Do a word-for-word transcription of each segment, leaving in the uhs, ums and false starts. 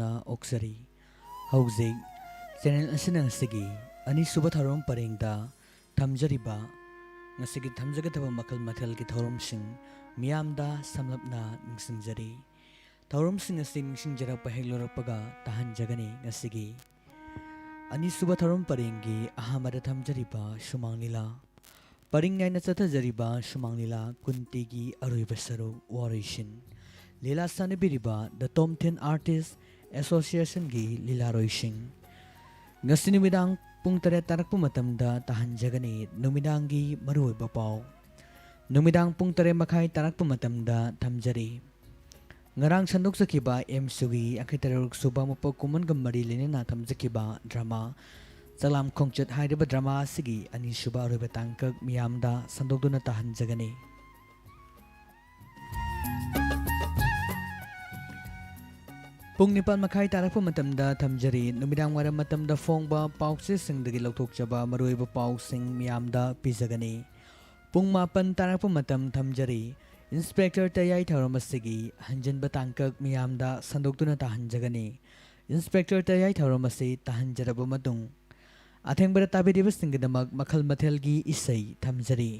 ꯅ ꯑꯣꯛꯆꯔꯤ꯫ ꯍꯧꯖꯤꯛ ꯆꯦꯅꯦꯜ ꯑꯁꯤꯅ ꯉꯁꯤꯒꯤ ꯑꯅꯤꯁꯨꯕ ꯊꯧꯔꯝ ꯄꯔꯦꯡꯗ ꯊꯝꯖꯔꯤꯕ ꯉꯁꯤꯒꯤ ꯊꯝꯖꯒꯗꯕ ꯃꯈꯜ ꯃꯊꯦꯜꯒꯤ ꯊꯧꯔꯝꯁꯤꯡ ꯃꯤꯌꯥꯝꯗ ꯁꯝꯂꯞꯅ ꯅꯤꯡꯁꯤꯡꯖꯔꯤ꯫ ꯊꯧꯔꯝꯁꯤꯡ ꯑꯁꯤ ꯅꯤꯡꯁꯤꯡꯖꯔꯛꯄ ꯍꯦꯛ ꯂꯣꯏꯔꯛꯄꯒ ꯇꯥꯍꯟꯖꯒꯅꯤ꯫ ꯉꯁꯤꯒꯤ ꯑꯅꯤꯁꯨꯕ ꯊꯧꯔꯝ ꯄꯔꯦꯡꯒꯤ ꯑꯍꯥꯟꯕꯗ ꯊꯝꯖꯔꯤꯕ ꯁꯨꯃꯥꯡ ꯂꯤꯂꯥ꯫ ꯄꯔꯤꯡ ꯅꯥꯏꯅ ꯆꯠꯊꯖꯔꯤꯕ ꯁꯨꯃꯥꯡ ꯂꯤꯂꯥ ꯀꯨꯟꯇꯤꯒꯤ ꯑꯔꯣꯏꯕ ꯁꯔꯨꯛ ꯋꯥꯔꯣꯏꯁꯤꯟ꯫ ꯂꯤꯂꯥ ꯁꯥꯟꯅꯕꯤꯔꯤꯕ The Top ten Artist Associationꯒꯤ ꯂꯤꯂꯥꯔꯣꯏꯁꯤꯡ꯫ ꯉꯁꯤ ꯅꯨꯃꯤꯗꯥꯡ ꯄꯨꯡ ꯇꯔꯦꯠ ꯇꯥꯔꯛꯄ ꯃꯇꯝꯗ ꯇꯥꯍꯟꯖꯒꯅꯤ ꯅꯨꯃꯤꯗꯥꯡꯒꯤ ꯃꯔꯨꯑꯣꯏꯕ ꯄꯥꯎ꯫ ꯅꯨꯃꯤꯗꯥꯡ ꯄꯨꯡ ꯇꯔꯦꯠ ꯃꯈꯥꯏ ꯇꯥꯔꯛꯄ ꯃꯇꯝꯗ ꯊꯝꯖꯔꯤ꯫ ꯉꯔꯥꯡ ꯁꯟꯗꯣꯛꯆꯈꯤꯕ ꯑꯦꯝꯁꯨꯒꯤ ꯌꯥꯡꯈꯩ ꯇꯔꯨꯛ ꯁꯨꯕ ꯃꯄꯣꯛ ꯀꯨꯝꯑꯣꯟꯒ ꯃꯔꯤ ꯂꯩꯅꯅ ꯊꯝꯖꯈꯤꯕ ꯗ꯭ꯔꯃꯥ ꯆꯥꯛꯂꯥꯝ ꯈꯣꯡꯆꯠ ꯍꯥꯏꯔꯤꯕ ꯗ꯭ꯔꯃꯥ ꯑꯁꯤꯒꯤ ꯑꯅꯤꯁꯨꯕ ꯑꯔꯣꯏꯕ ꯇꯥꯡꯀꯛ ꯃꯤꯌꯥꯝꯗ ꯁꯟꯗꯣꯛꯇꯨꯅ ꯇꯥꯍꯟꯖꯒꯅꯤ꯫ ꯄꯨꯡ ꯅꯤꯄꯥꯟ ꯃꯈꯥꯏ ꯇꯥꯔꯛꯄ ꯃꯇꯝꯗ ꯊꯝꯖꯔꯤ꯫ ꯅꯨꯃꯤꯗꯥꯡ ꯋꯥꯏꯔꯝ ꯃꯇꯝꯗ ꯐꯣꯡꯕ ꯄꯥꯎꯆꯦꯁꯤꯡꯗꯒꯤ ꯂꯧꯊꯣꯛꯆꯕ ꯃꯔꯨꯑꯣꯏꯕ ꯄꯥꯎꯁꯤꯡ ꯃꯤꯌꯥꯝꯗ ꯄꯤꯖꯒꯅꯤ꯫ ꯄꯨꯡ ꯃꯥꯄꯟ ꯇꯥꯔꯛꯄ ꯃꯇꯝ ꯊꯝꯖꯔꯤ꯫ ꯏꯟꯁꯄꯦꯛꯇꯔ ꯇꯌꯥꯏ ꯊꯧꯔꯝ ꯑꯁꯤꯒꯤ ꯍꯟꯖꯤꯟꯕ ꯇꯥꯡꯀꯛ ꯃꯤꯌꯥꯝꯗ ꯁꯟꯗꯣꯛꯇꯨꯅ ꯇꯥꯍꯟꯖꯒꯅꯤ꯫ ꯏꯟꯁꯄꯦꯛꯇꯔ ꯇꯌꯥꯏ ꯊꯧꯔꯝ ꯑꯁꯤ ꯇꯥꯍꯟꯖꯔꯕ ꯃꯇꯨꯡ, ꯑꯊꯦꯡꯕꯗ ꯇꯥꯕꯤꯔꯤꯕꯁꯤꯡꯒꯤꯗꯃꯛ ꯃꯈꯜ ꯃꯊꯦꯜꯒꯤ ꯏꯁꯩ ꯊꯝꯖꯔꯤ꯫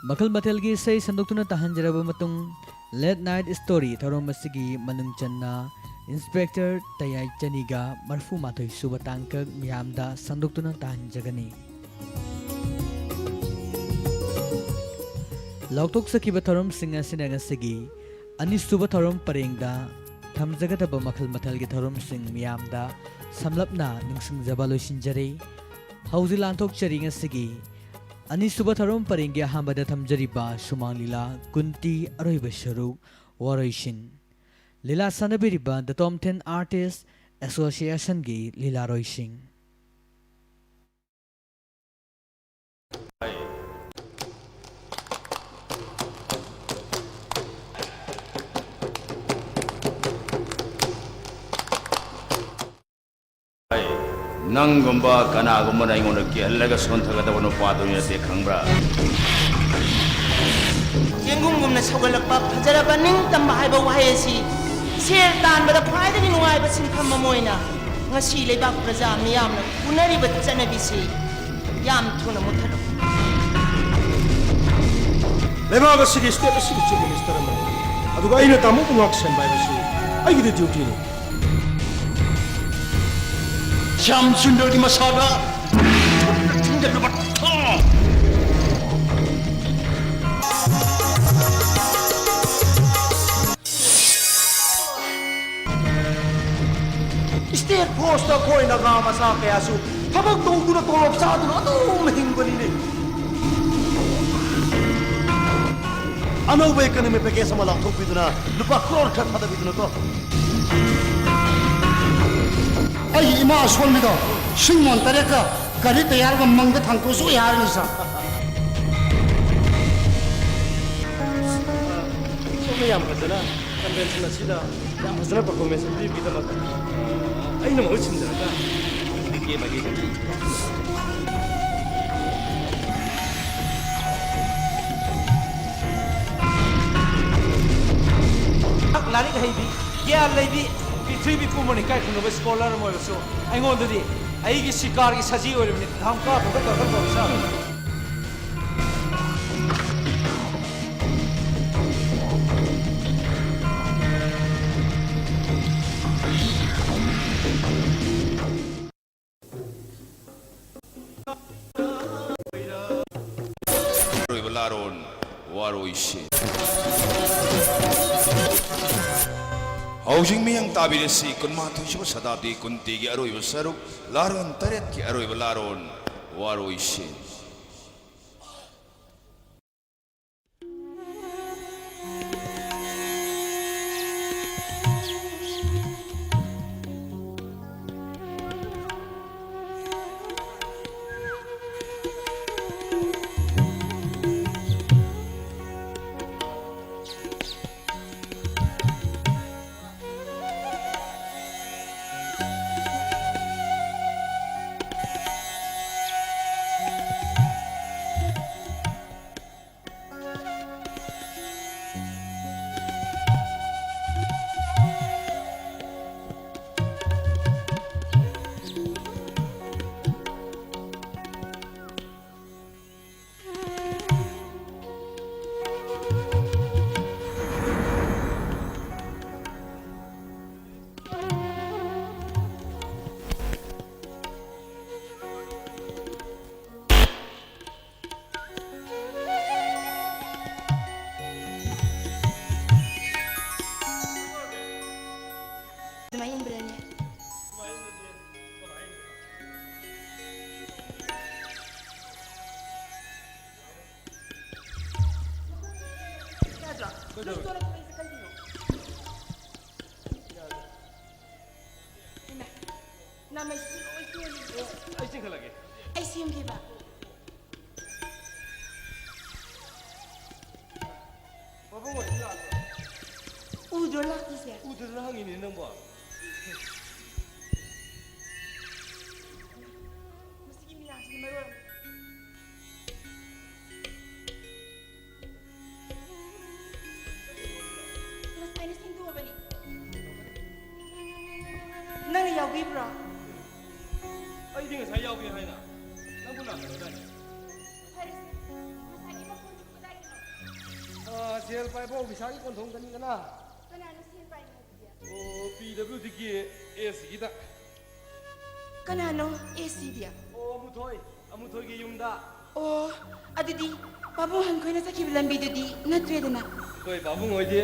ꯃꯈꯜ ꯃꯊꯦꯜꯒꯤ ꯏꯁꯩ ꯁꯟꯗꯣꯛꯇꯨꯅ ꯇꯥꯍꯟꯖꯔꯕ ꯃꯇꯨꯡ, Late Night Story ꯊꯧꯔꯝ ꯑꯁꯤꯒꯤ ꯃꯅꯨꯡ ꯆꯟꯅ ꯏꯟꯁꯄꯦꯛꯇꯔ ꯇꯌꯥꯏ ꯆꯅꯤꯒ ꯃꯔꯤꯐꯨ ꯃꯥꯊꯣꯏ ꯁꯨꯕ ꯇꯥꯡꯀꯛ ꯃꯤꯌꯥꯝꯗ ꯁꯟꯗꯣꯛꯇꯨꯅ ꯇꯥꯍꯟꯖꯒꯅꯤ꯫ ꯂꯥꯎꯊꯣꯛꯆꯈꯤꯕ ꯊꯧꯔꯝꯁꯤꯡ ꯑꯁꯤꯅ ꯉꯁꯤꯒꯤ ꯑꯅꯤꯁꯨꯕ ꯊꯧꯔꯝ ꯄꯔꯦꯡꯗ ꯊꯝꯖꯒꯗꯕ ꯃꯈꯜ ꯃꯊꯦꯜꯒꯤ ꯊꯧꯔꯝꯁꯤꯡ ꯃꯤꯌꯥꯝꯗ ꯁꯝꯂꯞꯅ ꯅꯤꯡꯁꯤꯡꯖꯕ ꯂꯣꯏꯁꯤꯟꯖꯔꯦ꯫ ꯍꯧꯖꯤꯛ ꯂꯥꯟꯊꯣꯛꯆꯔꯤ ꯉꯁꯤꯒꯤ ꯑꯅꯤꯁꯨꯕ ꯊꯧꯔꯝ ꯄꯔꯦꯡꯒꯤ ꯑꯍꯥꯟꯕꯗ ꯊꯝꯖꯔꯤꯕ ꯁꯨꯃꯥꯡ ꯂꯤꯂꯥ ꯀꯨꯟꯇꯤ ꯑꯔꯣꯏꯕ ꯁꯔꯨꯛ ꯋꯥꯔꯣꯏꯁꯤꯟ꯫ ꯂꯤꯂꯥ ꯁꯥꯟꯅꯕꯤꯔꯤꯕ The Top ten Artist Associationꯒꯤ ꯂꯤꯂꯥꯔꯣꯏꯁꯤꯡ꯫ ꯅꯪꯒꯨꯝꯕ ꯀꯅꯥꯒꯨꯝꯕꯅ ꯑꯩꯉꯣꯟꯗ ꯀꯤꯍꯜꯂꯒ ꯁꯣꯟꯊꯒꯗꯕ ꯅꯨꯄꯥꯗꯨ ꯅꯠꯇꯦ, ꯈꯪꯕ꯭ꯔꯥ? ꯆꯦꯡꯒꯨꯝꯒꯨꯝ ꯁꯧꯒꯠꯂꯛꯄ ꯐꯖꯔꯕ ꯅꯤꯡꯇꯝꯕ ꯍꯥꯏꯕ ꯋꯥꯍꯩ ꯑꯁꯤ ꯁꯦꯜ ꯇꯥꯟꯕꯗ ꯈ꯭ꯋꯥꯏꯗꯒꯤ ꯅꯨꯡꯉꯥꯏꯕ ꯁꯤꯟꯐꯝ ꯑꯃ ꯑꯣꯏꯅ ꯉꯁꯤ ꯂꯩꯕꯥꯛ ꯄ꯭ꯔꯖꯥ ꯃꯤꯌꯥꯝꯅ ꯎꯅꯔꯤꯕ ꯆꯠꯅꯕꯤꯁꯤ ꯌꯥꯝ ꯊꯨꯅ ꯃꯨꯠꯊꯠꯂꯨ꯫ ꯂꯩꯕꯥꯛ ꯑꯁꯤꯒꯤ, ꯁ꯭ꯇꯦꯠ ꯑꯁꯤꯒꯤ ꯆꯤꯐ ꯃꯤꯅꯤꯁꯇꯔ ꯑꯃꯅꯤ, ꯑꯗꯨꯒ ꯑꯩꯅ ꯇꯥꯃꯣꯕꯨ ꯉꯥꯛ ꯁꯦꯟꯕ ꯍꯥꯏꯕꯁꯤ ꯑꯩꯒꯤꯗꯤ ꯗ꯭ꯌꯨꯇꯤꯅꯤ꯫ ꯁ꯭ꯌꯥꯝ ꯁꯨꯟꯗꯔꯒꯤ ꯃꯁꯥꯗ ꯊꯤꯟꯖꯜꯂꯨꯕ ꯊꯥ꯫ ꯁ꯭ꯇꯦꯠ ꯐꯣꯔꯁꯇ ꯑꯩꯈꯣꯏ ꯅꯥꯒꯥ ꯃꯆꯥ ꯀꯌꯥꯁꯨ ꯊꯕꯛ ꯇꯧꯗꯨꯅ ꯇꯣꯂꯣꯞ ꯆꯥꯗꯨꯅ ꯑꯗꯨꯝ ꯍꯤꯡꯕꯅꯤꯅꯦ꯫ ꯑꯅꯧꯕ ꯏꯀꯣꯅꯣꯃꯤ ꯄꯦꯀꯦꯖ ꯑꯃ ꯂꯥꯎꯊꯣꯛꯄꯤꯗꯨꯅ ꯂꯨꯄꯥ ꯀ꯭ꯔꯣꯔ ꯈꯔ ꯊꯥꯗꯕꯤꯗꯨꯅꯀꯣ꯫ ꯑꯩꯒꯤ ꯏꯃꯥ ꯑꯁꯣꯟꯕꯤꯗꯣ ꯁꯤꯡ ꯃꯣꯟ ꯇꯔꯦꯠꯀ ꯒꯥꯔꯤ ꯇꯌꯥꯔꯒ ꯃꯪꯗ ꯊꯥꯡꯇꯣꯛꯑꯁꯨ ꯌꯥꯔꯅꯤ, ꯁꯥꯔ꯫ ꯁꯣꯝꯅ ꯌꯥꯝ ꯐꯖꯅ ꯀꯟꯚꯦꯟꯁꯟ ꯑꯁꯤꯗ ꯌꯥꯝ ꯐꯖꯅ ꯄꯔꯐꯣꯔꯃꯦꯟꯁ ꯄꯤꯕꯒꯤꯗꯃꯛ ꯑꯩꯅ ꯃꯍꯨꯠ ꯁꯤꯟꯖꯔꯒ ꯀꯦ ꯃꯥꯏꯀꯩꯗꯒꯤ ꯂꯥꯏꯔꯤꯛ ꯍꯩꯕꯤ, ꯒ꯭ꯌꯥꯟ ꯂꯩꯕꯤ, ꯄ꯭ꯔꯤꯊꯤꯕꯤ ꯄꯨꯝꯕꯅ ꯏꯀꯥꯏ ꯈꯨꯝꯅꯕ ꯁ꯭ꯀꯣꯂꯔ ꯑꯃ ꯑꯣꯏꯔꯁꯨ, ꯑꯩꯉꯣꯟꯗꯗꯤ ꯑꯩꯒꯤ ꯁꯤꯀꯥꯔꯒꯤ ꯁꯖꯤ ꯑꯣꯏꯔꯕꯅꯤ꯫ ꯙꯝꯀꯥ ꯐꯖ ꯇꯧꯔꯒ ꯇꯧꯔꯁꯤ꯫ ꯑꯔꯣꯏꯕ ꯂꯥꯔꯣꯟ ꯋꯥꯔꯣꯏꯁꯤꯟ꯫ ꯍꯧꯖꯤꯛ ꯃꯤꯌꯥꯝ ꯇꯥꯕꯤꯔꯁꯤ ꯀꯨꯟꯃꯥꯊꯣꯏꯁꯨꯕ ꯁꯇꯥꯕꯗꯤ ꯀꯨꯟꯇꯤꯒꯤ ꯑꯔꯣꯏꯕ ꯁꯔꯨꯛ, ꯂꯥꯔꯣꯟ ꯇꯔꯦꯠꯀꯤ ꯑꯔꯣꯏꯕ ꯂꯥꯔꯣꯟ ꯋꯥꯔꯣꯏꯁꯤꯟ꯫ ꯁ꯭ꯇꯣꯔꯗ ꯊꯣꯛꯂꯛꯏꯁꯦ ꯀꯩꯒꯤꯅꯣ? ꯏꯃꯥ, ꯅꯃꯩꯁꯤ ꯂꯣꯏ ꯀꯦꯜꯂꯤ꯫ ꯑꯩ ꯆꯤꯡꯈꯠꯂꯒꯦ꯫ ꯑꯩ ꯁꯦꯝꯒꯦꯕ꯫ ꯃꯕꯨꯡ ꯑꯣꯏꯕ ꯂꯥꯛꯄ꯭ꯔꯣ? ꯎꯗ꯭ꯔꯣ ꯂꯥꯛꯇꯣꯏꯁꯦ? ꯎꯗꯗꯅ ꯍꯪꯉꯤꯅꯦ ꯅꯪꯕꯣ꯫ ꯃꯁꯤꯒꯤ ꯃꯤꯔꯥꯡꯁꯤꯅ ꯃꯔꯣꯜ ꯑꯃ꯫ ꯉꯁꯥꯏꯅ ꯁꯦꯡꯗꯣꯛꯑꯕꯅꯤ꯫ ꯅꯪꯅ ꯌꯥꯎꯕꯤꯕ꯭ꯔꯣ? ꯑꯩꯗꯤ ꯉꯁꯥꯏ ꯌꯥꯎꯒꯦ ꯍꯥꯏꯅ ꯅꯪꯕꯨ ꯂꯥꯛꯀꯅꯨꯗꯥꯏꯅꯦ꯫ ꯐꯔꯦꯁꯦ, ꯉꯁꯥꯏꯒꯤ ꯃꯈꯣꯟꯗꯨꯕꯨ ꯀꯗꯥꯏꯗꯅꯣ? ꯑꯥ, ꯁꯦꯜ ꯄꯥꯏꯕ ꯑꯣꯐꯤꯁꯥꯔꯒꯤ ꯀꯣꯟꯊꯣꯡꯗꯅꯤꯗꯅ꯫ ꯀꯅꯥꯅꯣ ꯁꯦꯜ ꯄꯥꯏꯕ ꯍꯥꯏꯕꯗꯤ? ꯑꯣ, ꯄꯤ ꯗꯕ꯭ꯂꯤꯎ ꯗꯤꯒꯤ ꯑꯦ ꯁꯤꯒꯤꯗ꯫ ꯀꯅꯥꯅꯣ ꯑꯦ ꯁꯤꯗꯤ? ꯑꯣ, ꯑꯃꯨꯊꯣꯏ, ꯑꯃꯨꯊꯣꯏꯒꯤ ꯌꯨꯝꯗ꯫ ꯑꯣ, ꯑꯗꯨꯗꯤ ꯄꯥꯕꯨꯡ ꯍꯟꯈꯣꯏꯅ ꯆꯠꯈꯤꯕ ꯂꯝꯕꯤꯗꯨꯗꯤ ꯅꯠꯇ꯭ꯔꯦꯗꯅ꯫ ꯑꯩꯈꯣꯏ ꯄꯥꯕꯨꯡ ꯍꯣꯏꯗꯤ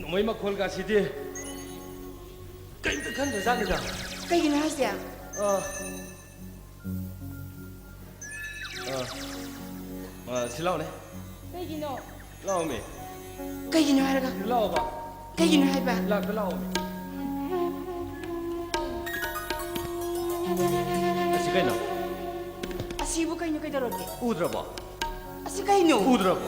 ꯅꯣꯡꯃꯩ ꯃꯈꯣꯜꯒꯁꯤꯗꯤ ꯀꯩꯝꯇ ꯈꯟꯗ꯭ꯔꯖꯥꯠꯅꯤꯗ꯫ ꯀꯩꯒꯤꯅꯣ ꯍꯥꯏꯁꯦ? ꯑꯥ꯫ ꯑꯥ꯫ ꯑꯥ, ꯁꯤ ꯂꯥꯎꯅꯦ꯫ ꯀꯩꯒꯤꯅꯣ? ꯂꯥꯎꯃꯤ꯫ ꯀꯩꯒꯤꯅꯣ ꯍꯥꯏꯔꯒ? ꯂꯥꯎꯕ꯫ ꯀꯩꯒꯤꯅꯣ ꯍꯥꯏꯕ? ꯂꯥꯛꯇ ꯂꯥꯎꯃꯤ꯫ ꯑꯁꯤ ꯀꯩꯅꯣ? ꯑꯁꯤꯕꯨ ꯀꯩꯅꯣ ꯀꯩꯗꯧꯔꯒꯦ? ꯎꯗ꯭ꯔꯕꯣ? ꯑꯁꯤ ꯀꯩꯅꯣ? ꯎꯗ꯭ꯔꯕꯣ?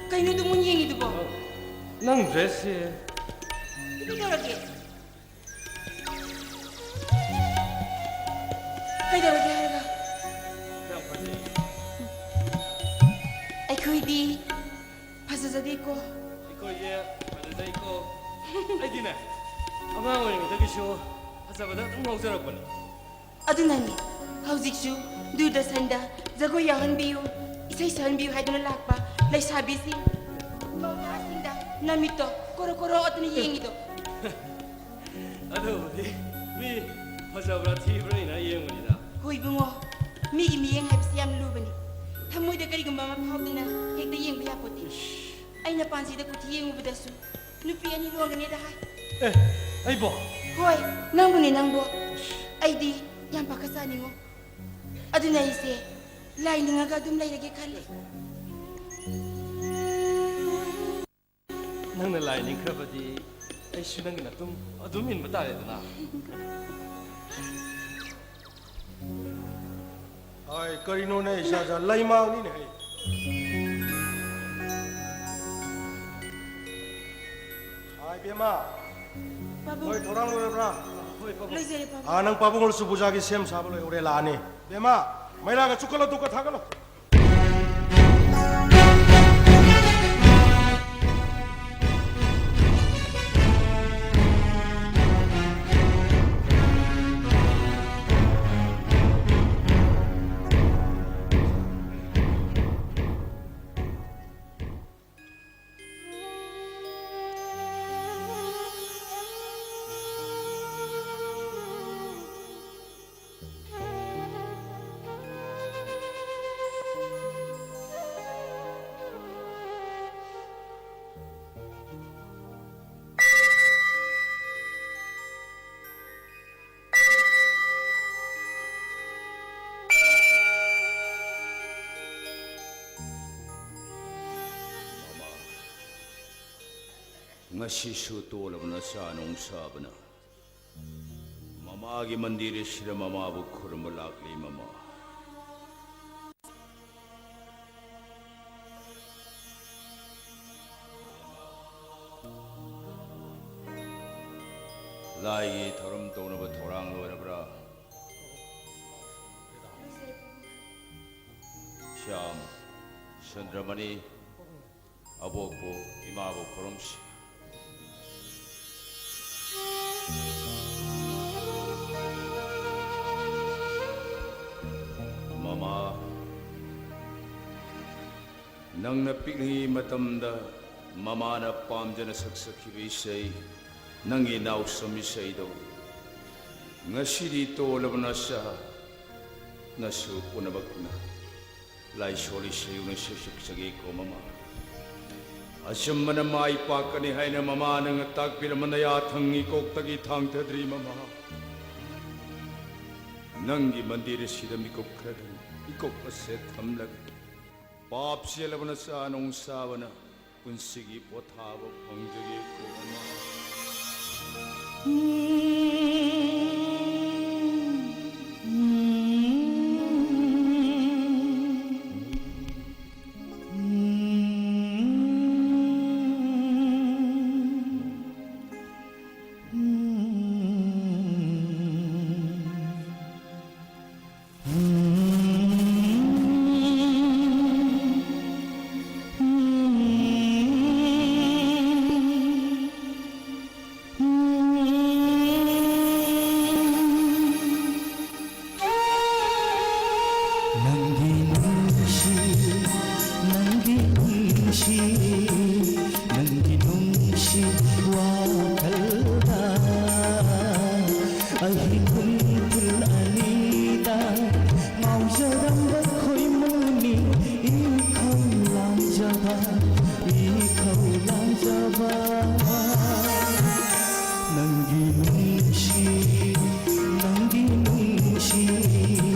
ꯀꯩꯅꯣ ꯑꯗꯨꯝ ꯃꯨꯟ ꯌꯦꯡꯉꯤꯗꯨꯕꯣ? ꯅꯪ ꯗ꯭ꯔꯦꯁꯁꯦ꯫ ꯀꯩꯗꯧꯔꯒꯦ? ꯀꯩꯗꯧꯔꯒꯦ ꯍꯥꯏꯔꯒ? ꯌꯥꯝ ꯐꯖꯩ꯫ ꯑꯩꯈꯣꯏꯗꯤ ꯐꯖꯖꯗꯦꯀꯣ꯫ ꯑꯩꯈꯣꯏꯁꯦ ꯐꯖꯖꯩꯀꯣ꯫ ꯑꯩꯗꯤꯅꯦ, ꯑꯉꯥꯡ ꯑꯣꯏꯔꯤꯉꯩꯗꯒꯤꯁꯨ ꯐꯖꯕꯗ ꯑꯗꯨꯝ ꯉꯥꯎꯖꯔꯛꯄꯅꯦ꯫ ꯑꯗꯨꯅꯅꯤ ꯍꯧꯖꯤꯛꯁꯨ ꯗꯨꯔꯗꯔꯁꯟꯗ ꯖꯒꯣꯏ ꯌꯥꯎꯍꯟꯕꯤꯌꯨ, ꯏꯁꯩ ꯁꯛꯍꯟꯕꯤꯌꯨ ꯍꯥꯏꯗꯨꯅ ꯂꯥꯛꯄ ꯂꯩꯁꯥꯕꯤꯁꯤꯡ, ꯃꯧ ꯅꯍꯥꯁꯤꯡꯗ ꯅꯃꯤꯠꯇꯣ ꯀꯣꯔꯣ ꯀꯣꯔꯣ ꯑꯗꯨꯅ ꯌꯦꯡꯉꯤꯗꯣ꯫ ꯑꯗꯨꯕꯨꯗꯤ ꯃꯤ ꯐꯖꯕ꯭ꯔꯥ ꯊꯤꯕ꯭ꯔꯥ ꯌꯦꯡꯉ ꯌꯦꯡꯕꯅꯤꯗ꯫ ꯍꯣꯏ ꯏꯕꯨꯡꯉꯣ, ꯃꯤꯒꯤ ꯃꯤꯠꯌꯦꯡ ꯍꯥꯏꯕꯁꯤ ꯌꯥꯝ ꯂꯨꯕꯅꯤ꯫ ꯊꯃꯣꯏꯗ ꯀꯔꯤꯒꯨꯝꯕ ꯑꯃ ꯐꯥꯎꯗꯨꯅ ꯍꯦꯛꯇ ꯌꯦꯡꯕ ꯌꯥꯄꯣꯠꯇꯦ꯫ ꯏꯁ꯫ ꯑꯩꯅ ꯄꯥꯟꯖꯤꯗ ꯀꯨꯊꯤ ꯌꯦꯡꯉꯨꯕꯗꯁꯨ ꯅꯨꯄꯤ ꯑꯅꯤ ꯂꯣꯟꯒꯅꯤꯗ ꯍꯥꯏ꯫ ꯑꯦ, ꯑꯩꯕꯣ? ꯍꯣꯏ, ꯅꯪꯕꯨꯅꯦ, ꯅꯪꯕꯨ꯫ ꯑꯩꯗꯤ ꯌꯥꯝ ꯄꯥꯈꯠꯆꯥꯅꯤꯡꯉꯣ꯫ ꯑꯗꯨꯅ ꯑꯩꯁꯦ ꯂꯥꯏ ꯅꯤꯡꯉꯒ ꯑꯗꯨꯝ ꯂꯩꯔꯒꯦ ꯈꯜꯂꯦ꯫ ꯅꯪꯅ ꯂꯥꯏ ꯅꯤꯡꯈ꯭ꯔꯕꯗꯤ ꯑꯩꯁꯨ ꯅꯪꯒꯤ ꯅꯇꯨꯡ ꯑꯗꯨꯝ ꯏꯟꯕ ꯇꯥꯔꯦꯗꯅ꯫ ꯍꯥꯏ, ꯀꯔꯤꯅꯣꯅꯦ, ꯏꯆꯥ ꯏꯆꯥ ꯂꯩꯃꯥꯡꯅꯤꯅꯦ ꯍꯦ꯫ ꯍꯥꯏ, ꯕꯦꯝꯃ꯫ ꯄꯥꯕꯨꯡ꯫ ꯍꯣꯏ, ꯊꯧꯔꯥꯡ ꯂꯣꯏꯔꯕ꯭ꯔꯥ? ꯍꯣꯏ, ꯄꯥꯕꯨꯡ꯫ ꯂꯣꯏꯖꯔꯦ, ꯄꯥꯕꯨꯡ꯫ ꯑꯥ, ꯅꯪ ꯄꯥꯕꯨꯡ ꯍꯣꯏꯁꯨ ꯄꯨꯖꯥꯒꯤ ꯁꯦꯝ ꯁꯥꯕ ꯂꯣꯏꯍꯧꯔꯦ, ꯂꯥꯛꯑꯅꯤ꯫ ꯕꯦꯝꯃ, ꯃꯩ ꯂꯥꯛꯑꯒ ꯆꯨꯈꯠꯂꯣ, ꯗꯨꯛꯀ ꯊꯥꯒꯠꯂꯣ꯫ ꯃꯃꯥ, ꯉꯁꯤꯁꯨ ꯇꯣꯜꯂꯕ ꯅꯆꯥ ꯅꯨꯡꯁꯥꯕꯅ ꯃꯃꯥꯒꯤ ꯃꯟꯗꯤꯔ ꯑꯁꯤꯗ ꯃꯃꯥꯕꯨ ꯈꯨꯔꯨꯝꯕ ꯂꯥꯛꯂꯤ, ꯃꯃꯥ꯫ ꯂꯥꯏꯒꯤ ꯊꯧꯔꯝ ꯇꯧꯅꯕ ꯊꯧꯔꯥꯡ ꯂꯣꯏꯔꯕ꯭ꯔꯥ? ꯁ꯭ꯌꯥꯝ, ꯁꯨꯟꯗ꯭ꯔꯃꯅꯤ, ꯑꯕꯣꯛꯄꯨ, ꯏꯃꯥꯕꯨ ꯈꯨꯔꯨꯝꯁꯤ꯫ ꯃꯃꯥ, ꯅꯪꯅ ꯄꯤꯛꯂꯤꯉꯩ ꯃꯇꯝꯗ ꯃꯃꯥꯅ ꯄꯥꯝꯖꯅ ꯁꯛꯆꯈꯤꯕ ꯏꯁꯩ, ꯅꯪꯒꯤ ꯅꯥꯎꯁꯨꯝ ꯏꯁꯩꯗꯣ ꯉꯁꯤꯗꯤ ꯇꯣꯜꯂꯕ ꯅꯆꯥ ꯅꯁꯨ ꯄꯨꯝꯅꯃꯛꯅ ꯂꯥꯏꯁꯣꯜ ꯏꯁꯩ ꯑꯣꯏꯅ ꯁꯩꯁꯛꯆꯒꯦꯀꯣ, ꯃꯃꯥ꯫ ꯑꯆꯨꯝꯕꯅ ꯃꯥꯏ ꯄꯥꯛꯀꯅꯤ ꯍꯥꯏꯅ ꯃꯃꯥ ꯅꯪꯅ ꯇꯥꯛꯄꯤꯔꯝꯕ ꯅꯌꯥꯊꯪ ꯏꯀꯣꯛꯇꯒꯤ ꯊꯥꯡꯊꯗ꯭ꯔꯤ ꯃꯃꯥ꯫ ꯅꯪꯒꯤ ꯃꯟꯗꯤꯔ ꯑꯁꯤꯗ ꯃꯤꯀꯨꯞ ꯈꯔꯗꯪ ꯏꯀꯣꯛ ꯑꯁꯦ ꯊꯝꯂꯒ ꯄꯥꯞ ꯆꯦꯜꯂꯕ ꯅꯆꯥ ꯅꯣꯡꯁꯥꯕꯅ ꯄꯨꯟꯁꯤꯒꯤ ꯄꯣꯊꯥꯕ ꯐꯪꯖꯒꯦꯀꯣ ꯃꯃꯥ꯫ ꯅꯪꯒꯤ ꯅꯨꯡꯁꯤ, ꯅꯪꯒꯤ ꯅꯨꯡꯁꯤ, ꯅꯪꯒꯤ ꯅꯨꯡꯁꯤ ꯋꯥꯈꯜꯗ ꯑꯍꯤꯡ ꯄꯨꯡ ꯑꯅꯤꯗ ꯉꯥꯎꯖꯔꯝꯕ ꯈꯣꯏꯃꯨꯅꯤ ꯏꯈꯧ ꯂꯥꯡꯖꯕ, ꯏꯈꯧ ꯂꯥꯡꯖꯕ꯫ ꯅꯪꯒꯤ ꯅꯨꯡꯁꯤ, ꯅꯪꯒꯤ ꯅꯨꯡꯁꯤ,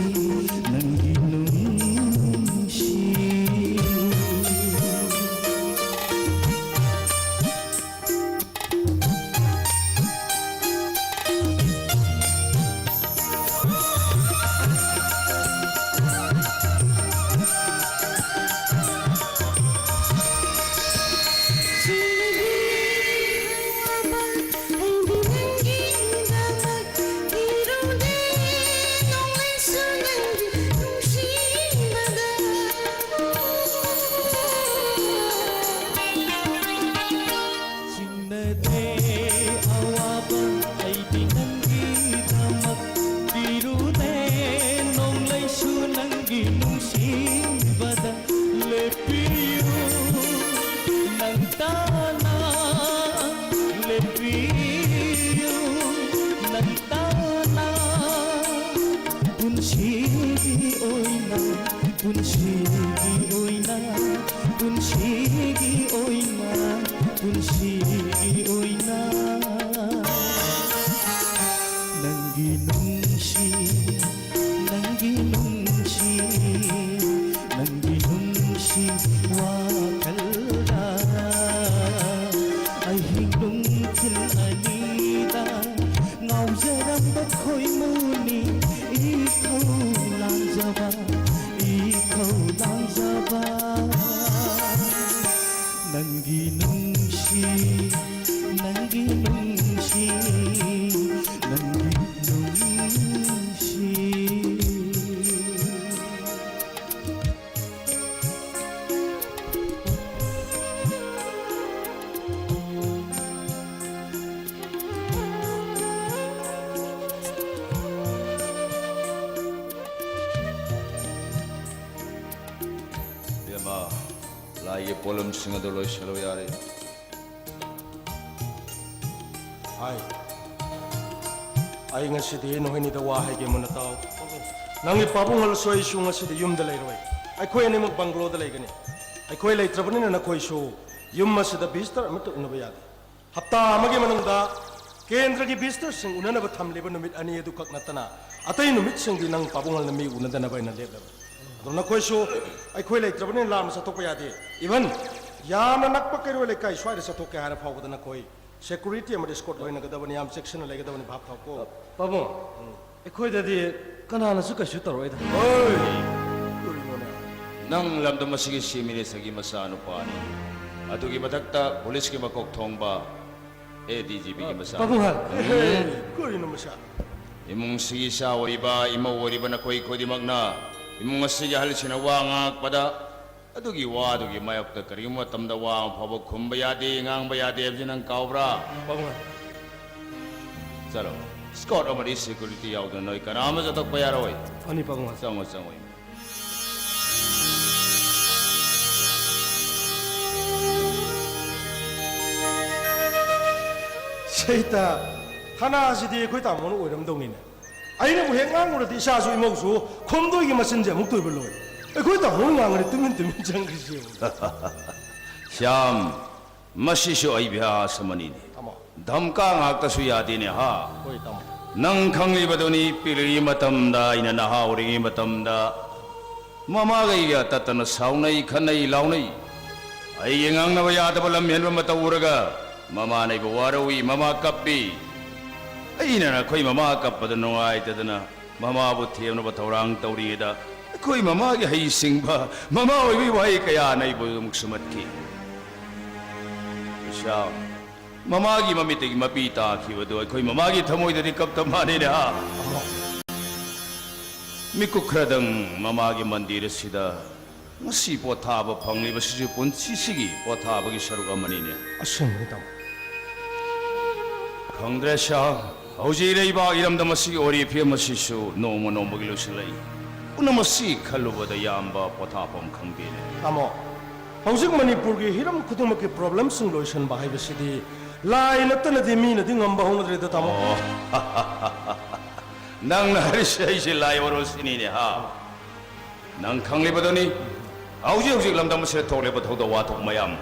ꯅꯪꯒꯤ ꯅꯨꯡꯁꯤ꯫ ꯄꯣꯠꯂꯝꯁꯤꯡ ꯑꯗꯨ ꯂꯣꯏꯁꯤꯜꯂꯨ ꯌꯥꯔꯦ꯫ ꯍꯥꯏ꯫ ꯑꯩ ꯉꯁꯤꯗꯤ ꯅꯈꯣꯏꯅꯤꯗ ꯋꯥ ꯍꯥꯏꯒꯦ, ꯃꯨꯟꯅ ꯇꯥꯎ꯫ ꯅꯪꯒꯤ ꯄꯥꯕꯨꯡ ꯑꯜꯁꯨ ꯑꯩꯁꯨ ꯉꯁꯤꯗꯤ ꯌꯨꯝꯗ ꯂꯩꯔꯣꯏ꯫ ꯑꯩꯈꯣꯏ ꯑꯅꯤꯃꯛ ꯕꯪꯒ꯭ꯂꯣꯗ ꯂꯩꯒꯅꯤ꯫ ꯑꯩꯈꯣꯏ ꯂꯩꯇ꯭ꯔꯕꯅꯤꯅ ꯅꯈꯣꯏꯁꯨ ꯌꯨꯝ ꯑꯁꯤꯗ ꯚꯤꯖꯤꯇꯔ ꯑꯃꯠꯇ ꯎꯅꯕ ꯌꯥꯗꯦ꯫ ꯍꯞꯇꯥ ꯑꯃꯒꯤ ꯃꯅꯨꯡꯗ ꯀꯦꯟꯗ꯭ꯔꯒꯤ ꯚꯤꯖꯤꯇꯔꯁꯤꯡ ꯎꯅꯅꯕ ꯊꯝꯂꯤꯕ ꯅꯨꯃꯤꯠ ꯑꯅꯤ ꯑꯗꯨꯈꯛ ꯅꯠꯇꯅ ꯑꯇꯩ ꯅꯨꯃꯤꯠꯁꯤꯡꯗꯤ ꯅꯪ ꯄꯥꯕꯨꯡ ꯑꯜꯅ ꯃꯤ ꯎꯅꯗꯅꯕ ꯑꯩꯅ ꯂꯦꯞꯂꯕꯅꯤ꯫ ꯑꯗꯣ ꯅꯈꯣꯏꯁꯨ ꯑꯩꯈꯣꯏ ꯂꯩꯇ꯭ꯔꯕꯅꯤꯅ ꯂꯥꯞꯅ ꯆꯠꯊꯣꯛꯄ ꯌꯥꯗꯦ꯫ Even ꯌꯥꯝꯅ ꯅꯛꯄ ꯀꯩꯔꯣꯏ ꯂꯩꯀꯥꯏ ꯁ꯭ꯋꯥꯏꯗ ꯆꯠꯊꯣꯛꯀꯦ ꯍꯥꯏꯔ ꯐꯥꯎꯕꯗ ꯅꯈꯣꯏ ꯁꯦꯀ꯭ꯌꯨꯔꯤꯇꯤ ꯑꯃꯗꯤ ꯏꯁꯀꯣꯔꯠ ꯂꯣꯏꯅꯒꯗꯕꯅꯤ꯫ ꯌꯥꯝ ꯆꯦꯛꯁꯤꯟꯅ ꯂꯩꯒꯗꯕꯅꯤ꯫ ꯚꯥꯞ ꯇꯥꯎꯀꯣ꯫ ꯄꯥꯕꯨꯡ, ꯑꯩꯈꯣꯏꯗꯗꯤ ꯀꯅꯥꯅꯁꯨ ꯀꯩꯁꯨ ꯇꯧꯔꯣꯏꯗ꯫ ꯍꯣꯏ! ꯀꯔꯤꯅꯣꯅꯦ? ꯅꯪ ꯂꯝꯗꯝ ꯑꯁꯤꯒꯤ ꯆꯤꯐ ꯃꯤꯅꯤꯁꯇꯔꯒꯤ ꯃꯆꯥꯅꯨꯄꯥꯅꯤ꯫ ꯑꯗꯨꯒꯤ ꯃꯊꯛꯇ ꯄꯨꯂꯤꯁꯀꯤ ꯃꯀꯣꯛ ꯊꯣꯡꯕ ꯑꯦ ꯗꯤ ꯖꯤ ꯄꯤꯒꯤ ꯃꯆꯥ꯫ ꯄꯥꯕꯨꯡ ꯍꯜ꯫ ꯎꯝ꯫ ꯀꯔꯤꯅꯣ ꯃꯁꯥ? ꯏꯃꯨꯡꯁꯤꯒꯤ ꯏꯆꯥ ꯑꯣꯏꯔꯤꯕ, ꯏꯃꯧ ꯑꯣꯏꯔꯤꯕ ꯅꯈꯣꯏ ꯈꯨꯗꯤꯡꯃꯛꯅ ꯏꯃꯨꯡ ꯑꯁꯤꯒꯤ ꯑꯍꯜꯁꯤꯡꯅ ꯋꯥ ꯉꯥꯡꯉꯛꯄꯗ ꯑꯗꯨꯒꯤ ꯋꯥꯗꯨꯒꯤ ꯃꯥꯌꯣꯛꯇ ꯀꯔꯤꯒꯨꯝꯕ ꯃꯇꯝꯗ ꯋꯥ ꯑꯃ ꯐꯥꯎꯕ ꯈꯨꯝꯕ ꯌꯥꯗꯦ, ꯉꯥꯡꯕ ꯌꯥꯗꯦ ꯍꯥꯏꯕꯁꯤ ꯅꯪ ꯀꯥꯎꯕ꯭ꯔꯥ? ꯄꯥꯕꯨꯡ꯫ ꯆꯠꯂꯣ꯫ ꯏꯁꯀꯣꯔꯠ ꯑꯃꯗꯤ ꯁꯦꯀ꯭ꯌꯨꯔꯤꯇꯤ ꯌꯥꯎꯗꯅ ꯅꯣꯏ ꯀꯅꯥ ꯑꯃ ꯆꯠꯊꯣꯛꯄ ꯌꯥꯔꯣꯏ꯫ ꯐꯅꯤ, ꯄꯥꯕꯨꯡ꯫ ꯆꯪꯉꯣ, ꯆꯪꯉꯣ꯫ ꯁꯩꯇ, ꯊꯥꯅꯥꯁꯤꯗꯤ ꯑꯩꯈꯣꯏ ꯇꯥꯃꯣꯅ ꯑꯣꯏꯔꯝꯗꯧꯅꯤꯅꯦ꯫ ꯑꯩꯅꯕꯨ ꯍꯦꯛ ꯉꯥꯡꯉꯨꯔꯗꯤ ꯏꯆꯥꯁꯨ ꯏꯃꯧꯁꯨ ꯈꯣꯝꯗꯣꯏꯒꯤ ꯃꯆꯤꯟꯁꯦ ꯑꯃꯨꯛ ꯇꯣꯏꯕ ꯂꯣꯏ꯫ ꯑꯩꯈꯣꯏ ꯇꯥꯃꯣꯅ ꯉꯥꯡꯉꯗꯤ ꯇꯨꯃꯤꯟ ꯇꯨꯃꯤꯟ ꯆꯪꯈ꯭ꯔꯤꯁꯤ ꯌꯦꯡꯉꯨ꯫ ꯁ꯭ꯌꯥꯝ, ꯃꯁꯤꯁꯨ ꯑꯩ ꯑꯚ꯭ꯌꯥꯁ ꯑꯃꯅꯤꯅꯦ꯫ ꯇꯥꯃꯣ꯫ ꯙꯝꯀꯥ ꯉꯥꯛꯇꯁꯨ ꯌꯥꯗꯦꯅꯦ ꯍꯥ꯫ ꯍꯣꯏ ꯇꯥꯃꯣ꯫ ꯅꯪ ꯈꯪꯂꯤꯕꯗꯨꯅꯤ, ꯄꯤꯛꯂꯤꯉꯩ ꯃꯇꯝꯗ ꯑꯩꯅ ꯅꯍꯥ ꯑꯣꯏꯔꯤꯉꯩ ꯃꯇꯝꯗ ꯃꯃꯥꯒ ꯑꯩꯒ ꯇꯠꯇꯅ ꯁꯥꯎꯅꯩ, ꯈꯠꯅꯩ, ꯂꯥꯎꯅꯩ꯫ ꯑꯩꯒꯤ ꯉꯥꯡꯅꯕ ꯌꯥꯗꯕ ꯂꯝ ꯍꯦꯟꯕ ꯃꯇꯧ ꯎꯔꯒ ꯃꯃꯥꯅ ꯑꯩꯕꯨ ꯋꯥꯔꯧꯏ, ꯃꯃꯥ ꯀꯞꯄꯤ꯫ ꯑꯩꯅ ꯅꯈꯣꯏ ꯃꯃꯥ ꯀꯞꯄꯗ ꯅꯨꯡꯉꯥꯏꯇꯗꯅ ꯃꯃꯥꯕꯨ ꯊꯦꯝꯅꯕ ꯊꯧꯔꯥꯡ ꯇꯧꯔꯤꯉꯩꯗ ꯑꯩꯈꯣꯏ ꯃꯃꯥꯒꯤ ꯍꯩꯁꯤꯡꯕ ꯃꯃꯥ ꯑꯣꯏꯕꯒꯤ ꯋꯥꯍꯩ ꯀꯌꯥꯅ ꯑꯩꯕꯨ ꯑꯃꯨꯛ ꯁꯨꯝꯍꯠꯈꯤ꯫ ꯏꯁꯥ ꯃꯃꯥꯒꯤ ꯃꯃꯤꯠꯇꯒꯤ ꯃꯄꯤ ꯇꯥꯈꯤꯕꯗꯨ ꯑꯩꯈꯣꯏ ꯃꯃꯥꯒꯤ ꯊꯃꯣꯏꯗꯗꯤ ꯀꯞꯇ ꯃꯥꯟꯅꯩꯅꯦ ꯍꯥ? ꯃꯤꯀꯨꯞ ꯈꯔꯗꯪ ꯃꯃꯥꯒꯤ ꯃꯟꯗꯤꯔ ꯑꯁꯤꯗ ꯉꯁꯤ ꯄꯣꯊꯥꯕ ꯐꯪꯂꯤꯕꯁꯤꯁꯨ ꯄꯨꯟꯁꯤꯁꯤꯒꯤ ꯄꯣꯊꯥꯕꯒꯤ ꯁꯔꯨꯛ ꯑꯃꯅꯤꯅꯦ꯫ ꯑꯁꯦꯡꯕꯅꯤ ꯇꯥꯃꯣ꯫ ꯈꯪꯗ꯭ꯔꯦ ꯁꯥ, ꯍꯧꯖꯤꯛ ꯂꯩꯕꯥꯛ ꯏꯔꯝꯗꯝ ꯑꯁꯤꯒꯤ ꯑꯣꯏꯔꯤꯕ ꯐꯤꯕꯝ ꯑꯁꯤꯁꯨ ꯅꯣꯡꯃ ꯅꯣꯡꯃꯒꯤ ꯂꯨꯁꯤꯜꯂꯛꯏ꯫ ꯄꯨꯝꯅꯃꯛꯁꯤ ꯈꯜꯂꯨꯕꯗ ꯌꯥꯝꯕ ꯄꯣꯊꯥꯐꯝ ꯈꯪꯗꯦꯅꯦ꯫ ꯇꯥꯃꯣ, ꯍꯧꯖꯤꯛ ꯃꯅꯤꯄꯨꯔꯒꯤ ꯍꯤꯔꯝ ꯈꯨꯗꯤꯡꯃꯛꯀꯤ problemꯁꯤꯡ ꯂꯣꯏꯁꯤꯟꯕ ꯍꯥꯏꯕꯁꯤꯗꯤ ꯂꯥꯏ ꯅꯠꯇꯅꯗꯤ ꯃꯤꯅꯗꯤ ꯉꯝꯕ ꯍꯧꯅꯗ꯭ꯔꯦꯗ, ꯇꯥꯃꯣ꯫ ꯑꯣ꯫ ꯅꯪꯅ ꯍꯥꯏꯔꯤꯁꯦ ꯑꯩꯁꯦ ꯂꯥꯏ ꯑꯣꯏꯔꯣ ꯁꯤꯅꯤꯅꯦ, ꯍꯥ? ꯅꯪ ꯈꯪꯂꯤꯕꯗꯨꯅꯤ, ꯍꯧꯖꯤꯛ ꯍꯧꯖꯤꯛ ꯂꯝꯗꯝ ꯑꯁꯤꯗ ꯊꯣꯛꯂꯤꯕ ꯊꯧꯗꯣꯛ ꯋꯥꯊꯣꯛ ꯃꯌꯥꯝ꯫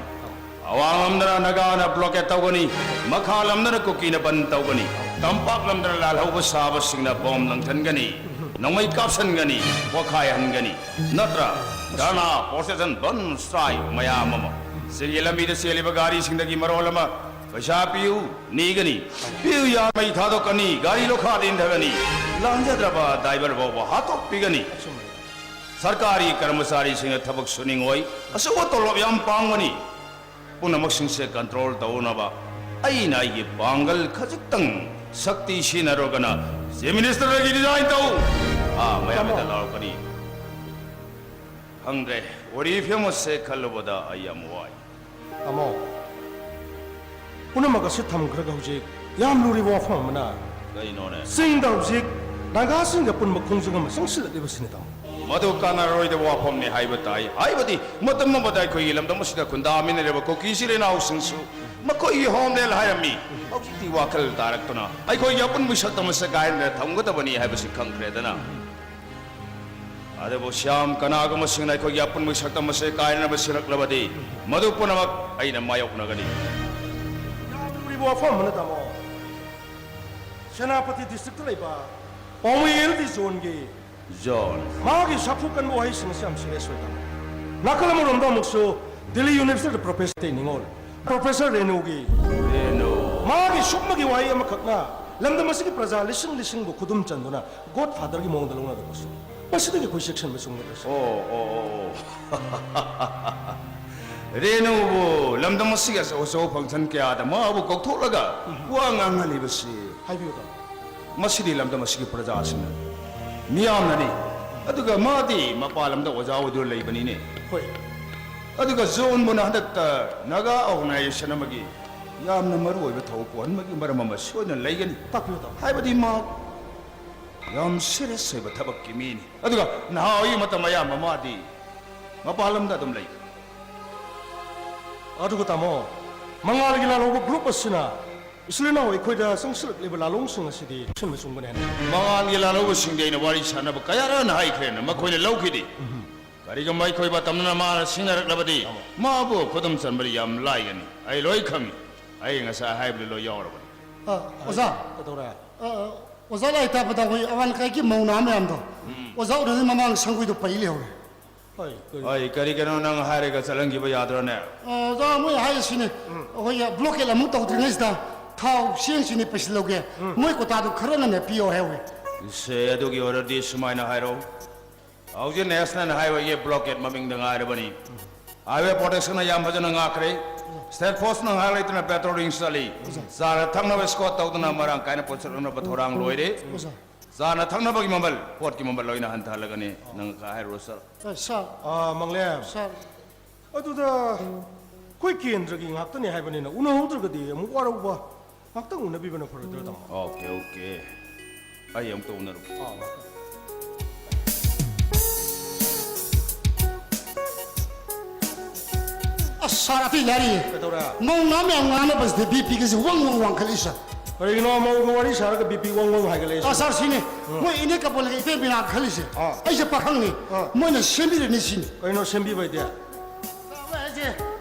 ꯑꯋꯥꯡ ꯂꯝꯗꯅ ꯅꯥꯒꯥꯅ blockade ꯇꯧꯒꯅꯤ, ꯃꯈꯥ ꯂꯝꯗꯅ ꯀꯨꯀꯤꯅ ꯕꯟ ꯇꯧꯒꯅꯤ, ꯇꯝꯄꯥꯛ ꯂꯝꯗꯅ ꯂꯥꯜꯍꯧꯕ ꯁꯥꯕꯁꯤꯡꯅ ꯕꯣꯝ ꯂꯪꯊꯟꯒꯅꯤ, ꯅꯣꯡꯃꯩ ꯀꯥꯞꯁꯟꯒꯅꯤ, ꯄꯣꯈꯥꯏꯍꯟꯒꯅꯤ꯫ ꯅꯠꯇ꯭ꯔꯥ? ꯙꯔꯅꯥ, ꯄ꯭ꯔꯣꯇꯦꯁꯟ, ꯕꯟ, ꯁ꯭ꯇ꯭ꯔꯥꯏꯛ ꯃꯌꯥꯝ ꯑꯃ꯫ ꯆꯤꯡꯒꯤ ꯂꯝꯕꯤꯗ ꯆꯦꯜꯂꯤꯕ ꯒꯥꯔꯤꯁꯤꯡꯗꯒꯤ ꯃꯔꯣꯜ ꯑꯃ ꯄꯩꯁꯥ ꯄꯤꯌꯨ ꯅꯤꯒꯅꯤ, ꯄꯤꯌꯨ ꯌꯥ ꯃꯩ ꯊꯥꯗꯣꯛꯀꯅꯤ, ꯒꯥꯔꯤ ꯂꯣꯈꯥꯗ ꯏꯟꯊꯒꯅꯤ, ꯂꯥꯟꯖꯗ꯭ꯔꯕ driver ꯐꯥꯎꯕ ꯍꯥꯠꯇꯣꯛꯄꯤꯒꯅꯤ꯫ ꯁꯔꯀꯥꯔꯤ ꯀꯔꯃꯆꯥꯔꯤꯁꯤꯡꯅ ꯊꯕꯛ ꯁꯨꯅꯤꯡꯉꯣꯏ, ꯑꯆꯧꯕ ꯇꯣꯂꯣꯞ ꯌꯥꯝ ꯄꯥꯝꯒꯅꯤ꯫ ꯄꯨꯝꯅꯃꯛꯁꯤꯡꯁꯦ control ꯇꯧꯅꯕ ꯑꯩꯅ ꯑꯩꯒꯤ ꯄꯥꯡꯒꯜ ꯈꯖꯤꯛꯇꯪ ꯁꯛꯇꯤ ꯁꯤꯖꯤꯟꯅꯔꯒꯅ Chief Ministerꯗꯒꯤ resign ꯇꯧ꯫ ꯑꯥ, ꯃꯌꯥꯝꯗ ꯂꯥꯎꯔꯛꯀꯅꯤ꯫ ꯈꯪꯗ꯭ꯔꯦ, ꯋꯥꯔꯤ ꯐꯤꯕꯝ ꯑꯁꯦ ꯈꯜꯂꯨꯕꯗ ꯑꯩ ꯌꯥꯝ ꯋꯥꯏ꯫ ꯇꯥꯃꯣ, ꯄꯨꯝꯅꯃꯛ ꯑꯁꯤ ꯊꯝꯈ꯭ꯔꯒ ꯍꯧꯖꯤꯛ ꯌꯥꯝ ꯂꯨꯔꯤꯕ ꯋꯥꯐꯝ ꯑꯃꯅ, ꯀꯩꯅꯣꯅꯦ? ꯆꯤꯡꯗ ꯍꯧꯖꯤꯛ ꯅꯥꯒꯥꯁꯤꯡꯒ ꯑꯄꯨꯟꯕ ꯈꯣꯡꯖꯪ ꯑꯃ ꯆꯪꯁꯤꯜꯂꯛꯂꯤꯕꯁꯤꯅꯤ, ꯇꯥꯃꯣ꯫ ꯃꯗꯨ ꯀꯥꯟꯅꯔꯣꯏꯗꯕ ꯋꯥꯐꯝꯅꯤ ꯍꯥꯏꯕ ꯇꯥꯏ꯫ ꯍꯥꯏꯕꯗꯤ ꯃꯇꯝ ꯑꯃꯗ ꯑꯩꯈꯣꯏꯒꯤ ꯂꯝꯗꯝ ꯑꯁꯤꯗ ꯈꯨꯟꯗꯥꯃꯤꯟꯅꯔꯤꯕ ꯀꯨꯀꯤ ꯏꯆꯤꯜ ꯏꯅꯥꯎꯁꯤꯡꯁꯨ ꯃꯈꯣꯏꯒꯤ homeland ꯍꯥꯏꯔꯝꯃꯤ꯫ ꯍꯧꯖꯤꯛꯇꯤ ꯋꯥꯈꯜ ꯇꯥꯔꯛꯇꯨꯅ ꯑꯩꯈꯣꯏꯒꯤ ꯑꯄꯨꯟꯕ ꯁꯛꯇꯝ ꯑꯁꯤ ꯀꯥꯏꯅ ꯊꯝꯒꯗꯕꯅꯤ ꯍꯥꯏꯕꯁꯤ ꯈꯪꯈ꯭ꯔꯦꯗꯅ꯫ ꯑꯗꯨꯕꯨ ꯁ꯭ꯌꯥꯝ, ꯀꯅꯥꯒꯨꯝꯕꯁꯤꯡꯅ ꯑꯩꯈꯣꯏꯒꯤ ꯑꯄꯨꯟꯕ ꯁꯛꯇꯝ ꯑꯁꯤ ꯀꯥꯏꯅꯅꯕ ꯁꯤꯜꯂꯛꯂꯕꯗꯤ ꯃꯗꯨ ꯄꯨꯝꯅꯃꯛ ꯑꯩꯅ ꯃꯥꯌꯣꯛꯅꯒꯅꯤ꯫ ꯌꯥꯝ ꯂꯨꯔꯤꯕ ꯋꯥꯐꯝ ꯑꯃꯅ, ꯇꯥꯃꯣ꯫ ꯁꯦꯅꯥꯄꯇꯤ districtꯇ ꯂꯩꯕ ꯄꯥꯎꯃꯩ L D zoneꯒꯤ ꯖꯣꯟ꯫ ꯃꯥꯒꯤ ꯁꯥꯐꯨ ꯀꯟꯕ ꯋꯥꯍꯩꯁꯤꯡ ꯑꯁꯤ ꯌꯥꯝ serious ꯑꯣꯏ, ꯇꯥꯃꯣ꯫ ꯅꯥꯀꯜ ꯑꯃꯔꯣꯝꯗ ꯑꯃꯨꯛꯁꯨ ꯗꯤꯜꯂꯤ Universityꯗ Professor ꯇꯦ ꯅꯤꯉꯣꯜ, Professor ꯔꯦꯅꯨꯒꯤ ꯔꯦꯅꯨ꯫ ꯃꯥꯒꯤ ꯁꯨꯞꯅꯒꯤ ꯋꯥꯍꯩ ꯑꯃꯈꯛꯅ ꯂꯝꯗꯝ ꯑꯁꯤꯒꯤ ꯄ꯭ꯔꯖꯥ ꯂꯤꯁꯤꯡ ꯂꯤꯁꯤꯡꯕꯨ ꯈꯨꯗꯨꯝ ꯆꯟꯗꯨꯅ godfatherꯒꯤ ꯃꯑꯣꯡꯗ ꯂꯧꯅꯔꯛꯄꯁꯨ꯫ ꯃꯁꯤꯗꯒꯤ ꯑꯩꯈꯣꯏ ꯆꯦꯛꯁꯤꯟꯕ ꯆꯨꯝꯒꯗ꯭ꯔꯥ, ꯁꯥꯔ? ꯑꯣ, ꯑꯣ, ꯑꯣ, ꯑꯣ꯫ ꯔꯦꯅꯨꯕꯨ ꯂꯝꯗꯝ ꯑꯁꯤꯒꯤ ꯑꯆꯧ ꯑꯆꯧꯕ function ꯀꯌꯥꯗ ꯃꯥꯕꯨ ꯀꯧꯊꯣꯛꯂꯒ ꯋꯥ ꯉꯥꯡꯍꯜꯂꯤꯕꯁꯤ꯫ ꯍꯥꯏꯕꯤꯌꯨ, ꯇꯥꯃꯣ꯫ ꯃꯁꯤꯗꯤ ꯂꯝꯗꯝ ꯑꯁꯤꯒꯤ ꯄ꯭ꯔꯖꯥꯁꯤꯡꯅ, ꯃꯤꯌꯥꯝꯅꯅꯤ꯫ ꯑꯗꯨꯒ ꯃꯥꯗꯤ ꯃꯄꯥꯟ ꯂꯝꯗ ꯑꯣꯖꯥ ꯑꯣꯏꯗꯨꯅ ꯂꯩꯕꯅꯤꯅꯦ꯫ ꯍꯣꯏ꯫ ꯑꯗꯨꯒ ꯖꯣꯟꯕꯨꯅ ꯍꯟꯗꯛꯇ ꯅꯥꯒꯥ organization ꯑꯃꯒꯤ ꯌꯥꯝꯅ ꯃꯔꯨ ꯑꯣꯏꯕ ꯊꯧ ꯄꯨꯍꯟꯕꯒꯤ ꯃꯔꯝ ꯑꯃ ꯁꯣꯏꯗꯅ ꯂꯩꯒꯅꯤ꯫ ꯇꯥꯛꯄꯤꯌꯨ, ꯇꯥꯃꯣ꯫ ꯍꯥꯏꯕꯗꯤ ꯃꯥ ꯌꯥꯝ serious ꯑꯣꯏꯕ ꯊꯕꯛꯀꯤ ꯃꯤꯅꯤ꯫ ꯑꯗꯨꯒ ꯅꯍꯥ ꯑꯣꯏꯔꯤ ꯃꯇꯝ ꯑꯌꯥꯝꯕ ꯃꯥꯗꯤ ꯃꯄꯥꯟ ꯂꯝꯗ ꯑꯗꯨꯝ ꯂꯩ꯫ ꯑꯗꯨꯒ ꯇꯥꯃꯣ, ꯃꯉꯥꯜꯒꯤ ꯂꯥꯜꯍꯧꯕ group ꯑꯁꯤꯅ ꯏꯆꯤꯜ ꯏꯅꯥꯎ ꯑꯩꯈꯣꯏꯗ ꯆꯪꯁꯤꯜꯂꯛꯂꯤꯕ ꯂꯥꯜꯂꯣꯡꯁꯤꯡ ꯑꯁꯤꯗꯤ ꯆꯦꯛꯁꯤꯟꯕ ꯆꯨꯝꯒꯅꯤ ꯍꯥꯏꯅ꯫ ꯃꯉꯥꯜꯒꯤ ꯂꯥꯜꯍꯧꯕꯁꯤꯡꯗꯤ ꯑꯩꯅ ꯋꯥꯔꯤ ꯁꯥꯟꯅꯕ ꯀꯌꯥꯔꯛ ꯍꯥꯏꯈ꯭ꯔꯦꯅ, ꯃꯈꯣꯏꯅ ꯂꯧꯈꯤꯗꯦ꯫ ꯎꯝ꯫ ꯀꯔꯤꯒꯨꯝꯕ ꯑꯩꯈꯣꯏ ꯕꯥꯇꯝꯅ ꯃꯥꯅ ꯁꯤꯡꯅꯔꯛꯂꯕꯗꯤ, ꯇꯥꯃꯣ, ꯃꯥꯕꯨ ꯈꯨꯗꯨꯝ ꯆꯟꯕꯗꯤ ꯌꯥꯝ ꯂꯥꯏꯒꯅꯤ꯫ ꯑꯩ ꯂꯣꯏ ꯈꯪꯏ꯫ ꯑꯩ ꯉꯁꯥꯏ ꯍꯥꯏꯕꯗꯨ ꯂꯣꯏ ꯌꯥꯎꯔꯕꯅꯤ꯫ ꯑ, ꯑꯣꯖꯥ꯫ ꯀꯩꯗꯧꯔꯦ? ꯑ, ꯑꯣꯖꯥ ꯂꯥꯏ ꯇꯥꯛꯄꯗ ꯑꯩꯈꯣꯏ ꯑꯋꯥꯡ ꯂꯩꯀꯥꯏꯒꯤ ꯃꯧ ꯅꯍꯥ ꯃꯌꯥꯝꯗꯣ, ꯎꯝ꯫ ꯑꯣꯖꯥ ꯎꯅꯗꯤ ꯃꯃꯥꯡ ꯁꯪꯒꯣꯏꯗꯣ ꯄꯩ ꯂꯩꯍꯧꯔꯦ꯫ ꯍꯣꯏ, ꯀꯔꯤ? ꯍꯣꯏ, ꯀꯔꯤ ꯀꯩꯅꯣ ꯅꯪ ꯍꯥꯏꯔꯒ ꯆꯠꯍꯟꯈꯤꯕ ꯌꯥꯗ꯭ꯔꯣꯅꯦ? ꯑ, ꯑꯣꯖꯥ, ꯃꯣꯏ ꯍꯥꯏꯔꯤꯁꯤꯅꯦ, ꯎꯝ꯫ ꯑꯩꯈꯣꯏꯒꯤ blockade ꯑꯃꯨꯛ ꯇꯧꯗ꯭ꯔꯤꯉꯩꯁꯤꯗ ꯊꯥꯎ ꯆꯦꯡꯁꯤꯅꯦ ꯄꯩꯁꯤꯜꯍꯧꯒꯦ꯫ ꯎꯝ꯫ ꯃꯣꯏ quotaꯗꯨ ꯈꯔ ꯉꯟꯅ ꯄꯤꯌꯣ ꯍꯥꯏꯍꯧꯋꯦ꯫ ꯁꯦ, ꯑꯗꯨꯒꯤ ꯑꯣꯏꯔꯗꯤ ꯁꯨꯃꯥꯏꯅ ꯍꯥꯏꯔꯣ꯫ ꯍꯧꯖꯤꯛ National Highwayꯒꯤ blockade ꯃꯃꯤꯡꯗ ꯉꯥꯏꯔꯕꯅꯤ꯫ Highway Protectionꯅ ꯌꯥꯝ ꯐꯖꯅ ꯉꯥꯛꯈ꯭ꯔꯦ꯫ State Forceꯅ ꯉꯥꯏꯍꯥꯛ ꯂꯩꯇꯅ patrolling ꯆꯠꯂꯤ꯫ ꯆꯥꯅ ꯊꯛꯅꯕ escort ꯇꯧꯗꯨꯅ ꯃꯔꯥꯡ ꯀꯥꯏꯅ ꯄꯨꯁꯤꯜꯂꯛꯅꯕ ꯊꯧꯔꯥꯡ ꯂꯣꯏꯔꯦ꯫ ꯑꯣꯖꯥ꯫ ꯆꯥꯅ ꯊꯛꯅꯕꯒꯤ ꯃꯃꯜ, ꯄꯣꯠꯀꯤ ꯃꯃꯜ ꯂꯣꯏꯅ ꯍꯟꯊꯍꯜꯂꯒꯅꯤ꯫ ꯅꯪ ꯈꯔ ꯍꯥꯏꯔꯨꯔꯣ, sir꯫ ꯑ, sir꯫ ꯑ, ꯃꯪꯂꯦꯝ꯫ Sir꯫ ꯑꯗꯨꯗ ꯑꯩꯈꯣꯏ ꯀꯦꯟꯗ꯭ꯔꯒꯤ ꯉꯥꯛꯇꯅꯤ ꯍꯥꯏꯕꯅꯤꯅ ꯎꯅꯍꯧꯗ꯭ꯔꯒꯗꯤ ꯑꯃꯨꯛ ꯋꯥꯔꯧꯕ꯫ ꯉꯥꯛꯇꯪ ꯎꯅꯕꯤꯕꯅ ꯐꯔꯣꯏꯗ꯭ꯔꯥ, ꯇꯥꯃꯣ? Okay, okay꯫ ꯑꯩ ꯑꯃꯨꯛꯇ ꯎꯅꯔꯨꯒꯦ꯫ ꯑꯥ, ꯉꯥꯛꯇꯪ꯫ ꯑꯁ, sir, ꯑꯇꯩ ꯌꯥꯔꯤꯌꯦ꯫ ꯀꯩꯗꯧꯔꯦ? ꯃꯧ ꯅꯍꯥ ꯃꯌꯥꯝ ꯉꯥꯡꯅꯕꯁꯤꯗ BP ꯒꯁꯦ ꯋꯪ ꯋꯪ ꯋꯥꯡꯈꯠꯂꯤ, sir꯫ ꯀꯔꯤꯒꯤꯅꯣ ꯃꯧꯒ ꯋꯥꯔꯤ ꯁꯥꯔꯒ BP ꯋꯪ ꯋꯪ ꯍꯥꯏꯒꯠꯂꯛꯏꯁꯦ? ꯑ, sir, ꯁꯤꯅꯤ꯫ ꯎꯝ꯫ ꯃꯣꯏ ꯏꯅꯦ ꯀꯕꯣꯜꯒꯤ ꯏꯇꯩ ꯕꯤꯅꯥ ꯈꯜꯂꯤꯁꯦ꯫ ꯑꯥ꯫ ꯑꯩꯁꯦ ꯄꯥꯈꯪꯅꯤ꯫ ꯑꯥ꯫ ꯃꯣꯏꯅ ꯁꯦꯝꯕꯤꯔꯅꯤ ꯁꯤꯅꯤ꯫ ꯀꯩꯅꯣ ꯁꯦꯝꯕꯤꯕ ꯍꯥꯏꯗꯤ? ꯑꯩꯁꯦ,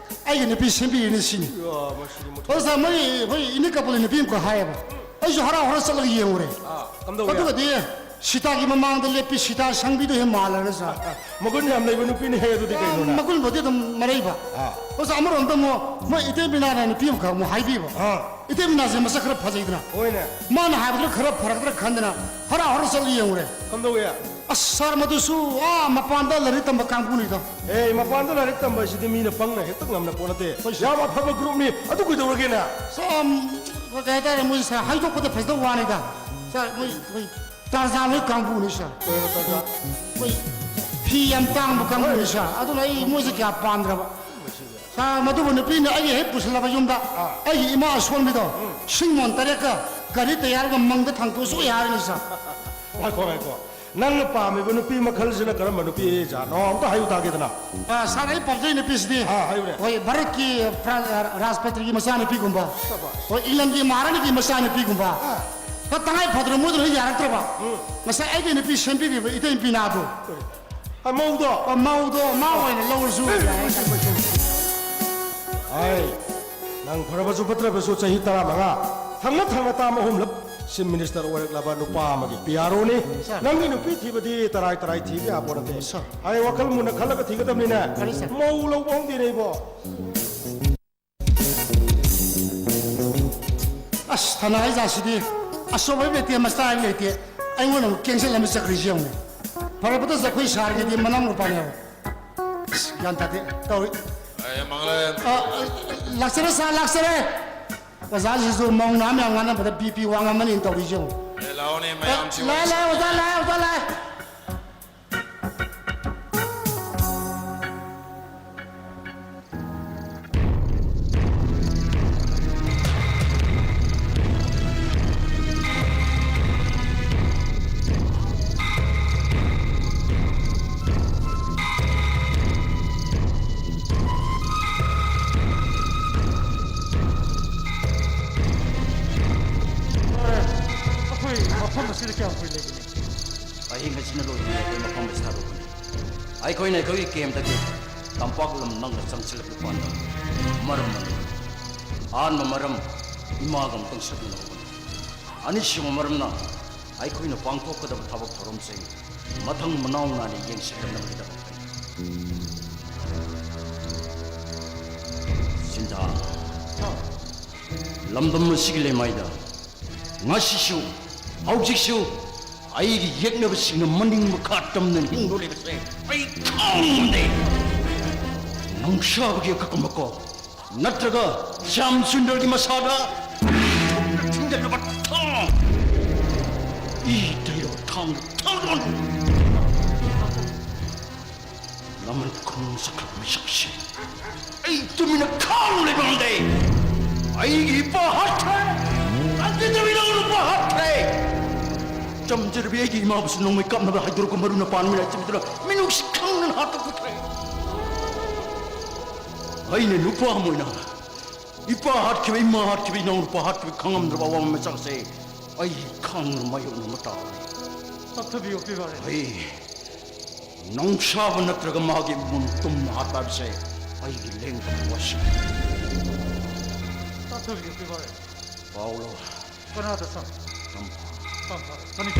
ꯑꯩꯒꯤ ꯅꯨꯄꯤ ꯁꯦꯝꯕꯤꯔꯅꯤ ꯁꯤꯅꯤ꯫ ꯑ, ꯃꯁꯤꯗꯤ ꯃꯊꯣꯡ ꯑꯣꯖꯥ, ꯃꯣꯏ, ꯑꯩꯈꯣꯏ ꯏꯅꯦ ꯀꯕꯣꯜꯒꯤ ꯅꯨꯄꯤ ꯑꯃꯈꯛ ꯍꯥꯏꯌꯦꯕ꯫ ꯑꯩꯁꯨ ꯍꯔꯥꯎ ꯍꯔꯥꯎ ꯆꯠꯂꯒ ꯌꯦꯡꯉꯨꯔꯦ꯫ ꯑꯥ, ꯀꯝꯗꯧꯋꯦ? ꯑꯗꯨꯒꯗꯤ ꯁꯤꯇꯥꯒꯤ ꯃꯃꯥꯡꯗ ꯂꯦꯞꯄꯤ, ꯁꯤꯇꯥ ꯁꯪꯕꯤꯗꯣ ꯍꯦꯛ ꯃꯥꯜꯂꯦꯅ, sir꯫ ꯃꯒꯨꯟ ꯌꯥꯝ ꯂꯩꯕ ꯅꯨꯄꯤꯅꯦ ꯍꯦ ꯑꯗꯨꯗꯤ, ꯀꯩꯅꯣꯅꯦ? ꯃꯒꯨꯟꯕꯨꯗꯤ ꯑꯗꯨꯝ ꯃꯔꯩꯕ꯫ ꯑꯥ꯫ ꯑꯣꯖꯥ, ꯑꯃꯔꯣꯝꯗ ꯑꯃꯨꯛ ꯃꯣꯏ ꯏꯇꯩ ꯕꯤꯅꯥꯅ ꯅꯨꯄꯤ ꯑꯃꯈꯛ ꯑꯃꯨꯛ ꯍꯥꯏꯕꯤꯕ꯫ ꯑꯥ꯫ ꯏꯇꯩ ꯕꯤꯅꯥꯁꯦ ꯃꯁꯛ ꯈꯔ ꯐꯖꯩꯗꯅ꯫ ꯍꯣꯏꯅꯦ꯫ ꯃꯥꯅ ꯍꯥꯏꯕꯗꯨꯅ ꯈꯔ ꯐꯔꯛꯇ꯭ꯔꯥ ꯈꯟꯗꯅ ꯍꯔꯥꯎ ꯍꯔꯥꯎ ꯆꯠꯂ ꯌꯦꯡꯉꯨꯔꯦ꯫ ꯀꯝꯗꯧꯋꯦ? ꯑꯁ, sir, ꯃꯗꯨꯁꯨ, ꯑꯥ, ꯃꯄꯥꯟꯗ ꯂꯥꯏꯔꯤꯛ ꯇꯝꯕ ꯀꯥꯡꯕꯨꯅꯤꯗꯣ꯫ ꯑꯦ, ꯃꯄꯥꯟꯗ ꯂꯥꯏꯔꯤꯛ ꯇꯝꯕ ꯍꯥꯏꯁꯤꯗꯤ ꯃꯤꯅ ꯄꯪꯅ ꯍꯦꯛꯇ ꯉꯝꯅ ꯄꯣꯠ ꯅꯠꯇꯦ꯫ ꯍꯣꯏ, sir꯫ ꯌꯥꯝ ꯑꯐꯕ group ꯅꯤ꯫ ꯑꯗꯨ ꯀꯩꯗꯧꯔꯒꯦꯅꯦ? Sir, ꯎꯝ, ꯀꯩ ꯍꯥꯏꯇꯥꯔꯦ, ꯃꯣꯏ, sir, ꯍꯥꯏꯗꯣꯛꯄꯗ ꯐꯖꯗꯕ ꯋꯥꯅꯤꯗ꯫ Sir, ꯃꯣꯏ, ꯃꯣꯏ ꯇꯥꯔꯖꯥꯟ ꯍꯣꯏ ꯀꯥꯡꯕꯨꯅꯤ, sir꯫ ꯀꯩꯅꯣ ꯇꯥꯔꯖꯥꯟ? ꯃꯣꯏ ꯐꯤ ꯌꯥꯝ ꯇꯥꯡꯕ ꯀꯥꯡꯕꯨꯅꯤ, sir꯫ ꯑꯗꯨꯅ ꯑꯩ ꯃꯣꯏꯁꯦ ꯀꯌꯥ ꯄꯥꯝꯗ꯭ꯔꯕ꯫ Sir, ꯃꯗꯨꯕꯨ ꯅꯨꯄꯤꯅ ꯑꯩꯒꯤ ꯍꯦꯛ ꯄꯨꯁꯤꯜꯂꯕ ꯌꯨꯝꯗ, ꯑꯥ꯫ ꯑꯩꯒꯤ ꯏꯃꯥ ꯑꯁꯣꯟꯕꯤꯗꯣ, ꯎꯝ꯫ ꯁꯤꯡ ꯃꯣꯟ ꯇꯔꯦꯠꯀ ꯒꯥꯔꯤ ꯇꯌꯥꯔꯒ ꯃꯪꯗ ꯊꯥꯡꯇꯣꯛꯑꯁꯨ ꯌꯥꯔꯅꯤ, sir꯫ ꯉꯥꯏꯈꯣ, ꯉꯥꯏꯈꯣ꯫ ꯅꯪꯅ ꯄꯥꯝꯃꯤꯕ ꯅꯨꯄꯤ ꯃꯈꯜꯁꯤꯅ ꯀꯔꯝꯕ ꯅꯨꯄꯤ ꯖꯥꯠꯅꯣ ꯑꯝꯇ ꯍꯥꯏꯌꯨ ꯇꯥꯒꯦꯗꯅ꯫ ꯑ, ꯁꯥꯔ, ꯑꯩ ꯄꯥꯝꯖꯩ ꯅꯨꯄꯤꯁꯤꯗꯤ, ꯑꯥ, ꯍꯥꯏꯌꯨꯅꯦ꯫ ꯍꯣꯏ, ꯚꯥꯔꯠꯀꯤ ꯄ꯭ꯔ-, ꯔꯥꯁꯇ꯭ꯔꯄꯇꯤꯒꯤ ꯃꯆꯥꯅꯨꯄꯤꯒꯨꯝꯕ, ꯁꯕꯥꯁ꯫ ꯍꯣꯏ, ꯏꯪꯂꯦꯟꯒꯤ ꯃꯍꯥꯔꯥꯅꯤꯒꯤ ꯃꯆꯥꯅꯨꯄꯤꯒꯨꯝꯕ꯫ ꯑꯥ꯫ ꯈꯔ ꯇꯉꯥꯏ ꯐꯗꯅ ꯃꯣꯏꯗꯨꯅ ꯌꯥꯔꯛꯇ꯭ꯔꯕ, ꯎꯝ꯫ ꯉꯁꯥꯏ ꯑꯩꯒꯤ ꯅꯨꯄꯤ ꯁꯦꯝꯕꯤꯔꯤꯕ ꯏꯇꯩ ꯄꯤꯅꯥꯗꯣ꯫ ꯀꯔꯤ? ꯑ, ꯃꯧꯗꯣ? ꯑ, ꯃꯧꯗꯣ ꯃꯥ ꯑꯣꯏꯅ ꯂꯧꯔꯁꯨ ꯑꯦ, ꯌꯥꯏ꯫ ꯃꯁꯤ, ꯃꯁꯤ, ꯃꯁꯤ꯫ ꯍꯥꯏ, ꯅꯪ ꯐꯔꯕꯁꯨ ꯐꯠꯇ꯭ꯔꯕꯁꯨ ꯆꯍꯤ ꯇꯔꯥꯃꯉꯥ ꯊꯪꯅ ꯊꯪꯅ ꯇꯥꯝ ꯑꯍꯨꯝꯂꯛ ꯆꯤꯐ ꯃꯤꯅꯤꯁꯇꯔ ꯑꯣꯏꯔꯛꯂꯕ ꯅꯨꯄꯥ ꯑꯃꯒꯤ ꯄꯤ ꯑꯥꯔ ꯑꯣꯅꯤ꯫ ꯁꯥꯔ꯫ ꯅꯪꯒꯤ ꯅꯨꯄꯤ ꯊꯤꯕꯗꯤ ꯇꯔꯥꯏ ꯇꯔꯥꯏ ꯊꯤꯕ ꯌꯥꯄꯣꯠ ꯅꯠꯇꯦ꯫ ꯁꯥꯔ꯫ ꯍꯥꯏ, ꯋꯥꯈꯜ ꯃꯨꯟꯅ ꯈꯜꯂꯒ ꯊꯤꯒꯗꯕꯅꯤꯅꯦ꯫ ꯐꯔꯦ, ꯁꯥꯔ꯫ ꯃꯧ ꯂꯧꯕ ꯍꯧꯅꯗꯦꯅꯦ ꯏꯕꯣ꯫ ꯑꯁ, ꯊꯅꯥ ꯍꯩꯖꯥꯁꯤꯗꯤ ꯑꯆꯧꯕ ꯂꯩꯇꯦ, ꯃꯆꯥ ꯂꯩꯇꯦ꯫ ꯑꯩꯉꯣꯟꯗ ꯑꯃꯨꯛ ꯀꯦꯡꯁꯤꯜ ꯑꯃ ꯆꯠꯈ꯭ꯔꯤꯁꯤ ꯌꯦꯡꯉꯨꯅꯦ꯫ ꯐꯔꯕꯗ ꯖꯈꯣꯏ ꯁꯥꯔꯒꯤꯗꯤ ꯃꯅꯥꯎ ꯅꯨꯄꯥꯅꯦꯕ꯫ ꯑꯁ, ꯒ꯭ꯌꯥꯟ ꯇꯥꯗꯦ ꯇꯧꯔꯤ꯫ ꯑꯦ, ꯃꯪꯂꯦ꯫ ꯑ, ꯑ, ꯂꯥꯛꯆꯔꯦ ꯁꯥꯔ, ꯂꯥꯛꯆꯔꯦ꯫ ꯑꯣꯖꯥꯁꯤꯁꯨ ꯃꯧ ꯅꯍꯥ ꯃꯌꯥꯝ ꯉꯥꯡꯅꯕꯗ ꯕꯤ ꯄꯤ ꯋꯥꯡꯉꯝꯃꯅꯤꯅ ꯇꯧꯔꯤꯁꯤ ꯌꯦꯡꯉꯨ꯫ ꯑꯦ, ꯂꯥꯛꯑꯣꯅꯦ, ꯑ, ꯃꯌꯥꯝꯁꯤ ꯂꯥꯛꯑꯦ, ꯂꯥꯛꯑꯦ, ꯑꯣꯖꯥ ꯂꯥꯛꯑꯦ, ꯑꯣꯖꯥ ꯂꯥꯛꯑꯦ꯫ ꯑꯩꯈꯣꯏ ꯃꯐꯝ ꯑꯁꯤꯗ ꯀꯌꯥꯝ ꯀꯨꯏ ꯂꯩꯒꯅꯤ? ꯑꯍꯤꯡ ꯑꯁꯤꯅ ꯂꯣꯏꯗ꯭ꯔꯤꯉꯩ ꯑꯩꯈꯣꯏ ꯃꯐꯝ ꯑꯁꯤ ꯊꯥꯗꯣꯛꯀꯅꯤ꯫ ꯑꯩꯈꯣꯏꯅ ꯑꯩꯈꯣꯏꯒꯤ ꯀꯦꯝꯇꯒꯤ ꯇꯝꯄꯥꯛ ꯂꯝ ꯅꯛꯅ ꯆꯪꯁꯤꯜꯂꯛꯄ ꯀꯥꯟꯗ ꯃꯔꯝ ꯑꯅꯤ꯫ ꯑꯍꯥꯟꯕ ꯃꯔꯝ, ꯏꯃꯥꯒ ꯑꯃꯨꯛꯇꯪ ꯁꯛꯅꯅꯕ ꯍꯣꯠꯅꯩ꯫ ꯑꯅꯤꯁꯨꯕ ꯃꯔꯝꯅ ꯑꯩꯈꯣꯏꯅ ꯄꯥꯡꯊꯣꯛꯀꯗꯕ ꯊꯕꯛ ꯊꯧꯔꯝꯁꯤꯡ ꯃꯊꯪ ꯃꯅꯥꯎ ꯅꯥꯏꯅ ꯌꯦꯡꯁꯤꯟꯅꯕꯒꯤꯗꯃꯛꯇꯅꯤ꯫ ꯁꯤꯟꯊꯥ, ꯂꯝꯗꯝ ꯑꯁꯤꯒꯤ ꯂꯩꯃꯥꯏꯗ ꯉꯁꯤꯁꯨ, ꯍꯧꯖꯤꯛꯁꯨ ꯑꯩꯒꯤ ꯌꯦꯛꯅꯕꯁꯤꯡꯅ ꯃꯅꯤꯡ ꯃꯈꯥ ꯇꯝꯅ ꯍꯤꯡꯗꯣꯔꯤꯕꯁꯦ ꯑꯩ ꯈꯪꯗꯦ꯫ ꯅꯨꯡꯁꯥꯕꯒꯤ ꯑꯀꯛꯅꯕꯀꯣ, ꯅꯠꯇ꯭ꯔꯒ ꯁ꯭ꯌꯥꯝ ꯁꯨꯟꯗꯔꯒꯤ ꯃꯁꯥꯗ ꯊꯨꯝꯅ ꯊꯤꯟꯖꯤꯜꯂꯕ ꯊꯥꯡ, ꯏ ꯇꯩꯔꯕ ꯊꯥꯡ, ꯊꯥꯡ꯫ ꯂꯃꯟ ꯈꯨꯅꯨꯡ ꯁꯛꯂꯕ ꯃꯤꯁꯛꯁꯤ ꯑꯩ ꯇꯨꯃꯤꯟꯅ ꯈꯥꯡ ꯂꯩꯕ ꯉꯝꯗꯦ꯫ ꯑꯩꯒꯤ ꯏꯄꯥ ꯍꯥꯠꯈ꯭ꯔꯦ꯫ ꯔꯥꯖꯦꯟꯗ꯭ꯔꯒꯤ ꯏꯅꯥꯎ ꯅꯨꯄꯥ ꯍꯥꯠꯈ꯭ꯔꯦ꯫ ꯆꯝꯖꯔꯕꯤ ꯑꯩꯒꯤ ꯏꯃꯥꯕꯨꯁꯨ ꯅꯣꯡꯃꯩ ꯀꯥꯞꯅꯕ ꯍꯥꯏꯗꯣꯔꯛꯄ ꯃꯔꯨꯅ ꯄꯥꯟꯕꯅ ꯆꯤꯟꯗꯨꯅ ꯃꯤꯅꯨꯡꯁꯤ ꯈꯪꯗꯅ ꯍꯥꯠꯇꯣꯛꯄꯤꯈ꯭ꯔꯦ꯫ ꯑꯩꯅ ꯅꯨꯄꯥ ꯑꯃ ꯑꯣꯏꯅ ꯏꯄꯥ ꯍꯥꯠꯈꯤꯕ, ꯏꯃꯥ ꯍꯥꯠꯈꯤꯕ, ꯏꯅꯥꯎꯅꯨꯄꯥ ꯍꯥꯠꯈꯤꯕ ꯈꯪꯉꯝꯗ꯭ꯔꯕ ꯑꯋꯥꯕ ꯃꯆꯥꯛꯁꯦ ꯑꯩ ꯈꯪꯗꯅ ꯃꯥꯌꯣꯛꯅꯕ ꯇꯥꯕꯅꯤ꯫ ꯇꯞꯊꯕꯤꯌꯨ ꯄꯤꯕꯥꯔꯦ꯫ ꯑꯩ ꯅꯣꯡꯁꯥꯕ ꯅꯠꯇ꯭ꯔꯒ ꯃꯥꯒꯤ ꯃꯨꯟ ꯇꯨꯝ ꯍꯥꯠꯄ ꯍꯥꯏꯕꯁꯦ ꯑꯩꯒꯤ ꯂꯦꯡꯗꯕ ꯋꯥꯁꯛ꯫ ꯇꯞꯊꯕꯤꯌꯨ ꯄꯤꯕꯥꯔꯦ꯫ ꯄꯥꯎꯂꯣ꯫ ꯀꯅꯥꯗ ꯁꯥ? ꯇꯝꯐꯥ꯫ ꯇꯝꯐꯥ꯫ ꯐꯅꯤ꯫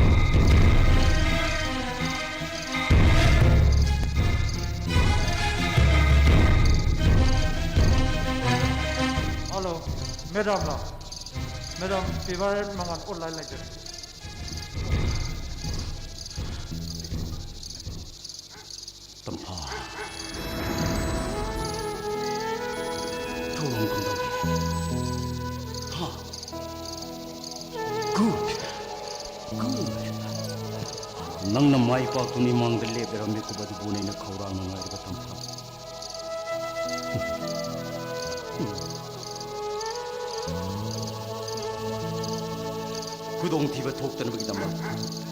ꯍꯜꯂꯣ, ꯃꯦꯗꯥꯝꯂꯥ? ꯃꯦꯗꯥꯝ, ꯄꯤꯕꯥꯔꯦ ꯃꯉꯥꯜ ꯑꯣꯟꯂꯥꯏꯟ ꯂꯩꯖꯔꯦ꯫ ꯇꯝꯐꯥ꯫ ꯊꯧꯔꯥꯡ ꯀꯝꯗꯧꯔꯤ? ꯍꯥ? Good. Good. ꯅꯪꯅ ꯃꯥꯏ ꯄꯥꯛꯇꯨꯅ ꯏꯃꯥꯡꯗ ꯂꯦꯞꯂꯔꯝꯃꯤ ꯀꯨꯞ ꯑꯗꯨꯕꯨꯅ ꯑꯩꯅ ꯈꯧꯔꯥꯡꯅ ꯉꯥꯏꯔꯤꯕ ꯇꯝꯐꯥ꯫ ꯈꯨꯗꯣꯡꯊꯤꯕ ꯊꯣꯛꯇꯅꯕꯒꯤꯗꯃꯛ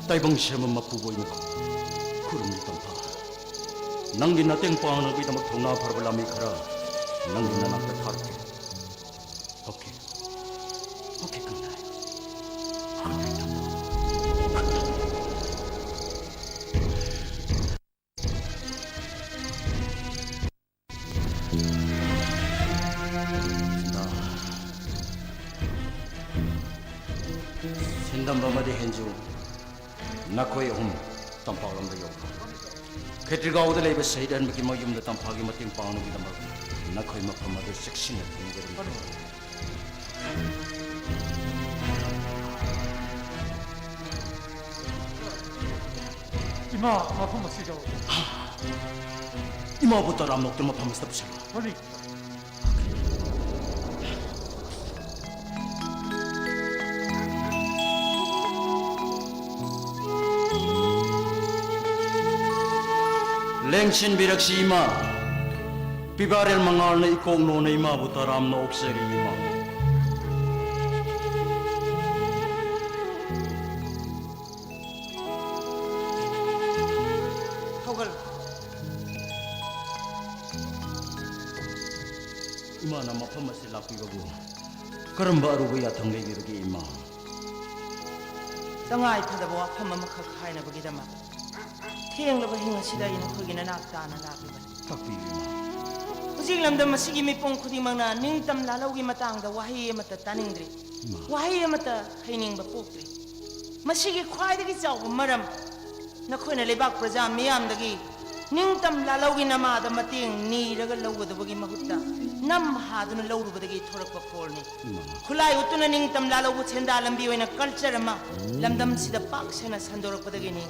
ꯇꯥꯏꯕꯪ ꯁꯦꯝꯕ ꯃꯄꯨꯕ ꯑꯣꯏꯅ ꯈꯨꯔꯨꯝꯂꯤ ꯇꯝꯐꯥ꯫ ꯅꯪꯒꯤ ꯃꯇꯦꯡ ꯄꯥꯡꯅꯕꯒꯤꯗꯃꯛ ꯊꯧꯅꯥ ꯐꯔꯕ ꯂꯥꯟꯃꯤ ꯈꯔ ꯅꯪꯒꯤ ꯅꯅꯥꯛꯇ ꯊꯥꯔꯛꯀꯦ꯫ Okay. Okay, good night. Good night, ꯇꯝꯐꯥ꯫ ꯁꯤꯟꯗꯝꯕ ꯑꯃꯗꯤ ꯍꯦꯟꯖꯨ, ꯅꯈꯣꯏ ꯑꯍꯨꯝ ꯇꯝꯄꯥꯛꯂꯣꯝꯗ ꯌꯧꯈ꯭ꯔꯣ꯫ ꯈꯦꯇ꯭ꯔꯤꯒꯥꯎꯗ ꯂꯩꯕ ꯁꯍꯤꯗ ꯑꯍꯟꯕꯒꯤ ꯃꯌꯨꯝꯗ ꯇꯝꯐꯥꯒꯤ ꯃꯇꯦꯡ ꯄꯥꯡꯅꯕꯒꯤꯗꯃꯛ ꯅꯈꯣꯏ ꯃꯐꯝ ꯑꯗꯨ ꯆꯦꯛꯁꯤꯟꯅ ꯊꯝꯒꯗꯕꯅꯤ꯫ ꯏꯃꯥ, ꯃꯐꯝ ꯑꯁꯤꯗ꯫ ꯏꯃꯥꯕꯨ ꯇꯔꯥꯝꯅ ꯑꯣꯛꯇꯨꯅ ꯃꯐꯝ ꯑꯁꯤꯗ ꯄꯨꯁꯤꯜꯂꯨ꯫ ꯍꯣꯏ꯫ ꯂꯦꯡꯁꯤꯟꯕꯤꯔꯛꯁꯤ ꯏꯃꯥ꯫ ꯄꯤꯕꯥꯔꯦꯜ ꯃꯉꯥꯜꯅ ꯏꯀꯣꯛ ꯅꯣꯟꯅ ꯏꯃꯥꯕꯨ ꯇꯔꯥꯝꯅ ꯑꯣꯛꯆꯔꯤ ꯏꯃꯥ꯫ ꯅ ꯃꯐꯝ ꯑꯁꯤꯗ ꯂꯥꯛꯄꯤꯕꯕꯨ ꯀꯔꯝꯕ ꯑꯔꯨꯕ ꯌꯥꯊꯪ ꯂꯩꯕꯤꯕꯒꯦ, ꯏꯃꯥ? ꯇꯉꯥꯏ ꯐꯗꯕ ꯋꯥꯐꯝ ꯑꯃꯈꯛ ꯍꯥꯏꯅꯕꯒꯤꯗꯃꯛ ꯊꯦꯡꯂꯕ ꯍꯤꯡ ꯑꯁꯤꯗ ꯑꯩ ꯅꯈꯣꯏꯒꯤ ꯅꯅꯥꯛ ꯇꯥꯅ ꯂꯥꯛꯂꯤꯕꯅꯤ꯫ ꯇꯥꯛꯄꯤꯌꯨ, ꯏꯃꯥ꯫ ꯍꯧꯖꯤꯛ ꯂꯝꯗꯝ ꯑꯁꯤꯒꯤ ꯃꯤꯄꯨꯝ ꯈꯨꯗꯤꯡꯃꯛꯅ ꯅꯤꯡꯇꯝ ꯂꯥꯜꯍꯧꯒꯤ ꯃꯇꯥꯡꯗ ꯋꯥꯍꯩ ꯑꯃꯠꯇ ꯇꯥꯅꯤꯡꯗ꯭ꯔꯤ꯫ ꯏꯃꯥ꯫ ꯋꯥꯍꯩ ꯑꯃꯠꯇ ꯍꯩꯅꯤꯡꯕ ꯄꯣꯛꯇ꯭ꯔꯤ꯫ ꯃꯁꯤꯒꯤ ꯈ꯭ꯋꯥꯏꯗꯒꯤ ꯆꯥꯎꯕ ꯃꯔꯝ, ꯅꯈꯣꯏꯅ ꯂꯩꯕꯥꯛ ꯄ꯭ꯔꯖꯥ ꯃꯤꯌꯥꯝꯗꯒꯤ ꯅꯤꯡꯇꯝ ꯂꯥꯜꯍꯧꯒꯤ ꯅꯃꯥꯗ ꯃꯇꯦꯡ ꯅꯤꯔꯒ ꯂꯧꯒꯗꯕꯒꯤ ꯃꯍꯨꯠꯇ, ꯅꯝ ꯍꯥꯗꯨꯅ ꯂꯧꯔꯨꯕꯗꯒꯤ ꯊꯣꯔꯛꯄ ꯐꯣꯜꯅꯤ꯫ ꯏꯃꯥ꯫ ꯈꯨꯠꯂꯥꯏ ꯎꯠꯇꯨꯅ ꯅꯤꯡꯇꯝ ꯂꯥꯜꯍꯧꯕ ꯁꯦꯟꯗꯥ ꯂꯝꯕꯤ ꯑꯣꯏꯅ ꯀꯜꯆꯔ ꯑꯃ ꯂꯝꯗꯝꯁꯤꯗ ꯄꯥꯛ ꯁꯟꯅ ꯁꯟꯗꯣꯔꯛꯄꯗꯒꯤꯅꯤ꯫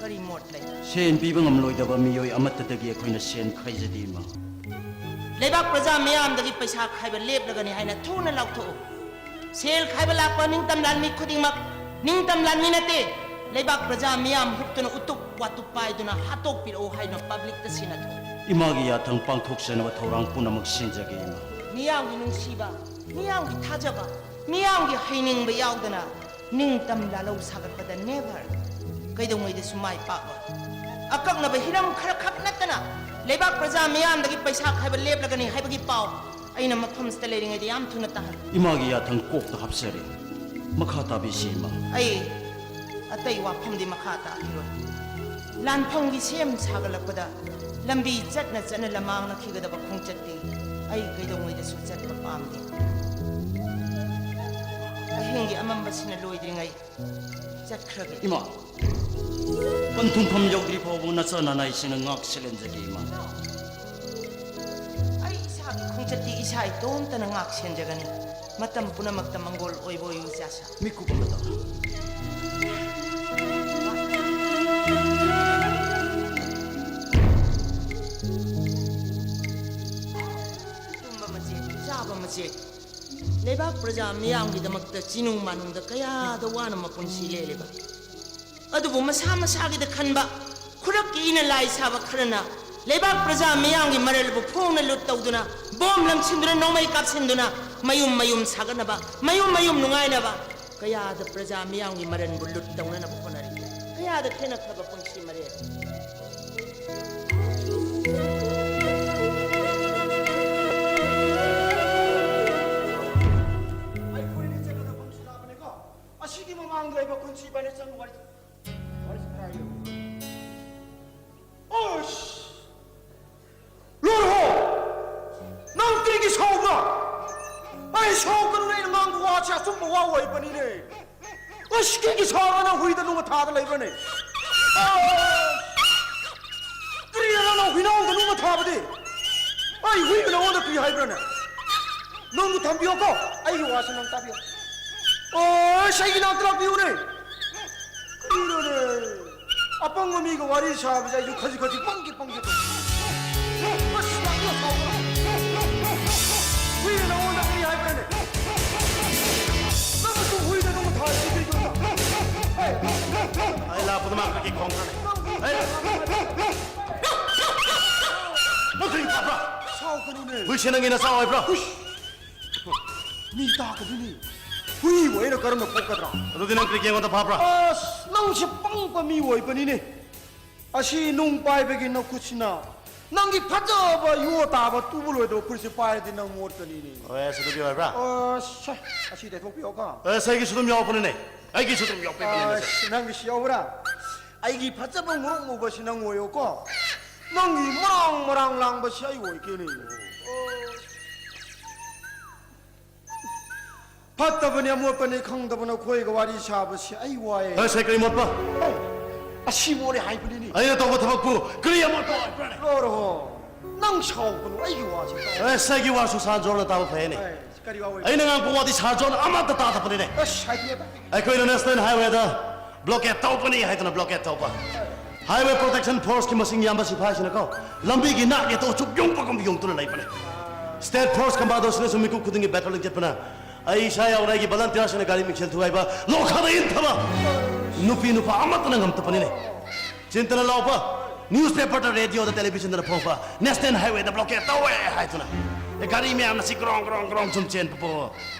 ꯀꯔꯤ ꯃꯣꯠ ꯂꯩ? ꯁꯦꯟ ꯄꯤꯕ ꯉꯝꯂꯣꯏꯗꯕ ꯃꯤꯑꯣꯏ ꯑꯃꯠꯇꯗꯒꯤ ꯑꯩꯈꯣꯏꯅ ꯁꯦꯟ ꯈꯥꯏꯖꯗꯦ, ꯏꯃꯥ꯫ ꯂꯩꯕꯥꯛ ꯄ꯭ꯔꯖꯥ ꯃꯤꯌꯥꯝꯗꯒꯤ ꯄꯩꯁꯥ ꯈꯥꯏꯕ ꯂꯦꯞꯂꯒꯅꯤ ꯍꯥꯏꯅ ꯊꯨꯅ ꯂꯥꯎꯊꯣꯛꯎ꯫ ꯁꯦꯜ ꯈꯥꯏꯕ ꯂꯥꯛꯄ ꯅꯤꯡꯇꯝ ꯂꯥꯟꯃꯤ ꯈꯨꯗꯤꯡꯃꯛ ꯅꯤꯡꯇꯝ ꯂꯥꯟꯃꯤ ꯅꯠꯇꯦ꯫ ꯂꯩꯕꯥꯛ ꯄ꯭ꯔꯖꯥ ꯃꯤꯌꯥꯝ ꯍꯨꯞꯇꯨꯅ ꯎꯇꯨꯞ ꯋꯥꯇꯨꯞ ꯄꯥꯏꯗꯨꯅ ꯍꯥꯠꯇꯣꯛꯄꯤꯔꯛꯎ ꯍꯥꯏꯅ ꯄꯕ꯭ꯂꯤꯛꯇ ꯁꯤꯟꯅꯊꯣꯛꯎ꯫ ꯏꯃꯥꯒꯤ ꯌꯥꯊꯪ ꯄꯥꯡꯊꯣꯛꯆꯅꯕ ꯊꯧꯔꯥꯡ ꯄꯨꯝꯅꯃꯛ ꯁꯤꯟꯖꯒꯦ, ꯏꯃꯥ꯫ ꯃꯤꯌꯥꯝꯒꯤ ꯅꯨꯡꯁꯤꯕ, ꯃꯤꯌꯥꯝꯒꯤ ꯊꯥꯖꯕ, ꯃꯤꯌꯥꯝꯒꯤ ꯍꯩꯅꯤꯡꯕ ꯌꯥꯎꯗꯅ ꯅꯤꯡꯇꯝ ꯂꯥꯜꯍꯧ ꯁꯥꯒꯠꯄꯗ never, ꯀꯩꯗꯧꯉꯩꯗꯁꯨ ꯃꯥꯏ ꯄꯥꯛꯂꯣꯏ꯫ ꯑꯀꯛꯅꯕ ꯍꯤꯔꯝ ꯈꯔꯈꯛ ꯅꯠꯇꯅ ꯂꯩꯕꯥꯛ ꯄ꯭ꯔꯖꯥ ꯃꯤꯌꯥꯝꯗꯒꯤ ꯄꯩꯁꯥ ꯈꯥꯏꯕ ꯂꯦꯞꯂꯒꯅꯤ ꯍꯥꯏꯕꯒꯤ ꯄꯥꯎ ꯑꯩꯅ ꯃꯐꯝꯁꯤꯗ ꯂꯩꯔꯤꯉꯩꯗ ꯌꯥꯝ ꯊꯨꯅ ꯇꯥꯍꯜꯂꯨ꯫ ꯏꯃꯥꯒꯤ ꯌꯥꯊꯪ ꯀꯣꯛꯇ ꯍꯥꯞꯆꯔꯦ꯫ ꯃꯈꯥ ꯇꯥꯕꯤꯁꯤ, ꯏꯃꯥ꯫ ꯑꯩ ꯑꯇꯩ ꯋꯥꯐꯝꯗꯤ ꯃꯈꯥ ꯇꯥꯈꯤꯔꯣꯏ꯫ ꯂꯥꯟꯐꯝꯒꯤ ꯁꯦꯝ ꯁꯥꯒꯠꯂꯛꯄꯗ ꯂꯝꯕꯤ ꯆꯠꯅ ꯆꯠꯅ ꯂꯃꯥꯡꯅꯈꯤꯒꯗꯕ ꯈꯣꯡꯆꯠꯇꯤ ꯑꯩ ꯀꯩꯗꯧꯉꯩꯗꯁꯨ ꯆꯠꯄ ꯄꯥꯝꯗꯦ꯫ ꯑꯍꯤꯡꯒꯤ ꯑꯃꯝꯕꯁꯤꯅ ꯂꯣꯏꯗ꯭ꯔꯤꯉꯩ ꯆꯠꯈ꯭ꯔꯒꯦ꯫ ꯏꯃꯥ, ꯄꯟꯊꯨꯡꯐꯝ ꯌꯧꯗ꯭ꯔꯤ ꯐꯥꯎꯕ ꯅꯆꯥ ꯅꯅꯥꯏꯁꯤꯡꯅ ꯉꯥꯛ ꯁꯦꯜꯍꯟꯖꯒꯦ, ꯏꯃꯥ꯫ ꯑꯩ ꯏꯁꯥꯒꯤ ꯈꯣꯡꯆꯠꯇꯤ ꯏꯁꯥ ꯏꯇꯣꯝꯇꯅ ꯉꯥꯛ ꯁꯦꯟꯖꯒꯅꯤ꯫ ꯃꯇꯝ ꯄꯨꯝꯅꯃꯛꯇ ꯃꯪꯒꯣꯜ ꯑꯣꯏꯕ ꯑꯣꯏꯌꯨ, ꯏꯆꯥꯁꯥ꯫ ꯃꯤꯀꯨꯞ ꯑꯃꯇ꯫ ꯇꯨꯝꯕ ꯃꯆꯦꯠ, ꯆꯥꯕ ꯃꯆꯦꯠ, ꯂꯩꯕꯥꯛ ꯄ꯭ꯔꯖꯥ ꯃꯤꯌꯥꯝꯒꯤꯗꯃꯛꯇ ꯆꯤꯅꯨꯡ ꯃꯥꯅꯨꯡꯗ ꯀꯌꯥꯗ ꯋꯥꯅ ꯃꯄꯨꯟꯁꯤ ꯂꯦꯜꯂꯤꯕ꯫ ꯑꯗꯨꯕꯨ ꯃꯁꯥ ꯃꯁꯥꯒꯤꯗ ꯈꯟꯕ, ꯈꯨꯔꯞꯀꯤ ꯏꯅ ꯂꯥꯏ ꯁꯥꯕ ꯈꯔꯅ ꯂꯩꯕꯥꯛ ꯄ꯭ꯔꯖꯥ ꯃꯤꯌꯥꯝꯒꯤ ꯃꯔꯜꯕꯨ ꯐꯣꯡꯅ ꯂꯨꯠ ꯇꯧꯗꯨꯅ, ꯕꯣꯝ ꯂꯪꯁꯤꯟꯗꯨꯅ, ꯅꯣꯡꯃꯩ ꯀꯥꯞꯁꯤꯟꯗꯨꯅ, ꯃꯌꯨꯝ ꯃꯌꯨꯝ ꯁꯥꯒꯠꯅꯕ, ꯃꯌꯨꯝ ꯃꯌꯨꯝ ꯅꯨꯡꯉꯥꯏꯅꯕ, ꯀꯌꯥꯗ ꯄ꯭ꯔꯖꯥ ꯃꯤꯌꯥꯝꯒꯤ ꯃꯔꯜꯕꯨ ꯂꯨꯠ ꯇꯧꯅꯅꯕ ꯍꯣꯠꯅꯔꯤ꯫ ꯀꯌꯥꯗ ꯈꯦꯠꯅꯈ꯭ꯔꯕ ꯄꯨꯟꯁꯤ ꯃꯔꯦꯜ꯫ ꯄꯨꯟꯁꯤ ꯏꯕꯥꯅꯤ ꯆꯪ ꯋꯥꯔꯤ, ꯋꯥꯔꯤ ꯁꯥꯟꯅꯔꯤꯌꯨ꯫ ꯑꯁ! ꯂꯣꯏꯔꯦꯍꯣ! ꯅꯪ ꯀꯔꯤꯒꯤ ꯁꯥꯎꯕ꯭ꯔꯥ? ꯑꯩ ꯁꯥꯎꯒꯅꯨꯅꯦ, ꯑꯩꯅ ꯉꯥꯡꯕ ꯋꯥꯁꯦ ꯑꯆꯨꯝꯕ ꯋꯥ ꯑꯣꯏꯕꯅꯤꯅꯦ꯫ ꯑꯁ, ꯀꯔꯤꯒꯤ ꯁꯥꯎꯔ ꯅꯪ ꯍꯨꯏꯗ ꯅꯨꯡ ꯊꯥꯗ ꯂꯩꯕ꯭ꯔꯅꯦ? ꯑꯁ! ꯀꯔꯤꯅꯣ ꯅꯪ ꯍꯨꯏꯅꯥꯎꯗ ꯅꯨꯡ ꯊꯥꯕꯗꯤ? ꯑꯩ ꯍꯨꯏꯅ ꯅꯉꯣꯟꯗ ꯀꯔꯤ ꯍꯥꯏꯕ꯭ꯔꯅꯦ? ꯅꯪꯕꯨ ꯊꯝꯕꯤꯌꯣꯀꯣ, ꯑꯩꯒꯤ ꯋꯥꯁꯦ ꯅꯪ ꯇꯥꯕꯤꯌꯣ꯫ ꯑꯁ, ꯑꯩꯒꯤ ꯅꯥꯛꯇ ꯂꯥꯛꯄꯤꯌꯨꯅꯦ꯫ ꯀꯔꯤꯅꯣꯅꯦ? ꯑꯄꯪꯕ ꯃꯤꯒ ꯋꯥꯔꯤ ꯁꯥꯕꯁꯦ ꯑꯩꯁꯨ ꯈꯖꯤꯛ ꯈꯖꯤꯛ ꯄꯪꯒꯦ ꯄꯪꯒꯦ ꯇꯧꯏ꯫ ꯑꯁ, ꯌꯥꯝꯅ ꯁꯥꯎꯒꯠꯂꯦ꯫ ꯍꯨꯏꯅ ꯅꯉꯣꯟꯗ ꯀꯔꯤ ꯍꯥꯏꯕ꯭ꯔꯅꯦ? ꯅꯪꯅꯁꯨ ꯍꯨꯏꯗ ꯅꯣꯡꯃ ꯊꯥꯔꯤꯁꯤ ꯀꯔꯤꯒꯤꯅꯣ? ꯍꯦ! ꯑꯩ ꯂꯥꯛꯄꯗ ꯃꯥ ꯀꯔꯤ ꯈꯣꯡꯈ꯭ꯔꯅꯤ? ꯅꯪ ꯍꯨꯏ ꯍꯦ! ꯅꯪ ꯀꯔꯤ ꯐꯥꯕ꯭ꯔꯥ? ꯁꯥꯎꯒꯅꯨꯅꯦ꯫ ꯍꯨꯏꯁꯦ ꯅꯪꯒꯤ ꯅꯆꯥ ꯑꯣꯏꯕ꯭ꯔꯥ? ꯍꯨꯏꯁ! ꯃꯤ ꯇꯥꯛꯀꯗꯣꯏꯅꯤ꯫ ꯍꯨꯏꯕꯨ ꯑꯩꯅ ꯀꯔꯝꯅ ꯄꯣꯛꯀꯗ꯭ꯔꯥ? ꯑꯗꯨꯗꯤ ꯅꯪ ꯀꯔꯤꯒꯤ ꯑꯩꯉꯣꯟꯗ ꯐꯥꯕ꯭ꯔꯥ? ꯑꯁ, ꯅꯪꯁꯦ ꯄꯪꯕ ꯃꯤ ꯑꯣꯏꯕꯅꯤꯅꯦ꯫ ꯑꯁꯤ ꯅꯨꯡ ꯄꯥꯏꯕꯒꯤ ꯅꯈꯨꯠꯁꯤꯅ ꯅꯪꯒꯤ ꯐꯖꯕ ꯌꯣ ꯇꯥꯕ ꯇꯨꯕ ꯂꯣꯏꯗꯕ ꯐꯨꯔꯤꯠꯁꯦ ꯄꯥꯏꯔꯗꯤ ꯅꯪ ꯃꯣꯠꯀꯅꯤꯅꯦ꯫ ꯍꯣꯏ, ꯑꯁꯤ ꯑꯗꯨꯒꯤ ꯑꯣꯏꯕ꯭ꯔꯥ? ꯑꯁ, ꯑꯁꯤ ꯇꯩꯊꯣꯛꯄꯤꯌꯣꯀꯣ꯫ ꯑꯁ, ꯑꯩꯒꯤꯁꯨ ꯑꯗꯨꯝ ꯌꯥꯎꯕꯅꯤꯅꯦ꯫ ꯑꯩꯒꯤꯁꯨ ꯑꯗꯨꯝ ꯌꯥꯎꯕꯤꯕꯅꯤꯅꯦ, ꯁꯦ꯫ ꯑꯁ, ꯅꯪꯒꯤꯁꯨ ꯌꯥꯎꯕ꯭ꯔꯥ? ꯑꯩꯒꯤ ꯐꯖꯕ ꯃꯣꯔꯣꯛ ꯃꯨꯕꯁꯤ ꯅꯪ ꯑꯣꯏꯌꯣꯀꯣ꯫ ꯅꯪꯒꯤ ꯃꯔꯥꯡ ꯃꯔꯥꯡ ꯂꯥꯡꯕꯁꯤ ꯑꯩ ꯑꯣꯏꯒꯦꯅꯦ꯫ ꯐꯠꯇꯕꯅꯤ ꯑꯃꯣꯠꯄꯅꯤ ꯈꯪꯗꯕ ꯅꯈꯣꯏꯒ ꯋꯥꯔꯤ ꯁꯥꯕꯁꯤ ꯑꯩ ꯋꯥꯏꯌꯦ꯫ ꯑꯁ, ꯀꯔꯤ ꯃꯣꯠꯄ? ꯑꯦ, ꯑꯁꯤ ꯃꯣꯠꯂꯦ ꯍꯥꯏꯕꯅꯤꯅꯦ꯫ ꯑꯩꯅ ꯇꯧꯕ ꯊꯕꯛꯄꯨ ꯀꯔꯤ ꯑꯃꯣꯠꯄ ꯑꯣꯏꯕ꯭ꯔꯥꯅꯦ? ꯂꯣꯏꯔꯦꯍꯣ, ꯅꯪ ꯁꯥꯎꯒꯅꯨ, ꯑꯩꯒꯤ ꯋꯥꯁꯤ ꯇꯥꯎ꯫ ꯑꯁ, ꯑꯩꯒꯤ ꯋꯥꯁꯨ ꯁꯥꯔ ꯖꯣꯟꯅ ꯇꯥꯕ ꯐꯩꯅꯦ꯫ ꯑꯦ, ꯀꯔꯤ ꯋꯥ ꯑꯣꯏꯕ? ꯑꯩꯅ ꯉꯥꯡꯕ ꯋꯥꯗꯤ ꯁꯥꯔ ꯖꯣꯟ ꯑꯃꯠꯇ ꯇꯥꯗꯕꯅꯤꯅꯦ꯫ ꯑꯁ, ꯍꯥꯏꯕꯤꯌꯨ, ꯇꯥꯕꯤꯌꯨ꯫ ꯑꯩꯈꯣꯏꯅ ꯅꯦꯁꯅꯦꯜ ꯍꯥꯏꯋꯦꯗ ꯕ꯭ꯂꯣꯀꯦꯠ ꯇꯧꯕꯅꯤ ꯍꯥꯏꯗꯨꯅ ꯕ꯭ꯂꯣꯀꯦꯠ ꯇꯧꯕ꯫ ꯍꯥꯏꯋꯦ ꯄ꯭ꯔꯣꯇꯦꯛꯁꯟ ꯐꯣꯔꯁꯀꯤ ꯃꯁꯤꯡ ꯌꯥꯝꯕ ꯁꯤꯐꯥꯏꯁꯤꯅꯀꯣ, ꯂꯝꯕꯤꯒꯤ ꯅꯥꯛ ꯌꯦꯠꯇ ꯎꯆꯨꯛ ꯌꯨꯡꯕꯒꯨꯝ ꯌꯨꯡꯗꯨꯅ ꯂꯩꯕꯅꯦ꯫ ꯁ꯭ꯇꯦꯠ ꯐꯣꯔꯁ ꯀꯃꯥꯟꯗꯣꯁꯤꯅꯁꯨ ꯃꯤꯀꯨꯞ ꯈꯨꯗꯤꯡꯒꯤ ꯄꯦꯇ꯭ꯔꯣꯂꯤꯡ ꯆꯠꯄꯅ, ꯑꯩ ꯏꯁꯥ ꯌꯥꯎꯅ ꯑꯩꯒꯤ ꯚꯣꯂꯟꯇꯤꯌꯔꯁꯤꯡꯅ ꯒꯥꯔꯤ ꯃꯤꯡꯁꯦꯜ ꯊꯨꯒꯥꯏꯕ, ꯂꯣꯛꯈꯥꯗ ꯏꯟꯊꯕ, ꯅꯨꯄꯤ ꯅꯨꯄꯥ ꯑꯃꯠꯇꯅ ꯉꯝꯇꯕꯅꯤꯅꯦ꯫ ꯆꯤꯟꯇꯅ ꯂꯥꯎꯕ, ꯅ꯭ꯌꯨꯁꯄꯦꯄꯔꯗ, ꯔꯦꯗꯤꯑꯣꯗ, ꯇꯦꯂꯤꯚꯤꯖꯟꯗ ꯐꯣꯡꯕ, ꯅꯦꯁꯅꯦꯜ ꯍꯥꯏꯋꯦꯗ ꯕ꯭ꯂꯣꯀꯦꯠ ꯇꯧꯋꯦ ꯍꯥꯏꯗꯨꯅ꯫ ꯑꯦ, ꯒꯥꯔꯤ ꯃꯌꯥꯝꯅ ꯁꯤ ꯒ꯭ꯔꯣꯡ ꯒ꯭ꯔꯣꯡ ꯒ꯭ꯔꯣꯡ ꯁꯨꯝ ꯆꯦꯟꯕꯕꯨ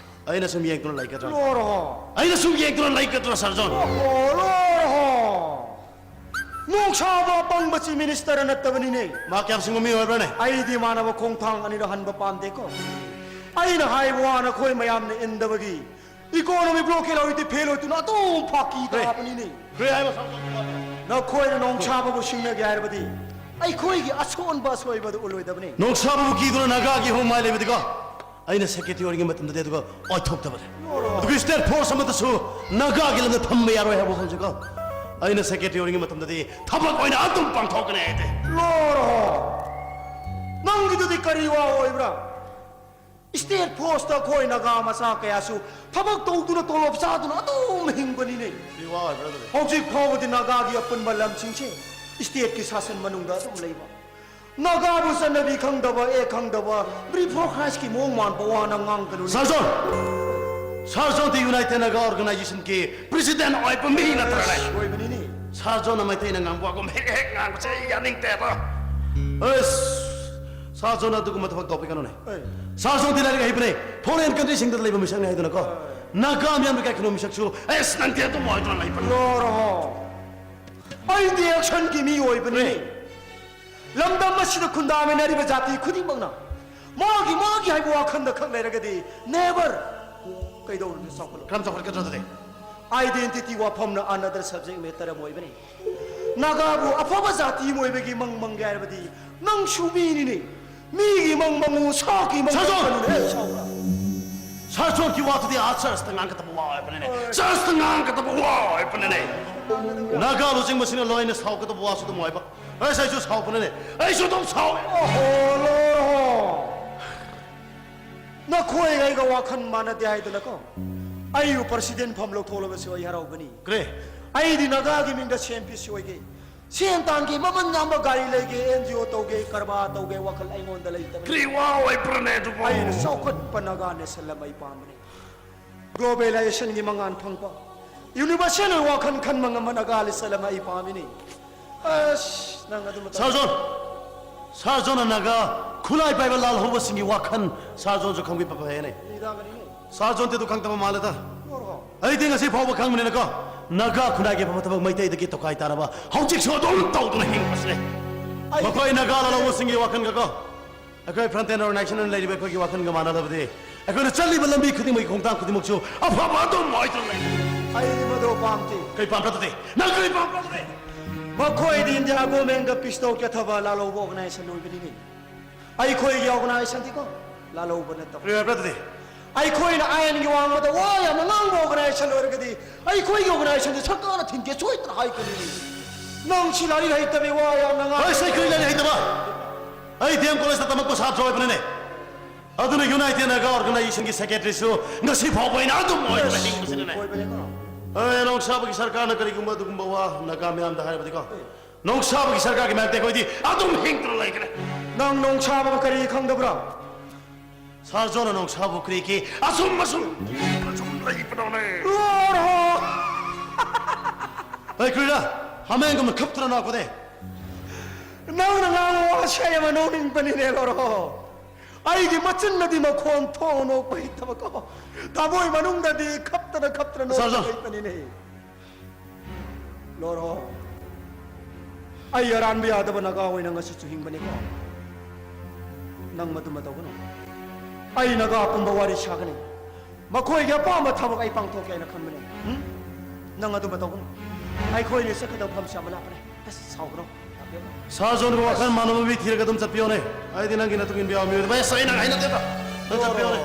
ꯑꯩꯅ ꯁꯨꯝ ꯌꯦꯡꯗꯨꯅ ꯂꯩꯒꯗ꯭ꯔꯥ? ꯂꯣꯏꯔꯦꯍꯣ꯫ ꯑꯩꯅ ꯁꯨꯝ ꯌꯦꯡꯗꯨꯅ ꯂꯩꯒꯗ꯭ꯔꯥ, ꯁꯥꯔ ꯖꯣꯟ? ꯑꯣꯍꯣ, ꯂꯣꯏꯔꯦꯍꯣ꯫ ꯅꯣꯛ ꯁꯥꯕ ꯑꯄꯪꯕ ꯆꯤꯐ ꯃꯤꯅꯤꯁꯇꯔ ꯅꯠꯇꯕꯅꯤꯅꯦ꯫ ꯃꯥ ꯀꯌꯥꯝ ꯁꯤꯡꯕ ꯃꯤ ꯑꯣꯏꯕ꯭ꯔꯥꯅꯦ? ꯑꯩꯗꯤ ꯃꯥꯟꯅꯕ ꯈꯣꯡꯊꯥꯡ ꯑꯅꯤꯔꯛ ꯍꯟꯕ ꯄꯥꯝꯗꯦꯀꯣ꯫ ꯑꯩꯅ ꯍꯥꯏꯕ ꯋꯥ ꯅꯈꯣꯏ ꯃꯌꯥꯝꯅ ꯏꯟꯗꯕꯒꯤ Economy blockade ꯂꯧꯔꯤꯗꯤ ꯐꯦꯜ ꯑꯣꯏꯗꯨꯅ ꯑꯗꯨꯝ ꯐꯥꯀꯤ ꯇꯥꯕꯅꯤꯅꯦ꯫ ꯀꯔꯤ ꯍꯥꯏꯕ? ꯅꯈꯣꯏꯅ ꯅꯣꯡꯁꯥꯕꯕꯨ ꯁꯤꯡꯅꯒꯦ ꯍꯥꯏꯔꯕꯗꯤ ꯑꯩꯈꯣꯏꯒꯤ ꯑꯁꯣꯟꯕ ꯑꯁꯣꯏꯕꯗꯨ ꯎꯠꯂꯣꯏꯗꯕꯅꯤ꯫ ꯅꯣꯡꯁꯥꯕꯕꯨ ꯀꯤꯗꯨꯅ ꯅꯥꯒꯥꯒꯤ ꯍꯧꯃꯥꯏ ꯂꯩꯕꯗꯤꯀꯣ, ꯑꯩꯅ ꯁꯦꯀ꯭ꯔꯦꯇꯔꯤ ꯑꯣꯏꯔꯤꯉꯩ ꯃꯇꯝꯗꯗꯤ ꯑꯗꯨꯒ ꯑꯣꯏꯊꯣꯛꯇꯕꯅꯦ꯫ ꯑꯗꯨꯒ ꯁ꯭ꯇꯦꯠ ꯐꯣꯔꯁ ꯑꯃꯠꯇꯁꯨ ꯅꯥꯒꯥꯒꯤ ꯂꯝꯗ ꯊꯝꯕ ꯌꯥꯔꯣꯏ ꯍꯥꯏꯕ ꯋꯥꯐꯝꯁꯤꯀꯣ, ꯑꯩꯅ ꯁꯦꯀ꯭ꯔꯦꯇꯔꯤ ꯑꯣꯏꯔꯤꯉꯩ ꯃꯇꯝꯗꯗꯤ ꯊꯕꯛ ꯑꯣꯏꯅ ꯑꯗꯨꯝ ꯄꯥꯡꯊꯣꯛꯀꯅꯤ ꯑꯩꯗꯤ꯫ ꯂꯣꯔꯣ, ꯅꯪꯒꯤꯗꯨꯗꯤ ꯀꯔꯤ ꯋꯥ ꯑꯣꯏꯕ꯭ꯔꯥ? ꯁ꯭ꯇꯦꯠ ꯐꯣꯔꯁꯇ ꯑꯩꯈꯣꯏ ꯅꯥꯒꯥ ꯃꯆꯥ ꯀꯌꯥꯁꯨ ꯊꯕꯛ ꯇꯧꯗꯨꯅ ꯇꯣꯂꯣꯞ ꯆꯥꯗꯨꯅ ꯑꯗꯨꯝ ꯍꯤꯡꯕꯅꯤꯅꯦ꯫ ꯀꯔꯤ ꯋꯥ ꯑꯣꯏꯕ꯭ꯔꯥ ꯑꯗꯨꯗꯤ? ꯍꯧꯖꯤꯛ ꯐꯥꯎꯕꯗꯤ ꯅꯥꯒꯥꯒꯤ ꯑꯄꯨꯟꯕ ꯂꯝꯁꯤꯡꯁꯦ ꯁ꯭ꯇꯦꯠꯀꯤ ꯁꯥꯁꯟ ꯃꯅꯨꯡꯗ ꯑꯗꯨꯝ ꯂꯩꯕ꯫ ꯅꯥꯒꯥꯕꯨ ꯆꯠꯅꯕꯤ ꯈꯪꯗꯕ, ꯑꯦ ꯈꯪꯗꯕ, ꯕ꯭ꯔꯤꯐꯣ ꯈ꯭ꯔꯥꯏꯁꯀꯤ ꯃꯑꯣꯡ ꯃꯥꯟꯕ ꯋꯥꯅ ꯉꯥꯡꯒꯅꯨ꯫ ꯁꯥꯔ ꯖꯣꯟ! ꯁꯥꯔ ꯖꯣꯟꯗꯤ ꯌꯨꯅꯥꯏꯇꯦꯗ ꯅꯥꯒꯥ ꯑꯣꯔꯒꯅꯥꯏꯖꯦꯁꯟꯒꯤ ꯄ꯭ꯔꯦꯁꯤꯗꯦꯟ ꯑꯣꯏꯕ ꯃꯤ ꯅꯠꯇ꯭ꯔꯅꯦ? ꯑꯣꯏꯕꯅꯤꯅꯦ꯫ ꯁꯥꯔ ꯖꯣꯟꯅ ꯃꯩꯇꯩꯅ ꯉꯥꯡꯕ ꯋꯥꯒꯨꯝ ꯍꯦꯛ ꯍꯦꯛ ꯉꯥꯡꯕꯁꯦ ꯑꯩ ꯌꯥꯅꯤꯡꯗꯦꯕ꯫ ꯑꯁ! ꯁꯥꯔ ꯖꯣꯟ ꯑꯗꯨꯒꯨꯝꯕ ꯊꯕꯛ ꯇꯧꯕꯤꯒꯅꯨꯅꯦ꯫ ꯑꯦ꯫ ꯁꯥꯔ ꯖꯣꯟꯗꯤ ꯂꯥꯏꯔꯤꯛ ꯍꯩꯕꯅꯦ, ꯐꯣꯔꯦꯟ ꯀꯟꯇ꯭ꯔꯤꯁꯤꯡꯗ ꯂꯩꯕ ꯃꯤꯁꯛꯅꯤ ꯍꯥꯏꯗꯨꯅꯀꯣ꯫ ꯅꯥꯒꯥ ꯃꯤꯌꯥꯝꯅ ꯀꯥꯏꯈꯨꯅꯣ ꯃꯤꯁꯛꯁꯨ, ꯑꯁ, ꯅꯪꯗꯤ ꯑꯗꯨꯝ ꯑꯣꯏꯗꯨꯅ ꯂꯩꯕꯅꯤ꯫ ꯂꯣꯔꯣ, ꯑꯩꯗꯤ ꯑꯦꯛꯁꯟꯒꯤ ꯃꯤ ꯑꯣꯏꯕꯅꯤ꯫ ꯂꯝꯗꯝ ꯑꯁꯤꯗ ꯈꯨꯟꯗꯥꯃꯤꯟꯅꯔꯤꯕ ꯖꯥꯇꯤ ꯈꯨꯗꯤꯡꯃꯛꯅ ꯃꯥꯒꯤ ꯃꯥꯒꯤ ꯍꯥꯏꯕ ꯋꯥꯈꯜꯗ ꯈꯛ ꯂꯩꯔꯒꯗꯤ never ꯀꯩꯗꯧꯔꯨꯅꯤ ꯆꯥꯎꯈꯠꯂꯣꯏ꯫ ꯀꯔꯝ ꯆꯥꯎꯈꯠꯀꯗ꯭ꯔꯣ ꯑꯗꯨꯗꯤ? Identity ꯋꯥꯐꯝꯅ another subject matter ꯑꯃ ꯑꯣꯏꯕꯅꯤ꯫ ꯅꯥꯒꯥꯕꯨ ꯑꯐꯕ ꯖꯥꯇꯤ ꯑꯃ ꯑꯣꯏꯕꯒꯤ ꯃꯪ ꯃꯪꯒꯦ ꯍꯥꯏꯔꯕꯗꯤ ꯅꯪꯁꯨ ꯃꯤꯅꯤꯅꯦ꯫ ꯃꯤꯒꯤ ꯃꯪ ꯃꯪꯉꯨ, ꯁꯥꯒꯤ ꯃꯪ ꯁꯥꯖꯣꯟ! ꯃꯪꯒꯅꯨꯅꯦ, ꯁꯥꯎꯕ꯭ꯔꯥ? ꯁꯥꯔ ꯖꯣꯟꯒꯤ ꯋꯥꯗꯨꯗꯤ ꯑꯥ ꯆꯔꯆꯇ ꯉꯥꯡꯒꯗꯕ ꯋꯥ ꯑꯣꯏꯕꯅꯤꯅꯦ꯫ ꯆꯔꯆꯇ ꯉꯥꯡꯒꯗꯕ ꯋꯥ ꯑꯣꯏꯕꯅꯤꯅꯦ꯫ ꯅꯥꯒꯥ ꯂꯨꯆꯤꯡꯕꯁꯤꯡꯅ ꯂꯣꯏꯅ ꯁꯥꯎꯒꯗꯕ ꯋꯥꯁꯨ ꯑꯗꯨꯝ ꯑꯣꯏꯕ꯫ ꯑꯩꯁ, ꯑꯩꯁꯨ ꯁꯥꯎꯕꯅꯤꯅꯦ꯫ ꯑꯩꯁꯨ ꯑꯗꯨꯝ ꯁꯥꯎꯋꯦ꯫ ꯑꯣꯍꯣ, ꯂꯣꯏꯔꯣ꯫ ꯅꯈꯣꯏ ꯑꯩꯒ ꯋꯥꯈꯜ ꯃꯥꯟꯅꯗꯦ ꯍꯥꯏꯗꯅꯀꯣ꯫ ꯑꯩꯕꯨ ꯄ꯭ꯔꯁꯤꯗꯦꯟ ꯐꯝ ꯂꯧꯊꯣꯛꯂꯕꯁꯨ ꯑꯩ ꯍꯔꯥꯎꯒꯅꯤ꯫ ꯀꯔꯤ? ꯑꯩꯗꯤ ꯅꯥꯒꯥꯒꯤ ꯃꯤꯡꯗ ꯁꯤ ꯑꯦꯝ ꯄꯤ ꯁꯤ ꯑꯣꯏꯒꯦ꯫ ꯁꯦꯟ ꯇꯥꯟꯒꯦ, ꯃꯃꯜ ꯌꯥꯝꯕ ꯒꯥꯔꯤ ꯂꯩꯒꯦ, ꯑꯦꯟ ꯖꯤ ꯑꯣ ꯇꯧꯒꯦ, ꯀꯔꯕꯥꯔ ꯇꯧꯒꯦ, ꯋꯥꯈꯜ ꯑꯩꯉꯣꯟꯗ ꯂꯩꯇꯕꯅꯤ꯫ ꯀꯔꯤ ꯋꯥ ꯑꯣꯏꯕ꯭ꯔꯅꯦ ꯑꯗꯨꯕꯨ? ꯑꯩꯅ ꯆꯥꯎꯈꯠꯄ ꯅꯥꯒꯥ ꯅꯦꯁꯟ ꯑꯃ ꯑꯩ ꯄꯥꯝꯕꯅꯤ꯫ ꯒ꯭ꯂꯣꯕꯦꯂꯥꯏꯖꯦꯁꯟꯒꯤ ꯃꯉꯥꯜ ꯐꯪꯕ, ꯌꯨꯅꯤꯚꯔꯁꯦꯜ ꯋꯥꯈꯜ ꯈꯟꯕ ꯉꯝꯕ ꯅꯥꯒꯥ ꯅꯦꯁꯟ ꯑꯃ ꯑꯩ ꯄꯥꯝꯃꯤꯅꯤ꯫ ꯑꯁ, ꯅꯪ ꯑꯗꯨ ꯃꯇꯝ ꯁꯥꯔ ꯖꯣꯟ! ꯁꯥꯔ ꯖꯣꯟꯅ ꯅꯥꯒꯥ ꯈꯨꯠꯂꯥꯏ ꯄꯥꯏꯕ ꯂꯥꯜꯍꯧꯕꯁꯤꯡꯒꯤ ꯋꯥꯈꯜ ꯁꯥꯔ ꯖꯣꯟꯁꯨ ꯈꯪꯕꯤꯕ ꯐꯩꯌꯦꯅꯦ꯫ ꯅꯤꯗꯥꯒꯅꯤꯅꯦ꯫ ꯁꯥꯔ ꯖꯣꯟꯗꯤ ꯑꯗꯨ ꯈꯪꯗꯕ ꯃꯥꯜꯂꯦꯗ꯫ ꯂꯣꯔꯣ꯫ ꯑꯩꯗꯤ ꯉꯁꯤ ꯐꯥꯎꯕ ꯈꯪꯕꯅꯤꯅꯀꯣ, ꯅꯥꯒꯥ ꯈꯨꯟꯅꯥꯏꯒꯤ ꯑꯐꯕ ꯊꯕꯛ ꯃꯩꯇꯩꯗꯒꯤ ꯇꯣꯈꯥꯏ ꯇꯥꯔꯕ ꯍꯧꯖꯤꯛꯁꯨ ꯑꯗꯨꯝ ꯇꯧꯗꯨꯅ ꯍꯤꯡꯕꯁꯤꯅꯦ꯫ ꯑꯩ ꯃꯈꯣꯏ ꯅꯥꯒꯥ ꯂꯥꯜꯍꯧꯕꯁꯤꯡꯒꯤ ꯋꯥꯈꯜꯒꯀꯣ, ꯑꯩꯈꯣꯏ ꯐ꯭ꯔꯟꯇꯦꯟ ꯑꯣꯔꯒꯅꯥꯏꯖꯦꯁꯟ ꯑꯣꯏꯅ ꯂꯩꯔꯤꯕ ꯑꯩꯈꯣꯏꯒꯤ ꯋꯥꯈꯜꯒ ꯃꯥꯟꯅꯗꯕꯗꯤ ꯑꯩꯈꯣꯏꯅ ꯆꯠꯂꯤꯕ ꯂꯝꯕꯤ ꯈꯨꯗꯤꯡꯃꯛꯀꯤ ꯈꯣꯡꯊꯥꯡ ꯈꯨꯗꯤꯡꯃꯛꯁꯨ ꯑꯐꯕ ꯑꯗꯨꯝ ꯑꯣꯏꯗꯨꯅ ꯂꯩ꯫ ꯑꯩꯗꯤ ꯃꯗꯨ ꯄꯥꯝꯗꯦ꯫ ꯀꯔꯤ ꯄꯥꯝꯕ꯭ꯔꯥ ꯑꯗꯨꯗꯤ? ꯅꯪ ꯀꯔꯤ ꯄꯥꯝꯕ꯭ꯔꯥ ꯑꯗꯨꯗꯤ? ꯃꯈꯣꯏꯗꯤ ꯏꯟꯗꯤꯌꯥ ꯒꯣꯔꯃꯦꯟꯒ ꯄꯤꯁꯇꯧ ꯀꯦꯊꯕ ꯂꯥꯜꯍꯧꯕ ꯑꯣꯔꯒꯅꯥꯏꯖꯦꯁꯟ ꯑꯣꯏꯕꯅꯤꯅꯦ꯫ ꯑꯩꯈꯣꯏꯒꯤ ꯑꯣꯔꯒꯅꯥꯏꯖꯦꯁꯟꯗꯤꯀꯣ ꯂꯥꯜꯍꯧꯕ ꯅꯠꯇꯕ꯫ ꯀꯔꯤ ꯍꯥꯏꯕ꯭ꯔꯥ ꯑꯗꯨꯗꯤ? ꯑꯩꯈꯣꯏꯅ ꯑꯥꯏꯟꯒꯤ ꯋꯥꯡꯃꯗ ꯋꯥ ꯌꯥꯝꯅ ꯉꯥꯡꯕ ꯑꯣꯔꯒꯅꯥꯏꯖꯦꯁꯟ ꯑꯣꯏꯔꯒꯗꯤ ꯑꯩꯈꯣꯏꯒꯤ ꯑꯣꯔꯒꯅꯥꯏꯖꯦꯁꯟꯗꯤ ꯁꯔꯀꯥꯔꯅ ꯊꯤꯡꯒꯦ ꯁꯣꯏꯗꯅ ꯍꯥꯏꯒꯅꯤ꯫ ꯅꯪ ꯁꯤ ꯂꯥꯏꯔꯤꯛ ꯍꯩꯇꯕꯤ ꯋꯥ ꯌꯥꯝꯅ ꯉꯥꯡ- ꯑꯩ ꯁꯤ ꯀꯔꯤ ꯂꯥꯏꯔꯤꯛ ꯍꯩꯇꯕ? ꯑꯩ ꯗꯤ ꯑꯦꯝ ꯀꯣꯂꯦꯖꯇ ꯇꯝꯃꯛꯄ ꯁꯥꯇ꯭ꯔ ꯑꯣꯏꯕꯅꯤꯅꯦ꯫ ꯑꯗꯨꯅ ꯌꯨꯅꯥꯏꯇꯦꯗ ꯅꯥꯒꯥ ꯑꯣꯔꯒꯅꯥꯏꯖꯦꯁꯟꯒꯤ ꯁꯦꯀ꯭ꯔꯦꯇꯔꯤꯁꯨ ꯉꯁꯤ ꯐꯥꯎꯕ ꯑꯩꯅ ꯑꯗꯨꯝ ꯑꯣꯏꯗꯨꯅ ꯍꯤꯡꯕꯁꯤꯅꯅꯦ꯫ ꯑꯣꯏꯕꯅꯦꯀꯣ꯫ ꯑꯦ, ꯅꯣꯡꯁꯥꯕꯒꯤ ꯁꯔꯀꯥꯔꯅ ꯀꯔꯤꯒꯨꯝꯕ ꯑꯗꯨꯒꯨꯝꯕ ꯋꯥ ꯅꯥꯒꯥ ꯃꯤꯌꯥꯝꯗ ꯍꯥꯏꯔꯕꯗꯤꯀꯣ, ꯅꯣꯡꯁꯥꯕꯒꯤ ꯁꯔꯀꯥꯔꯒꯤ ꯃꯥꯌꯣꯛꯇ ꯑꯩꯈꯣꯏꯗꯤ ꯑꯗꯨꯝ ꯍꯤꯡꯗꯨꯅ ꯂꯩꯒꯅꯤ꯫ ꯅꯪ ꯅꯣꯡꯁꯥꯕ ꯀꯔꯤ ꯈꯪꯗꯕ꯭ꯔꯥ? ꯁꯥꯔ ꯖꯣꯟꯅ ꯅꯣꯡꯁꯥꯕꯨ ꯀꯔꯤꯒꯤ ꯑꯁꯨꯝ ꯑꯁꯨꯝ ꯑꯁꯨꯝ ꯂꯩꯕꯅꯣꯅꯦ? ꯂꯣꯔꯍꯣ! ꯑꯩ ꯀ꯭ꯔꯤꯔꯥ ꯍꯥꯃꯦꯡꯒꯨꯝꯅ ꯈꯞꯇꯅ ꯅꯣꯛꯄꯅꯦ꯫ ꯅꯪꯅ ꯉꯥꯡꯕ ꯋꯥꯁꯦ ꯑꯩ ꯌꯥꯝꯅ ꯅꯣꯛꯅꯤꯡꯕꯅꯤꯅꯦ, ꯂꯣꯔꯍꯣ꯫ ꯑꯩꯒꯤ ꯃꯆꯤꯟꯅꯗꯤ ꯃꯈꯣꯟ ꯊꯣꯛꯅ ꯅꯣꯛꯄ ꯍꯩꯇꯕꯀꯣ, ꯊꯃꯣꯏ ꯃꯅꯨꯡꯗꯗꯤ ꯈꯞꯇꯅ ꯈꯞꯇꯅ ꯅꯣꯛꯄ ꯁꯥꯔ ꯖꯣꯟ꯫ ꯍꯩꯕꯅꯤꯅꯦ꯫ ꯂꯣꯔꯍꯣ, ꯑꯩ ꯑꯔꯥꯟꯕ ꯌꯥꯗꯕ ꯅꯥꯒꯥ ꯑꯣꯏꯅ ꯉꯁꯤꯁꯨ ꯍꯤꯡꯕꯅꯤꯀꯣ꯫ ꯅꯪ ꯃꯗꯨꯃ ꯇꯧꯒꯅꯨ꯫ ꯑꯩ ꯅꯥꯒꯥ ꯄꯨꯝꯕ ꯋꯥꯔꯤ ꯁꯥꯒꯅꯤ꯫ ꯃꯈꯣꯏꯒꯤ ꯑꯄꯥꯝꯕ ꯊꯕꯛ ꯑꯩ ꯄꯥꯡꯊꯣꯛꯀꯦ ꯍꯥꯏꯅ ꯈꯟꯕꯅꯤ꯫ ꯎꯝ? ꯅꯪ ꯑꯗꯨꯃ ꯇꯧꯒꯅꯨ꯫ ꯑꯩꯈꯣꯏꯅ ꯆꯠꯀꯗꯕ ꯃꯐꯝꯁꯤ ꯌꯥꯝꯅ ꯂꯥꯞꯄꯅꯤ꯫ ꯑꯁ, ꯁꯥꯎꯒꯅꯨ꯫ ꯂꯥꯛꯄꯤꯌꯨ꯫ ꯁꯥꯔ ꯖꯣꯟꯒ ꯋꯥꯈꯜ ꯃꯥꯟꯅꯕ ꯃꯤ ꯊꯤꯔꯒ ꯑꯗꯨꯝ ꯆꯠꯄꯤꯌꯣꯅꯦ꯫ ꯑꯩꯗꯤ ꯅꯪꯒꯤ ꯅꯇꯨꯡ ꯏꯟꯕ ꯌꯥꯕ ꯃꯤꯑꯣꯏꯗꯕ ꯑꯁ ꯑꯩꯅ ꯍꯩꯅꯗꯦꯕ꯫ ꯅꯪ ꯆꯠꯄꯤꯌꯣꯅꯦ꯫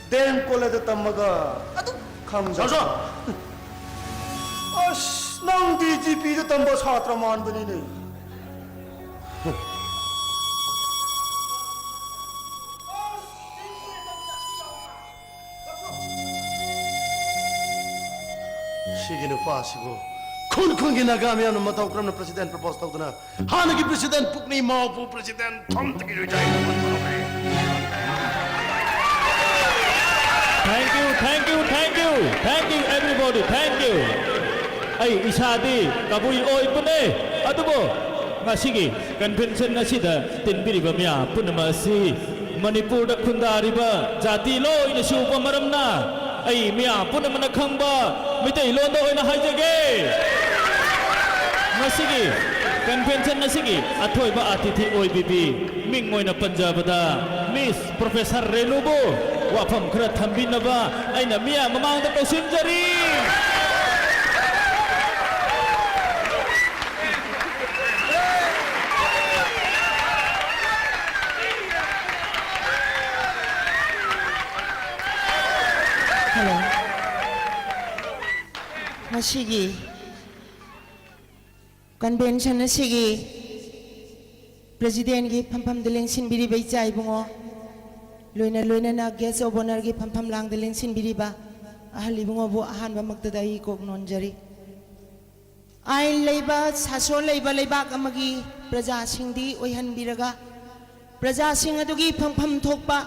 ꯗꯤ ꯑꯦꯝ ꯀꯣꯂꯦꯖꯇ ꯇꯝꯃꯒ ꯑꯗꯨꯝ ꯈꯪꯗꯕ꯫ ꯁꯥꯔ ꯖꯣꯟ! ꯑꯁ, ꯅꯪ ꯗꯤ ꯖꯤ ꯄꯤꯗ ꯇꯝꯕ ꯁꯥꯇ꯭ꯔ ꯃꯥꯟꯕꯅꯤꯅꯦ꯫ ꯁꯤꯒꯤ ꯅꯨꯄꯥꯁꯤꯕꯨ ꯈꯨꯟ ꯈꯨꯟꯒꯤ ꯅꯥꯒꯥ ꯃꯤꯌꯥꯝꯅ ꯃꯇꯧ ꯀꯔꯝꯅ ꯄ꯭ꯔꯦꯁꯤꯗꯦꯟ ꯄ꯭ꯔꯄꯣꯖ ꯇꯧꯗꯅ ꯍꯥꯟꯅꯒꯤ ꯄ꯭ꯔꯦꯁꯤꯗꯦꯟ ꯄꯨꯛꯅꯤ ꯃꯥꯎꯄꯨ ꯄ꯭ꯔꯦꯁꯤꯗꯦꯟ ꯊꯝꯗꯒꯤ ꯔꯤꯇꯥꯌꯔ ꯇꯧꯍꯟꯕꯅꯣꯅꯦ? Thank you, thank you, thank you, thank you everybody, thank you. ꯑꯩ ꯏꯁꯥꯗꯤ ꯀꯕꯨꯏ ꯑꯣꯏꯕꯅꯦ, ꯑꯗꯨꯕꯨ ꯉꯁꯤꯒꯤ ꯀꯟꯚꯦꯟꯁꯟ ꯑꯁꯤꯗ ꯇꯤꯟꯕꯤꯔꯤꯕ ꯃꯤꯌꯥꯝ ꯄꯨꯝꯅꯃꯛ ꯑꯁꯤ ꯃꯅꯤꯄꯨꯔꯗ ꯈꯨꯟꯗꯥꯔꯤꯕ ꯖꯥꯇꯤ ꯂꯣꯏꯅ ꯁꯨꯕ ꯃꯔꯝꯅ ꯑꯩ ꯃꯤꯌꯥꯝ ꯄꯨꯝꯅꯃꯛꯅ ꯈꯪꯕ ꯃꯤꯇꯩꯂꯣꯟꯗ ꯑꯣꯏꯅ ꯍꯥꯏꯖꯒꯦ꯫ ꯉꯁꯤꯒꯤ ꯀꯟꯚꯦꯟꯁꯟ ꯑꯁꯤꯒꯤ ꯑꯊꯣꯏꯕ ꯑꯇꯤꯊꯤ ꯑꯣꯏꯕꯤꯕꯤ ꯃꯤꯡ ꯑꯣꯏꯅ ꯄꯟꯖꯕꯗ Miss Professor ꯔꯦꯅꯨꯕꯨ ꯋꯥꯐꯝ ꯈꯔ ꯊꯝꯕꯤꯅꯕ ꯑꯩꯅ ꯃꯤꯌꯥꯝ ꯃꯃꯥꯡꯗ ꯀꯧꯁꯤꯟꯖꯔꯤ꯫ Hello. ꯉꯁꯤꯒꯤ convention ꯑꯁꯤꯒꯤ presidentꯀꯤ ꯐꯝꯐꯝꯗ ꯂꯦꯡꯁꯤꯟꯕꯤꯔꯤꯕ ꯏꯆꯥ ꯏꯕꯨꯡꯉꯣ, ꯂꯣꯏꯅ ꯂꯣꯏꯅꯅ guest of honourꯒꯤ ꯐꯝꯐꯝ ꯂꯥꯡꯗ ꯂꯦꯡꯁꯤꯟꯕꯤꯔꯤꯕ ꯑꯍꯜ ꯏꯕꯨꯡꯉꯣꯕꯨ ꯑꯍꯥꯟꯕꯃꯛꯇꯗ ꯑꯩ ꯀꯣꯛ ꯅꯣꯟꯖꯔꯤ꯫ ꯑꯥꯏꯟ ꯂꯩꯕ, ꯁꯥꯁꯣꯟ ꯂꯩꯕ ꯂꯩꯕꯥꯛ ꯑꯃꯒꯤ ꯄ꯭ꯔꯖꯥꯁꯤꯡꯗꯤ ꯑꯣꯏꯍꯟꯕꯤꯔꯒ, ꯄ꯭ꯔꯖꯥꯁꯤꯡ ꯑꯗꯨꯒꯤ ꯐꯪꯐꯝ ꯊꯣꯛꯄ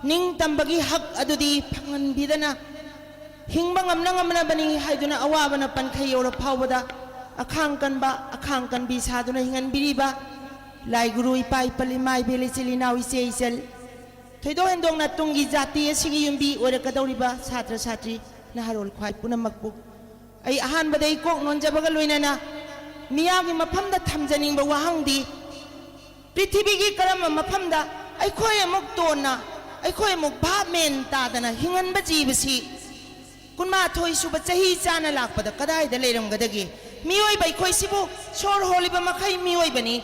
ꯅꯤꯡꯇꯝꯕꯒꯤ ꯍꯛ ꯑꯗꯨꯗꯤ ꯐꯪꯍꯟꯕꯤꯗꯅ, ꯍꯤꯡꯕ ꯉꯝꯅ ꯉꯝꯅꯕꯅꯤ ꯍꯥꯏꯗꯨꯅ ꯑꯋꯥꯕꯅ ꯄꯟꯈꯩ ꯌꯧꯔ ꯐꯥꯎꯕꯗ ꯑꯈꯥꯡ ꯀꯟꯕ, ꯑꯈꯥꯡ ꯀꯟꯕꯤ ꯁꯥꯗꯨꯅ ꯍꯤꯡꯍꯟꯕꯤꯔꯤꯕ ꯂꯥꯏ ꯒꯨꯔꯨ, ꯏꯄꯥ ꯏꯄꯜ, ꯏꯃꯥ ꯏꯕꯦꯜ, ꯏꯆꯤꯜ ꯏꯅꯥꯎ, ꯏꯆꯦ ꯏꯆꯜ, ꯊꯣꯏꯗꯣꯛ ꯍꯦꯟꯗꯣꯛꯅ ꯇꯨꯡꯒꯤ ꯖꯥꯇꯤ ꯑꯁꯤꯒꯤ ꯌꯨꯝꯕꯤ ꯑꯣꯏꯔꯛꯀꯗꯧꯔꯤꯕ ꯁꯥꯇ꯭ꯔ ꯁꯥꯇ꯭ꯔꯤ, ꯅꯍꯥꯔꯣꯜ ꯈ꯭ꯋꯥꯏ ꯄꯨꯝꯅꯃꯛꯄꯨ ꯑꯩ ꯑꯍꯥꯟꯕꯗ ꯏꯀꯣꯛ ꯅꯣꯟꯖꯕꯒ ꯂꯣꯏꯅꯅ ꯃꯤꯌꯥꯝꯒꯤ ꯃꯐꯝꯗ ꯊꯝꯖꯅꯤꯡꯕ ꯋꯥꯍꯪꯗꯤ, ꯄ꯭ꯔꯤꯊꯤꯕꯤꯒꯤ ꯀꯔꯝꯕ ꯃꯐꯝꯗ ꯑꯩꯈꯣꯏ ꯑꯃꯨꯛ ꯇꯣꯟꯅ, ꯑꯩꯈꯣꯏ ꯑꯃꯨꯛ ꯚꯥꯞ ꯃꯦꯟ ꯇꯥꯗꯅ ꯍꯤꯡꯍꯟꯕ ꯖꯤꯕꯁꯤ ꯀꯨꯟꯃꯥꯊꯣꯏ ꯁꯨꯕ ꯆꯍꯤ ꯆꯥꯅ ꯂꯥꯛꯄꯗ ꯀꯗꯥꯏꯗ ꯂꯩꯔꯝꯒꯗꯒꯦ? ꯃꯤꯑꯣꯏꯕ ꯑꯩꯈꯣꯏꯁꯤꯕꯨ ꯁꯣꯔ ꯍꯣꯜꯂꯤꯕ ꯃꯈꯩ ꯃꯤꯑꯣꯏꯕꯅꯤ,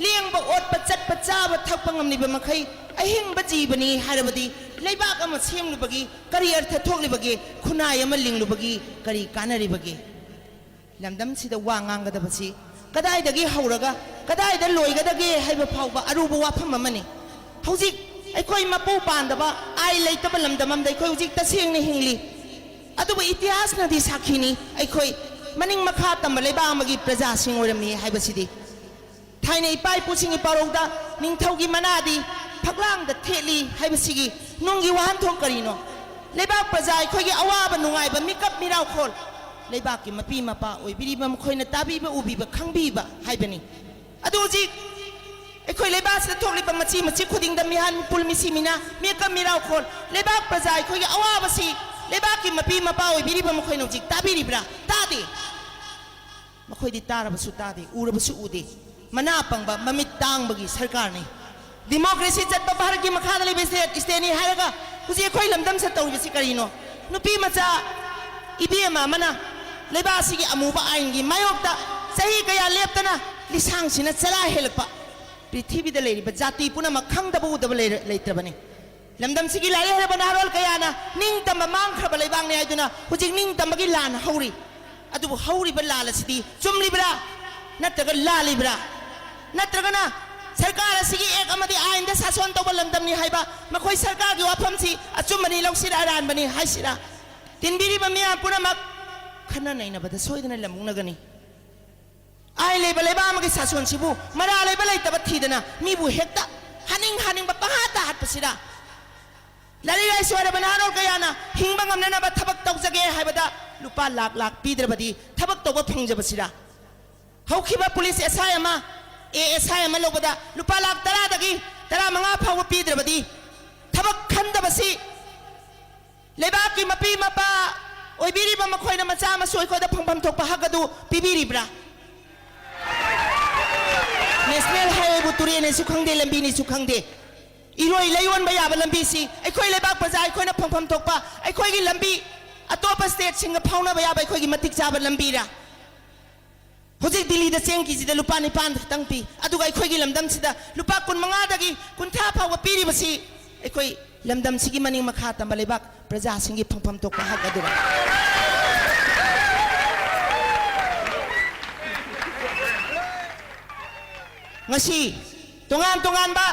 ꯂꯦꯡꯕ ꯑꯣꯠꯄ ꯆꯠꯄ ꯆꯥꯕ ꯊꯛꯄ ꯉꯝꯂꯤꯕ ꯃꯈꯩ ꯑꯍꯤꯡꯕ ꯖꯤꯕꯅꯤ ꯍꯥꯏꯔꯕꯗꯤ ꯂꯩꯕꯥꯛ ꯑꯃ ꯁꯦꯝꯂꯨꯕꯒꯤ ꯀꯔꯤ ꯑꯔꯊ ꯊꯣꯛꯂꯤꯕꯒꯦ? ꯈꯨꯟꯅꯥꯏ ꯑꯃ ꯂꯤꯡꯂꯨꯕꯒꯤ ꯀꯔꯤ ꯀꯥꯟꯅꯔꯤꯕꯒꯦ? ꯂꯝꯗꯝꯁꯤꯗ ꯋꯥ ꯉꯥꯡꯒꯗꯕꯁꯤ ꯀꯗꯥꯏꯗꯒꯤ ꯍꯧꯔꯒ ꯀꯗꯥꯏꯗ ꯂꯣꯏꯒꯗꯒꯦ ꯍꯥꯏꯕ ꯐꯥꯎꯕ ꯑꯔꯨꯕ ꯋꯥꯐꯝ ꯑꯃꯅꯤ꯫ ꯍꯧꯖꯤꯛ ꯑꯩꯈꯣꯏ ꯃꯄꯨ ꯄꯥꯟꯗꯕ, ꯑꯥꯏ ꯂꯩꯇꯕ ꯂꯝꯗꯝ ꯑꯃꯗ ꯑꯩꯈꯣꯏ ꯍꯧꯖꯤꯛ ꯇꯁꯦꯡꯅ ꯍꯤꯡꯂꯤ꯫ ꯑꯗꯨꯕꯨ ꯏꯇꯤꯍꯥꯁꯅꯗꯤ ꯁꯥꯈꯤꯅꯤ, ꯑꯩꯈꯣꯏ ꯃꯅꯤꯡ ꯃꯈꯥ ꯇꯝꯕ ꯂꯩꯕꯥꯛ ꯑꯃꯒꯤ ꯄ꯭ꯔꯖꯥꯁꯤꯡ ꯑꯣꯏꯔꯝꯃꯤ ꯍꯥꯏꯕꯁꯤꯗꯤ꯫ ꯊꯥꯏꯅ ꯏꯄꯥ ꯏꯄꯨꯁꯤꯡꯒꯤ ꯄꯥꯎꯔꯧꯗ ꯅꯤꯡꯊꯧꯒꯤ ꯃꯅꯥꯗꯤ ꯐꯛꯂꯥꯡꯗ ꯊꯦꯠꯂꯤ ꯍꯥꯏꯕꯁꯤꯒꯤ ꯅꯨꯡꯒꯤ ꯋꯥꯍꯟꯊꯣꯛ ꯀꯔꯤꯅꯣ? ꯂꯩꯕꯥꯛ ꯄ꯭ꯔꯖꯥ ꯑꯩꯈꯣꯏꯒꯤ ꯑꯋꯥꯕ ꯅꯨꯡꯉꯥꯏꯕ ꯃꯤꯀꯞ ꯃꯤꯔꯥꯎꯈꯣꯜ ꯂꯩꯕꯥꯛꯀꯤ ꯃꯄꯤ ꯃꯄꯥ ꯑꯣꯏꯕꯤꯔꯤꯕ ꯃꯈꯣꯏꯅ ꯇꯥꯕꯤꯕ, ꯎꯕꯤꯕ, ꯈꯪꯕꯤꯕ ꯍꯥꯏꯕꯅꯤ꯫ ꯑꯗꯨ ꯍꯧꯖꯤꯛ ꯑꯩꯈꯣꯏ ꯂꯩꯕꯥꯛꯁꯤꯗ ꯊꯣꯛꯂꯤꯕ ꯃꯆꯤ ꯃꯆꯤ ꯈꯨꯗꯤꯡꯗ ꯃꯤꯍꯥꯟ ꯃꯤꯄꯨꯜ ꯃꯤꯁꯤ ꯃꯤꯅꯥ ꯃꯤꯀꯞ ꯃꯤꯔꯥꯎꯈꯣꯜ ꯂꯩꯕꯥꯛ ꯄ꯭ꯔꯖꯥ ꯑꯩꯈꯣꯏꯒꯤ ꯑꯋꯥꯕꯁꯤ ꯂꯩꯕꯥꯛꯀꯤ ꯃꯄꯤ ꯃꯄꯥ ꯑꯣꯏꯕꯤꯔꯤꯕ ꯃꯈꯣꯏꯅ ꯍꯧꯖꯤꯛ ꯇꯥꯕꯤꯔꯤꯕ꯭ꯔꯥ? ꯇꯥꯗꯦ꯫ ꯃꯈꯣꯏꯗꯤ ꯇꯥꯔꯕꯁꯨ ꯇꯥꯗꯦ, ꯎꯔꯕꯁꯨ ꯎꯗꯦ꯫ ꯃꯅꯥ ꯄꯪꯕ, ꯃꯃꯤꯠ ꯇꯥꯡꯕꯒꯤ ꯁꯔꯀꯥꯔꯅꯤ꯫ ꯗꯤꯃꯣꯀ꯭ꯔꯦꯁꯤ ꯆꯠꯄ ꯚꯥꯔꯠꯀꯤ ꯃꯈꯥꯗ ꯂꯩꯕ ꯁ꯭ꯇꯦꯠ, ꯁ꯭ꯇꯦꯠꯅꯤ ꯍꯥꯏꯔꯒ ꯍꯧꯖꯤꯛ ꯑꯩꯈꯣꯏ ꯂꯝꯗꯝꯁꯤꯗ ꯇꯧꯔꯤꯕꯁꯤ ꯀꯔꯤꯅꯣ? ꯅꯨꯄꯤ ꯃꯆꯥ ꯏꯕꯦꯝꯃ ꯑꯃꯅ ꯂꯩꯕꯥꯛ ꯑꯁꯤꯒꯤ ꯑꯃꯨꯕ ꯑꯥꯏꯟꯒꯤ ꯃꯥꯌꯣꯛꯇ ꯆꯍꯤ ꯀꯌꯥ ꯂꯦꯞꯇꯅ ꯂꯤꯁꯥꯡꯁꯤꯟꯅ ꯆꯔꯥ ꯍꯦꯜꯂꯛꯄ ꯄ꯭ꯔꯤꯊꯤꯕꯤꯗ ꯂꯩꯔꯤꯕ ꯖꯥꯇꯤ ꯄꯨꯝꯅꯃꯛ ꯈꯪꯗꯕ ꯎꯗꯕ ꯂꯩꯔ-, ꯂꯩꯇ꯭ꯔꯕꯅꯤ꯫ ꯂꯝꯗꯝꯁꯤꯒꯤ ꯂꯥꯏꯔꯤꯛ ꯍꯩꯔꯕ ꯅꯍꯥꯔꯣꯜ ꯀꯌꯥꯅ ꯅꯤꯡꯇꯝꯕ ꯃꯥꯡꯈ꯭ꯔꯕ ꯂꯩꯕꯥꯛꯅꯤ ꯍꯥꯏꯗꯨꯅ ꯍꯧꯖꯤꯛ ꯅꯤꯡꯇꯝꯕꯒꯤ ꯂꯥꯟ ꯍꯧꯔꯤ꯫ ꯑꯗꯨꯕꯨ ꯍꯧꯔꯤꯕ ꯂꯥꯟ ꯑꯁꯤꯗꯤ ꯆꯨꯝꯂꯤꯕ꯭ꯔꯥ ꯅꯠꯇ꯭ꯔꯒ ꯂꯥꯜꯂꯤꯕ꯭ꯔꯥ? ꯅꯠꯇ꯭ꯔꯒꯅ ꯁꯔꯀꯥꯔ ꯑꯁꯤꯒꯤ ꯑꯦꯛ ꯑꯃꯗꯤ ꯑꯥꯏꯟꯗ ꯁꯥꯁꯣꯟ ꯇꯧꯕ ꯂꯝꯗꯝꯅꯤ ꯍꯥꯏꯕ ꯃꯈꯣꯏ ꯁꯔꯀꯥꯔꯒꯤ ꯋꯥꯐꯝꯁꯤ ꯑꯆꯨꯝꯕꯅꯤ ꯂꯧꯁꯤꯔꯥ ꯑꯔꯥꯟꯕꯅꯤ ꯍꯥꯏꯁꯤꯔꯥ? ꯇꯤꯟꯕꯤꯔꯤꯕ ꯃꯤꯌꯥꯝ ꯄꯨꯝꯅꯃꯛ ꯈꯟꯅ ꯅꯩꯅꯕꯗ ꯁꯣꯏꯗꯅ ꯂꯝꯃꯨꯛꯅꯒꯅꯤ꯫ ꯑꯥꯏꯟ ꯂꯩꯕ ꯂꯩꯕꯥꯛ ꯑꯃꯒꯤ ꯁꯥꯁꯣꯟꯁꯤꯕꯨ ꯃꯔꯥ ꯂꯩꯕ ꯂꯩꯇꯕ ꯊꯤꯗꯅ ꯃꯤꯕꯨ ꯍꯦꯛꯇ ꯍꯥꯠꯅꯤꯡ ꯍꯥꯠꯅꯤꯡꯕ ꯄꯪꯍꯥꯠꯇ ꯍꯥꯠꯄꯁꯤꯔꯥ? ꯂꯥꯏꯔꯤꯛ ꯂꯥꯏꯁꯨ ꯍꯩꯔꯕ ꯅꯍꯥꯔꯣꯜ ꯀꯌꯥꯅ ꯍꯤꯡꯕ ꯉꯝꯅꯅꯕ ꯊꯕꯛ ꯇꯧꯖꯒꯦ ꯍꯥꯏꯕꯗ ꯂꯨꯄꯥ ꯂꯥꯛ ꯂꯥꯛ ꯄꯤꯗ꯭ꯔꯕꯗꯤ ꯊꯕꯛ ꯇꯧꯕ ꯐꯪꯖꯕꯁꯤꯔꯥ? ꯍꯧꯈꯤꯕ ꯄꯨꯂꯤꯁ ꯑꯦꯁ ꯑꯥꯏ ꯑꯃ, ꯑꯦ ꯑꯦꯁ ꯑꯥꯏ ꯑꯃ ꯂꯧꯕꯗ ꯂꯨꯄꯥ ꯂꯥꯛ ꯇꯔꯥꯗꯒꯤ ꯇꯔꯥꯃꯉꯥ ꯐꯥꯎꯕ ꯄꯤꯗ꯭ꯔꯕꯗꯤ ꯊꯕꯛ ꯈꯟꯗꯕꯁꯤ ꯂꯩꯕꯥꯛꯀꯤ ꯃꯄꯤ ꯃꯄꯥ ꯑꯣꯏꯕꯤꯔꯤꯕ ꯃꯈꯣꯏꯅ ꯃꯆꯥ ꯃꯁꯨ ꯑꯩꯈꯣꯏꯗ ꯐꯪꯐꯝ ꯊꯣꯛꯄ ꯍꯛ ꯑꯗꯨ ꯄꯤꯕꯤꯔꯤꯕ꯭ꯔꯥ? ꯅꯦꯁꯅꯦꯜ ꯍꯥꯏꯋꯦꯕꯨ ꯇꯨꯔꯦꯟꯅꯤꯁꯨ ꯈꯪꯗꯦ, ꯂꯝꯕꯤꯅꯤꯁꯨ ꯈꯪꯗꯦ꯫ ꯏꯔꯣꯏ ꯂꯩ ꯑꯣꯟꯕ ꯌꯥꯕ ꯂꯝꯕꯤꯁꯤ ꯑꯩꯈꯣꯏ ꯂꯩꯕꯥꯛ ꯄ꯭ꯔꯖꯥ ꯑꯩꯈꯣꯏꯅ ꯐꯪꯐꯝ ꯊꯣꯛꯄ ꯑꯩꯈꯣꯏꯒꯤ ꯂꯝꯕꯤ, ꯑꯇꯣꯞꯄ ꯁ꯭ꯇꯦꯠꯁꯤꯡꯒ ꯐꯥꯎꯅꯕ ꯌꯥꯕ ꯑꯩꯈꯣꯏꯒꯤ ꯃꯇꯤꯛ ꯆꯥꯕ ꯂꯝꯕꯤꯔꯥ? ꯍꯧꯖꯤꯛ ꯗꯤꯜꯂꯤꯗ ꯆꯦꯡ ꯀꯦꯖꯤꯗ ꯂꯨꯄꯥ ꯅꯤꯄꯥꯟ ꯈꯛꯇꯪ ꯄꯤ, ꯑꯗꯨꯒ ꯑꯩꯈꯣꯏꯒꯤ ꯂꯝꯗꯝꯁꯤꯗ ꯂꯨꯄꯥ ꯀꯨꯟꯃꯉꯥꯗꯒꯤ ꯀꯨꯟꯊ꯭ꯔꯥ ꯐꯥꯎꯕ ꯄꯤꯔꯤꯕꯁꯤ ꯑꯩꯈꯣꯏ ꯂꯝꯗꯝꯁꯤꯒꯤ ꯃꯅꯤꯡ ꯃꯈꯥ ꯇꯝꯕ ꯂꯩꯕꯥꯛ ꯄ꯭ꯔꯖꯥꯁꯤꯡꯒꯤ ꯐꯪꯐꯝ ꯊꯣꯛꯄ ꯍꯛ ꯑꯗꯨꯅꯤ꯫ ꯉꯁꯤ ꯇꯣꯉꯥꯟ ꯇꯣꯉꯥꯟꯕ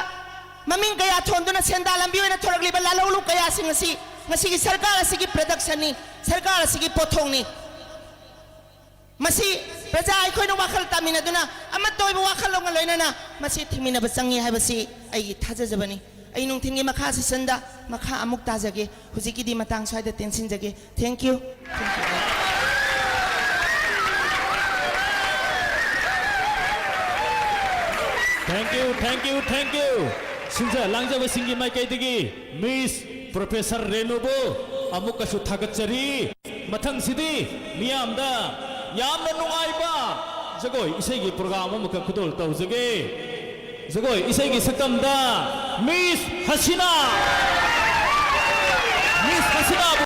ꯃꯃꯤꯡ ꯀꯌꯥ ꯊꯣꯟꯗꯨꯅ ꯁꯦꯟꯗꯥ ꯂꯝꯕꯤ ꯑꯣꯏꯅ ꯊꯣꯔꯛꯂꯤꯕ ꯂꯥꯜꯍꯧꯂꯨꯞ ꯀꯌꯥꯁꯤꯡ ꯑꯁꯤ ꯉꯁꯤꯒꯤ ꯁꯔꯀꯥꯔ ꯑꯁꯤꯒꯤ ꯄ꯭ꯔꯗꯛꯁꯟꯅꯤ, ꯁꯔꯀꯥꯔ ꯑꯁꯤꯒꯤ ꯄꯣꯠꯊꯣꯛꯅꯤ꯫ ꯃꯁꯤ ꯄ꯭ꯔꯖꯥ ꯑꯩꯈꯣꯏꯅ ꯋꯥꯈꯜ ꯇꯥꯃꯤꯟꯅꯗꯨꯅ ꯑꯃꯠꯇ ꯑꯣꯏꯕ ꯋꯥꯈꯜꯂꯣꯟꯒ ꯂꯣꯏꯅꯅ ꯃꯁꯤ ꯊꯤꯡꯃꯤꯟꯅꯕ ꯆꯪꯉꯤ ꯍꯥꯏꯕꯁꯤ ꯑꯩꯒꯤ ꯊꯥꯖꯖꯕꯅꯤ꯫ ꯑꯩ ꯅꯨꯡꯊꯤꯜꯒꯤ ꯃꯈꯥ ꯁꯦꯁꯟꯗ ꯃꯈꯥ ꯑꯃꯨꯛ ꯇꯥꯖꯒꯦ꯫ ꯍꯧꯖꯤꯛꯀꯤꯗꯤ ꯃꯇꯥꯡ ꯁ꯭ꯋꯥꯏꯗ ꯇꯦꯟꯁꯤꯟꯖꯒꯦ꯫ Thank you꯫ Thank you, thank you, thank you꯫ ꯁꯤꯟꯖ ꯂꯥꯡꯖꯕꯁꯤꯡꯒꯤ ꯃꯥꯏꯀꯩꯗꯒꯤ Miss Professor ꯔꯦꯅꯨꯕꯨ ꯑꯃꯨꯛꯀꯁꯨ ꯊꯥꯒꯠꯆꯔꯤ꯫ ꯃꯊꯪꯁꯤꯗꯤ ꯃꯤꯌꯥꯝꯗ ꯌꯥꯝꯅ ꯅꯨꯡꯉꯥꯏꯕ ꯖꯒꯣꯏ ꯏꯁꯩꯒꯤ program ꯑꯃꯈꯛ ꯈꯨꯗꯣꯜ ꯇꯧꯖꯒꯦ꯫ ꯖꯒꯣꯏ ꯏꯁꯩꯒꯤ ꯁꯛꯇꯝꯗ ꯃꯤꯁ ꯍꯁꯤꯅꯥ, ꯃꯤꯁ ꯍꯁꯤꯅꯥꯕꯨ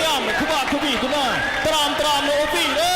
ꯌꯥꯝꯅ ꯈꯨꯕꯥꯛ ꯈꯨꯕꯤꯗꯨꯅ ꯇꯔꯥꯝ ꯇꯔꯥꯝꯅ ꯑꯣꯛꯄꯤꯔꯣ꯫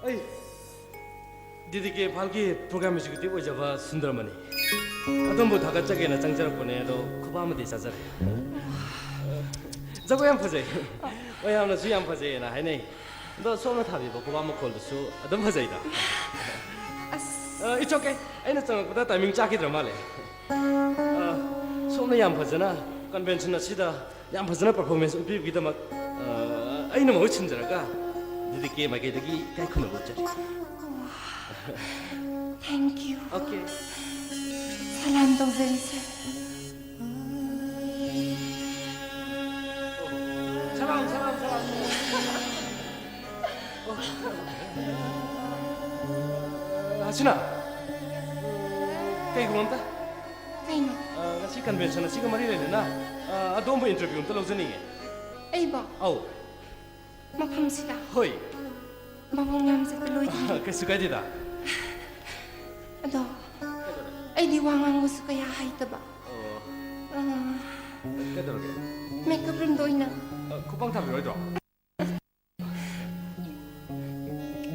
ꯑꯩ ꯗꯤ ꯗꯤ ꯀꯦ ꯏꯝꯐꯥꯜꯒꯤ ꯄ꯭ꯔꯣꯒ꯭ꯔꯥꯝ ꯑꯦꯛꯖꯤꯀ꯭ꯌꯨꯇꯤꯚ ꯑꯣꯏꯖꯕ ꯁꯨꯟꯗꯔꯃꯅꯤ꯫ ꯑꯗꯣꯝꯕꯨ ꯊꯥꯒꯠꯆꯒꯦꯅ ꯆꯪꯖꯔꯛꯄꯅꯦ, ꯑꯗꯣ ꯈꯨꯕꯥꯛ ꯑꯃꯗꯤ ꯆꯥꯖꯔꯦ꯫ ꯖꯒꯣꯏ ꯌꯥꯝ ꯐꯖꯩ꯫ ꯃꯌꯥꯝꯅꯁꯨ ꯌꯥꯝ ꯐꯖꯩꯌꯦꯅ ꯍꯥꯏꯅꯩ꯫ ꯑꯗꯣ ꯁꯣꯝꯅ ꯊꯥꯕꯤꯕ ꯈꯨꯕꯥꯛ ꯃꯈꯣꯜꯗꯨꯁꯨ ꯑꯗꯨꯝ ꯐꯖꯩꯗ꯫ ꯑꯁ꯫ ꯑ, it's okay꯫ ꯑꯩꯅ ꯆꯪꯉꯛꯄꯗ ꯇꯥꯏꯃꯤꯡ ꯆꯥꯈꯤꯗ꯭ꯔ ꯃꯥꯜꯂꯦ꯫ ꯑ, ꯁꯣꯝꯅ ꯌꯥꯝ ꯐꯖꯅ ꯀꯟꯚꯦꯟꯁꯟ ꯑꯁꯤꯗ ꯌꯥꯝ ꯐꯖꯅ ꯄꯔꯐꯣꯔꯃꯦꯟꯁ ꯎꯠꯄꯤꯕꯒꯤꯗꯃꯛ, ꯑ, ꯑꯩꯅ ꯃꯍꯨꯠ ꯁꯤꯟꯖꯔꯒ ꯗꯤ ꯗꯤ ꯀꯦ ꯃꯥꯏꯀꯩꯗꯒꯤ ꯏꯀꯥꯏ ꯈꯨꯝꯅꯕ ꯎꯠꯆꯔꯤ꯫ Thank you꯫ Okay꯫ ꯁꯂꯥꯝ ꯇꯧꯖꯔꯤ, ꯁꯥꯔ꯫ ꯁꯂꯥꯝ, ꯁꯂꯥꯝ, ꯁꯂꯥꯝ꯫ ꯑꯣ꯫ ꯍꯁꯤꯅꯥ, ꯀꯩꯒꯨꯝꯕ ꯑꯝꯇ? ꯀꯩꯅꯣ? ꯑ, ꯉꯁꯤ ꯀꯟꯚꯦꯟꯁꯟ ꯑꯁꯤꯒ ꯃꯔꯤ ꯂꯩꯅꯅ, ꯑ, ꯑꯗꯣꯝꯕꯨ ꯏꯟꯇꯔꯚ꯭ꯌꯨ ꯑꯝꯇ ꯂꯧꯖꯅꯤꯡꯉꯦ꯫ ꯑꯩꯕꯣ? ꯑꯧ꯫ ꯃꯐꯝꯁꯤꯗ? ꯍꯣꯏ꯫ ꯃꯑꯣꯡ ꯌꯥꯝ ꯆꯠꯄ ꯂꯣꯏꯗ꯭ꯔꯤ꯫ ꯀꯩꯁꯨ ꯀꯥꯏꯗꯦꯗ꯫ ꯑꯗꯣ, ꯑꯩꯗꯤ ꯋꯥ ꯉꯥꯡꯕꯁꯨ ꯀꯌꯥ ꯍꯩꯇꯕ꯫ ꯑꯣ꯫ ꯑ, ꯀꯩꯗꯧꯔꯒꯦ? ꯃꯦꯀꯞ ꯔꯨꯝꯗ ꯑꯣꯏꯅ꯫ ꯑ, ꯈꯨꯄꯥꯡ ꯊꯥꯕꯤꯔꯣꯏꯗ꯭ꯔꯣ?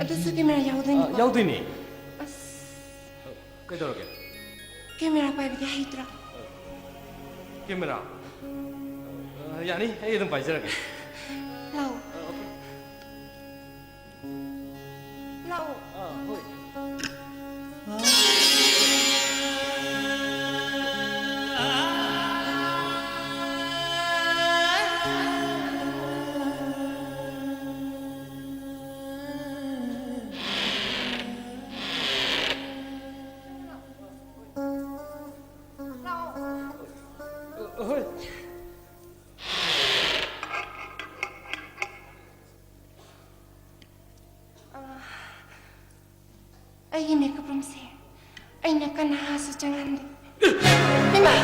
ꯑꯗꯨꯁꯨ ꯀꯦꯃꯦꯔꯥ ꯌꯥꯎꯗꯣꯏꯅꯤꯀꯣ? ꯑ, ꯌꯥꯎꯗꯣꯏꯅꯦ꯫ ꯑꯁ꯫ ꯀꯩꯗꯧꯔꯒꯦ? ꯀꯦꯃꯦꯔꯥ ꯄꯥꯏꯕꯗꯤ ꯍꯩꯇ꯭ꯔꯣ? ꯀꯦꯃꯦꯔꯥ? ꯑ, ꯌꯥꯅꯤ, ꯑꯩ ꯑꯗꯨꯝ ꯄꯥꯏꯖꯔꯒꯦ꯫ ꯂꯥꯛꯑꯣ꯫ ꯑ, okay꯫ ꯂꯥꯛꯑꯣ꯫ ꯑ, ꯍꯣꯏ꯫ ꯍꯣꯏ꯫ ꯑ, ꯑꯩꯒꯤ ꯃꯦꯀꯞ ꯔꯨꯝꯁꯦ ꯑꯩꯅ ꯀꯅꯥꯁꯨ ꯆꯪꯍꯟꯗꯦ꯫ ꯏꯃꯥ!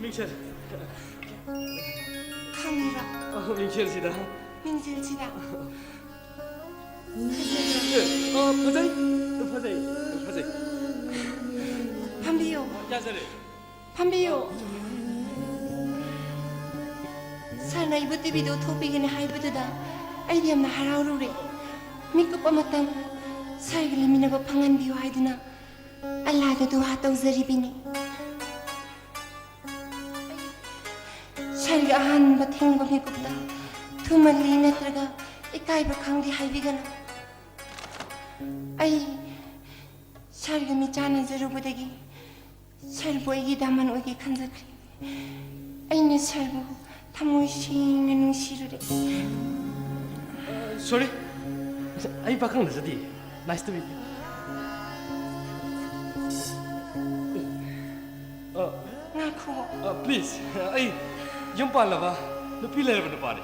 ꯃꯤꯡꯁꯦꯜ꯫ ꯈꯪꯉꯤꯔꯣ? ꯑ, ꯃꯤꯡꯁꯦꯜꯁꯤꯗ꯫ ꯃꯤꯡꯁꯦꯜꯁꯤꯗ꯫ ꯑ, ꯐꯖꯩ, ꯐꯖꯩ, ꯐꯖꯩ꯫ ꯐꯝꯕꯤꯌꯨ꯫ ꯌꯥꯖꯔꯦ꯫ ꯐꯝꯕꯤꯌꯨ꯫ ꯁꯥꯔꯅ ꯑꯩꯕꯨ ꯇꯤꯚꯤꯗ ꯎꯠꯊꯣꯛꯄꯤꯒꯅꯤ ꯍꯥꯏꯕꯗꯨꯗ ꯑꯩꯗꯤ ꯌꯥꯝꯅ ꯍꯔꯥꯎꯔꯨꯔꯦ꯫ ꯃꯤꯀꯨꯞ ꯑꯃꯇꯪ ꯁꯥꯔꯒ ꯂꯩꯃꯤꯟꯅꯕ ꯐꯪꯍꯟꯕꯤꯌꯨ ꯍꯥꯏꯗꯨꯅ ꯑꯜꯂꯥꯗ ꯗꯨꯋꯥ ꯇꯧꯖꯔꯤꯕꯅꯤ꯫ ꯁꯥꯔꯒ ꯑꯍꯥꯟꯕ ꯊꯦꯡꯅꯕ ꯃꯤꯀꯨꯞꯇ ꯊꯨꯃꯜꯂꯤ ꯅꯠꯇ꯭ꯔꯒ ꯏꯀꯥꯏꯕ ꯈꯪꯗꯦ ꯍꯥꯏꯕꯤꯒꯅꯨ꯫ ꯑꯩ ꯁꯥꯔꯒ ꯃꯤꯠ ꯆꯥꯟꯅꯖꯔꯨꯕꯗꯒꯤ ꯁꯥꯔꯕꯨ ꯑꯩꯒꯤ ꯗꯥꯃꯟ ꯑꯣꯏꯒꯦ ꯈꯟꯖꯈ꯭ꯔꯦ꯫ ꯑꯩꯅ ꯁꯥꯔꯕꯨ ꯊꯃꯣꯏ ꯁꯦꯡꯅ ꯅꯨꯡꯁꯤꯔꯨꯔꯦ꯫ Sorry, ꯑꯩ ꯄꯥꯈꯪ ꯅꯠꯆꯗꯤꯌꯦ꯫ Nice to meet you. ꯑ, ꯉꯥꯏꯈꯣ꯫ ꯑ, please, ꯑꯩ ꯌꯨꯝ ꯄꯥꯜꯂꯕ, ꯅꯨꯄꯤ ꯂꯩꯔꯕ ꯅꯨꯄꯥꯅꯤ꯫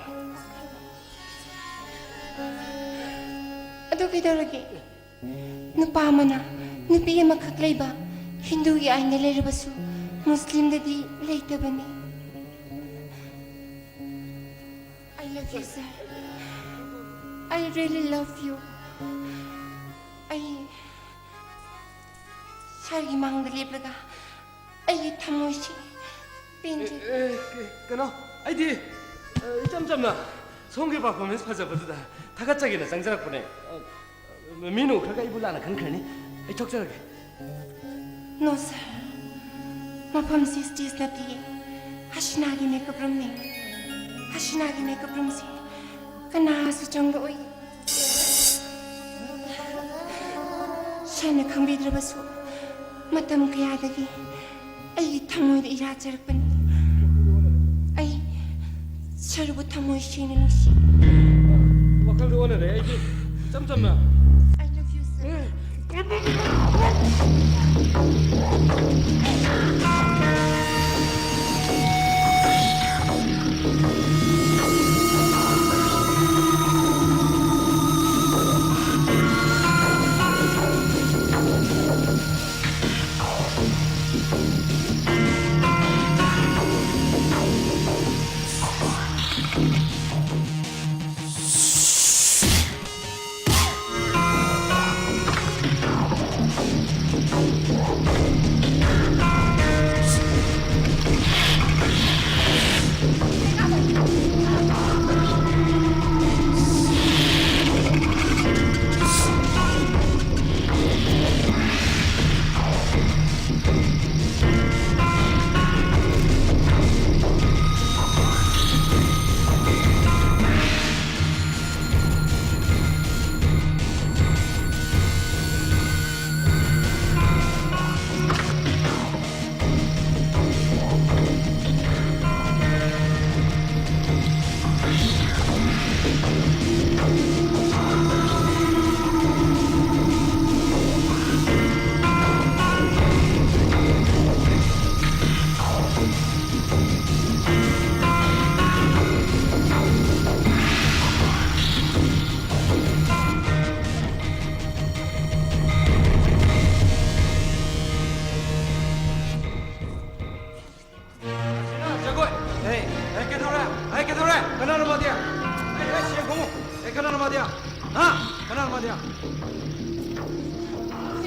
ꯑꯗꯨ ꯀꯩꯗꯧꯔꯒꯦ? ꯅꯨꯄꯥ ꯑꯃꯅ ꯅꯨꯄꯤ ꯑꯃꯈꯛ ꯂꯩꯕ ꯍꯤꯟꯗꯨꯒꯤ ꯑꯥꯏꯟꯗ ꯂꯩꯔꯕꯁꯨ ꯃꯨꯁꯂꯤꯝꯗꯗꯤ ꯂꯩꯇꯕꯅꯤ꯫ I love you, sir. I really love you. ꯑꯩ ꯁꯥꯔꯒꯤ ꯃꯥꯡꯗ ꯂꯦꯞꯂꯒ ꯑꯩꯒꯤ ꯊꯃꯣꯏꯁꯤ ꯄꯦꯟꯖꯩ꯫ ꯑꯦ, ꯑꯦ, ꯀꯩꯅꯣ, ꯑꯩꯗꯤ, ꯑ, ꯏꯆꯝ ꯆꯝꯅ ꯁꯣꯝꯒꯤ performance ꯐꯖꯕꯗꯨꯗ ꯊꯥꯒꯠꯆꯒꯦꯅ ꯆꯪꯖꯔꯛꯄꯅꯦ꯫ ꯑ, ꯃꯤꯅ ꯎꯈ꯭ꯔꯒ ꯑꯩꯕꯨ ꯂꯥꯟꯅ ꯈꯟꯈ꯭ꯔꯅꯤ꯫ ꯑꯩ ꯊꯣꯛꯆꯔꯒꯦ꯫ No, sir. ꯃꯐꯝꯁꯤ stage ꯅꯠꯇꯤꯌꯦ꯫ ꯍꯁꯤꯅꯥꯒꯤ makeup roomꯅꯦ꯫ ꯍꯁꯤꯅꯥꯒꯤ makeup roomꯁꯤ ꯀꯅꯥꯁꯨ ꯆꯪꯕ ꯑꯣꯏ꯫ ꯁꯥꯔꯅ ꯈꯪꯕꯤꯗ꯭ꯔꯕꯁꯨ ꯃꯇꯝ ꯀꯌꯥꯗꯒꯤ ꯑꯩꯒꯤ ꯊꯃꯣꯏꯗ ꯏꯔꯥꯠꯆꯔꯛꯄꯅꯤ꯫ ꯑꯩ ꯁꯥꯔꯕꯨ ꯊꯃꯣꯏ ꯁꯦꯡꯅ ꯅꯨꯡꯁꯤ꯫ ꯋꯥꯈꯜꯗ ꯑꯣꯟꯅꯔꯦ꯫ ꯑꯩꯗꯤ ꯏꯆꯝ ꯆꯝꯅ I love you, sir. ꯃꯥꯗꯤ? ꯍꯥ? ꯀꯅꯥꯅꯣ ꯃꯥꯗꯤ? ꯑꯩꯈꯣꯏ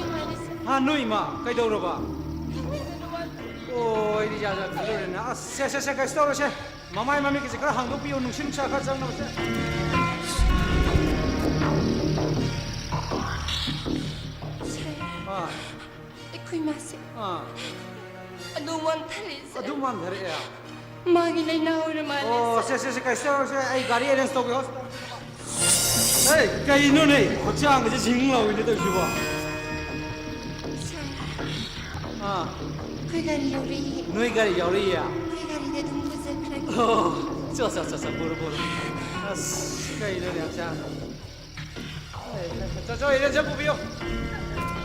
ꯏꯃꯥꯅꯦ ꯁꯥꯔ꯫ ꯍꯥ, ꯅꯣꯏ ꯏꯃꯥ? ꯀꯩꯗꯧꯔꯕ? ꯈꯪꯗꯦꯗ ꯅꯨꯄꯥꯗꯣ꯫ ꯑꯣ, ꯑꯩꯗꯤ ꯖꯥꯠ ꯖꯥꯠ ꯈꯜꯂꯨꯔꯦꯅꯦ꯫ ꯑꯁ, ꯁꯦ, ꯁꯦ, ꯁꯦ, ꯀꯩꯁꯨ ꯇꯧꯔꯣꯏꯁꯦ꯫ ꯃꯃꯥꯏ ꯃꯃꯤꯠꯀꯁꯦ ꯈꯔ ꯍꯥꯡꯗꯣꯛꯄꯤꯌꯣ, ꯅꯨꯡꯁꯤꯠ ꯅꯨꯡꯁꯥ ꯈꯔ ꯆꯪꯅꯕꯁꯦ꯫ ꯁꯥꯔ꯫ ꯑꯥ꯫ ꯑꯩꯈꯣꯏ ꯃꯥꯁꯦ ꯑꯥ꯫ ꯑꯗꯨꯝ ꯋꯥꯟꯊꯔꯛꯑꯦ, ꯁꯥꯔ꯫ ꯑꯗꯨꯝ ꯋꯥꯟꯊꯔꯛꯑꯦ? ꯃꯥꯒꯤ ꯂꯥꯏꯅꯥ ꯑꯣꯏꯔ ꯃꯥꯜꯂꯦ, ꯑꯣ, ꯁꯥꯔ꯫ ꯁꯦ, ꯁꯦ, ꯁꯦ, ꯀꯩꯁꯨ ꯇꯧꯔꯣꯏꯁꯦ꯫ ꯑꯩ ꯒꯥꯔꯤ ꯑꯦꯔꯦꯟꯖ ꯇꯧꯒꯦ, ꯍꯣꯁꯄꯤꯇꯥꯜ꯫ ꯑꯦ, ꯀꯩꯅꯣꯅꯦ? ꯍꯛꯆꯥꯡꯒꯁꯦ ꯁꯤꯡ ꯂꯥꯎꯏꯅꯦ ꯇꯧꯏꯁꯤꯕꯣ꯫ ꯁꯥꯔ, ꯑꯥ꯫ ꯑꯩꯈꯣꯏ ꯒꯥꯔꯤ ꯌꯧꯔꯛꯏꯌꯦ꯫ ꯅꯣꯏ ꯒꯥꯔꯤ ꯌꯧꯔꯛꯏꯌꯦ? ꯑꯩꯈꯣꯏ ꯒꯥꯔꯤꯗ ꯑꯗꯨꯝ ꯄꯨꯖꯈ꯭ꯔꯒꯦ꯫ ꯑꯣ, ꯆꯣ, ꯆꯣ, ꯆꯣ, ꯆꯣ, ꯄꯨꯔꯣ, ꯄꯨꯔꯣ꯫ ꯑꯁ, ꯀꯩꯅꯣꯅꯦ ꯍꯛꯆꯥꯡ꯫ ꯆꯣ, ꯆꯣ, ꯑꯦꯔꯦꯟꯖꯔ ꯄꯨꯕꯤꯌꯣ꯫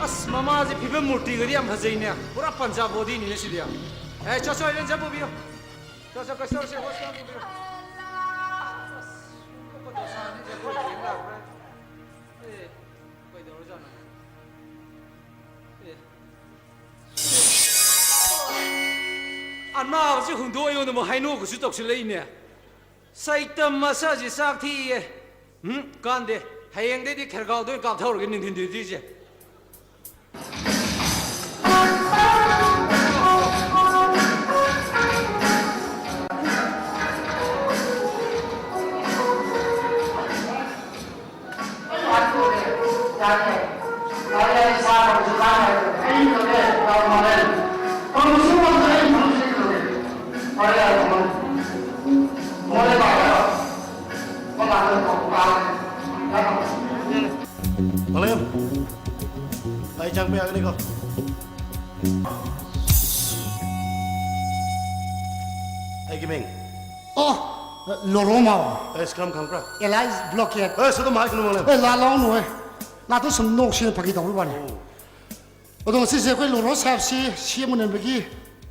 ꯑꯁ, ꯃꯃꯥꯁꯦ ꯐꯤꯕꯝ ꯃꯨꯔꯇꯤꯒꯗꯤ ꯌꯥꯝ ꯐꯖꯩꯅꯦ꯫ ꯄꯨꯔꯥ ꯄꯟꯖꯥꯕ ꯕꯣꯗꯤꯅꯤꯅꯦ ꯁꯤꯗꯤ꯫ ꯑꯦ, ꯆꯣ, ꯆꯣ, ꯑꯦꯔꯦꯟꯖꯔ ꯄꯨꯕꯤꯌꯣ꯫ ꯆꯣ, ꯆꯣ, ꯀꯩꯁꯨ ꯇꯧꯔꯁꯦ, ꯍꯣꯁꯄꯤꯇꯥꯜ ꯄꯨꯕꯤꯌꯣ꯫ ꯑꯁ, ꯁꯤꯒꯨꯝꯕ ꯗꯣꯁꯥꯅꯤ ꯁꯦ, ꯑꯩꯈꯣꯏ ꯌꯦꯡ ꯂꯥꯛꯄ꯭ꯔꯥ? ꯑꯦ, ꯀꯩꯗꯧꯔꯖꯥꯠꯅꯣ? ꯑꯦ꯫ ꯑꯅꯥꯕꯁꯤ ꯍꯨꯟꯗꯣꯛꯑꯣ, ꯑꯩꯉꯣꯟꯗ ꯑꯃꯨꯛ ꯍꯥꯏꯅꯣꯛꯀꯁꯨ ꯇꯧꯁꯤꯜꯂꯛꯏꯅꯦ꯫ ꯁꯩꯇꯝ ꯃꯁꯥꯁꯤ ꯆꯥꯛ ꯊꯤꯌꯦ꯫ ꯎꯝ, ꯀꯥꯟꯗꯦ꯫ ꯍꯌꯦꯡꯗꯩꯗꯤ ꯈꯦꯔꯒꯥꯎꯗ ꯑꯣꯏꯅ ꯀꯥꯞꯊꯧꯔꯒꯦ ꯅꯨꯡꯊꯤꯟ ꯗ꯭ꯌꯨꯇꯤꯁꯦ꯫ ꯃꯥꯂꯦꯝ, ꯑꯩ ꯆꯪꯕ ꯌꯥꯒꯅꯤꯀꯣ? ꯑꯩꯒꯤ ꯃꯤꯡ? ꯑꯣ, ꯂꯣꯔꯣꯃꯥꯎ꯫ ꯑꯦꯁ, ꯀꯔꯝ ꯈꯪꯕ꯭ꯔꯥ? Alias blockade. ꯑꯦꯁ, ꯑꯗꯨꯝ ꯍꯥꯏꯒꯅꯨ, ꯃꯥꯂꯦꯝ꯫ ꯑꯦ, ꯂꯥ ꯂꯥꯎꯅꯨ, ꯍꯦ꯫ ꯉꯥꯛꯇ ꯁꯨꯝ ꯅꯣꯛꯁꯦꯅ ꯐꯥꯒꯤ ꯇꯧꯕ ꯋꯥꯅꯤ꯫ ꯑꯣ꯫ ꯑꯗꯣ ꯉꯁꯤꯁꯦ ꯑꯩꯈꯣꯏ ꯂꯣꯔꯣ ꯁꯥꯍꯦꯕꯁꯤ ꯁꯤ ꯑꯦꯝ ꯎꯅꯕꯒꯤ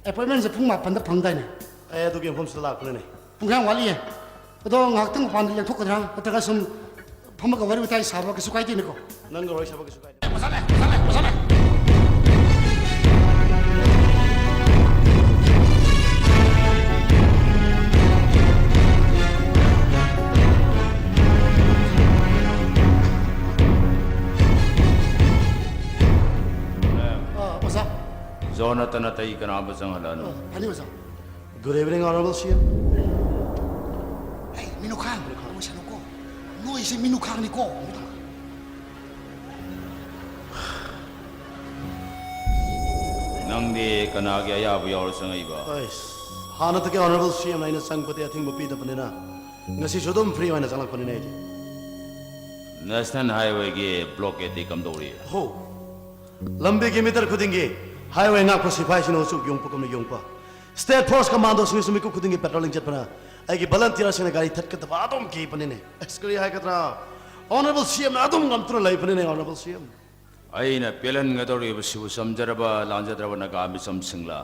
ꯑꯦꯄꯣꯏꯟꯃꯦꯟꯁꯦ ꯄꯨꯡ ꯃꯥꯄꯟꯗ ꯐꯪꯗꯥꯏꯅꯦ? ꯑꯩ ꯑꯗꯨꯒꯤ ꯃꯐꯝꯁꯤꯗ ꯂꯥꯛꯄꯅꯤꯅꯦ꯫ ꯄꯨꯡ ꯀꯌꯥꯝ ꯋꯥꯠꯂꯤꯌꯦ? ꯑꯗꯣ ꯉꯥꯏꯍꯥꯛꯇꯪ ꯃꯄꯥꯟꯗ ꯂꯦꯞꯊꯣꯛꯀꯗ꯭ꯔꯥ? ꯅꯠꯇ꯭ꯇ꯭ꯔꯒ ꯁꯨꯝ ꯐꯝꯃꯒ ꯋꯥꯔꯤ ꯋꯥꯇꯥꯏ ꯁꯥꯕ ꯀꯩꯁꯨ ꯀꯥꯏꯗꯦꯅꯦꯀꯣ? ꯅꯪꯒ ꯋꯥꯔꯤ ꯁꯥꯕ ꯀꯩꯁꯨ ꯀꯥꯏꯗꯦ꯫ ꯅꯠꯇꯅ ꯑꯇꯩ ꯀꯅꯥ ꯑꯃ ꯆꯪꯍꯜꯂꯅꯨ꯫ ꯐꯅꯤ ꯑꯣꯖꯥ꯫ Good evening, Honorable C M. ꯑꯩ ꯃꯤꯅꯨꯈꯥꯡ, ꯃꯣꯏꯁꯥꯅꯨꯀꯣ꯫ ꯅꯣꯏꯁꯦ ꯃꯤꯅꯨꯈꯥꯡꯅꯤꯀꯣ꯫ ꯅꯪꯗꯤ ꯀꯅꯥꯒꯤ ꯑꯌꯥꯕ ꯌꯥꯎꯔ ꯆꯪꯉꯛꯏꯕ? ꯑꯩꯁ, ꯍꯥꯟꯅꯗꯒꯤ Honorable C M ꯅ ꯑꯩꯅ ꯆꯪꯕꯗꯤ ꯑꯊꯤꯡꯕ ꯄꯤꯗꯕꯅꯤꯅ ꯉꯁꯤꯁꯨ ꯑꯗꯨꯝ free ꯑꯣꯏꯅ ꯆꯪꯂꯛꯄꯅꯤꯅꯦ ꯑꯩꯗꯤ꯫ National Highway ꯒꯤ blockade ꯇꯤ ꯀꯝꯗꯧꯔꯤ? ꯍꯣ, ꯂꯝꯕꯤꯒꯤ meter ꯈꯨꯗꯤꯡꯒꯤ highway ꯉꯥꯛꯄ ꯁꯤꯐꯥꯏꯁꯤꯡꯅ ꯎꯆꯨꯛ ꯌꯣꯡꯄꯒꯨꯝꯅ ꯌꯣꯡꯄ, state force commando ꯁꯤꯡꯅꯁꯨ ꯃꯤꯀꯨꯞ ꯈꯨꯗꯤꯡꯒꯤ patrolling ꯆꯠꯄꯅ ꯑꯩꯒꯤ volunteer ꯁꯤꯡꯅ ꯒꯥꯔꯤ ꯊꯠꯀꯗꯕ ꯑꯗꯨꯝ ꯀꯤꯕꯅꯤꯅꯦ꯫ ꯑꯁ, ꯀꯔꯤ ꯍꯥꯏꯒꯗ꯭ꯔꯥ, Honorable C M ꯅ ꯑꯗꯨꯝ ꯉꯝꯇꯨꯅ ꯂꯩꯕꯅꯤꯅꯦ, Honorable C M꯫ ꯑꯩꯅ ꯄꯦꯜꯍꯟꯒꯗꯧꯔꯤꯕꯁꯤꯕꯨ ꯆꯝꯖꯔꯕ ꯂꯥꯟꯖꯗ꯭ꯔꯕ ꯅꯥꯒꯥ ꯃꯤꯆꯝꯁꯤꯡꯂ?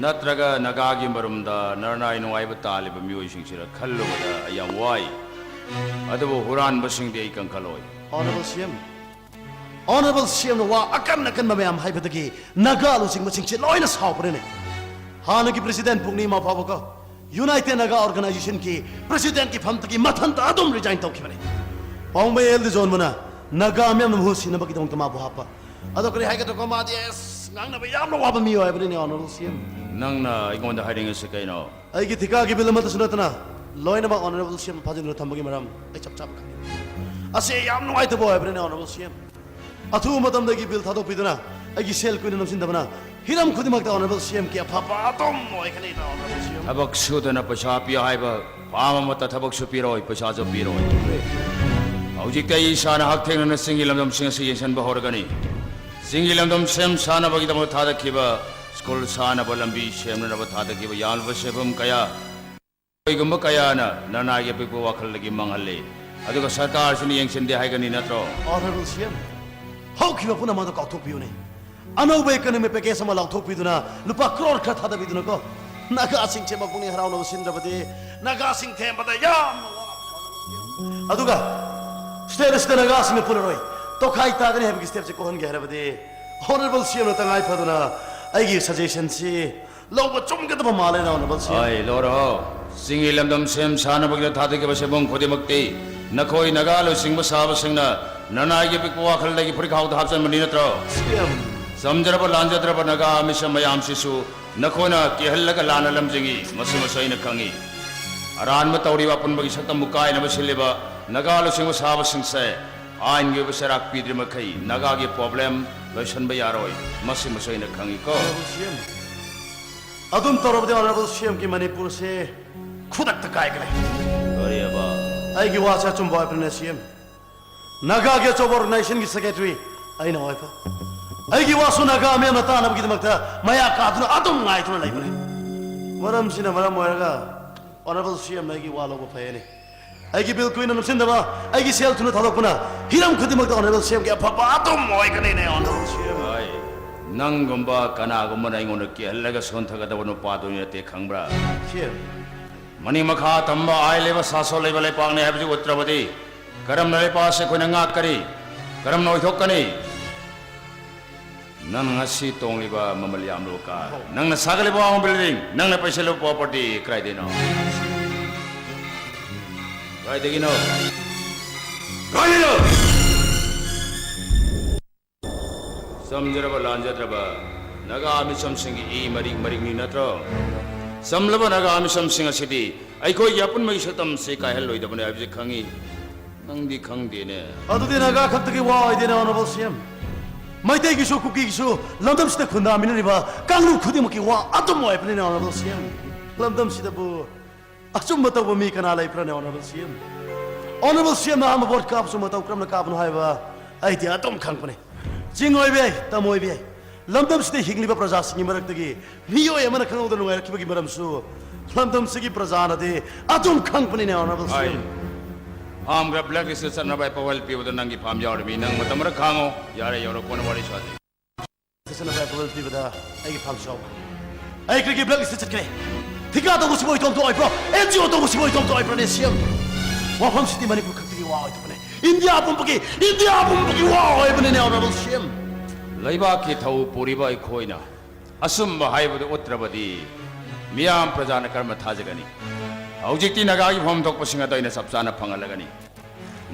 ꯅꯠꯇ꯭ꯔꯒ ꯅꯥꯒꯥꯒꯤ ꯃꯔꯨꯝꯗ ꯅꯔꯅꯥꯏ ꯅꯨꯡꯉꯥꯏꯕ ꯇꯥꯜꯂꯤꯕ ꯃꯤꯑꯣꯏꯁꯤꯡꯁꯤꯔ ꯈꯜꯂꯨꯕꯗ ꯑꯩ ꯌꯥꯝ ꯋꯥꯏ꯫ ꯑꯗꯨꯕꯨ ꯍꯨꯔꯥꯟꯕꯁꯤꯡꯗꯤ ꯑꯩ ꯀꯟꯈꯠꯂꯣꯏ꯫ Honorable C M, Honorable C M ꯅ ꯋꯥ ꯑꯀꯟ ꯑꯀꯟꯕ ꯃꯌꯥꯝ ꯍꯥꯏꯕꯗꯒꯤ ꯅꯥꯒꯥ ꯂꯨꯆꯤꯡꯕꯁꯤꯡꯁꯦ ꯂꯣꯏꯅ ꯁꯥꯎꯈ꯭ꯔꯦꯅꯦ꯫ ꯍꯥꯟꯅꯒꯤ president ꯄꯨꯛꯅꯤꯃꯥ ꯐꯥꯎꯕꯀꯣ, United Naga Organization ꯀꯤ president ꯀꯤ ꯐꯝꯗꯒꯤ ꯃꯊꯟꯇ ꯑꯗꯨꯝ resign ꯇꯧꯈꯤꯕꯅꯦ꯫ ꯄꯥꯎꯃꯩ ꯑꯦꯜ ꯗꯤꯖꯣꯟꯕꯅ ꯅꯥꯒꯥ ꯃꯌꯥꯝꯅ ꯃꯍꯨꯠ ꯁꯤꯟꯅꯕꯒꯤꯗꯃꯛꯇ ꯃꯥꯕꯨ ꯍꯥꯞꯄ꯫ ꯑꯗꯣ ꯀꯔꯤ ꯍꯥꯏꯒꯗ꯭ꯔꯥꯀꯣ, ꯃꯥꯗꯤ ꯑꯁ, ꯉꯥꯡꯅꯕ ꯌꯥꯝꯅ ꯋꯥꯕ ꯃꯤꯑꯣꯏ ꯍꯥꯏꯕꯅꯤꯅꯦ, Honorable C M꯫ ꯅꯪꯅ ꯑꯩꯉꯣꯟꯗ ꯍꯥꯏꯅꯤꯡꯉꯤꯁꯤ ꯀꯩꯅꯣ? ꯑꯩꯒꯤ ꯊꯤꯀꯥꯒꯤ bill ꯑꯃꯠꯇꯁꯨ ꯅꯠꯇꯅ ꯂꯣꯏꯅꯃꯛ Honorable C M ꯐꯥꯖꯤꯟꯗꯨꯅ ꯊꯝꯕꯒꯤ ꯃꯔꯝ ꯑꯩ ꯆꯞ ꯆꯥꯕ ꯈꯪꯉꯤ꯫ ꯑꯁꯤ ꯑꯩ ꯌꯥꯝ ꯅꯨꯡꯉꯥꯏꯇꯕ ꯑꯣꯏꯕꯅꯤꯅꯦ, Honorable C M꯫ ꯑꯊꯨꯕ ꯃꯇꯝꯗ ꯑꯩꯒꯤ bill ꯊꯥꯗꯣꯛꯄꯤꯗꯨꯅ ꯑꯩꯒꯤ ꯁꯦꯜ ꯀꯨꯏꯅ ꯅꯝꯁꯤꯟꯗꯕꯅ ꯍꯤꯔꯝ ꯈꯨꯗꯤꯡꯃꯛꯇ Honorable C M ꯀꯤ ꯑꯐꯕ ꯑꯗꯨꯝ ꯑꯣꯏꯒꯅꯤꯗ, Honorable C M꯫ ꯊꯕꯛ ꯁꯨꯗꯅ ꯄꯩꯁꯥ ꯄꯤꯌꯨ ꯍꯥꯏꯕ ꯄꯥꯝꯕ ꯑꯃꯠꯇ ꯊꯕꯛꯁꯨ ꯄꯤꯔꯣꯏ, ꯄꯩꯁꯥꯁꯨ ꯄꯤꯔꯣꯏ꯫ ꯍꯧꯖꯤꯛꯇꯤ ꯑꯩ ꯏꯁꯥꯅ ꯍꯛꯊꯦꯡꯅꯅ ꯆꯤꯡꯒꯤ ꯂꯝꯗꯝꯁꯤꯡ ꯑꯁꯤ ꯌꯦꯡꯁꯤꯟꯕ ꯍꯧꯔꯒꯅꯤ꯫ ꯆꯤꯡꯒꯤ ꯂꯝꯗꯝ ꯁꯦꯝ ꯁꯥꯅꯕꯒꯤꯗꯃꯛ ꯊꯥꯗꯈꯤꯕ, school ꯁꯥꯅꯕ, ꯂꯝꯕꯤ ꯁꯦꯝꯅꯅꯕ ꯊꯥꯗꯈꯤꯕ ꯌꯥꯝꯂꯕ ꯁꯦꯟꯐꯝ ꯀꯌꯥ, ꯀꯩꯒꯨꯝꯕ ꯀꯌꯥꯅ ꯅꯔꯅꯥꯏꯒꯤ ꯑꯄꯤꯛꯄ ꯋꯥꯈꯜꯗꯒꯤ ꯃꯥꯡꯍꯜꯂꯤ꯫ ꯑꯗꯨꯒ ꯁꯔꯀꯥꯔꯁꯤꯅ ꯌꯦꯡꯁꯤꯟꯗꯦ ꯍꯥꯏꯒꯅꯤ ꯅꯠꯇ꯭ꯔꯣ? Honorable C M, ꯍꯧꯈꯤꯕ ꯄꯨꯝꯅꯃꯛ ꯑꯗꯨ ꯀꯥꯎꯊꯣꯛꯄꯤꯌꯨꯅꯦ꯫ ꯑꯅꯧꯕ economic package ꯑꯃ ꯂꯥꯎꯊꯣꯛꯄꯤꯗꯨꯅ ꯂꯨꯄꯥ crore ꯈꯔ ꯊꯥꯗꯕꯤꯗꯨꯅꯀꯣ, ꯅꯥꯒꯥꯁꯤꯡꯁꯦ ꯃꯄꯨꯛꯅꯤꯡ ꯍꯔꯥꯎꯅꯕ ꯁꯤꯟꯗ꯭ꯔꯕꯗꯤ ꯅꯥꯒꯥꯁꯤꯡ ꯊꯦꯝꯕꯗ ꯌꯥꯝꯅ ꯋꯥ-, ꯑꯗꯨꯒ state ꯑꯁꯤꯗ ꯅꯥꯒꯥꯁꯤꯡꯅ ꯄꯨꯔꯔꯣꯏ, ꯇꯣꯈꯥꯏ ꯇꯥꯒꯅꯤ ꯍꯥꯏꯕꯒꯤ step ꯁꯦ ꯀꯣꯛꯍꯟꯒꯦ ꯍꯥꯏꯔꯕꯗꯤ, Honorable C M ꯅ ꯇꯉꯥꯏ ꯐꯗꯨꯅ ꯑꯩꯒꯤ suggestion ꯁꯤ ꯂꯧꯕ ꯆꯨꯝꯒꯗꯕ ꯃꯥꯜꯂꯦ, Honorable C M꯫ ꯑꯩ ꯂꯣꯔꯍꯣ, ꯆꯤꯡꯒꯤ ꯂꯝꯗꯝ ꯁꯦꯝ ꯁꯥꯅꯕꯒꯤꯗ ꯊꯥꯗꯈꯤꯕ ꯁꯦꯟꯐꯝ ꯈꯨꯗꯤꯡꯃꯛꯇꯤ ꯅꯈꯣꯏ ꯅꯥꯒꯥ ꯂꯨꯆꯤꯡꯕ ꯁꯥꯕꯁꯤꯡꯅ ꯅꯅꯥꯏꯒꯤ ꯑꯄꯤꯛꯄ ꯋꯥꯈꯜꯗꯒꯤ ꯐꯨꯔꯤꯠꯈꯥꯎꯗ ꯍꯥꯞꯆꯤꯟꯕꯅꯤ ꯅꯠꯇ꯭ꯔꯣ? C M, ꯆꯝꯖꯔꯕ ꯂꯥꯟꯖꯗ꯭ꯔꯕ ꯅꯥꯒꯥ ꯃꯤꯁꯝ ꯃꯌꯥꯝꯁꯤꯁꯨ ꯅꯈꯣꯏꯅ ꯀꯤꯍꯜꯂꯒ ꯂꯥꯟꯅ ꯂꯝꯖꯤꯡꯏ, ꯃꯁꯤꯃꯁꯨ ꯑꯩꯅ ꯈꯪꯏ꯫ ꯑꯔꯥꯟꯕ ꯇꯧꯔꯤꯕ ꯑꯄꯨꯟꯕꯒꯤ ꯁꯛꯇꯝꯕꯨ ꯀꯥꯏꯅꯕ ꯁꯤꯜꯂꯤꯕ ꯅꯥꯒꯥ ꯂꯨꯆꯤꯡꯕ ꯁꯥꯕꯁꯤꯡꯁꯦ ꯑꯥꯏꯟꯒꯤ ꯑꯣꯏꯕ ꯆꯩꯔꯥꯛ ꯄꯤꯗ꯭ꯔꯤꯃꯈꯩ ꯅꯥꯒꯥꯒꯤ problem ꯂꯣꯏꯁꯤꯟꯕ ꯌꯥꯔꯣꯏ, ꯃꯁꯤꯃꯁꯨ ꯑꯩꯅ ꯈꯪꯏꯀꯣ꯫ Honorable C M, ꯑꯗꯨꯝ ꯇꯧꯔꯕꯗꯤ Honorable C M ꯒꯤ ꯃꯅꯤꯄꯨꯔꯁꯦ ꯈꯨꯗꯛꯇ ꯀꯥꯏꯒꯅꯤ꯫ ꯀꯔꯤꯑꯕ? ꯑꯩꯒꯤ ꯋꯥꯁꯦ ꯑꯆꯨꯝꯕ ꯑꯣꯏꯕꯅꯤꯅ C M꯫ ꯅꯥꯒꯥꯒꯤ ꯑꯆꯧꯕ organization ꯒꯤ secretary ꯑꯩꯅ ꯑꯣꯏꯕ꯫ ꯑꯩꯒꯤ ꯋꯥꯁꯨ ꯅꯥꯒꯥ ꯃꯤꯌꯥꯝꯅ ꯇꯥꯅꯕꯒꯤꯗꯃꯛꯇ ꯃꯌꯥ ꯀꯥꯗꯨꯅ ꯑꯗꯨꯝ ꯉꯥꯏꯗꯨꯅ ꯂꯩꯕꯅꯤ꯫ ꯃꯔꯝꯁꯤꯅ ꯃꯔꯝ ꯑꯣꯏꯔꯒ Honorable C M ꯅ ꯑꯩꯒꯤ ꯋꯥ ꯂꯧꯕ ꯐꯩ ꯍꯥꯏꯅꯤ꯫ ꯑꯩꯒꯤ bill ꯀꯨꯏꯅ ꯅꯞꯁꯤꯟꯗꯕ, ꯑꯩꯒꯤ ꯁꯦꯜ ꯊꯨꯅ ꯊꯥꯗꯣꯛꯄꯅ ꯍꯤꯔꯝ ꯈꯨꯗꯤꯡꯃꯛꯇ Honorable C M ꯒꯤ ꯑꯐꯕ ꯑꯗꯨꯝ ꯑꯣꯏꯒꯅꯤꯅꯦ, Honorable C M꯫ ꯍꯣꯏ, ꯅꯪꯒꯨꯝꯕ ꯀꯅꯥꯒꯨꯝꯕꯅ ꯑꯩꯉꯣꯟꯗ ꯀꯤꯍꯜꯂꯒ ꯁꯣꯟꯊꯒꯗꯕ ꯅꯨꯄꯥꯗꯨ ꯅꯠꯇꯦ, ꯈꯪꯕ꯭ꯔꯥ? C M꯫ ꯃꯅꯤꯡ ꯃꯈꯥ ꯊꯝꯕ ꯑꯥꯏꯟ ꯂꯩꯕ ꯁꯥꯁꯣꯟ ꯂꯩꯕ ꯂꯩꯄꯥꯛꯅꯤ ꯍꯥꯏꯕꯁꯤ ꯎꯠꯇ꯭ꯔꯕꯗꯤ ꯀꯔꯝꯅ ꯂꯩꯄꯥꯛ ꯑꯁꯤ ꯑꯩꯈꯣꯏꯅ ꯉꯥꯛꯀꯅꯤ? ꯀꯔꯝꯅ ꯑꯣꯏꯊꯣꯛꯀꯅꯤ? ꯅꯪ ꯉꯁꯤ ꯇꯣꯡꯂꯤꯕ ꯃꯃꯜ ꯌꯥꯝꯂꯕ car, ꯅꯪꯅ ꯁꯥꯒꯠꯂꯤꯕ ꯑꯋꯥꯡꯕ building, ꯅꯪꯅ ꯄꯩꯁꯤꯜꯂꯤꯕ property ꯀꯗꯥꯏꯗꯩꯅꯣ? ꯀꯗꯥꯏꯗꯒꯤꯅꯣ? ꯀꯗꯥꯏꯗꯩꯅꯣ? ꯆꯝꯖꯔꯕ ꯂꯥꯟꯖꯗ꯭ꯔꯕ ꯅꯥꯒꯥ ꯃꯤꯆꯝꯁꯤꯡꯒꯤ ꯏ ꯃꯔꯤꯛ ꯃꯔꯤꯛꯅꯤ ꯅꯠꯇ꯭ꯔꯣ? ꯆꯝꯂꯕ ꯅꯥꯒꯥ ꯃꯤꯆꯝꯁꯤꯡ ꯑꯁꯤꯗꯤ ꯑꯩꯈꯣꯏꯒꯤ ꯑꯄꯨꯟꯕꯒꯤ ꯁꯛꯇꯝꯁꯤ ꯀꯥꯏꯍꯜꯂꯣꯏꯗꯕꯅꯤ ꯍꯥꯏꯕꯁꯤ ꯈꯪꯏ꯫ ꯅꯪꯗꯤ ꯈꯪꯗꯦꯅꯦ꯫ ꯑꯗꯨꯗꯤ ꯅꯥꯒꯥ ꯈꯛꯇꯒꯤ ꯋꯥ ꯑꯣꯏꯗꯦꯅꯦ, Honorable C M꯫ ꯃꯩꯇꯩꯒꯤꯁꯨ, ꯀꯨꯀꯤꯒꯤꯁꯨ, ꯂꯝꯗꯝꯁꯤꯗ ꯈꯨꯟꯗꯥꯃꯤꯟꯅꯔꯤꯕ ꯀꯥꯡꯂꯨꯞ ꯈꯨꯗꯤꯡꯃꯛꯀꯤ ꯋꯥ ꯑꯗꯨꯝ ꯑꯣꯏꯕꯅꯤꯅꯦ, Honorable C M꯫ ꯂꯝꯗꯝꯁꯤꯗꯕꯨ ꯑꯆꯨꯝꯕ ꯇꯧꯕ ꯃꯤ ꯀꯅꯥ ꯂꯩꯕ꯭ꯔꯅꯦ, Honorable C M? Honorable C M ꯅ ꯑꯍꯥꯟꯕ vote ꯀꯥꯞꯄꯁꯨ ꯃꯇꯧ ꯀꯔꯝꯅ ꯀꯥꯞꯄꯅꯣ ꯍꯥꯏꯕ ꯑꯩꯗꯤ ꯑꯗꯨꯝ ꯈꯪꯕꯅꯤ꯫ ꯆꯤꯡ ꯑꯣꯏꯕ ꯌꯥꯏ, ꯇꯝ ꯑꯣꯏꯕ ꯌꯥꯏ, ꯂꯝꯗꯝꯁꯤꯗ ꯍꯤꯡꯂꯤꯕ ꯄ꯭ꯔꯖꯥꯁꯤꯡꯒꯤ ꯃꯔꯛꯇꯒꯤ ꯃꯤꯑꯣꯏ ꯑꯃꯅ ꯈꯪꯍꯧꯗꯅ ꯅꯨꯡꯉꯥꯏꯔꯛꯈꯤꯕꯒꯤ ꯃꯔꯝꯁꯨ ꯂꯝꯗꯝꯁꯤꯒꯤ ꯄ꯭ꯔꯖꯥꯅꯗꯤ ꯑꯗꯨꯝ ꯈꯪꯕꯅꯤꯅꯦ, Honorable ꯍꯣꯏ꯫ C M꯫ Farm ꯈꯔ blacklist ꯆꯠꯅꯕ approval ꯄꯤꯕꯗ ꯅꯪꯒꯤ farm ꯌꯥꯎꯔꯤꯃꯤ꯫ ꯅꯪ ꯃꯇꯝ ꯈꯔ ꯈꯥꯡꯉꯣ꯫ ꯌꯥꯔꯦ, ꯌꯧꯔꯣ, ꯀꯣꯟꯅ ꯋꯥꯔꯤ ꯁꯥꯁꯤ꯫ ꯆꯠꯅꯕ approval ꯄꯤꯕꯗ ꯑꯩꯒꯤ farm ꯁꯨ ꯌꯥꯎꯕ꯫ ꯑꯩ ꯀꯔꯤꯒꯤ blacklist ꯆꯠꯀꯅꯤ? ꯊꯤꯀꯥ ꯇꯧꯕꯁꯤꯕꯨ ꯏꯇꯣꯝꯇ ꯑꯣꯏꯕ꯭ꯔꯣ? N G O ꯇꯧꯕꯁꯤꯕꯨ ꯏꯇꯣꯝꯇ ꯑꯣꯏꯕ꯭ꯔꯅꯦ, C M? ꯋꯥꯐꯝꯁꯤꯗꯤ ꯃꯅꯤꯄꯨꯔ ꯈꯛꯇꯒꯤ ꯋꯥ ꯑꯣꯏꯗꯕꯅꯦ꯫ ꯏꯟꯗꯤꯌꯥ ꯄꯨꯝꯕꯒꯤ, ꯏꯟꯗꯤꯌꯥ ꯄꯨꯝꯕꯒꯤ ꯋꯥ ꯑꯣꯏꯕꯅꯤꯅꯦ, Honorable C M꯫ ꯂꯩꯕꯥꯛꯀꯤ ꯊꯧ ꯄꯨꯔꯤꯕ ꯑꯩꯈꯣꯏꯅ ꯑꯆꯨꯝꯕ ꯍꯥꯏꯕꯗꯨ ꯎꯠꯇ꯭ꯔꯕꯗꯤ ꯃꯤꯌꯥꯝ ꯄ꯭ꯔꯖꯥꯅ ꯀꯔꯝꯅ ꯊꯥꯖꯒꯅꯤ? ꯍꯧꯖꯤꯛꯇꯤ ꯅꯥꯒꯥꯒꯤ ꯐꯝꯐꯝ ꯊꯣꯛꯄꯁꯤꯡ ꯑꯗꯨ ꯑꯩꯅ ꯆꯞ ꯆꯥꯅ ꯐꯪꯍꯜꯂꯒꯅꯤ꯫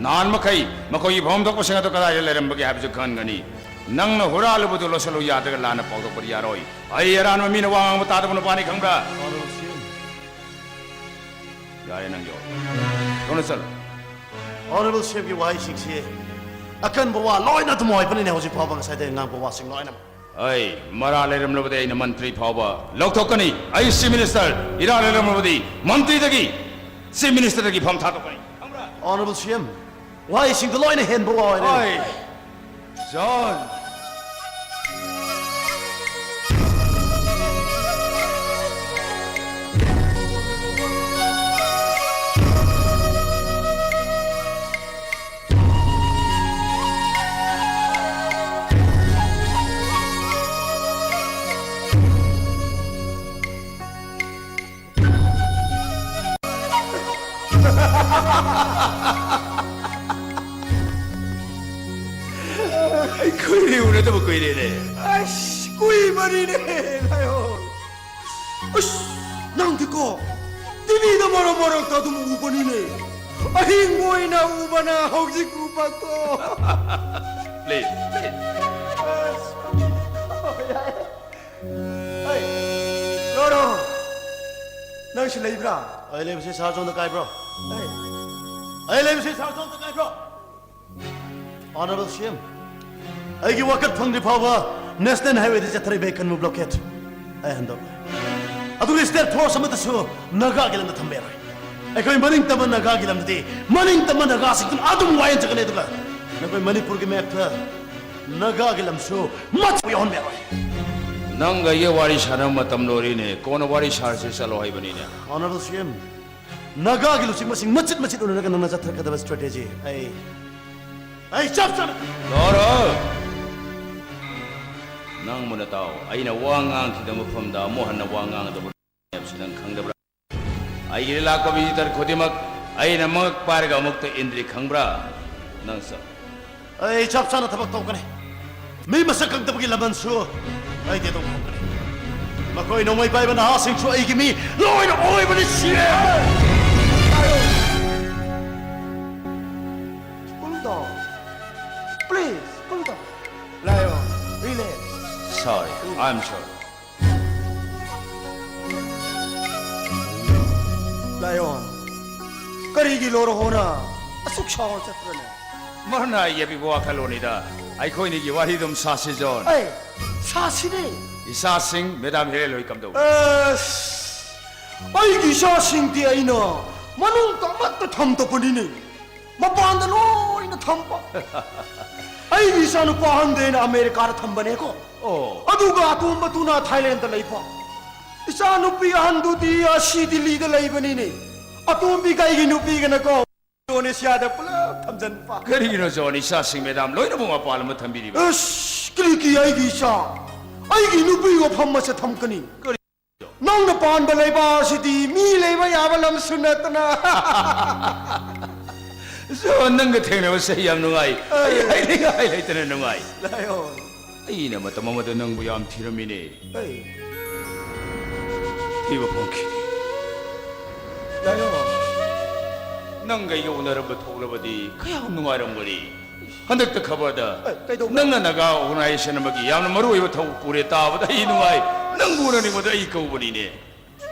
ꯅꯍꯥꯟ ꯃꯈꯩ ꯃꯈꯣꯏꯒꯤ ꯐꯝꯐꯝ ꯊꯣꯛꯄꯁꯤꯡ ꯑꯗꯨ ꯀꯗꯥꯏꯗ ꯂꯩꯔꯝꯕꯒꯦ ꯍꯥꯏꯕꯁꯨ ꯈꯪꯒꯅꯤ꯫ ꯅꯪꯅ ꯍꯨꯔꯥꯜꯂꯨꯕꯗꯨ ꯂꯣꯠꯁꯤꯜꯂꯨ ꯌꯥꯗ꯭ꯔꯒ ꯂꯥꯟꯅ ꯄꯥꯎꯊꯣꯛꯄꯗꯤ ꯌꯥꯔꯣꯏ꯫ ꯑꯩ ꯑꯔꯥꯟꯕ ꯃꯤꯅ ꯋꯥ ꯉꯥꯡꯕ ꯇꯥꯗꯕ ꯅꯨꯄꯥꯅꯤ, ꯈꯪꯕ꯭ꯔꯥ? ꯌꯥꯔꯦ, ꯅꯪ ꯌꯧ꯫ ꯊꯨꯅ ꯆꯠꯂꯨ꯫ Honorable ꯁꯤ ꯑꯦꯝꯒꯤ ꯋꯥꯍꯩꯁꯤꯡꯁꯤ ꯑꯀꯟꯕ ꯋꯥ ꯂꯣꯏꯅ ꯑꯗꯨꯝ ꯑꯣꯏꯕꯅꯤꯅꯦ꯫ ꯍꯧꯖꯤꯛ ꯐꯥꯎꯕ ꯉꯁꯥꯏꯗꯩ ꯉꯥꯡꯕ ꯋꯥꯁꯤꯡ ꯂꯣꯏꯅꯃꯛ꯫ ꯑꯩ ꯃꯔꯥꯜ ꯂꯩꯔꯝꯂꯕꯗꯤ ꯑꯩꯅ ꯃꯟꯇ꯭ꯔꯤ ꯐꯥꯎꯕ ꯂꯧꯊꯣꯛꯀꯅꯤ꯫ ꯑꯩ ꯆꯤꯐ ꯃꯤꯅꯤꯁꯇꯔ ꯏꯔꯥꯜ ꯂꯩꯔꯝꯂꯕꯗꯤ ꯃꯟꯇ꯭ꯔꯤꯗꯒꯤ, ꯆꯤꯐ ꯃꯤꯅꯤꯁꯇꯔꯗꯒꯤ ꯐꯝ ꯊꯥꯗꯣꯛꯀꯅꯤ꯫ ꯈꯪꯕ꯭ꯔꯥ? Honorable ꯁꯤ ꯑꯦꯝ, ꯋꯥꯍꯩꯁꯤꯡꯗꯣ ꯂꯣꯏꯅ ꯍꯦꯟꯕ ꯋꯥ ꯑꯣꯏꯔꯦ꯫ ꯑꯩ ꯖꯣꯟ꯫ ꯑꯩ ꯀꯨꯏꯔꯦ, ꯎꯅꯗꯕ ꯀꯨꯏꯔꯦꯅꯦ꯫ ꯑꯁ, ꯀꯨꯏꯕꯅꯤꯅꯦ, ꯂꯥꯏꯑꯣ꯫ ꯑꯁ, ꯅꯪꯗꯤꯀꯣ, ꯇꯤꯚꯤꯗ ꯃꯔꯛ ꯃꯔꯛꯇ ꯑꯗꯨꯝ ꯎꯕꯅꯤꯅꯦ꯫ ꯑꯍꯤꯡꯕ ꯑꯣꯏꯅ ꯎꯕꯅ ꯍꯧꯖꯤꯛ ꯎꯕꯀꯣ꯫ Please, please. ꯑꯁ, ꯍꯣꯏ, ꯌꯥꯏ꯫ ꯍꯩ, ꯔꯣꯔꯣ, ꯅꯪꯁꯨ ꯂꯩꯕ꯭ꯔꯥ? ꯑꯩ ꯂꯩꯕꯁꯤ ꯁꯥꯔ ꯖꯣꯟꯗ ꯀꯥꯏꯕ꯭ꯔꯣ? ꯍꯩ꯫ ꯑꯩ ꯂꯩꯕꯁꯤ ꯁꯥꯔ ꯖꯣꯟꯗ ꯀꯥꯏꯕ꯭ꯔꯣ? Honorable ꯁꯤ ꯑꯦꯝ, ꯑꯩꯒꯤ ꯋꯥꯀꯠ ꯐꯪꯗ꯭ꯔꯤ ꯐꯥꯎꯕ ꯅꯦꯁꯅꯦꯜ ꯍꯥꯏꯋꯦꯗ ꯆꯠꯊꯔꯤꯕ ꯑꯩ ꯀꯟꯕ ꯕ꯭ꯂꯣꯀꯦꯠ ꯑꯩ ꯍꯟꯗꯣꯛꯂꯣꯏ꯫ ꯑꯗꯨꯒ ꯁ꯭ꯇꯦꯠ ꯐꯣꯔꯁ ꯑꯃꯠꯇꯁꯨ ꯅꯥꯒꯥꯒꯤ ꯂꯝꯗ ꯊꯝꯕ ꯌꯥꯔꯣꯏ꯫ ꯑꯩꯈꯣꯏ ꯃꯅꯤꯡ ꯇꯝꯕ ꯅꯥꯒꯥꯒꯤ ꯂꯝꯗꯗꯤ ꯃꯅꯤꯡ ꯇꯝꯕ ꯅꯥꯒꯥꯁꯤꯡꯗꯨꯅ ꯑꯗꯨꯝ ꯋꯥꯌꯦꯟꯖꯒꯅꯤ꯫ ꯑꯗꯨꯒ ꯅꯈꯣꯏ ꯃꯅꯤꯄꯨꯔꯒꯤ ꯃꯦꯞꯇ ꯅꯥꯒꯥꯒꯤ ꯂꯝꯁꯨ ꯃꯆꯨ ꯌꯥꯎꯍꯟꯕ ꯌꯥꯔꯣꯏ꯫ ꯅꯪꯒ ꯑꯩꯒ ꯋꯥꯔꯤ ꯁꯥꯟꯅꯕ ꯃꯇꯝ ꯂꯣꯏꯔꯤꯅꯦ꯫ ꯀꯣꯟꯅ ꯋꯥꯔꯤ ꯁꯥꯔꯁꯤ ꯆꯠꯂꯣ ꯍꯥꯏꯕꯅꯤꯅꯦ꯫ Honorable ꯁꯤ ꯑꯦꯝ, ꯅꯥꯒꯥꯒꯤ ꯂꯨꯆꯤꯡꯕꯁꯤꯡ ꯃꯆꯤꯠ ꯃꯆꯤꯠ ꯎꯅꯔꯒ ꯅꯪꯅ ꯆꯠꯊꯔꯛꯀꯗꯕ ꯁ꯭ꯇ꯭ꯔꯦꯇꯦꯖꯤ ꯑꯩ, ꯑꯩ ꯆꯞ ꯆꯥꯅ ꯈꯪꯏ꯫ ꯂꯣꯔꯣ! ꯅꯪ ꯃꯨꯟꯅ ꯇꯥꯎ꯫ ꯑꯩꯅ ꯋꯥ ꯉꯥꯡꯈꯤꯗꯕ ꯃꯐꯝꯗ ꯑꯃꯨꯛ ꯍꯟꯅ ꯋꯥ ꯉꯥꯡꯒꯗꯕ ꯍꯥꯏꯕꯁꯤ ꯅꯪ ꯈꯪꯗꯕ꯭ꯔꯥ? ꯑꯩꯒꯤꯗ ꯂꯥꯛꯄ ꯚꯤꯖꯤꯇꯔ ꯈꯨꯗꯤꯡꯃꯛ ꯑꯩꯅ ꯃꯉꯛ ꯄꯥꯏꯔꯒ ꯑꯃꯨꯛꯇ ꯏꯟꯗ꯭ꯔꯤ, ꯈꯪꯕ꯭ꯔꯥ? ꯅꯪ ꯆꯠ꯫ ꯑꯩ ꯆꯞ ꯆꯥꯅ ꯊꯕꯛ ꯇꯧꯒꯅꯤ꯫ ꯃꯤ ꯃꯁꯛ ꯈꯪꯗꯕꯒꯤ ꯂꯃꯟꯁꯨ ꯑꯩꯗꯤ ꯑꯗꯨꯝ ꯈꯪꯒꯅꯤ꯫ ꯃꯈꯣꯏ ꯅꯣꯡꯃꯩ ꯄꯥꯏꯕ ꯅꯍꯥꯁꯤꯡꯁꯨ ꯑꯩꯒꯤ ꯃꯤ ꯂꯣꯏꯅ ꯑꯣꯏꯕꯅꯤ, ꯁꯤ M. Cool down. Please, cool down. Lai Sorry, I'm sorry. Lion, ꯀꯔꯤꯒꯤ ꯂꯣꯔꯍꯣꯅ ꯑꯁꯨꯛ ꯁꯥꯎꯔ ꯆꯠꯄ꯭ꯔꯅꯦ? ꯃꯔꯨꯞꯅ ꯑꯩꯒꯤ ꯑꯄꯤꯛꯄ ꯋꯥꯈꯜꯂꯣꯟꯅꯤꯗ꯫ ꯑꯩꯈꯣꯏꯅꯤꯒꯤ ꯋꯥꯔꯤ ꯑꯗꯨꯝ ꯁꯥꯁꯤ, ꯖꯣꯟ꯫ ꯑꯦ, ꯁꯥꯁꯤꯅꯦ꯫ ꯏꯆꯥꯁꯤꯡ, ꯃꯦꯗꯥꯝ ꯍꯦꯔꯦꯜ ꯍꯣꯏ ꯀꯝꯗꯧꯏ? ꯑꯁ, ꯑꯩꯒꯤ ꯏꯆꯥꯁꯤꯡꯗꯤ ꯑꯩꯅ ꯃꯅꯨꯡꯗ ꯑꯃꯠꯇ ꯊꯝꯗꯕꯅꯤꯅꯦ꯫ ꯃꯄꯥꯟꯗ ꯂꯣꯏꯅ ꯊꯝꯕ꯫ ꯑꯩꯒꯤ ꯏꯆꯥꯅꯨꯄꯥ ꯑꯍꯟꯗꯤ ꯑꯩꯅ ꯑꯃꯦꯔꯤꯀꯥꯗ ꯊꯝꯕꯅꯦꯀꯣ꯫ ꯑꯣ꯫ ꯑꯗꯨꯒ ꯑꯇꯣꯝꯕꯗꯨꯅ ꯊꯥꯏꯂꯦꯟꯗ ꯂꯩꯕ꯫ ꯏꯆꯥꯅꯨꯄꯤ ꯑꯍꯟꯗꯨꯗꯤ ꯑꯁꯤ ꯗꯤꯜꯂꯤꯗ ꯂꯩꯕꯅꯤꯅꯦ꯫ ꯑꯇꯣꯝꯕꯤ ꯀꯩꯒꯤ ꯅꯨꯄꯤꯒꯅꯀꯣ ꯏꯟꯗꯣꯅꯦꯁꯤꯌꯥꯗ ꯄꯨꯂꯞ ꯊꯝꯖꯤꯟꯕ꯫ ꯀꯔꯤꯒꯤꯅꯣ ꯖꯣꯟ, ꯏꯆꯥꯁꯤꯡ ꯃꯦꯗꯥꯝ ꯂꯣꯏꯅꯃꯛ ꯃꯄꯥꯟ ꯂꯝꯗ ꯊꯝꯕꯤꯔꯤꯕ? ꯑꯁ, ꯀꯔꯤꯒꯤ ꯑꯩꯒꯤ ꯏꯆꯥ? ꯑꯩꯒꯤ ꯅꯨꯄꯤ ꯃꯐꯝ ꯑꯃꯁꯦ ꯊꯝꯀꯅꯤ꯫ ꯀꯔꯤ? ꯅꯪꯅ ꯄꯥꯟꯕ ꯂꯩꯕꯥꯛ ꯑꯁꯤꯗꯤ ꯃꯤ ꯂꯩꯕ ꯌꯥꯕ ꯂꯝꯁꯨ ꯅꯠꯇꯅ꯫ ꯖꯣꯟ, ꯅꯪꯒ ꯊꯦꯡꯅꯕꯁꯦ ꯑꯩ ꯌꯥꯝ ꯅꯨꯡꯉꯥꯏ꯫ ꯑꯩ ꯑꯩ꯫ ꯍꯥꯏꯅꯤꯡꯉꯥꯏ ꯂꯩꯇꯅ ꯅꯨꯡꯉꯥꯏ꯫ ꯂꯥꯏꯑꯣꯟ꯫ ꯑꯩꯅ ꯃꯇꯝ ꯑꯃꯗ ꯅꯪꯕꯨ ꯌꯥꯝ ꯊꯤꯔꯝꯃꯤꯅꯦ꯫ ꯑꯩ꯫ ꯊꯤꯕ ꯐꯪꯈꯤ꯫ ꯂꯥꯏꯑꯣꯟ꯫ ꯅꯪꯒ ꯑꯩꯒ ꯎꯅꯔꯝꯕ ꯊꯣꯛꯂꯕꯗꯤ ꯀꯌꯥꯝ ꯅꯨꯡꯉꯥꯏꯔꯝꯒꯅꯤ꯫ ꯍꯟꯗꯛꯇ ꯈꯕꯔꯗ ꯑꯦ, ꯀꯩꯗꯧꯕ? ꯅꯪꯅ ꯅꯥꯒꯥ organization ꯑꯃꯒꯤ ꯌꯥꯝꯅ ꯃꯔꯨ ꯑꯣꯏꯕ ꯊꯕꯛ ꯄꯨꯔꯦ ꯇꯥꯕꯗ ꯑꯩ ꯅꯨꯡꯉꯥꯏ꯫ ꯅꯪꯕꯨ ꯎꯅꯅꯤꯡꯕꯗ ꯑꯩ ꯀꯧꯕꯅꯤꯅꯦ꯫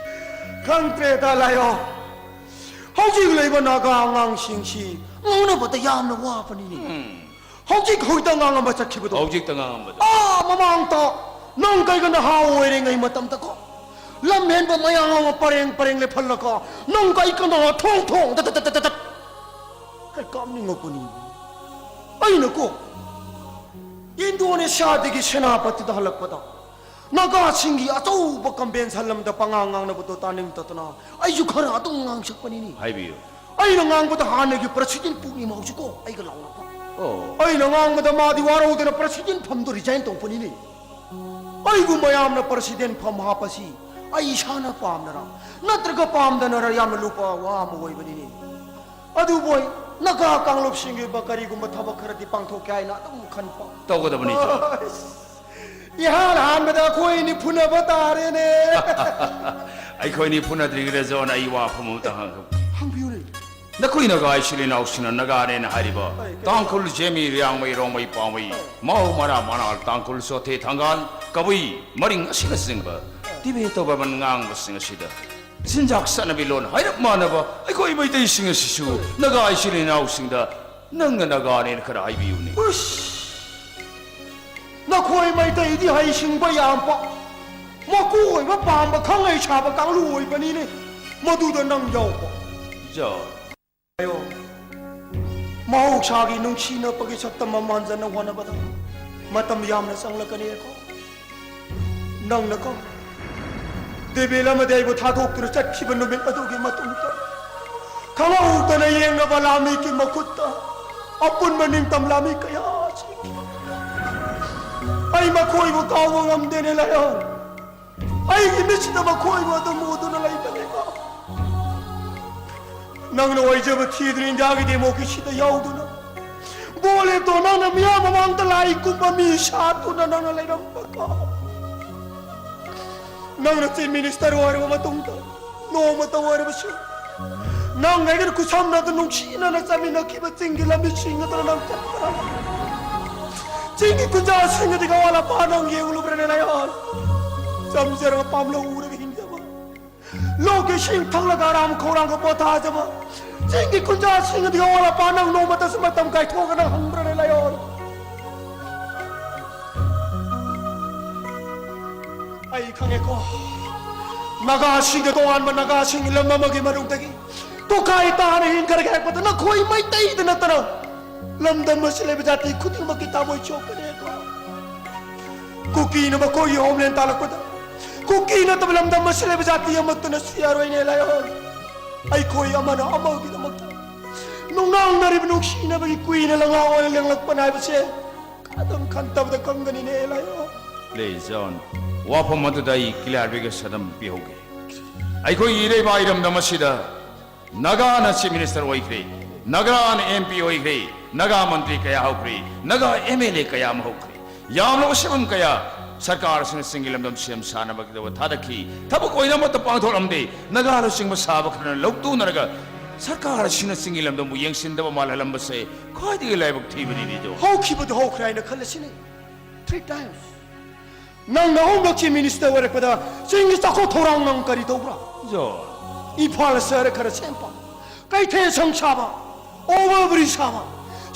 ꯈꯪꯗ꯭ꯔꯦꯗ ꯂꯥꯏꯑꯣꯟ꯫ ꯍꯧꯖꯤꯛ ꯂꯩꯕ ꯅꯥꯒꯥ ꯑꯉꯥꯡꯁꯤꯡꯁꯤ ꯉꯥꯡꯅꯕꯗ ꯌꯥꯝꯅ ꯋꯥꯕꯅꯤꯅꯦ꯫ ꯎꯝ꯫ ꯍꯧꯖꯤꯛ ꯍꯧꯖꯤꯛꯇ ꯉꯥꯡꯉꯝꯕ ꯆꯠꯈꯤꯕꯗꯣ꯫ ꯍꯧꯖꯤꯛꯇ ꯉꯥꯡꯉꯝꯕꯗꯣ꯫ ꯑꯥ, ꯃꯃꯥꯡꯗ ꯅꯪ ꯀꯩꯒ ꯅꯍꯥ ꯑꯣꯏꯔꯤꯉꯩ ꯃꯇꯝꯗꯀꯣ, ꯂꯝ ꯍꯦꯟꯕ ꯃꯌꯥꯝ ꯑꯃ ꯄꯔꯦꯡ ꯄꯔꯦꯡ ꯂꯦꯞꯍꯜꯂꯒ ꯅꯪ ꯀꯩꯒ ꯅꯍꯥ ꯊꯣꯡ ꯊꯣꯡ ꯇꯠ ꯇꯠ ꯇꯠ ꯇꯠ ꯀꯩ ꯀꯥꯞꯅꯤꯡꯉꯛꯄꯅꯤ꯫ ꯑꯩꯅꯀꯣ, ꯏꯟꯗꯣꯅꯦꯁꯤꯌꯥꯗꯒꯤ ꯁꯦꯅꯥꯄꯇꯤꯗ ꯍꯜꯂꯛꯄꯗ ꯅꯥꯒꯥꯁꯤꯡꯒꯤ ꯑꯆꯧꯕ convention ꯑꯃꯗ ꯄꯉꯥꯡ ꯉꯥꯡꯅꯕꯗꯣ ꯇꯥꯅꯤꯡꯗꯗꯅ ꯑꯩꯁꯨ ꯈꯔ ꯑꯗꯨꯝ ꯉꯥꯡꯁꯛꯄꯅꯤꯅꯦ꯫ ꯍꯥꯏꯕꯤꯌꯨ꯫ ꯑꯩꯅ ꯉꯥꯡꯕꯗ ꯍꯥꯟꯅꯒꯤ president ꯄꯨꯛꯅꯤꯃꯥꯎꯁꯨꯀꯣ ꯑꯩꯒ ꯂꯥꯎꯅꯕ꯫ ꯑꯣ꯫ ꯑꯩꯅ ꯉꯥꯡꯕꯗ ꯃꯥꯗꯤ ꯋꯥꯔꯧꯗꯅ president ꯐꯝꯗꯣ resign ꯇꯧꯔꯛꯄꯅꯤꯅꯦ꯫ ꯑꯩꯕꯨ ꯃꯌꯥꯝꯅ president ꯐꯝ ꯍꯥꯞꯄꯁꯤ ꯑꯩ ꯏꯁꯥꯅ ꯄꯥꯝꯅꯔ ꯅꯠꯇ꯭ꯔꯒ ꯄꯥꯝꯗꯅꯔ ꯌꯥꯝꯅ ꯂꯨꯕ ꯋꯥ ꯑꯃ ꯑꯣꯏꯕꯅꯤꯅꯦ꯫ ꯑꯗꯨꯕꯨ ꯑꯩ ꯅꯥꯒꯥ ꯀꯥꯡꯂꯨꯞꯁꯤꯡꯒꯤ ꯑꯣꯏꯕ ꯀꯔꯤꯒꯨꯝꯕ ꯊꯕꯛ ꯈꯔꯗꯤ ꯄꯥꯡꯊꯣꯛꯀꯦ ꯍꯥꯏꯅ ꯑꯗꯨꯝ ꯈꯟꯕ꯫ ꯇꯧꯒꯗꯕꯅꯤ, ꯖꯣꯟ꯫ ꯑꯁ, ꯏꯍꯥꯟ ꯍꯥꯟꯕꯗ ꯑꯩꯈꯣꯏ ꯑꯅꯤ ꯐꯨꯅꯕ ꯇꯥꯔꯦꯅꯦ꯫ ꯑꯩꯈꯣꯏꯅꯤ ꯐꯨꯅꯗ꯭ꯔꯤꯉꯩꯗ ꯖꯣꯟ, ꯑꯩ ꯋꯥꯐꯝ ꯑꯃꯇ ꯍꯪ-, ꯍꯪꯕꯤꯌꯨꯅꯦ꯫ ꯅꯈꯣꯏ ꯅꯥꯒꯥ ꯏꯆꯤꯜ ꯏꯅꯥꯎꯁꯤꯡꯅ ꯅꯥꯒꯥꯅꯦꯅ ꯍꯥꯏꯔꯤꯕ ꯇꯥꯡꯈꯨꯜ, ꯖꯦꯃꯤ, ꯔꯤꯌꯥꯡꯃꯩ, ꯔꯣꯡꯃꯩ, ꯄꯥꯎꯃꯩ, ꯃꯥꯎ, ꯃꯔꯥ, ꯃꯅꯥꯜ, ꯇꯥꯡꯈꯨꯜ, ꯆꯣꯊꯦ, ꯊꯥꯡꯒꯥꯜ, ꯀꯕꯨꯏ, ꯃꯔꯤꯡ ꯑꯁꯤꯅꯆꯤꯡꯕ ꯇꯤꯕꯦꯇꯣ ꯕꯔꯃꯟ ꯉꯥꯡꯕꯁꯤꯡ ꯑꯁꯤꯗ ꯆꯤꯟꯖꯥꯛ ꯆꯠꯅꯕꯤ ꯂꯣꯟ ꯍꯥꯏꯔꯞ ꯃꯥꯟꯅꯕ ꯑꯩꯈꯣꯏ ꯃꯩꯇꯩꯁꯤꯡ ꯑꯁꯤꯁꯨ ꯅꯥꯒꯥ ꯏꯆꯤꯜ ꯏꯅꯥꯎꯁꯤꯡꯗ ꯅꯪꯅ ꯅꯥꯒꯥꯅꯦꯅ ꯈꯔ ꯍꯥꯏꯕꯤꯌꯨꯅꯦ꯫ ꯎꯁ! ꯅꯈꯣꯏ ꯃꯩꯇꯩꯗꯤ ꯍꯩꯁꯤꯡꯕ ꯌꯥꯝꯕ, ꯃꯀꯣꯛ ꯑꯣꯏꯕ ꯄꯥꯝꯕ, ꯈꯪꯍꯩ ꯁꯥꯕ ꯀꯥꯡꯂꯨꯞ ꯑꯣꯏꯕꯅꯤꯅꯦ꯫ ꯃꯗꯨꯗ ꯅꯪ ꯌꯥꯎꯕ꯫ ꯌꯥꯎ꯫ ꯃꯍꯧꯁꯥꯒꯤ ꯅꯨꯡꯁꯤꯅꯕꯒꯤ ꯁꯛꯇꯝ ꯑꯃ ꯃꯥꯟꯖꯅ ꯍꯣꯠꯅꯕꯗ ꯃꯇꯝ ꯌꯥꯝꯅ ꯆꯪꯂꯛꯀꯅꯤꯀꯣ꯫ ꯅꯪꯅꯀꯣ, ꯗꯦꯕꯤꯜ ꯑꯃꯗꯤ ꯑꯩꯕꯨ ꯊꯥꯗꯣꯛꯇꯨꯅ ꯆꯠꯈꯤꯕ ꯅꯨꯃꯤꯠ ꯑꯗꯨꯒꯤ ꯃꯇꯨꯡꯗ, ꯈꯪꯍꯧꯗꯅ ꯌꯦꯡꯅꯕ ꯂꯥꯃꯤꯒꯤ ꯃꯈꯨꯠꯇ ꯑꯄꯨꯟꯕ ꯅꯤꯡꯇꯝ ꯂꯥꯃꯤ ꯀꯌꯥ ꯁꯤꯈꯤ꯫ ꯑꯩ ꯃꯈꯣꯏꯕꯨ ꯀꯥꯎꯕ ꯉꯝꯗꯦꯅꯦ, ꯂꯥꯏꯑꯣꯟ꯫ ꯑꯩꯒꯤ ꯃꯤꯠꯁꯤꯗ ꯃꯈꯣꯏꯕꯨ ꯑꯗꯨꯝ ꯎꯗꯨꯅ ꯂꯩꯕꯅꯦꯀꯣ꯫ ꯅꯪꯅ ꯑꯣꯏꯖꯕ ꯊꯤꯗꯨꯅ ꯏꯟꯗꯤꯌꯥꯒꯤ ꯗꯦꯃꯣꯀ꯭ꯔꯦꯁꯤꯗ ꯌꯥꯎꯗꯨꯅ, ꯕꯣꯠ ꯂꯦꯞꯇꯣ ꯅꯪꯅ ꯃꯤꯌꯥꯝ ꯃꯃꯥꯡꯗ ꯂꯥꯏ ꯀꯨꯝꯕ ꯃꯤ ꯁꯥꯠꯇꯨꯅ ꯅꯪꯅ ꯂꯩꯔꯝꯕꯀꯣ꯫ ꯅꯪꯅ ꯆꯤꯐ ꯃꯤꯅꯤꯁꯇꯔ ꯑꯣꯏꯔꯕ ꯃꯇꯨꯡꯗ, ꯅꯣꯡꯃꯇ ꯑꯣꯏꯔꯕꯁꯨ ꯅꯪ ꯑꯩꯒ ꯈꯨꯠꯁꯝꯅꯗꯨ ꯅꯨꯡꯁꯤꯅꯅ ꯆꯠꯃꯤꯟꯅꯈꯤꯕ ꯆꯤꯡꯒꯤ ꯂꯝꯕꯤꯁꯤꯡ ꯑꯗꯨꯗ ꯅꯪ ꯆꯠꯄ꯭ꯔꯥ? ꯆꯤꯡꯒꯤ ꯈꯨꯟꯖꯥꯁꯤꯡ ꯑꯗꯨꯒꯤ ꯑꯋꯥꯠ ꯑꯄꯥ ꯅꯪ ꯌꯦꯡꯂꯨꯕ꯭ꯔꯅꯦ, ꯂꯥꯏꯑꯣꯟ? ꯆꯝꯖꯔꯒ ꯄꯥꯝꯂꯧ ꯎꯔꯒ ꯍꯤꯡꯖꯕ, ꯂꯧꯒꯤ ꯏꯁꯤꯡ ꯊꯛꯂꯒ ꯑꯔꯥꯝ ꯈꯧꯔꯥꯡꯒ ꯄꯣꯊꯥꯖꯕ, ꯆꯤꯡꯒꯤ ꯈꯨꯟꯖꯥꯁꯤꯡ ꯑꯗꯨꯒꯤ ꯑꯋꯥꯠ ꯑꯄꯥ ꯅꯪ ꯅꯣꯡꯃꯇꯁꯨ ꯃꯇꯝ ꯀꯥꯏꯊꯣꯛꯑꯒ ꯅꯪ ꯍꯪꯕ꯭ꯔꯅꯦ, ꯂꯥꯏꯑꯣꯟ? ꯑꯩ ꯈꯪꯉꯦꯀꯣ, ꯅꯥꯒꯥꯁꯤꯡꯗ ꯇꯣꯉꯥꯟꯕ ꯅꯥꯒꯥꯁꯤꯡ ꯂꯝ ꯑꯃꯒꯤ ꯃꯅꯨꯡꯗꯒꯤ ꯇꯣꯈꯥꯏ ꯇꯥꯅ ꯍꯤꯡꯈ꯭ꯔꯒꯦ ꯍꯥꯏꯔꯛꯄꯗ ꯅꯈꯣꯏ ꯃꯩꯇꯩꯗ ꯅꯠꯇꯅ ꯂꯝꯗꯝ ꯑꯁꯤ ꯂꯩꯕ ꯖꯥꯇꯤ ꯈꯨꯗꯤꯡꯃꯛꯀꯤ ꯊꯃꯣꯏ ꯁꯣꯛꯀꯅꯤꯀꯣ꯫ ꯀꯨꯀꯤꯅ ꯃꯈꯣꯏꯒꯤ ꯍꯣꯝꯂꯦꯟ ꯇꯥꯜꯂꯛꯄꯗ ꯀꯨꯀꯤ ꯅꯠꯇꯕ ꯂꯝꯗꯝ ꯑꯁꯤ ꯂꯩꯕ ꯖꯥꯇꯤ ꯑꯃꯠꯇꯅꯁꯨ ꯌꯥꯔꯣꯏꯅꯦ, ꯂꯥꯏꯑꯣꯟ꯫ ꯑꯩꯈꯣꯏ ꯑꯃꯅ ꯑꯃꯒꯤꯗꯃꯛꯇ ꯅꯨꯡꯅꯥꯡꯅꯔꯤꯕ ꯅꯨꯡꯁꯤꯅꯕꯒꯤ ꯀꯨꯏꯅ ꯂꯉꯥ ꯑꯣꯏꯅ ꯂꯦꯡꯂꯛꯄꯅ ꯍꯥꯏꯕꯁꯦ ꯑꯗꯨꯝ ꯈꯟꯇꯕꯗ ꯈꯪꯒꯅꯤꯅꯦ, ꯂꯥꯏꯑꯣꯟ꯫ Please, John. ꯋꯥꯐꯝ ꯑꯗꯨꯗ ꯑꯩ ꯀ꯭ꯂꯥꯔꯤꯐꯤꯀꯦꯁꯟ ꯑꯃ ꯄꯤꯍꯧꯒꯦ꯫ ꯑꯩꯈꯣꯏꯒꯤ ꯏꯔꯩꯕꯥꯛ ꯏꯔꯝꯗꯝ ꯑꯁꯤꯗ ꯅꯥꯒꯥꯅ ꯆꯤꯐ ꯃꯤꯅꯤꯁꯇꯔ ꯑꯣꯏꯈ꯭ꯔꯦ, ꯅꯥꯒꯥꯅ ꯑꯦꯝ ꯄꯤ ꯑꯣꯏꯈ꯭ꯔꯦ, ꯅꯥꯒꯥ ꯃꯟꯇ꯭ꯔꯤ ꯀꯌꯥ ꯍꯧꯈ꯭ꯔꯦ, ꯅꯥꯒꯥ ꯑꯦꯝ ꯑꯦꯜ ꯑꯦ ꯀꯌꯥ ꯑꯃ ꯍꯧꯈ꯭ꯔꯦ꯫ ꯌꯥꯝꯂꯕ ꯁꯦꯟꯐꯝ ꯀꯌꯥ ꯁꯔꯀꯥꯔꯁꯤꯡꯅ ꯆꯤꯡꯒꯤ ꯂꯝꯗꯝ ꯁꯦꯝ ꯁꯥꯅꯕꯒꯤꯗꯃꯛ ꯊꯥꯗꯈꯤ꯫ ꯊꯕꯛ ꯑꯣꯏꯅ ꯑꯃꯠꯇ ꯄꯥꯡꯊꯣꯛꯂꯝꯗꯦ꯫ ꯅꯥꯒꯥ ꯂꯨꯆꯤꯡꯕ ꯁꯥꯕ ꯈꯔꯅ ꯂꯧꯇꯨꯅꯔꯒ ꯁꯔꯀꯥꯔ ꯑꯁꯤꯅ ꯆꯤꯡꯒꯤ ꯂꯝꯗꯝꯕꯨ ꯌꯦꯡꯁꯤꯟꯗꯕ ꯃꯥꯜꯍꯜꯂꯝꯕꯁꯦ ꯈ꯭ꯋꯥꯏꯗꯒꯤ ꯂꯥꯏꯕꯛ ꯊꯤꯕꯅꯤꯅꯦ, ꯖꯣꯟ꯫ ꯍꯧꯈꯤꯕꯗꯨ ꯍꯧꯈ꯭ꯔꯦ ꯍꯥꯏꯅ ꯈꯜꯂꯁꯤꯅꯦ꯫ Three times. ꯅꯪꯅ ꯑꯍꯨꯝꯂꯛ Chief Minister ꯑꯣꯏꯔꯛꯄꯗ ꯆꯤꯡꯒꯤ ꯆꯥꯎꯈꯠ ꯊꯧꯔꯥꯡ ꯅꯪ ꯀꯔꯤ ꯇꯧꯕ꯭ꯔꯥ? ꯖꯣꯟ꯫ ꯏꯝꯐꯥꯜ ꯁꯍꯔ ꯈꯔ ꯁꯦꯝꯕ, ꯀꯩꯊꯦꯜ ꯁꯪ ꯁꯥꯕ, over bridge ꯁꯥꯕ,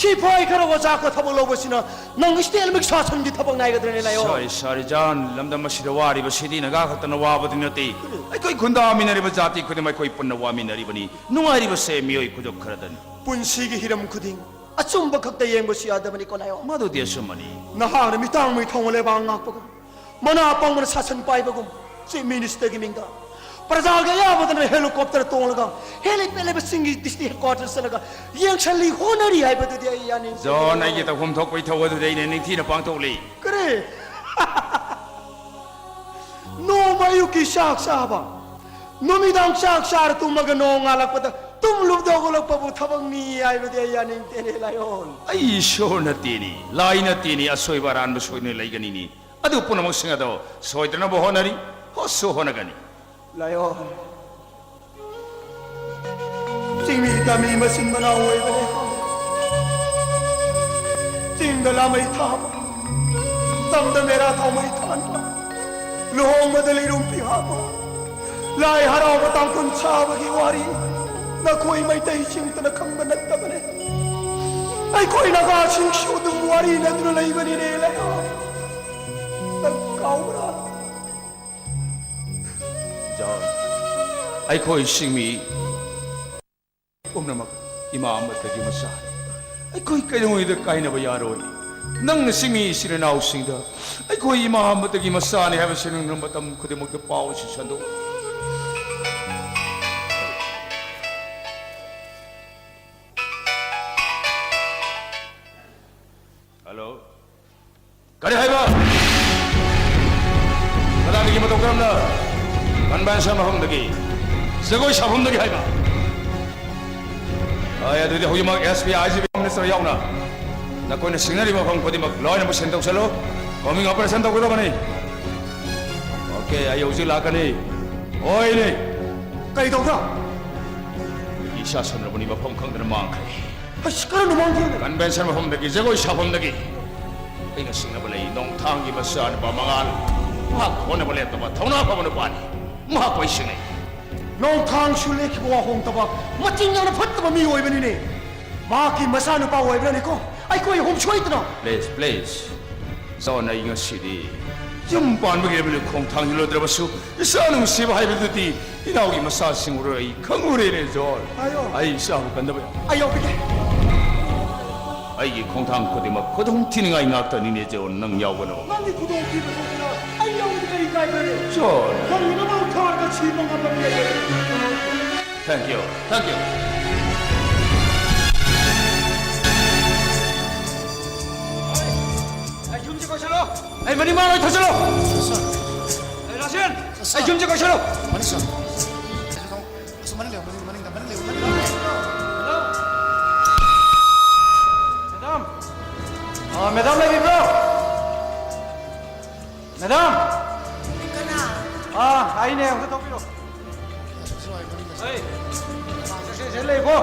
ꯁꯤꯐꯥꯏ ꯈꯔ ꯑꯣꯖꯥ ꯈꯔ ꯊꯕꯛ ꯂꯧꯕꯁꯤꯅ ꯅꯪ ꯏꯁꯇꯦꯠꯃꯛ ꯁꯥꯁꯟꯒꯤ ꯊꯕꯛ ꯉꯥꯏꯒꯗ꯭ꯔꯅꯦ, ꯂꯥꯏꯑꯣꯟ? ꯁꯣꯔꯤ, ꯁꯣꯔꯤ, ꯖꯣꯟ꯫ ꯂꯝꯗꯝ ꯑꯁꯤꯗ ꯋꯥꯔꯤꯕ ꯁꯤꯗꯤ ꯅꯥꯒꯥ ꯈꯛꯇꯅ ꯋꯥꯕꯗꯤ ꯅꯠꯇꯦ꯫ ꯑꯩꯈꯣꯏ ꯈꯨꯟꯗꯥꯃꯤꯟꯅꯔꯤꯕ ꯖꯥꯇꯤ ꯈꯨꯗꯤꯡꯃꯛ ꯑꯩꯈꯣꯏ ꯄꯨꯟꯅ ꯋꯥꯃꯤꯟꯅꯔꯤꯕꯅꯤ꯫ ꯅꯨꯡꯉꯥꯏꯔꯤꯕꯁꯦ ꯃꯤꯑꯣꯏ ꯈꯨꯗꯣꯞ ꯈꯔꯗꯅꯤ꯫ ꯄꯨꯟꯁꯤꯒꯤ ꯍꯤꯔꯝ ꯈꯨꯗꯤꯡ ꯑꯆꯨꯝꯕ ꯈꯛꯇ ꯌꯦꯡꯕꯁꯨ ꯌꯥꯗꯕꯅꯤꯀꯣ, ꯂꯥꯏꯑꯣꯟ꯫ ꯃꯗꯨꯗꯤ ꯑꯆꯨꯝꯕꯅꯤ꯫ ꯅꯍꯥꯛꯅ ꯃꯤꯇꯥꯡ ꯃꯤꯊꯧꯅ ꯂꯩꯕꯥꯛ ꯉꯥꯛꯄꯒꯨꯝ, ꯃꯅꯥ ꯄꯪꯕꯅ ꯁꯥꯁꯟ ꯄꯥꯏꯕꯒꯨꯝ, Chief Minister ꯒꯤ ꯃꯤꯡꯗ ꯄ꯭ꯔꯖꯥꯒꯤ ꯑꯌꯥꯕꯗꯅ helicopter ꯇꯣꯡꯂꯒ helipad ꯂꯩꯕ ꯆꯤꯡꯒꯤ district headquarters ꯆꯠꯂꯒ ꯌꯦꯡꯁꯜꯂꯤ ꯍꯣꯠꯅꯔꯤ ꯍꯥꯏꯕꯗꯨꯗꯤ ꯑꯩ ꯌꯥꯅꯤꯡꯗꯦ꯫ ꯖꯣꯟ, ꯑꯩꯒꯤ ꯇꯧꯐꯝ ꯊꯣꯛꯄ ꯏꯊꯧ ꯑꯗꯨꯗꯤ ꯑꯩꯅ ꯅꯤꯡꯊꯤꯅ ꯄꯥꯡꯊꯣꯛꯂꯤ꯫ ꯀꯔꯤ? ꯅꯣꯡꯃ ꯑꯌꯨꯛꯀꯤ ꯆꯥꯛ ꯆꯥꯕ, ꯅꯨꯃꯤꯗꯥꯡ ꯆꯥꯛ ꯆꯥꯔ ꯇꯨꯝꯃꯒ ꯅꯣꯡ ꯉꯥꯜꯂꯛꯄꯗ ꯇꯨꯝꯂꯨꯕꯗ ꯍꯧꯒꯠꯂꯛꯄꯕꯨ ꯊꯕꯛꯅꯤ ꯍꯥꯏꯕꯗꯤ ꯑꯩ ꯌꯥꯅꯤꯡꯗꯦꯅꯦ, ꯂꯥꯏꯑꯣꯟ꯫ ꯑꯩ ꯏꯁꯣꯔ ꯅꯠꯇꯦꯅꯤ, ꯂꯥꯏ ꯅꯠꯇꯦꯅꯤ, ꯑꯁꯣꯏꯕ ꯑꯔꯥꯟꯕ ꯁꯣꯏꯗꯨꯅ ꯂꯩꯒꯅꯤꯅꯤ꯫ ꯑꯗꯨ ꯄꯨꯝꯅꯃꯛꯁꯤꯡ ꯑꯗꯣ ꯁꯣꯏꯗꯅꯕ ꯍꯣꯠꯅꯔꯤ, ꯍꯣꯠꯁꯨ ꯍꯣꯠꯅꯒꯅꯤ꯫ ꯂꯥꯏꯑꯣꯟ, ꯆꯤꯡꯃꯤ ꯇꯝꯃꯤ ꯃꯆꯤꯟ ꯃꯅꯥꯎ ꯑꯣꯏꯕꯅꯤ꯫ ꯆꯤꯡꯗ ꯂꯥꯃꯩ ꯊꯥꯕ, ꯇꯝꯗ ꯃꯦꯔꯥ ꯊꯥꯎꯃꯩ ꯊꯥꯟꯕ, ꯂꯨꯍꯣꯡꯕꯗ ꯂꯤꯔꯨꯝ ꯄꯤꯍꯥꯕ, ꯂꯥꯏ ꯍꯔꯥꯎꯕ ꯇꯥꯡꯈꯨꯜ ꯁꯥꯕꯒꯤ ꯋꯥꯔꯤ ꯅꯈꯣꯏ ꯃꯩꯇꯩꯁꯤꯡꯇꯅ ꯈꯪꯕ ꯅꯠꯇꯕꯅꯦ꯫ ꯑꯩꯈꯣꯏ ꯅꯥꯒꯥꯁꯤꯡꯁꯨ ꯑꯗꯨꯝ ꯋꯥꯔꯤ ꯅꯠꯇꯅ ꯂꯩꯕꯅꯤꯅꯦ, ꯂꯥꯏꯑꯣꯟ꯫ ꯅꯪ ꯀꯥꯎꯕ꯭ꯔꯥ? ꯖꯣꯟ, ꯑꯩꯈꯣꯏ ꯆꯤꯡꯃꯤ ꯄꯨꯝꯅꯃꯛ ꯏꯃꯥ ꯑꯃꯠꯇꯒꯤ ꯃꯆꯥꯅꯤ꯫ ꯑꯩꯈꯣꯏ ꯀꯩꯗꯧꯉꯩꯗ ꯀꯥꯏꯅꯕ ꯌꯥꯔꯣꯏ꯫ ꯅꯪꯅ ꯆꯤꯡꯃꯤ ꯏꯆꯤꯟ ꯏꯅꯥꯎꯁꯤꯡꯗ ꯑꯩꯈꯣꯏ ꯏꯃꯥ ꯑꯃꯠꯇꯒꯤ ꯃꯆꯥꯅꯤ ꯍꯥꯏꯕꯁꯤ ꯅꯪꯅ ꯃꯇꯝ ꯈꯨꯗꯤꯡꯃꯛꯇ ꯄꯥꯎ ꯑꯁꯤ ꯁꯟꯗꯣꯛꯎ꯫ ꯍꯜꯂꯣ꯫ ꯀꯔꯤ ꯍꯥꯏꯕ? ꯀꯗꯥꯏꯗꯒꯤ? ꯃꯇꯧ ꯀꯔꯝꯅ? Convention ꯃꯐꯝꯗꯒꯤ, ꯖꯒꯣꯏ ꯁꯥꯐꯝꯗꯒꯤ ꯍꯥꯏꯕ? ꯍꯣꯏ, ꯑꯗꯨꯗꯤ ꯍꯧꯖꯤꯛꯃꯛ SP, IGP, Minister ꯌꯥꯎꯅ ꯅꯈꯣꯏꯅ ꯁꯤꯡꯅꯔꯤꯕ ꯃꯐꯝ ꯈꯨꯗꯤꯡꯃꯛ ꯂꯣꯏꯅꯃꯛ ꯁꯤꯟ ꯇꯧꯁꯜꯂꯨ꯫ Combing operation ꯇꯧꯒꯗꯕꯅꯤ꯫ OK, ꯑꯩ ꯍꯧꯖꯤꯛ ꯂꯥꯛꯀꯅꯤ꯫ ꯍꯣꯏꯅꯦ꯫ ꯀꯩꯗꯧꯕ꯭ꯔꯥ? ꯏꯁꯥ ꯁꯟꯗ꯭ꯔꯕꯅꯤ ꯃꯐꯝ ꯈꯪꯗꯅ ꯃꯥꯡꯈ꯭ꯔꯦ꯫ ꯑꯁ, ꯀꯔꯝꯅ ꯃꯥꯡꯈꯤꯕꯅꯣ? ꯀꯟꯚꯦꯟꯁꯟ ꯃꯐꯝꯗꯒꯤ ꯖꯒꯣꯏ ꯁꯥꯐꯝꯗꯒꯤ ꯑꯩꯅ ꯁꯤꯡꯅꯕ ꯂꯩ ꯅꯣꯡꯊꯥꯡꯒꯤ ꯃꯆꯥꯅꯨꯄꯥ ꯃꯉꯥꯜ꯫ ꯃꯍꯥꯛ ꯍꯣꯠꯅꯕ ꯂꯦꯞꯇꯕ ꯊꯧꯅꯥ ꯐꯕ ꯅꯨꯄꯥꯅꯤ꯫ ꯃꯍꯥꯛꯄꯨ ꯑꯩ ꯁꯤꯡꯅꯩ꯫ ꯅꯣꯡꯊꯥꯡꯁꯨ ꯂꯦꯞꯈꯤꯕ ꯋꯥ ꯍꯣꯡꯗꯕ ꯃꯆꯤꯟ ꯌꯥꯝꯅ ꯐꯠꯇꯕ ꯃꯤ ꯑꯣꯏꯕꯅꯤꯅꯦ꯫ ꯃꯍꯥꯛꯀꯤ ꯃꯆꯥꯅꯨꯄꯥ ꯑꯣꯏꯕ꯭ꯔꯥꯅꯦꯀꯣ? ꯑꯩꯈꯣꯏ ꯑꯍꯨꯝ ꯁꯣꯏꯗꯅ꯫ Please, please. ꯖꯣꯟ, ꯑꯩ ꯉꯁꯤꯗꯤ ꯌꯨꯝ ꯄꯥꯟꯕꯒꯤ ꯂꯝꯕꯤꯗ ꯈꯣꯡ ꯊꯥꯡꯖꯤꯜꯂꯨꯗ꯭ꯔꯕꯁꯨ, ꯏꯆꯥ ꯅꯨꯡꯁꯤꯕ ꯍꯥꯏꯕꯗꯨꯗꯤ ꯏꯅꯥꯎꯒꯤ ꯃꯆꯥꯁꯤꯡ ꯎꯔ ꯑꯩ ꯈꯪꯉꯨꯔꯦꯅꯦ, ꯖꯣꯟ꯫ ꯑꯌꯣ꯫ ꯑꯩ ꯏꯆꯥꯕꯨ ꯀꯟꯗꯕ ꯌꯥ- ꯑꯩ ꯌꯥꯎꯕꯤꯒꯦ꯫ ꯑꯩꯒꯤ ꯈꯣꯡꯊꯥꯡ ꯈꯨꯗꯤꯡꯃꯛ ꯈꯨꯗꯣꯡ ꯊꯤꯅꯤꯡꯉꯥꯏ ꯉꯥꯛꯇꯅꯤꯅꯦ, ꯖꯣꯟ, ꯅꯪ ꯌꯥꯎꯒꯅꯨ꯫ ꯅꯪꯒꯤ ꯈꯨꯗꯣꯡ ꯊꯤꯕ ꯊꯣꯛꯇꯅ ꯑꯩ ꯌꯥꯎꯕꯗ ꯀꯔꯤ ꯀꯥꯏꯕ꯭ꯔꯅꯦ? ꯖꯣꯟ꯫ ꯅꯪꯒꯤꯗꯃꯛ ꯊꯥꯔꯒ ꯁꯤꯕ ꯉꯝꯕ ꯃꯤ ꯑꯩ ꯂꯩ꯫ Thank you, thank you. ꯑꯩ ꯌꯨꯝꯁꯦ ꯀꯣꯏꯁꯜꯂꯣ꯫ ꯑꯩ ꯃꯅꯤꯡ ꯃꯥꯡ ꯂꯣꯏ ꯊꯣꯛꯆꯜꯂꯣ꯫ ꯑꯩ ꯔꯥꯁꯦꯟ, ꯑꯩ ꯌꯨꯝꯁꯦ ꯀꯣꯏꯁꯜꯂꯣ꯫ ꯃꯅꯤꯡ ꯁꯣ꯫ ꯑꯁ, ꯃꯅꯤꯡ ꯂꯩꯌꯨ, ꯃꯅꯤꯡ, ꯃꯅꯤꯡꯗ, ꯃꯅꯤꯡ ꯂꯩꯌꯨ, ꯃꯅꯤꯡ ꯂꯩꯌꯨ꯫ ꯃꯦꯗꯥꯝ꯫ ꯑ, ꯃꯦꯗꯥꯝ ꯂꯩꯕꯤꯕ꯭ꯔꯣ? ꯃꯦꯗꯥꯝ! ꯀꯅꯥ? ꯑꯥ, ꯑꯩꯅꯦ, ꯑꯝꯇ ꯊꯣꯛꯄꯤꯔꯣ꯫ ꯑꯩ, ꯁꯦ, ꯁꯦ, ꯁꯦ ꯂꯩꯀꯣ꯫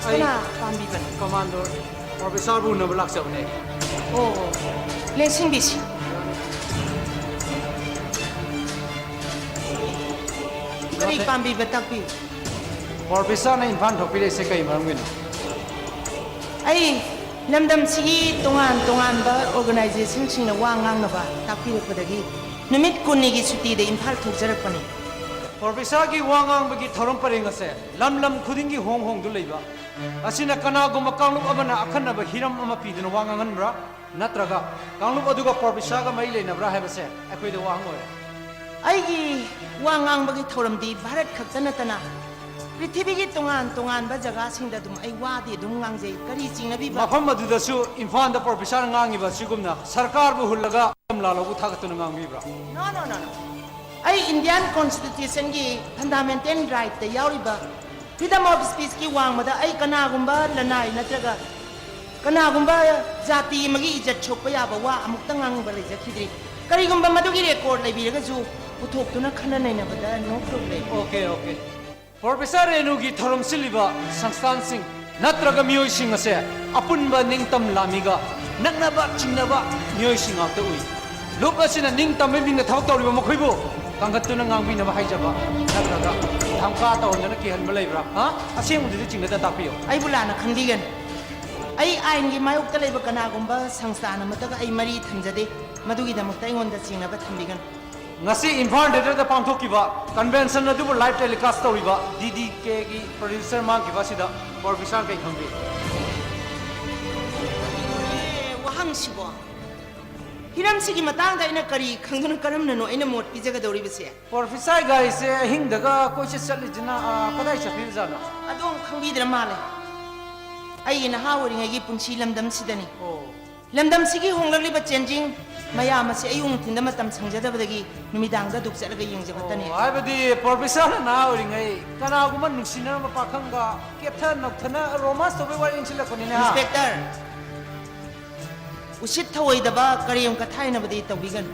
ꯑꯩ ꯀꯅꯥ ꯄꯥꯝꯕꯤꯕꯅꯣ? ꯀꯃꯥꯟꯗꯣ ꯄ꯭ꯔꯣꯐꯦꯁꯔꯕꯨ ꯎꯅꯕ ꯂꯥꯛꯆꯕꯅꯦ꯫ ꯑꯣ, ꯑꯣ꯫ ꯂꯦꯡꯁꯤꯟꯕꯤꯁꯤ꯫ ꯀꯔꯤ ꯄꯥꯝꯕꯤꯕ ꯇꯥꯛꯄꯤꯌꯨ꯫ ꯄ꯭ꯔꯣꯐꯦꯁꯔꯅ ꯏꯝꯐꯥꯜ ꯊꯣꯛꯄꯤꯔꯛꯏꯁꯦ ꯀꯩ ꯃꯔꯝꯒꯤꯅꯣ? ꯑꯩ ꯂꯝꯗꯝꯁꯤꯒꯤ ꯇꯣꯉꯥꯟ ꯇꯣꯉꯥꯟꯕ ꯑꯣꯔꯒꯅꯥꯏꯖꯦꯁꯟꯁꯤꯡꯅ ꯋꯥ ꯉꯥꯡꯅꯕ ꯇꯥꯛꯄꯤꯔꯛꯄꯗꯒꯤ ꯅꯨꯃꯤꯠ ꯀꯨꯟꯅꯤꯒꯤ ꯁꯨꯇꯤꯗ ꯏꯝꯐꯥꯜ ꯊꯣꯛꯆꯔꯛꯄꯅꯤ꯫ ꯄ꯭ꯔꯣꯐꯦꯁꯔꯒꯤ ꯋꯥ ꯉꯥꯡꯕꯒꯤ ꯊꯧꯔꯝ ꯄꯔꯦꯡ ꯑꯁꯦ ꯂꯝ ꯂꯝ ꯈꯨꯗꯤꯡꯒꯤ ꯍꯣꯡ ꯍꯣꯡꯗꯨ ꯂꯩꯕ ꯑꯁꯤꯅ ꯀꯅꯥꯒꯨꯝꯕ ꯀꯥꯡꯂꯨꯞ ꯑꯃꯅ ꯑꯈꯟꯅꯕ ꯍꯤꯔꯝ ꯑꯃ ꯄꯤꯗꯨꯅ ꯋꯥ ꯉꯥꯡꯍꯟꯕ꯭ꯔꯥ? ꯅꯠꯇ꯭ꯔꯒ ꯀꯥꯡꯂꯨꯞ ꯑꯗꯨꯒ ꯄ꯭ꯔꯣꯐꯦꯁꯔꯒ ꯃꯔꯤ ꯂꯩꯅꯕ꯭ꯔꯥ ꯍꯥꯏꯕꯁꯦ ꯑꯩꯈꯣꯏꯗ ꯋꯥꯍꯪ ꯑꯣꯏꯔꯦ꯫ ꯑꯩꯒꯤ ꯋꯥ ꯉꯥꯡꯕꯒꯤ ꯊꯧꯔꯝꯗꯤ ꯚꯥꯔꯠ ꯈꯛꯇ ꯅꯠꯇꯅ ꯄ꯭ꯔꯤꯊꯤꯕꯤꯒꯤ ꯇꯣꯉꯥꯟ ꯇꯣꯉꯥꯟꯕ ꯖꯒꯥꯁꯤꯡꯗ ꯑꯗꯨꯝ ꯑꯩ ꯋꯥꯗꯤ ꯑꯗꯨꯝ ꯉꯥꯡꯖꯩ꯫ ꯀꯔꯤ ꯆꯤꯡꯅꯕꯤꯕ? ꯃꯐꯝ ꯑꯗꯨꯗꯁꯨ ꯏꯝꯐꯥꯜꯗ ꯄ꯭ꯔꯣꯐꯦꯁꯔ ꯉꯥꯡꯉꯤꯕ ꯑꯁꯤꯒꯨꯝꯅ ꯁꯔꯀꯥꯔꯕꯨ ꯍꯨꯜꯂꯒ ꯂꯥꯜꯍꯧꯕ ꯊꯥꯒꯠꯇꯨꯅ ꯉꯥꯡꯕꯤꯕ꯭ꯔꯥ? No, no, no, no. ꯑꯩ ꯏꯟꯗꯤꯌꯥꯟ ꯀꯣꯟꯁꯇꯤꯇ꯭ꯌꯨꯁꯟꯒꯤ ꯐꯟꯗꯥꯃꯦꯟꯇꯦꯜ ꯔꯥꯏꯠꯇ ꯌꯥꯎꯔꯤꯕ Freedom of speechꯀꯤ ꯋꯥꯡꯃꯗ ꯑꯩ ꯀꯅꯥꯒꯨꯝꯕ ꯂꯅꯥꯏ ꯅꯠꯇ꯭ꯔꯒ ꯀꯅꯥꯒꯨꯝꯕ ꯖꯥꯇꯤ ꯑꯃꯒꯤ ꯏꯖꯠ ꯁꯣꯛꯄ ꯌꯥꯕ ꯋꯥ ꯑꯃꯨꯛꯇ ꯉꯥꯡꯕ ꯂꯩꯖꯈꯤꯗ꯭ꯔꯤ꯫ ꯀꯔꯤꯒꯨꯝꯕ ꯃꯗꯨꯒꯤ record ꯂꯩꯕꯤꯔꯒꯁꯨ ꯄꯨꯊꯣꯛꯇꯨꯅ ꯈꯟꯅ ꯅꯩꯅꯕꯗ no problem꯫ ꯑꯣꯀꯦ ꯑꯣꯀꯦ꯫ ꯄ꯭ꯔꯣꯐꯦꯁꯔ ꯔꯦꯅꯨꯒꯤ ꯊꯧꯔꯝ ꯁꯤꯜꯂꯤꯕ ꯁꯪꯁꯊꯥꯟꯁꯤꯡ ꯅꯠꯇ꯭ꯔꯒ ꯃꯤꯑꯣꯏꯁꯤꯡ ꯑꯁꯦ ꯑꯄꯨꯟꯕ ꯅꯤꯡꯇꯝ ꯂꯥꯝꯃꯤꯒ ꯅꯛꯅꯕ ꯆꯤꯡꯅꯕ ꯃꯤꯑꯣꯏꯁꯤꯡ ꯉꯥꯛꯇ ꯎꯏ꯫ ꯂꯨꯞ ꯑꯁꯤꯅ ꯅꯤꯡꯇꯝꯕ ꯃꯤꯡꯗ ꯊꯕꯛ ꯇꯧꯔꯤꯕ ꯃꯈꯣꯏꯕꯨ ꯀꯟꯈꯠꯇꯨꯅ ꯉꯥꯡꯕꯤꯅꯕ ꯍꯥꯏꯖꯕ ꯅꯠꯇ꯭ꯔꯒ ꯙꯝꯀꯥ ꯇꯧꯍꯟꯗꯨꯅ ꯀꯤꯍꯟꯕ ꯂꯩꯕ꯭ꯔꯥ? ꯍꯥ? ꯑꯁꯦꯡꯕꯗꯨꯗꯤ ꯆꯤꯡꯅꯗ ꯇꯥꯛꯄꯤꯌꯨ꯫ ꯑꯩꯕꯨ ꯂꯥꯟꯅ ꯈꯪꯕꯤꯒꯅꯨ꯫ ꯑꯩ ꯑꯥꯏꯟꯒꯤ ꯃꯥꯌꯣꯛꯇ ꯂꯩꯕ ꯀꯅꯥꯒꯨꯝꯕ ꯁꯪꯁꯊꯥꯟ ꯑꯃꯠꯇꯒ ꯑꯩ ꯃꯔꯤ ꯊꯝꯖꯗꯦ꯫ ꯃꯗꯨꯒꯤꯗꯃꯛꯇ ꯑꯩꯉꯣꯟꯗ ꯆꯤꯡꯅꯕ ꯊꯝꯕꯤꯒꯅꯨ꯫ ꯉꯁꯤ ꯏꯝꯐꯥꯜ ꯊꯤꯌꯦꯇꯔꯗ ꯄꯥꯡꯊꯣꯛꯈꯤꯕ ꯀꯟꯚꯦꯟꯁꯟ ꯑꯗꯨꯕꯨ ꯂꯥꯏꯚ ꯇꯦꯂꯤꯀꯥꯁ ꯇꯧꯔꯤꯕ ꯗꯤ ꯗꯤ ꯀꯦꯒꯤ ꯄ꯭ꯔꯣꯗ꯭ꯌꯨꯁꯔ ꯃꯥꯡꯈꯤꯕ ꯑꯁꯤꯗ ꯄ꯭ꯔꯣꯐꯦꯁꯔ ꯀꯩ ꯈꯪꯕꯤ? ꯑꯦ, ꯋꯥꯍꯪꯁꯤꯕꯣ? ꯍꯤꯔꯝꯁꯤꯒꯤ ꯃꯇꯥꯡꯗ ꯑꯩꯅ ꯀꯔꯤ ꯈꯪꯗꯨꯅ ꯀꯔꯝꯅꯅꯣ ꯑꯩꯅ ꯃꯣꯠ ꯄꯤꯖꯒꯗꯧꯔꯤꯕꯁꯦ? ꯄ꯭ꯔꯣꯐꯦꯁꯔ ꯒꯥꯔꯤꯁꯦ ꯑꯍꯤꯡꯗꯒ ꯀꯣꯏꯆꯠ ꯆꯠꯂꯤꯁꯤꯅ, ꯑꯥ, ꯀꯗꯥꯏ ꯆꯠꯄꯤꯕꯖꯥꯠꯅꯣ? ꯑꯗꯣꯝ ꯈꯪꯕꯤꯗ꯭ꯔ ꯃꯥꯜꯂꯦ꯫ ꯑꯩꯒꯤ ꯅꯍꯥ ꯑꯣꯏꯔꯤꯉꯩꯒꯤ ꯄꯨꯟꯁꯤ ꯂꯝꯗꯝꯁꯤꯗꯅꯤ꯫ ꯑꯣ꯫ ꯂꯝꯗꯝꯁꯤꯒꯤ ꯍꯣꯡꯂꯛꯂꯤꯕ ꯆꯦꯟꯖꯤꯡ ꯃꯌꯥꯝ ꯑꯁꯤ ꯑꯌꯨꯛ ꯅꯨꯡꯊꯤꯟꯗ ꯃꯇꯝ ꯁꯪꯖꯗꯕꯗꯒꯤ ꯅꯨꯃꯤꯗꯥꯡꯗ ꯑꯗꯨꯛ ꯆꯠꯂꯒ ꯌꯦꯡꯖꯕꯇꯅꯤ꯫ ꯑꯣ, ꯍꯥꯏꯕꯗꯤ ꯄ꯭ꯔꯣꯐꯦꯁꯔꯅ ꯅꯍꯥ ꯑꯣꯏꯔꯤꯉꯩ ꯀꯅꯥꯒꯨꯝꯕ ꯅꯨꯡꯁꯤꯅꯔꯝꯕ ꯄꯥꯈꯪꯒ ꯀꯦꯞꯊ ꯅꯧꯊꯅ ꯔꯣꯃꯥꯟꯁ ꯇꯧꯕꯩ ꯋꯥꯔꯤ ꯏꯟꯁꯤꯜꯂꯛꯄꯅꯤꯅꯦ, ꯍꯥ? ꯏꯟꯁꯄꯦꯛꯇꯔ, ꯎꯁꯤꯠ ꯊꯑꯣꯏꯗꯕ ꯀꯔꯦꯝ ꯀꯊꯥꯏꯅꯕꯗꯤ ꯇꯧꯕꯤꯒꯅꯨ꯫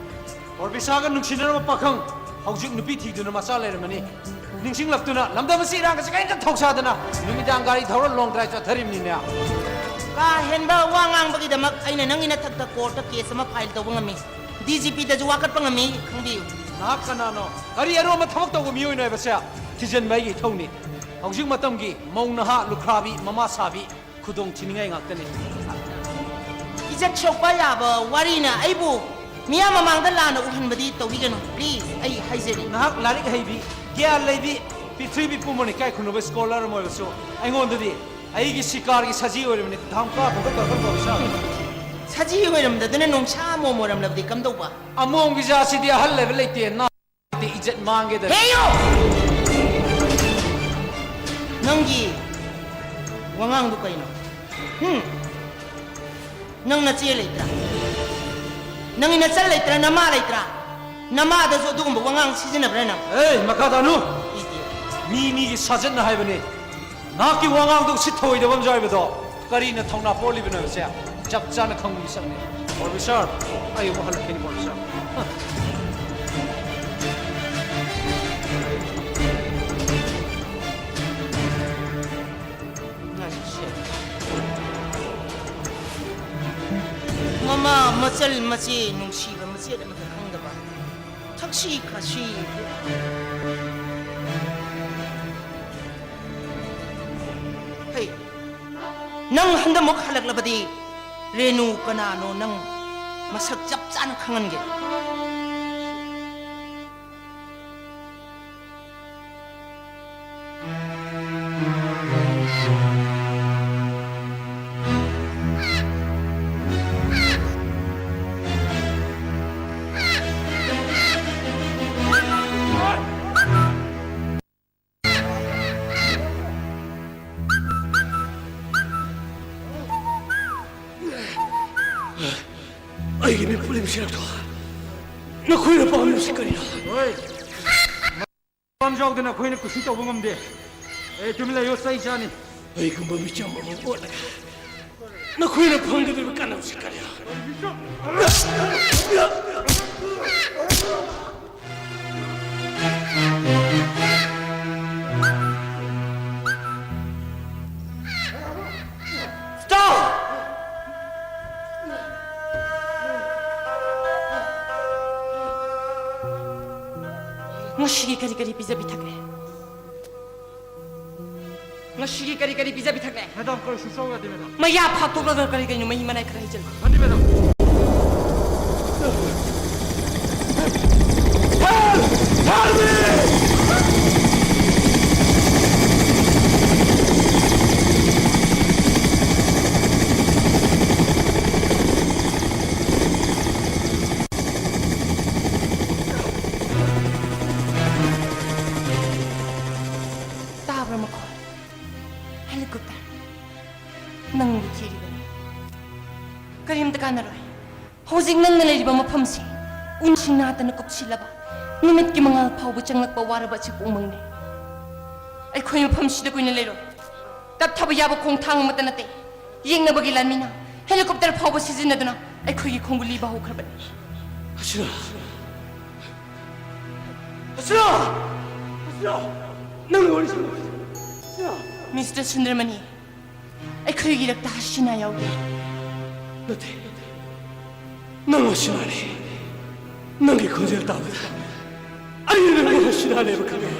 ꯄ꯭ꯔꯣꯐꯦꯁꯔꯒ ꯅꯨꯡꯁꯤꯅꯔꯝꯕ ꯄꯥꯈꯪ ꯍꯧꯖꯤꯛ ꯅꯨꯄꯤ ꯊꯤꯗꯨꯅ ꯃꯆꯥ ꯂꯩꯔꯝꯃꯅꯤ꯫ ꯅꯤꯡꯁꯤꯡꯂꯛꯇꯨꯅ ꯂꯝꯗꯝ ꯑꯁꯤ ꯏꯔꯥꯡꯒꯁꯤ ꯀꯔꯤꯝꯇ ꯊꯧꯁꯥꯗꯅ ꯅꯨꯃꯤꯗꯥꯡ ꯒꯥꯔꯤ ꯊꯧꯔ ꯂꯣꯡ ꯗ꯭ꯔꯥꯏꯚ ꯆꯠꯊꯔꯤꯕꯅꯤꯅꯦ꯫ ꯀꯥ ꯍꯦꯟꯕ ꯋꯥ ꯉꯥꯡꯕꯒꯤꯗꯃꯛ ꯑꯩꯅ ꯅꯪꯒꯤ ꯅꯊꯛꯇ ꯀꯣꯔꯠꯇ ꯀꯦꯁ ꯑꯃ ꯐꯥꯏꯜ ꯇꯧꯕ ꯉꯝꯃꯤ, ꯗꯤ ꯖꯤ ꯄꯤꯗꯁꯨ ꯋꯥꯀꯠꯄ ꯉꯝꯃꯤ, ꯈꯪꯕꯤꯌꯨ꯫ ꯅꯍꯥꯛ ꯀꯅꯥꯅꯣ? ꯀꯔꯤ ꯑꯔꯣꯟꯕ ꯊꯕꯛ ꯇꯧꯕ ꯃꯤꯑꯣꯏꯅꯣ ꯍꯥꯏꯕꯁꯦ ꯊꯤꯖꯤꯟꯕ ꯑꯩꯒꯤ ꯏꯊꯧꯅꯤ꯫ ꯍꯧꯖꯤꯛ ꯃꯇꯝꯒꯤ ꯃꯧ ꯅꯍꯥ, ꯂꯨꯈ꯭ꯔꯥꯕꯤ, ꯃꯃꯥ ꯁꯥꯕꯤ, ꯈꯨꯗꯣꯡ ꯊꯤꯅꯤꯡꯉꯥꯏ ꯉꯥꯛꯇꯅꯤ꯫ ꯏꯖꯠ ꯁꯣꯛꯄ ꯌꯥꯕ ꯋꯥꯔꯤꯅ ꯑꯩꯕꯨ ꯃꯤꯌꯥꯝ ꯃꯃꯥꯡꯗ ꯂꯥꯟꯅ ꯎꯍꯟꯕꯗꯤ ꯇꯧꯕꯤꯒꯅꯨ, please, ꯑꯩ ꯍꯥꯏꯖꯔꯤ꯫ ꯅꯍꯥꯛ ꯂꯥꯏꯔꯤꯛ ꯍꯩꯕꯤ, ꯒ꯭ꯌꯥꯟ ꯂꯩꯕꯤ, ꯄ꯭ꯔꯤꯊꯤꯕꯤ ꯄꯨꯝꯕꯅ ꯏꯀꯥꯏ ꯈꯨꯝꯅꯕ ꯁ꯭ꯀꯣꯂꯔ ꯑꯃ ꯑꯣꯏꯔꯁꯨ ꯑꯩꯉꯣꯟꯗꯗꯤ ꯑꯩꯒꯤ ꯁꯤꯀꯥꯔꯒꯤ ꯁꯖꯤ ꯑꯣꯏꯔꯕꯅꯤ꯫ ꯙꯝꯀꯥ ꯈꯛꯇ ꯀꯔꯝꯕ ꯄꯩꯁꯥ? ꯁꯖꯤ ꯑꯣꯏꯔꯝꯗꯗꯅ ꯅꯣꯡꯁꯥ ꯑꯃꯣꯝ ꯑꯣꯏꯔꯝꯂꯕꯗꯤ ꯀꯝꯗꯧꯕ? ꯑꯃꯣꯝꯒꯤ ꯖꯥꯠꯁꯤꯗꯤ ꯑꯍꯜ ꯂꯩꯕ ꯂꯩꯇꯦ, ꯅꯥ ꯏꯖꯠ ꯃꯥꯡꯒꯦꯗ꯫ ꯍꯦꯌꯣ! ꯅꯪꯒꯤ ꯋꯥꯉꯥꯡꯗꯨ ꯀꯩꯅꯣ? ꯍꯨꯝ? ꯅꯪ ꯅꯆꯦ ꯂꯩꯇ꯭ꯔꯥ? ꯅꯪꯒꯤ ꯅꯆꯜ ꯂꯩꯇ꯭ꯔꯥ? ꯅꯃꯥ ꯂꯩꯇ꯭ꯔꯥ? ꯅꯃꯥꯗꯁꯨ ꯑꯗꯨꯒꯨꯝꯕ ꯋꯥꯉꯥꯡ ꯁꯤꯖꯤꯟꯅꯕ꯭ꯔꯥ ꯅꯪ? ꯑꯦ, ꯃꯈꯥ ꯇꯥꯅꯨ꯫ Idiot. ꯃꯤ ꯃꯤꯒꯤ ꯁꯥꯖꯠꯅ ꯍꯥꯏꯕꯅꯤ꯫ ꯅꯍꯥꯛꯀꯤ ꯋꯥꯉꯥꯡꯗꯣ ꯎꯁꯤꯠ ꯊꯑꯣꯏꯗꯕ ꯑꯃꯁꯨ ꯍꯥꯏꯕꯗꯣ ꯀꯔꯤꯅ ꯊꯧꯅꯥ ꯄꯣꯛꯂꯤꯕꯅꯣ ꯍꯥꯏꯕꯁꯦ ꯆꯞ ꯆꯥꯅ ꯈꯪꯕ ꯃꯤꯁꯛꯅꯤ꯫ ꯄ꯭ꯔꯣꯐꯦꯁꯔ, ꯑꯩ ꯑꯃꯨꯛ ꯍꯜꯂꯛꯈꯤꯅꯤ, ꯄ꯭ꯔꯣꯐꯦꯁꯔ꯫ ꯃꯃꯥ, ꯃꯆꯜ, ꯃꯆꯦ, ꯅꯨꯡꯁꯤꯕ ꯃꯆꯦꯠ ꯑꯃꯠꯇ ꯈꯪꯗꯕ꯫ ꯊꯛꯁꯤ ꯈꯥꯁꯤ꯫ ꯍꯩ, ꯅꯪ ꯍꯟꯗꯛꯃꯨꯛ ꯍꯜꯂꯛꯂꯕꯗꯤ ꯔꯦꯅꯨ ꯀꯅꯥꯅꯣ ꯅꯪ ꯃꯁꯛ ꯆꯞ ꯆꯥꯅ ꯈꯪꯍꯟꯒꯦ꯫ ꯑꯩꯒꯤ ꯃꯤꯠꯄꯨ ꯂꯦꯝꯁꯤꯜꯂꯛꯇꯣ꯫ ꯅꯈꯣꯏꯅ ꯄꯥꯝꯂꯤꯕꯁꯤ ꯀꯔꯤꯅꯣ? ꯍꯣꯏ꯫ ꯄꯥꯝꯖꯥꯎꯗꯅ ꯑꯩꯈꯣꯏꯅ ꯀꯨꯁꯤ ꯇꯧꯕ ꯉꯝꯗꯦ꯫ ꯑꯦ, ꯇꯨꯃꯤꯟ ꯂꯩꯌꯣ, ꯆꯩ ꯆꯥꯅꯤ꯫ ꯑꯩꯒꯨꯝꯕ ꯃꯤꯆꯝ ꯑꯃ ꯑꯣꯠꯂꯒ ꯅꯈꯣꯏꯅ ꯐꯪꯒꯗꯧꯔꯤꯕ ꯀꯥꯟꯅꯕꯁꯤ ꯀꯔꯤꯅꯣ? Stop! ꯉꯁꯤꯒꯤ ꯀꯔꯤ ꯀꯔꯤ ꯄꯤꯖ ꯄꯤꯊꯛꯂꯦ? ꯉꯁꯤꯒꯤ ꯀꯔꯤ ꯀꯔꯤ ꯄꯤꯖ ꯄꯤꯊꯛꯂꯦ? ꯃꯦꯗꯥꯝ, ꯀꯔꯤꯁꯨ ꯆꯥꯎ ꯌꯥꯗꯦ, ꯃꯦꯗꯥꯝ꯫ ꯃꯌꯥ ꯐꯥꯛꯇꯣꯛꯂꯒ ꯀꯔꯤ ꯀꯔꯤꯅꯣ ꯃꯍꯤ ꯃꯅꯥꯏ ꯈꯔ ꯍꯩꯖꯤꯜꯂꯨ꯫ ꯐꯅꯤ, ꯃꯦꯗꯥꯝ꯫ ꯇꯥꯕ꯭ꯔꯥ ꯃꯈꯣꯜ? ꯍꯦꯂꯤꯀꯣꯞꯇꯔ꯫ ꯅꯪꯕꯨ ꯊꯤꯔꯤꯕꯅꯤ꯫ ꯀꯔꯤꯝꯇ ꯀꯥꯟꯅꯔꯣꯏ꯫ ꯍꯧꯖꯤꯛ ꯅꯪꯅ ꯂꯩꯔꯤꯕ ꯃꯐꯝꯁꯤ ꯎꯟꯁꯤꯡ ꯅꯥꯠꯇꯅ ꯀꯨꯞꯁꯤꯜꯂꯕ, ꯅꯨꯃꯤꯠꯀꯤ ꯃꯉꯥꯜ ꯐꯥꯎꯕ ꯆꯪꯂꯛꯄ ꯋꯥꯔꯕ ꯑꯁꯤ ꯄꯨꯝꯃꯛꯅꯤ꯫ ꯑꯩꯈꯣꯏ ꯃꯐꯝꯁꯤꯗ ꯀꯨꯏꯅ ꯂꯩꯔꯣꯏ꯫ ꯇꯞꯊꯕ ꯌꯥꯕ ꯈꯣꯡꯊꯥꯡ ꯑꯃꯠꯇ ꯅꯠꯇꯦ꯫ ꯌꯦꯡꯅꯕꯒꯤ ꯂꯥꯟꯃꯤꯅ helicopter ꯐꯥꯎꯕ ꯁꯤꯖꯤꯟꯅꯗꯨꯅ ꯑꯩꯈꯣꯏꯒꯤ ꯈꯣꯡꯕꯨ ꯂꯤꯕ ꯍꯧꯈ꯭ꯔꯕꯅꯤ꯫ ꯍꯁꯤꯅꯥ! ꯍꯁꯤꯅꯥ! ꯍꯁꯤꯅꯥ! ꯅꯪ ꯋꯥꯔꯤ ꯁꯥꯟꯅꯕ ꯍꯁꯤꯅꯥ! ꯃꯤꯁꯇꯔ ꯁꯨꯟꯗꯔꯃꯅꯤ, ꯑꯩꯈꯣꯏꯒꯤ ꯏꯔꯛꯇ ꯍꯁꯤꯅꯥ ꯌꯥꯎꯗꯦ꯫ ꯅꯠꯇꯦ, ꯅꯪ ꯍꯁꯤꯅꯥꯅꯤ꯫ ꯅꯪꯒꯤ ꯈꯣꯟꯖꯦꯜ ꯇꯥꯕꯗ ꯑꯩ ꯅꯪ ꯍꯁꯤꯅꯥꯅꯦꯕ ꯈꯪꯉꯦ꯫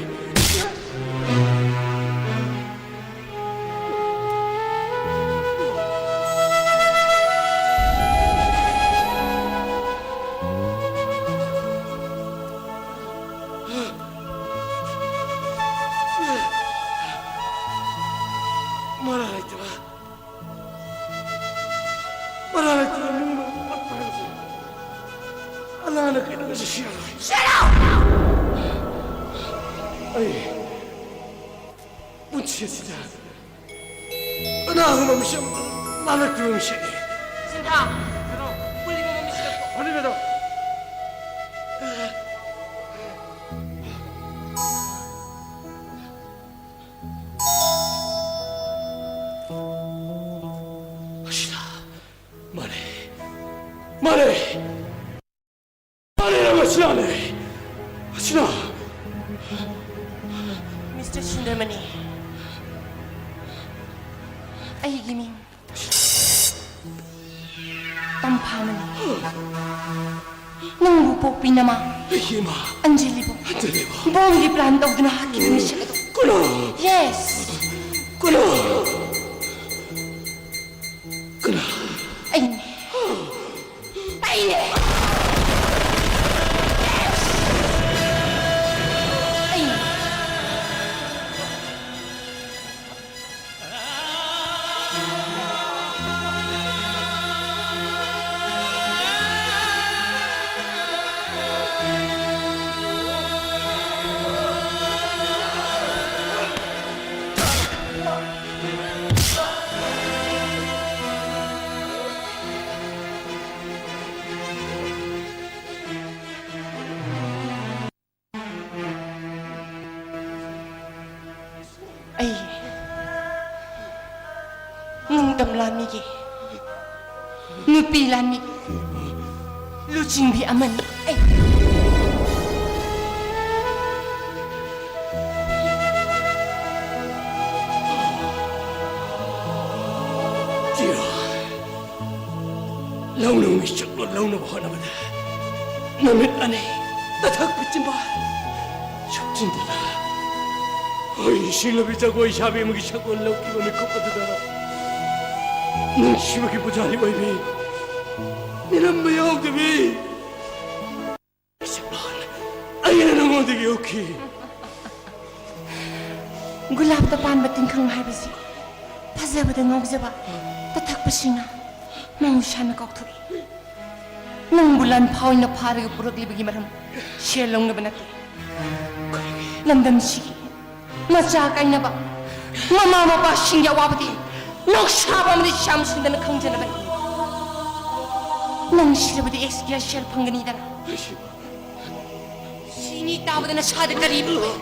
ꯃꯔꯥ ꯂꯩꯇꯕ, ꯃꯔꯥ ꯂꯩꯇꯕ ꯃꯤ ꯑꯃ ꯑꯣꯠꯄ ꯍꯥꯏꯕꯁꯤ ꯑꯂꯥꯅ ꯀꯩꯗꯧꯉꯩꯁꯨ ꯁꯤꯔꯔꯣꯏ꯫ Shut up! ꯑꯩ ꯄꯨꯟꯁꯤ ꯑꯁꯤꯗ ꯀꯅꯥꯒꯨꯝꯕ ꯃꯤꯁꯛ ꯑꯃꯠꯇ ꯂꯥꯜꯂꯛꯇ꯭ꯔꯤꯕ ꯃꯤꯁꯛꯅꯤ꯫ ꯁꯤꯟꯊꯥ! ꯀꯔꯤꯅꯣ? ꯃꯃꯤꯁꯤꯗ ꯐꯅꯤꯕꯗꯣ꯫ ꯍꯁꯤꯅꯥ! ꯃꯥꯅꯦ! ꯃꯥꯅꯦ! ꯃꯥꯅꯦ, ꯅꯪ ꯍꯁꯤꯅꯥꯅꯦ! ꯍꯁꯤꯅꯥ! ꯃꯤꯁꯇꯔ ꯁꯨꯟꯗꯔꯃꯅꯤ, ꯑꯩꯒꯤ ꯃꯤꯡ ꯇꯝꯐꯥꯅꯅꯤ꯫ ꯅꯪꯕꯨ ꯄꯣꯛꯄꯤ ꯅꯃꯥ ꯑꯩꯒꯤ ꯏꯃꯥ ꯑꯟꯖꯂꯤꯕꯨ ꯑꯟꯖꯂꯤꯕꯨ ꯕꯣꯝꯒꯤ plan ꯇꯧꯗꯨꯅ ꯍꯥꯠꯈꯤꯕ ꯃꯤꯁꯛ ꯑꯗꯨ꯫ ꯀꯅꯥ? Yes! ꯀꯅꯥ? ꯀꯅꯥ? ꯑꯩꯅꯦ꯫ ꯑꯩꯅꯦ꯫ ꯑꯩꯅꯦ꯫ ꯂꯥꯟꯃꯤꯒꯤ, ꯅꯨꯄꯤ ꯂꯥꯟꯃꯤꯒꯤ ꯂꯨꯆꯤꯡꯕꯤ ꯑꯃꯅꯤ ꯑꯩ꯫ ꯂꯧꯅꯕꯒꯤ ꯁꯛꯂꯣꯟ ꯂꯧꯅꯕ ꯍꯣꯠꯅꯕꯗ ꯅꯨꯃꯤꯠ ꯑꯅꯤ ꯅꯊꯛ ꯄꯤꯆꯤꯟꯕ ꯁꯨꯞꯆꯤꯟꯗꯨꯅ ꯍꯣꯏ ꯁꯤꯡꯂꯕꯤ ꯖꯒꯣꯏ ꯁꯥꯕꯤ ꯑꯃꯒꯤ ꯁꯛꯂꯣꯟ ꯂꯧꯈꯤꯕ ꯃꯤꯀꯨꯞ ꯑꯗꯨꯗ ꯅꯨꯡꯁꯤꯕꯒꯤ ꯄꯨꯖꯥꯔꯤ ꯑꯣꯏꯕꯤ ꯃꯤꯅꯝꯕ ꯌꯥꯎꯗꯕꯤ ꯁꯛꯂꯣꯟ ꯑꯩꯅ ꯅꯉꯣꯟꯗꯒꯤ ꯎꯈꯤ꯫ ꯒꯨꯂꯥꯞꯇ ꯄꯥꯟꯕ ꯇꯤꯡꯈꯪ ꯍꯥꯏꯕꯁꯤ ꯐꯖꯕꯗ ꯉꯥꯎꯖꯕ ꯇꯊꯛꯄꯁꯤꯡꯅ ꯃꯍꯧꯁꯥꯅ ꯀꯥꯎꯊꯣꯛꯏ꯫ ꯅꯪꯕꯨ ꯂꯥꯟꯐꯥ ꯑꯣꯏꯅ ꯐꯥꯔꯒ ꯄꯨꯔꯛꯂꯤꯕꯒꯤ ꯃꯔꯝ ꯁꯦꯜ ꯂꯧꯅꯕ ꯅꯠꯇꯦ꯫ ꯂꯝꯗꯝꯁꯤꯒꯤ ꯃꯆꯥ ꯀꯥꯏꯅꯕ ꯃꯃꯥ ꯃꯄꯥꯁꯤꯡꯒꯤ ꯑꯋꯥꯕꯗꯤ ꯅꯣꯛꯁꯥꯕ ꯑꯃꯗꯤ ꯁ꯭ꯌꯥꯝ ꯁꯨꯟꯗꯔꯅ ꯈꯪꯖꯅꯕꯅꯤ꯫ ꯅꯪ ꯁꯤꯔꯕꯗꯤ ꯑꯦꯛꯁꯀꯤꯌꯥ ꯁꯦꯜ ꯐꯪꯒꯅꯤꯗꯅ꯫ ꯁꯤꯅꯤ ꯇꯥꯕꯗ ꯅꯁꯥꯗ ꯀꯔꯤ ꯐꯥꯎꯏ?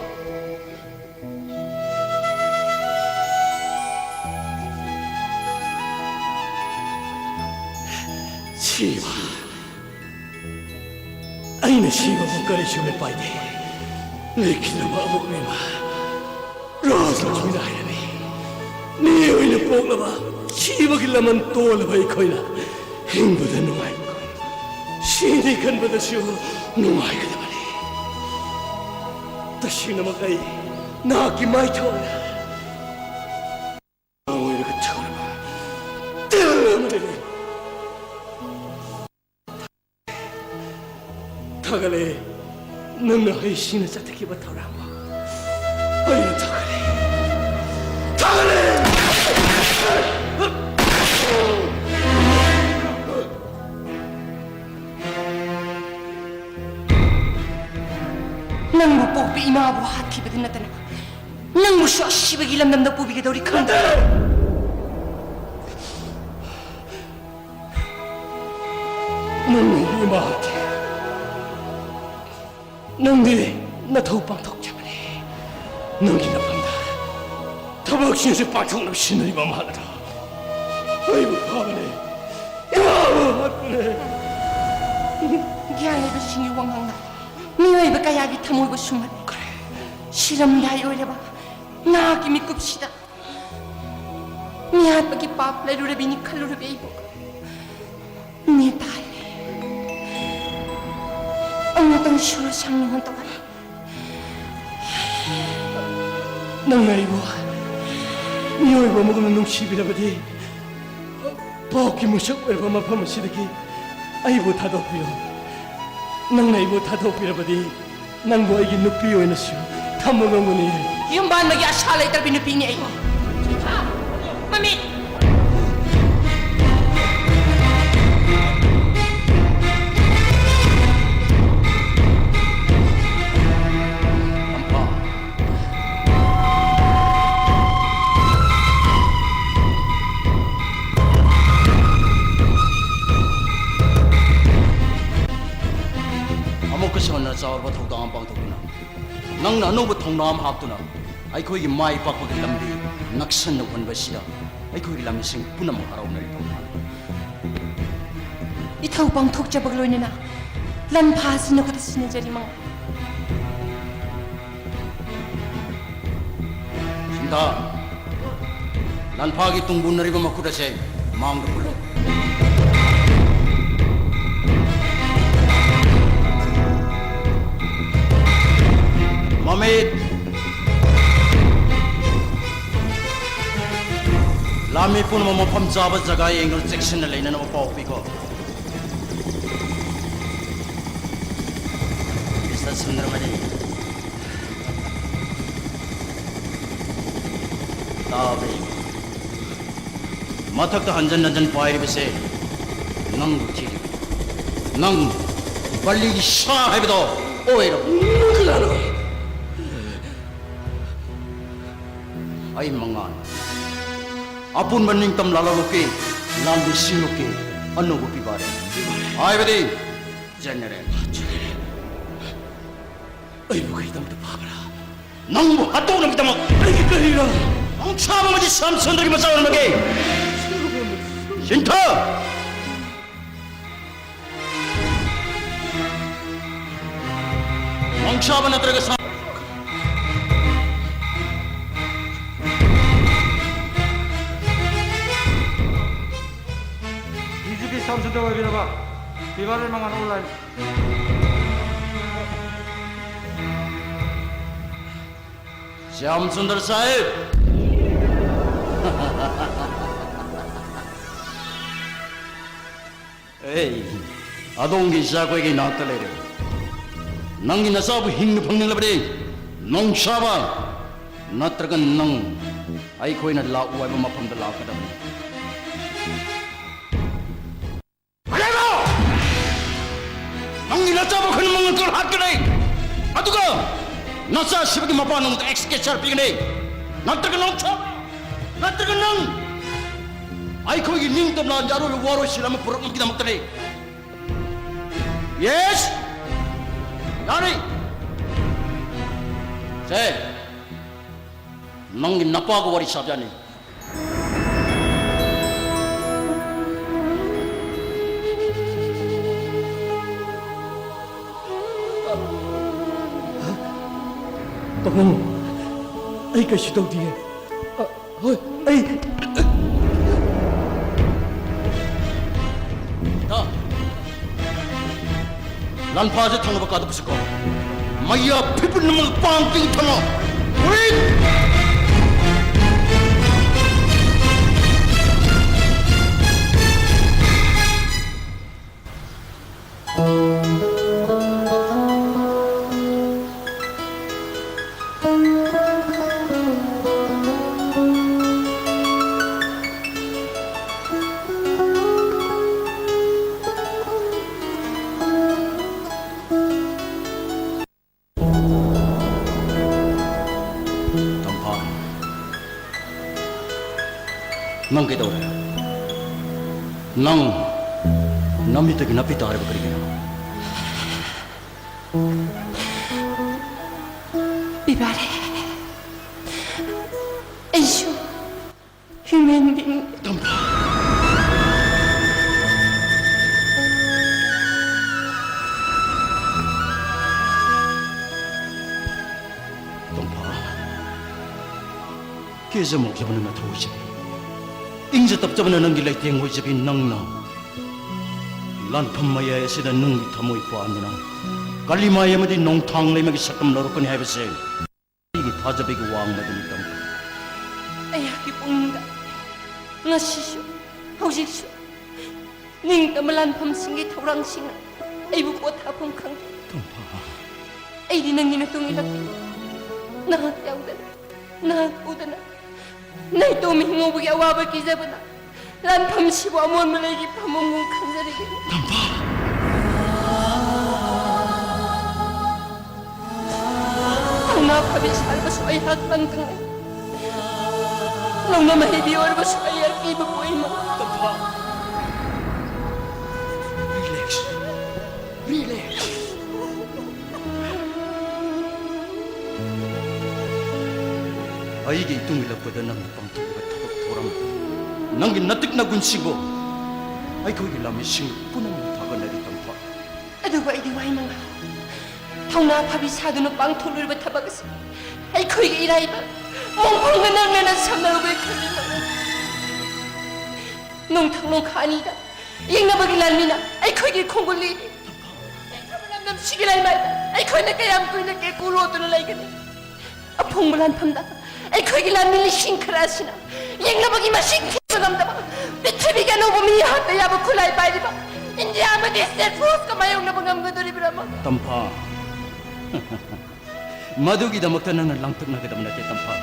ꯁꯤꯕ꯫ ꯑꯩꯅ ꯁꯤꯕꯕꯨ ꯀꯔꯤꯁꯨ ꯎꯄꯥꯏ ꯂꯩ꯫ ꯂꯩꯈꯤꯗ꯭ꯔꯕ ꯑꯃꯨꯛ ꯃꯤꯃ ꯔꯥꯖꯂꯛꯁꯃꯤꯅ ꯍꯥꯏꯔꯝꯃꯤ, "ꯃꯤ ꯑꯣꯏꯅ ꯄꯣꯛꯂꯕ ꯁꯤꯕꯒꯤ ꯂꯃꯟ ꯇꯣꯜꯂꯕ ꯑꯩꯈꯣꯏꯅ ꯍꯤꯡꯕꯗ ꯅꯨꯡꯉꯥꯏꯕꯒꯨꯝ ꯁꯤꯅꯤ ꯈꯟꯕꯗꯁꯨ ꯅꯨꯡꯉꯥꯏꯒꯗꯕꯅꯤ꯫ ꯇꯁꯦꯡꯅꯃꯛ ꯑꯩ ꯅꯍꯥꯛꯀꯤ ꯃꯥꯏꯊꯣꯡꯗ ꯑꯣꯏꯔꯒ ꯊꯧꯔꯕ ꯇꯤꯜ ꯑꯃꯅꯤ꯫" ꯊꯥꯒꯠꯂꯦ꯫ ꯅꯪꯅ ꯍꯩꯁꯤꯡꯅ ꯆꯠꯊꯈꯤꯕ ꯊꯧꯔꯥꯡꯕꯨ ꯑꯩꯅ ꯊꯥꯒꯠꯂꯦ꯫ ꯊꯥꯒꯠꯂꯦ꯫ ꯅꯪꯕꯨ ꯄꯣꯛꯄ ꯏꯃꯥꯕꯨ ꯍꯥꯠꯈꯤꯕꯗ ꯅꯠꯇꯅ ꯅꯪꯕꯨꯁꯨ ꯑꯁꯤꯕꯒꯤ ꯂꯝꯗꯝꯗ ꯄꯨꯕꯤꯒꯗꯧꯔꯤ ꯈꯪꯗꯦ꯫ ꯅꯪꯒꯤ ꯏꯃꯥ ꯍꯥꯠꯈꯤ꯫ ꯅꯪꯗꯤ ꯅꯊꯧ ꯄꯥꯡꯊꯣꯛꯆꯕꯅꯤ꯫ ꯅꯪꯒꯤ ꯃꯐꯝꯗ ꯊꯕꯛꯁꯤꯡꯁꯦ ꯄꯥꯡꯊꯣꯛꯅꯕ ꯁꯤꯟꯅꯔꯤꯕ ꯃꯍꯥꯛ ꯑꯗꯣ ꯑꯩꯕꯨ ꯐꯥꯕꯅꯦ꯫ ꯏꯃꯥꯕꯨ ꯍꯥꯠꯄꯅꯦ꯫ ꯒ꯭ꯌꯥꯟ ꯂꯩꯕꯁꯤꯡꯒꯤ ꯋꯥꯉꯥꯡꯅ ꯃꯤꯑꯣꯏꯕ ꯀꯌꯥꯒꯤ ꯊꯃꯣꯏꯕꯨ ꯁꯨꯝꯍꯠꯂꯦ꯫ ꯁꯤꯔꯝꯗꯥꯏ ꯑꯣꯏꯔꯕ ꯅꯍꯥꯛꯀꯤ ꯃꯤꯀꯨꯞꯁꯤꯗ ꯃꯤꯍꯥꯠꯄꯒꯤ ꯄꯥꯞ ꯂꯩꯔꯨꯔꯕꯤꯅꯤ ꯈꯜꯂꯨꯔꯕꯤ ꯑꯩꯕꯨ ꯅꯦꯇꯥꯜꯂꯦ꯫ ꯑꯃꯨꯛꯇꯪ ꯁꯨꯔ ꯁꯪꯅꯤꯡꯉꯣꯟ ꯇꯧꯍꯜꯂꯦ꯫ ꯅꯪꯅ ꯑꯩꯕꯨ ꯃꯤꯑꯣꯏꯕ ꯑꯃꯒꯨꯝꯅ ꯅꯨꯡꯁꯤꯕꯤꯔꯕꯗꯤ, ꯄꯣꯞꯀꯤ ꯃꯁꯛ ꯑꯣꯏꯔꯕ ꯃꯐꯝ ꯑꯁꯤꯗꯒꯤ ꯑꯩꯕꯨ ꯊꯥꯗꯣꯛꯄꯤꯌꯨ꯫ ꯅꯪꯅ ꯑꯩꯕꯨ ꯊꯥꯗꯣꯛꯄꯤꯔꯕꯗꯤ, ꯅꯪꯕꯨ ꯑꯩꯒꯤ ꯅꯨꯄꯤ ꯑꯣꯏꯅꯁꯨ ꯊꯝꯕ ꯉꯝꯒꯅꯤ꯫ ꯌꯨꯝ ꯄꯥꯟꯕꯒꯤ ꯑꯁꯥ ꯂꯩꯇ꯭ꯔꯕꯤ ꯅꯨꯄꯤꯅꯤ ꯑꯩ꯫ ꯃꯃꯤꯠ! ꯑꯃꯨꯛꯀꯁꯨ ꯍꯟꯅ ꯆꯥꯎꯔꯕ ꯊꯧꯗꯥꯡ ꯑꯃ ꯄꯥꯡꯊꯣꯛꯇꯨꯅ, ꯅꯪꯅ ꯑꯅꯧꯕ ꯊꯧꯅꯥ ꯑꯃ ꯍꯥꯞꯇꯨꯅ, ꯑꯩꯈꯣꯏꯒꯤ ꯃꯥꯏ ꯄꯥꯛꯄꯒꯤ ꯂꯝꯕꯤ ꯅꯛꯁꯟꯅ ꯎꯍꯟꯕ ꯑꯁꯤꯗ ꯑꯩꯈꯣꯏꯒꯤ ꯂꯝꯃꯤꯁꯤꯡ ꯄꯨꯝꯅꯃꯛ ꯍꯔꯥꯎꯅꯔꯤ ꯊꯧꯅꯥꯅꯤ꯫ ꯏꯊꯧ ꯄꯥꯡꯊꯣꯛꯆꯕꯒ ꯂꯣꯏꯅꯅ ꯂꯟꯐꯥ ꯑꯁꯤ ꯅꯈꯨꯠꯇ ꯁꯤꯟꯅꯖꯔꯤ ꯃꯉꯥ꯫ ꯁꯤꯟꯊꯥ, ꯂꯟꯐꯥꯒꯤ ꯇꯨꯡꯕꯨꯟꯅꯔꯤꯕ ꯃꯈꯨꯠ ꯑꯁꯦ ꯃꯥꯡꯗ ꯄꯨꯜꯂꯨ꯫ ꯃꯃꯤꯠ! ꯂꯥꯟꯃꯤ ꯄꯨꯝꯅꯃꯛ ꯃꯐꯝ ꯆꯥꯕ ꯖꯒꯥ ꯌꯦꯡꯗꯨꯅ ꯆꯦꯛꯁꯤꯟꯅ ꯂꯩꯅꯅꯕ ꯄꯥꯎ ꯄꯤꯈꯣ꯫ ꯃꯤꯁꯇꯔ ꯁꯨꯟꯗ꯭ꯔꯃꯅꯤ, ꯇꯥꯕ꯭ꯔ ꯌꯦꯡꯉꯨ꯫ ꯃꯊꯛꯇ ꯍꯟꯖꯟ ꯍꯟꯖꯟ ꯄꯥꯏꯔꯤꯕꯁꯦ ꯅꯪꯕꯨ ꯊꯤꯔꯤꯕꯅꯤ꯫ ꯅꯪ ꯕꯜꯂꯤꯒꯤ ꯁꯥ ꯍꯥꯏꯕꯗꯣ ꯑꯣꯏꯔꯕ꯫ ꯀꯅꯥꯅꯣ? ꯑꯩ ꯃꯉꯥꯜ꯫ ꯑꯄꯨꯟꯕ ꯅꯤꯡꯇꯝ ꯂꯥꯜꯍꯧꯂꯨꯞꯀꯤ, ꯂꯥꯟꯃꯤ ꯁꯤꯡꯂꯨꯞꯀꯤ ꯑꯅꯧꯕ ꯄꯤꯕꯥꯔꯦ꯫ ꯍꯥꯏꯕꯗꯤ ꯖꯦꯅꯦꯔꯦꯜ꯫ ꯑꯩꯕꯨ ꯀꯔꯤꯗꯃꯛꯇ ꯐꯥꯕ꯭ꯔꯥ? ꯅꯪꯕꯨ ꯍꯥꯠꯇꯣꯛꯅꯕꯒꯤꯗꯃꯛ꯫ ꯑꯩꯒꯤ ꯀꯔꯤꯔ? ꯅꯪ ꯁꯥꯕ ꯑꯃꯗꯤ ꯁ꯭ꯌꯥꯝ ꯁꯨꯟꯗꯔꯒꯤ ꯃꯆꯥ ꯑꯣꯏꯔꯝꯕꯒꯦ꯫ ꯆꯤꯟꯊ! ꯅꯣꯡꯁꯥꯕ ꯅꯠꯇ꯭ꯔꯒ ꯁꯥ-, ꯗꯤ ꯖꯤ ꯄꯤ ꯁ꯭ꯌꯥꯝꯁꯨꯟꯗꯔ ꯑꯣꯏꯕꯤꯔꯕ? ꯄꯤꯕꯥꯔꯦ ꯃꯉꯥꯜ ꯑꯣꯟꯂꯥꯏꯟ꯫ ꯁ꯭ꯌꯥꯝ ꯁꯨꯟꯗꯔ ꯁꯥꯍꯦꯕ! ꯑꯦ, ꯑꯗꯣꯝꯒꯤ ꯏꯆꯥ ꯑꯩꯈꯣꯏꯒꯤ ꯅꯥꯛꯇ ꯂꯩꯔꯦ꯫ ꯅꯪꯒꯤ ꯅꯆꯥꯕꯨ ꯍꯤꯡꯅ ꯐꯪꯅꯤꯡꯂꯕꯗꯤ, ꯅꯣꯡꯁꯥꯕ ꯅꯠꯇ꯭ꯔꯒ ꯅꯪ ꯑꯩꯈꯣꯏꯅ ꯂꯥꯛꯎ ꯍꯥꯏꯕ ꯃꯐꯝꯗ ꯂꯥꯛꯀꯗꯕꯅꯤ꯫ ꯍꯥꯏꯔꯣ! ꯅꯪꯒꯤ ꯅꯆꯥꯕꯨ ꯑꯩꯈꯣꯏꯅ ꯃꯉꯛꯇ ꯍꯥꯠꯀꯅꯤ꯫ ꯑꯗꯨꯒ ꯅꯆꯥ ꯁꯤꯕꯒꯤ ꯃꯄꯥ ꯅꯉꯣꯟꯗ ꯑꯦꯛꯁꯀꯦꯁꯔ ꯄꯤꯒꯅꯤ꯫ ꯅꯠꯇ꯭ꯔꯒ ꯅꯪ, ꯅꯠꯇ꯭ꯔꯒ ꯅꯪ ꯑꯩꯈꯣꯏꯒꯤ ꯅꯤꯡꯇꯝ ꯂꯥꯟꯒꯤ ꯑꯔꯣꯏꯕ ꯋꯥꯔꯣꯏꯁꯤꯟ ꯑꯃ ꯄꯨꯔꯛꯅꯕꯒꯤꯗꯃꯛꯇꯅꯤ꯫ ꯌꯦꯁ! ꯌꯥꯔꯦ! ꯁꯦ, ꯅꯪꯒꯤ ꯅꯄꯥꯒ ꯋꯥꯔꯤ ꯁꯥꯕ ꯌꯥꯅꯤ꯫ ꯄꯥꯕꯨꯡ, ꯑꯩ ꯀꯩꯁꯨ ꯇꯧꯗꯤꯌꯦ꯫ ꯑ, ꯍꯣꯏ, ꯑꯩ ꯏꯇꯥꯎ, ꯂꯥꯟꯐꯥꯁꯦ ꯊꯪꯅꯕ ꯀꯥꯗ ꯄꯨꯁꯤꯀꯣ꯫ ꯃꯌꯥ ꯐꯤꯄꯨꯟ ꯑꯃ ꯄꯥꯡ ꯇꯤꯡ ꯊꯝꯃꯣ꯫ ꯍꯨꯏꯠ! ꯇꯝꯐꯥ, ꯅꯪ ꯀꯩꯗꯧꯔꯦ? ꯅꯪ ꯅꯃꯤꯠꯇꯒꯤ ꯅꯥꯄꯤ ꯇꯥꯔꯤꯕ ꯀꯔꯤꯒꯤꯅꯣ? ꯄꯤꯕꯥꯔꯦ, ꯑꯩꯁꯨ ꯍ꯭ꯌꯨꯃꯦꯟ ꯕꯤꯡ꯫ ꯇꯝꯐꯥ! ꯀꯦꯖ ꯃꯣꯛꯆꯕꯅ ꯅꯊꯧ ꯑꯣꯏꯖꯕꯤ, ꯏꯪꯖ ꯇꯞꯆꯕꯅ ꯅꯪꯒꯤ ꯂꯩꯇꯦꯡ ꯑꯣꯏꯖꯕꯤ, ꯅꯪꯅ ꯂꯥꯟꯐꯝ ꯃꯌꯥꯏ ꯑꯁꯤꯗ ꯅꯨꯡꯒꯤ ꯊꯃꯣꯏ ꯄꯥꯟꯗꯨꯅ ꯀꯂꯤꯃꯥꯏ ꯑꯃꯗꯤ ꯅꯣꯡꯊꯥꯡ ꯂꯩꯃꯒꯤ ꯁꯛꯇꯝ ꯂꯧꯔꯛꯀꯅꯤ ꯍꯥꯏꯕꯁꯦ ꯑꯩꯒꯤ ꯊꯥꯖꯕꯒꯤ ꯋꯥꯡꯃꯗꯅꯤ, ꯇꯝꯐꯥ꯫ ꯑꯩꯍꯥꯛꯀꯤ ꯄꯨꯛꯅꯤꯡꯗ ꯉꯁꯤꯁꯨ, ꯍꯧꯖꯤꯛꯁꯨ ꯅꯤꯡꯇꯝꯕ ꯂꯥꯟꯐꯝꯁꯤꯡꯒꯤ ꯊꯧꯔꯥꯡꯁꯤꯡꯅ ꯑꯩꯕꯨ ꯄꯣꯊꯥꯐꯝ ꯈꯪꯗꯦ꯫ ꯇꯝꯐꯥ꯫ ꯑꯩꯗꯤ ꯅꯪꯒꯤ ꯃꯇꯨꯡ ꯏꯜꯂꯛꯀꯦ꯫ ꯅꯍꯥꯛ ꯌꯥꯎꯗꯅ, ꯅꯍꯥꯛ ꯎꯗꯅ ꯅꯥꯏꯇꯣꯝ ꯍꯤꯡꯍꯧꯕꯒꯤ ꯑꯋꯥꯕ ꯀꯤꯖꯕꯅ ꯂꯥꯟꯐꯝꯁꯤꯕꯨ ꯑꯃꯣꯟꯕ ꯂꯩꯒꯤ ꯐꯝꯕꯝꯒꯨꯝ ꯈꯟꯖꯔꯤꯕꯅꯤ꯫ ꯇꯝꯐꯥ꯫ ꯊꯧꯅꯥ ꯐꯕꯤ ꯁꯥꯔꯕꯁꯨ ꯑꯩꯍꯥꯛ ꯂꯪꯇꯪꯅꯩ꯫ ꯂꯧꯅ ꯃꯍꯩꯕꯤ ꯑꯣꯏꯔꯕꯁꯨ ꯑꯩ ꯑꯀꯤꯕ ꯄꯣꯛꯏ, ꯃꯃꯥ꯫ ꯇꯝꯐꯥ꯫ Relax. Relax. ꯑꯩꯒꯤ ꯏꯇꯨꯡ ꯏꯜꯂꯛꯄꯗ ꯅꯪꯅ ꯄꯥꯡꯊꯣꯛꯂꯤꯕ ꯊꯕꯛ ꯊꯧꯔꯝ, ꯅꯪꯒꯤ ꯅꯇꯤꯛ ꯅꯒꯨꯟꯁꯤꯡꯕꯨ ꯑꯩꯈꯣꯏꯒꯤ ꯂꯥꯟꯃꯤꯁꯤꯡ ꯄꯨꯝꯅꯃꯛꯅ ꯊꯥꯒꯠꯅꯔꯤ, ꯇꯝꯐꯥ꯫ ꯑꯗꯨꯕꯨ ꯑꯩꯗꯤ ꯋꯥꯍꯩ ꯃꯉꯥ, ꯊꯧꯅꯥ ꯐꯕꯤ ꯁꯥꯗꯨꯅ ꯄꯥꯡꯊꯣꯛꯂꯨꯔꯤꯕ ꯊꯕꯛ ꯑꯁꯤ ꯑꯩꯈꯣꯏꯒꯤ ꯏꯔꯥꯏꯕꯛ ꯃꯣꯡꯐꯝꯒ ꯅꯛꯅꯅ ꯁꯝꯅꯔꯨꯕꯩ ꯈꯜꯂꯤ꯫ ꯅꯣꯡꯊꯛ ꯅꯣꯡꯈꯥ ꯑꯅꯤꯗ ꯌꯦꯡꯅꯕꯒꯤ ꯂꯥꯟꯃꯤꯅ ꯑꯩꯈꯣꯏꯒꯤ ꯈꯣꯡꯒꯨꯜ ꯂꯤꯔꯤ꯫ ꯅꯤꯡꯊꯝꯕ ꯂꯝꯗꯝꯁꯤꯒꯤ ꯂꯩꯃꯥꯏꯗ ꯑꯩꯈꯣꯏꯅ ꯀꯌꯥꯝ ꯀꯨꯏꯅ ꯀꯦꯀꯨ ꯂꯣꯠꯇꯨꯅ ꯂꯩꯒꯅꯤ? ꯑꯐꯨꯡꯕ ꯂꯥꯟꯐꯝꯗ ꯑꯩꯈꯣꯏꯒꯤ ꯂꯥꯟꯃꯤ ꯂꯤꯁꯤꯡ ꯈꯔ ꯑꯁꯤꯅ ꯌꯦꯡꯅꯕꯒꯤ ꯃꯁꯤꯡ ꯊꯤꯕ ꯉꯝꯗꯕ, ꯄ꯭ꯔꯤꯊꯤꯕꯤꯒꯤ ꯑꯅꯧꯕ ꯃꯤ ꯍꯥꯠꯄ ꯌꯥꯕ ꯈꯨꯠꯂꯥꯏ ꯄꯥꯏꯔꯤꯕ ꯏꯟꯗꯤꯌꯥ ꯑꯃꯗꯤ state force ꯀ ꯃꯥꯌꯣꯛꯅꯕ ꯉꯝꯒꯗꯣꯔꯤꯕ꯭ꯔꯥ, ꯃꯃꯥ? ꯇꯝꯐꯥ, ꯃꯗꯨꯒꯤꯗꯃꯛꯇ ꯅꯪꯅ ꯂꯥꯡꯇꯛꯅꯒꯗꯕ ꯅꯠꯇꯦ, ꯇꯝꯐꯥ꯫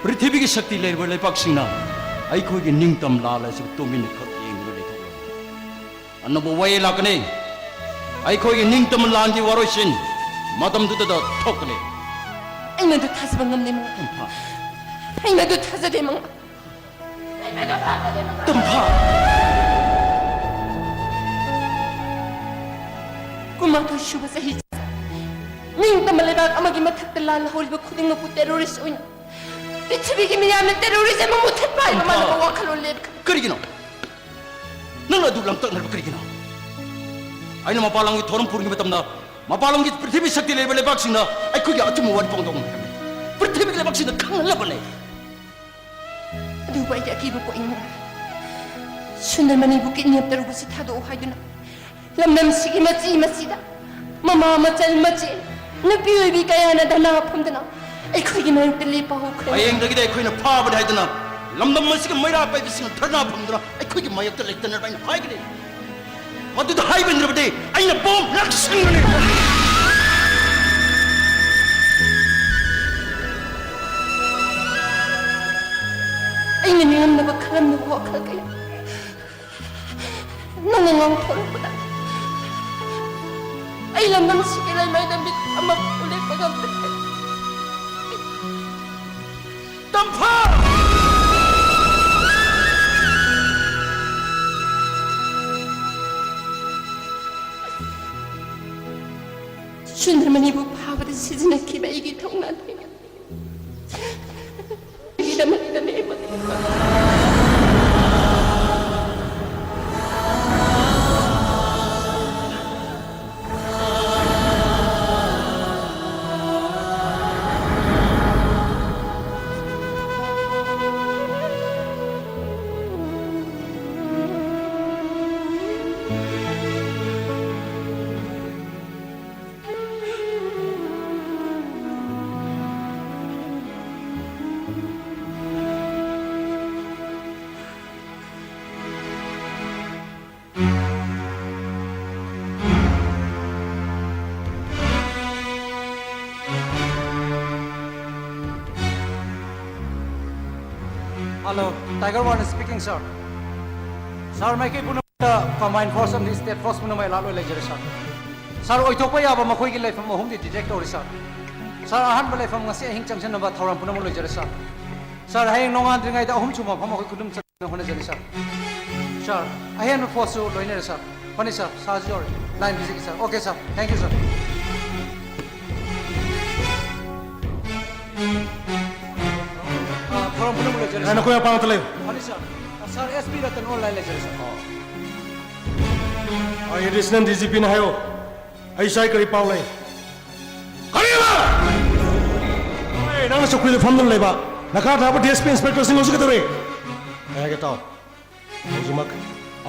ꯄ꯭ꯔꯤꯊꯤꯕꯤꯒꯤ ꯁꯛꯇꯤ ꯂꯩꯔꯕ ꯂꯩꯄꯥꯛꯁꯤꯡꯅ ꯑꯩꯈꯣꯏꯒꯤ ꯅꯤꯡꯇꯝ ꯂꯥꯜ ꯑꯁꯤꯕꯨ ꯇꯨꯃꯤꯟꯅ ꯈꯛ ꯌꯦꯡꯗꯨꯅ ꯂꯩꯊꯣꯛꯂꯣꯏ꯫ ꯑꯅꯧꯕ ꯋꯥꯌꯦꯜ ꯂꯥꯛꯀꯅꯤ꯫ ꯑꯩꯈꯣꯏꯒꯤ ꯅꯤꯡꯇꯝ ꯂꯥꯟꯒꯤ ꯋꯥꯔꯣꯏꯁꯤꯟ ꯃꯇꯝꯗꯨꯗ ꯊꯣꯛꯀꯅꯤ꯫ ꯑꯩ ꯃꯗꯨ ꯊꯥꯖꯕ ꯉꯝꯗꯦ, ꯃꯉꯥ꯫ ꯇꯝꯐꯥ꯫ ꯑꯩ ꯃꯗꯨ ꯊꯥꯖꯗꯦ, ꯃꯉꯥ꯫ ꯑꯩ ꯃꯗꯨ ꯊꯥꯖꯗꯦ, ꯃꯉꯥ꯫ ꯇꯝꯐꯥ꯫ ꯀꯨꯟꯃꯥꯊꯣꯏ ꯁꯨꯕ ꯆꯍꯤ ꯅꯤꯡꯇꯝꯕ ꯂꯩꯕꯥꯛ ꯑꯃꯒꯤ ꯃꯊꯛꯇ ꯂꯥꯜꯍꯧꯔꯤꯕ ꯈꯨꯗꯤꯡꯃꯛꯄꯨ terrorist ꯑꯣꯏꯅ ꯄ꯭ꯔꯤꯊꯤꯕꯤꯒꯤ ꯃꯤꯌꯥꯝꯅ terrorism ꯑꯃ ꯃꯨꯊꯠꯄ ꯍꯥꯏꯕ ꯇꯝꯐꯥ꯫ ꯃꯥꯟꯅꯕ ꯋꯥꯈꯜꯂꯣꯟ ꯂꯦꯞꯈ꯭ꯔꯦ꯫ ꯀꯔꯤꯒꯤꯅꯣ? ꯅꯪꯅ ꯑꯗꯨ ꯂꯥꯡꯇꯛꯅꯔꯤꯕ ꯀꯔꯤꯒꯤꯅꯣ? ꯑꯩꯅ ꯃꯄꯥꯟ ꯂꯝꯒꯤ ꯊꯧꯔꯝ ꯄꯨꯔꯤꯉꯩ ꯃꯇꯝꯗ, ꯃꯄꯥꯟ ꯂꯝꯒꯤ ꯄ꯭ꯔꯤꯊꯤꯕꯤ ꯁꯛꯇꯤ ꯂꯩꯕ ꯂꯩꯕꯥꯛꯁꯤꯡꯅ ꯑꯩꯈꯣꯏꯒꯤ ꯑꯆꯨꯝꯕ ꯋꯥꯔꯤ ꯐꯣꯡꯗꯣꯛꯂꯝꯃꯤ ꯍꯥꯏꯕꯅꯤ꯫ ꯄ꯭ꯔꯤꯊꯤꯕꯤꯒꯤ ꯁꯤꯗ ꯈꯪꯍꯜꯂꯕꯅꯦ꯫ ꯑꯗꯨꯕꯨ ꯑꯩꯗꯤ ꯑꯀꯤꯕ ꯄꯣꯛꯏꯉꯣ꯫ ꯁꯨꯟꯗꯔꯃꯅꯤꯕꯨ ꯀꯤꯗꯅꯦꯞ ꯇꯧꯔꯨꯕꯁꯤ ꯊꯥꯗꯣꯛꯎ ꯍꯥꯏꯗꯨꯅ ꯂꯝꯗꯝꯁꯤꯒꯤ ꯃꯆꯤ ꯃꯆꯤꯗ ꯃꯃꯥ, ꯃꯆꯜ, ꯃꯆꯦ, ꯅꯨꯄꯤ ꯑꯣꯏꯕꯤ ꯀꯌꯥꯅ ꯙꯔꯅꯥ ꯐꯝꯗꯨꯅ ꯑꯩꯈꯣꯏꯒꯤ ꯃꯥꯌꯣꯛꯇ ꯂꯦꯞꯄ ꯍꯧꯈ꯭ꯔꯦ꯫ ꯍꯌꯦꯡꯗꯒꯤꯗꯤ ꯑꯩꯈꯣꯏꯅ ꯐꯥꯕꯅꯤ ꯍꯥꯏꯗꯨꯅ ꯂꯝꯗꯝ ꯑꯁꯤꯒꯤ ꯃꯩꯔꯥ ꯄꯥꯏꯕꯤꯁꯤꯡꯅ ꯙꯔꯅꯥ ꯐꯝꯗꯨꯅ ꯑꯩꯈꯣꯏꯒꯤ ꯃꯥꯌꯣꯛꯇ ꯂꯩꯇꯅꯕ ꯑꯩꯅ ꯍꯥꯏꯒꯅꯤ꯫ ꯃꯗꯨꯗ ꯍꯥꯏꯕ ꯏꯟꯗ꯭ꯔꯕꯗꯤ ꯑꯩꯅ ꯕꯣꯝ ꯂꯪꯁꯤꯟꯒꯅꯤ꯫ ꯑꯩꯅ ꯅꯤꯡꯉꯝꯗꯕ ꯈꯜꯂꯝꯗꯕ ꯋꯥꯈꯜ ꯀꯌꯥ ꯅꯪꯅ ꯉꯥꯡꯊꯣꯔꯛꯄꯗ ꯑꯩ ꯂꯝꯗꯝꯁꯤꯒꯤ ꯂꯩꯃꯥꯏꯗ ꯃꯤꯠ ꯑꯃ ꯎꯂꯦꯛꯄ ꯉꯝꯗ꯭ꯔꯦ꯫ ꯇꯝꯐꯥ! ꯁꯨꯟꯗꯔꯃꯅꯤꯕꯨ ꯐꯥꯕꯗ ꯁꯤꯖꯤꯟꯅꯈꯤꯕ ꯑꯩꯒꯤ ꯊꯧꯅꯥ ꯂꯩꯉꯥꯛ Hello, Tiger One speaking, sir. Sir, ꯃꯥꯏꯀꯩ ꯄꯨꯝꯅꯃꯛꯇ combined force ꯑꯃꯗꯤ state force ꯄꯨꯝꯅꯃꯛ alert ꯑꯣꯏ ꯂꯩꯖꯔꯦ, sir. Sir, ꯑꯣꯏꯊꯣꯛꯄ ꯌꯥꯕ ꯃꯈꯣꯏꯒꯤ ꯂꯩꯐꯝ ꯑꯍꯨꯝꯗꯤ detect ꯇꯧꯔꯦ, sir. Sir, ꯑꯍꯥꯟꯕ ꯂꯩꯐꯝ ꯉꯁꯤ ꯑꯍꯤꯡ ꯆꯪꯁꯤꯟꯅꯕ ꯊꯧꯔꯥꯡ ꯄꯨꯝꯅꯃꯛ ꯂꯣꯏꯖꯔꯦ, sir. Sir, ꯍꯌꯦꯡ ꯅꯣꯡꯉꯥꯟꯗ꯭ꯔꯤꯉꯩꯗ ꯑꯍꯨꯝꯁꯨꯕ ꯃꯐꯝ ꯑꯩꯈꯣꯏ ꯈꯨꯗꯨꯝ ꯆꯟꯅꯕ ꯍꯣꯠꯅꯖꯒꯦ, sir. Sir, ꯑꯍꯦꯟꯕ force ꯁꯨ ꯂꯣꯏꯅꯔꯦ, sir. ꯐꯅꯤ, sir. Sir ꯁꯨ ꯌꯧꯔꯦ꯫ Line visit ꯒꯤ, sir. Okay, sir. Thank you, sir. ꯑꯥ, ꯊꯧꯔꯝ ꯄꯨꯝꯅꯃꯛ ꯂꯣꯏꯖꯔꯦ, sir. ꯅꯈꯣꯏ ꯃꯄꯥꯟꯗ ꯂꯩꯌꯨ꯫ ꯐꯅꯤ, sir. ꯑꯥ, sir, S P Ratan online ꯂꯩꯖꯔꯦ, sir. ꯑꯩ additional D G P ꯅ ꯍꯥꯏꯌꯣ꯫ ꯑꯩ ꯁ꯭ꯋꯥꯏ ꯀꯔꯤ ꯄꯥꯎ ꯂꯩ? ꯀꯔꯤꯕ? ꯑꯩ ꯅꯪꯅ ꯆꯧꯀ꯭ꯔꯤꯗ ꯐꯝꯗꯨꯅ ꯂꯩꯕ ꯅꯈꯥ ꯊꯥꯕ ꯗꯤ ꯑꯦꯁ ꯄꯤ ꯏꯟꯁꯄꯦꯛꯇꯔꯁꯤꯡ ꯍꯧꯖꯤꯛ ꯀꯩꯗꯧꯔꯦ? ꯑꯩ ꯍꯥꯏꯒꯦ ꯇꯥꯎ꯫ ꯍꯧꯖꯤꯛꯃꯛ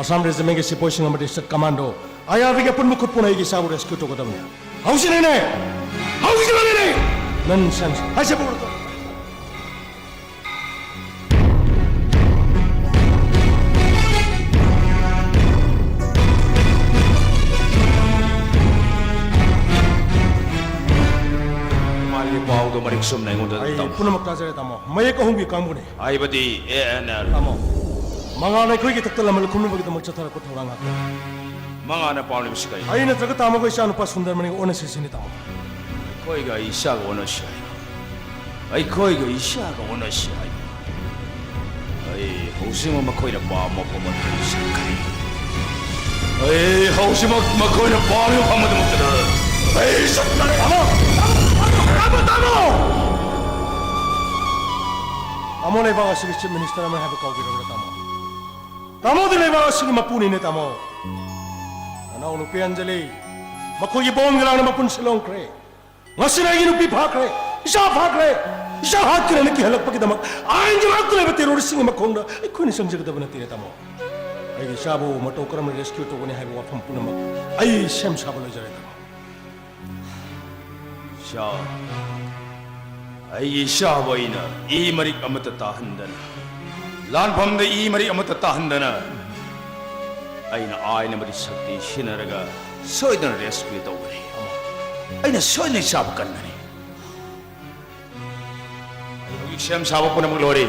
ꯑꯁꯥꯝ ꯔꯦꯖꯤꯃꯦꯟꯒꯤ ꯁꯤꯄꯣꯏꯁꯤꯡ ꯑꯃꯗꯤ ꯁ꯭ꯇꯦꯠ ꯀꯃꯥꯟꯗꯣ ꯑꯥꯏ ꯑꯥꯔꯕꯤꯒꯤ ꯑꯄꯨꯟꯕ ꯈꯨꯠꯄꯨꯅ ꯑꯩꯒꯤ ꯏꯆꯥꯕꯨ ꯔꯦꯁꯀ꯭ꯌꯨ ꯇꯧꯒꯗꯕꯅꯤ꯫ ꯍꯧꯖꯤꯛꯅꯅꯦ! ꯍꯧꯖꯤꯛꯅꯅꯦ! ꯅꯟꯁꯦꯟꯁ! ꯍꯥꯏꯁꯦ ꯄꯨꯔꯛꯑꯣ꯫ ꯃꯥꯒꯤ ꯄꯥꯎꯗꯣ ꯃꯔꯤꯛ ꯆꯨꯝꯅ ꯑꯩꯉꯣꯟꯗ ꯑꯩ ꯇꯝꯃꯨ꯫ ꯄꯨꯝꯅꯃꯛ ꯇꯥꯖꯔꯦ, ꯇꯥꯃꯣ꯫ ꯃꯌꯦꯛ ꯑꯍꯨꯝꯒꯤ ꯀꯥꯡꯕꯨꯅꯤ꯫ ꯍꯥꯏꯕꯗꯤ, ꯑꯦ ꯑꯦꯟ ꯑꯦꯜ꯫ ꯇꯥꯃꯣ, ꯃꯉꯥꯜꯅ ꯑꯩꯈꯣꯏꯒꯤ ꯏꯊꯛꯇ ꯂꯃꯟ ꯈꯨꯝꯅꯕꯒꯤꯗꯃꯛ ꯆꯠꯊꯔꯛꯄ ꯊꯧꯔꯥꯡ ꯉꯥꯛꯇꯅꯤ꯫ ꯃꯉꯥꯜꯅ ꯄꯥꯝꯂꯤꯕꯁꯤ ꯀꯔꯤ? ꯑꯩ ꯅꯠꯇ꯭ꯔꯒ ꯇꯥꯃꯣꯒ ꯏꯆꯥꯅꯨꯄꯥ ꯁꯨꯟꯗꯔꯃꯅꯤꯒ ꯑꯣꯟꯅꯁꯤ ꯁꯤꯅꯤ, ꯇꯥꯃꯣ꯫ ꯑꯩꯈꯣꯏꯒ ꯏꯆꯥꯒ ꯑꯣꯟꯅꯁꯤ ꯍꯥꯏꯅꯣ? ꯑꯩꯈꯣꯏꯒ ꯏꯆꯥꯒ ꯑꯣꯟꯅꯁꯤ ꯍꯥꯏꯅꯣ? ꯑꯩ ꯍꯧꯖꯤꯛꯃꯛ ꯃꯈꯣꯏꯅ ꯄꯥꯝꯕ ꯃꯐꯝ ꯑꯗꯨꯗ ꯆꯠꯀꯅꯤ꯫ ꯑꯩ ꯍꯧꯖꯤꯛꯃꯛ ꯃꯈꯣꯏꯅ ꯄꯥꯝꯂꯤꯕ ꯃꯐꯝ ꯑꯗꯨꯃꯛꯇꯗ ꯑꯩ ꯆꯠꯀꯅꯤ꯫ ꯇꯥꯃꯣ! ꯇꯥꯃꯣ! ꯇꯥꯃꯣ! ꯇꯥꯃꯣ! ꯇꯥꯃꯣ, ꯂꯩꯕꯥꯛ ꯑꯁꯤꯒꯤ ꯆꯤꯐ ꯃꯤꯅꯤꯁꯇꯔ ꯑꯃ ꯍꯥꯏꯕ ꯀꯥꯎꯕꯤꯔꯕ꯭ꯔꯥ, ꯇꯥꯃꯣ? ꯇꯥꯃꯣꯗꯤ ꯂꯩꯕꯥꯛ ꯑꯁꯤꯒꯤ ꯃꯄꯨꯅꯤꯅꯦ, ꯇꯥꯃꯣ꯫ ꯅꯅꯥꯎ ꯅꯨꯄꯤ ꯑꯟꯖꯂꯤ, ꯃꯈꯣꯏꯒꯤ ꯕꯣꯝꯒꯤ ꯂꯥꯡꯅ ꯃꯄꯨꯟꯁꯤ ꯂꯣꯡꯈ꯭ꯔꯦ꯫ ꯉꯁꯤꯅ ꯑꯩꯒꯤ ꯅꯨꯄꯤ ꯐꯥꯈ꯭ꯔꯦ, ꯏꯆꯥ ꯐꯥꯈ꯭ꯔꯦ꯫ ꯏꯆꯥ ꯍꯥꯠꯈ꯭ꯔꯦꯅ ꯀꯤꯍꯜꯂꯛꯄꯒꯤꯗꯃꯛ ꯑꯥꯏꯟꯒꯤ ꯉꯥꯛꯇ ꯂꯩꯕ ꯇꯦꯔꯣꯔꯤꯁꯁꯤꯡꯒꯤ ꯃꯈꯣꯡꯗ ꯑꯩꯈꯣꯏꯅ ꯆꯪꯖꯒꯗꯕ ꯅꯠꯇꯦꯅꯦ, ꯇꯥꯃꯣ꯫ ꯑꯩꯒꯤ ꯏꯆꯥꯕꯨ ꯃꯇꯧ ꯀꯔꯝꯅ ꯔꯦꯁꯀ꯭ꯌꯨ ꯇꯧꯒꯅꯤ ꯍꯥꯏꯕ ꯋꯥꯐꯝ ꯄꯨꯝꯅꯃꯛ ꯑꯩ ꯁꯦꯝ ꯁꯥꯕ ꯂꯣꯏꯖꯔꯦ, ꯇꯥꯃꯣ꯫ ꯏꯆꯥ, ꯑꯩꯒꯤ ꯏꯆꯥꯕꯨ ꯑꯩꯅ ꯏ ꯃꯔꯤꯛ ꯑꯃꯠꯇ ꯇꯥꯍꯟꯗꯅ, ꯂꯥꯟꯐꯝꯗ ꯏ ꯃꯔꯤꯛ ꯑꯃꯠꯇ ꯇꯥꯍꯟꯗꯅ, ꯑꯩꯅ ꯑꯥꯏꯟ ꯑꯃꯗꯤ ꯁꯛꯇꯤ ꯁꯤꯖꯤꯟꯅꯔꯒ ꯁꯣꯏꯗꯅ ꯔꯦꯁꯀ꯭ꯌꯨ ꯇꯧꯒꯅꯤ꯫ ꯑꯩꯅ ꯁꯣꯏꯗꯅ ꯏꯆꯥꯕꯨ ꯀꯟꯒꯅꯤ꯫ ꯑꯩ ꯍꯧꯖꯤꯛ ꯁꯦꯝ ꯁꯥꯕ ꯄꯨꯝꯅꯃꯛ ꯂꯣꯏꯔꯦ꯫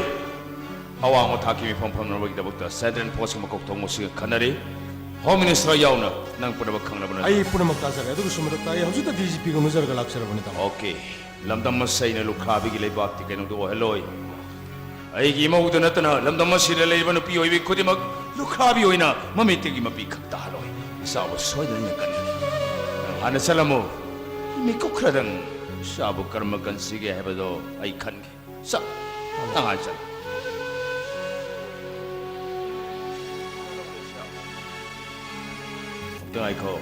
ꯑꯋꯥꯡꯕ ꯊꯥꯛꯀꯤ ꯃꯤꯐꯝ ꯐꯝꯅꯕꯒꯤꯗꯃꯛꯇ ꯁꯦꯟꯇ꯭ꯔꯦꯜ ꯐꯣꯔꯁꯀꯤ ꯃꯀꯣꯛ ꯊꯣꯡꯕꯁꯤꯡꯒ ꯈꯟꯅꯔꯤ꯫ ꯍꯣꯝ ꯃꯤꯅꯤꯁꯇꯔ ꯌꯥꯎꯅ ꯅꯪ ꯄꯨꯝꯅꯃꯛ ꯈꯪꯂꯕ ꯅꯠꯇ꯭ꯔꯣ? ꯑꯩ ꯄꯨꯝꯅꯃꯛ ꯇꯥꯖꯔꯦ꯫ ꯑꯗꯨꯒꯤꯁꯨ ꯃꯊꯛꯇ ꯑꯩ ꯍꯧꯖꯤꯛꯇ ꯗꯤ ꯖꯤ ꯄꯤꯒ ꯎꯅꯖꯔꯒ ꯂꯥꯛꯆꯔꯕꯅꯤ, ꯇꯥꯃꯣ꯫ ꯑꯣꯀꯦ꯫ ꯂꯝꯗꯝ ꯑꯁꯤ ꯑꯩꯅ ꯂꯨꯈ꯭ꯔꯥꯕꯤꯒꯤ ꯂꯩꯕꯥꯛꯇꯤ ꯀꯩꯅꯣꯗ ꯑꯣꯏꯍꯜꯂꯣꯏ꯫ ꯑꯩꯒꯤ ꯏꯃꯧꯗ ꯅꯠꯇꯅ ꯂꯝꯗꯝ ꯑꯁꯤꯗ ꯂꯩꯔꯤꯕ ꯅꯨꯄꯤ ꯑꯣꯏꯕꯤ ꯈꯨꯗꯤꯡꯃꯛ ꯂꯨꯈ꯭ꯔꯥꯕꯤ ꯑꯣꯏꯅ ꯃꯃꯤꯠꯇꯒꯤ ꯃꯄꯤ ꯈꯛ ꯇꯥꯍꯜꯂꯣꯏ꯫ ꯏꯆꯥꯕꯨ ꯁꯣꯏꯗꯅ ꯑꯩꯅ ꯀꯟꯒꯅꯤ꯫ ꯅꯪ ꯍꯥꯟꯅ ꯆꯠꯂꯝꯃꯨ꯫ ꯃꯤꯀꯨꯞ ꯈꯔꯗꯪ ꯏꯆꯥꯕꯨ ꯀꯔꯝꯅ ꯀꯟꯁꯤꯒꯦ ꯍꯥꯏꯕꯗꯣ ꯑꯩ ꯈꯟꯒꯦ꯫ ꯆꯠ, ꯅꯪ ꯍꯥꯟꯅ ꯆꯠꯂꯨ꯫ ꯑꯝꯇ ꯉꯥꯏꯈꯣ꯫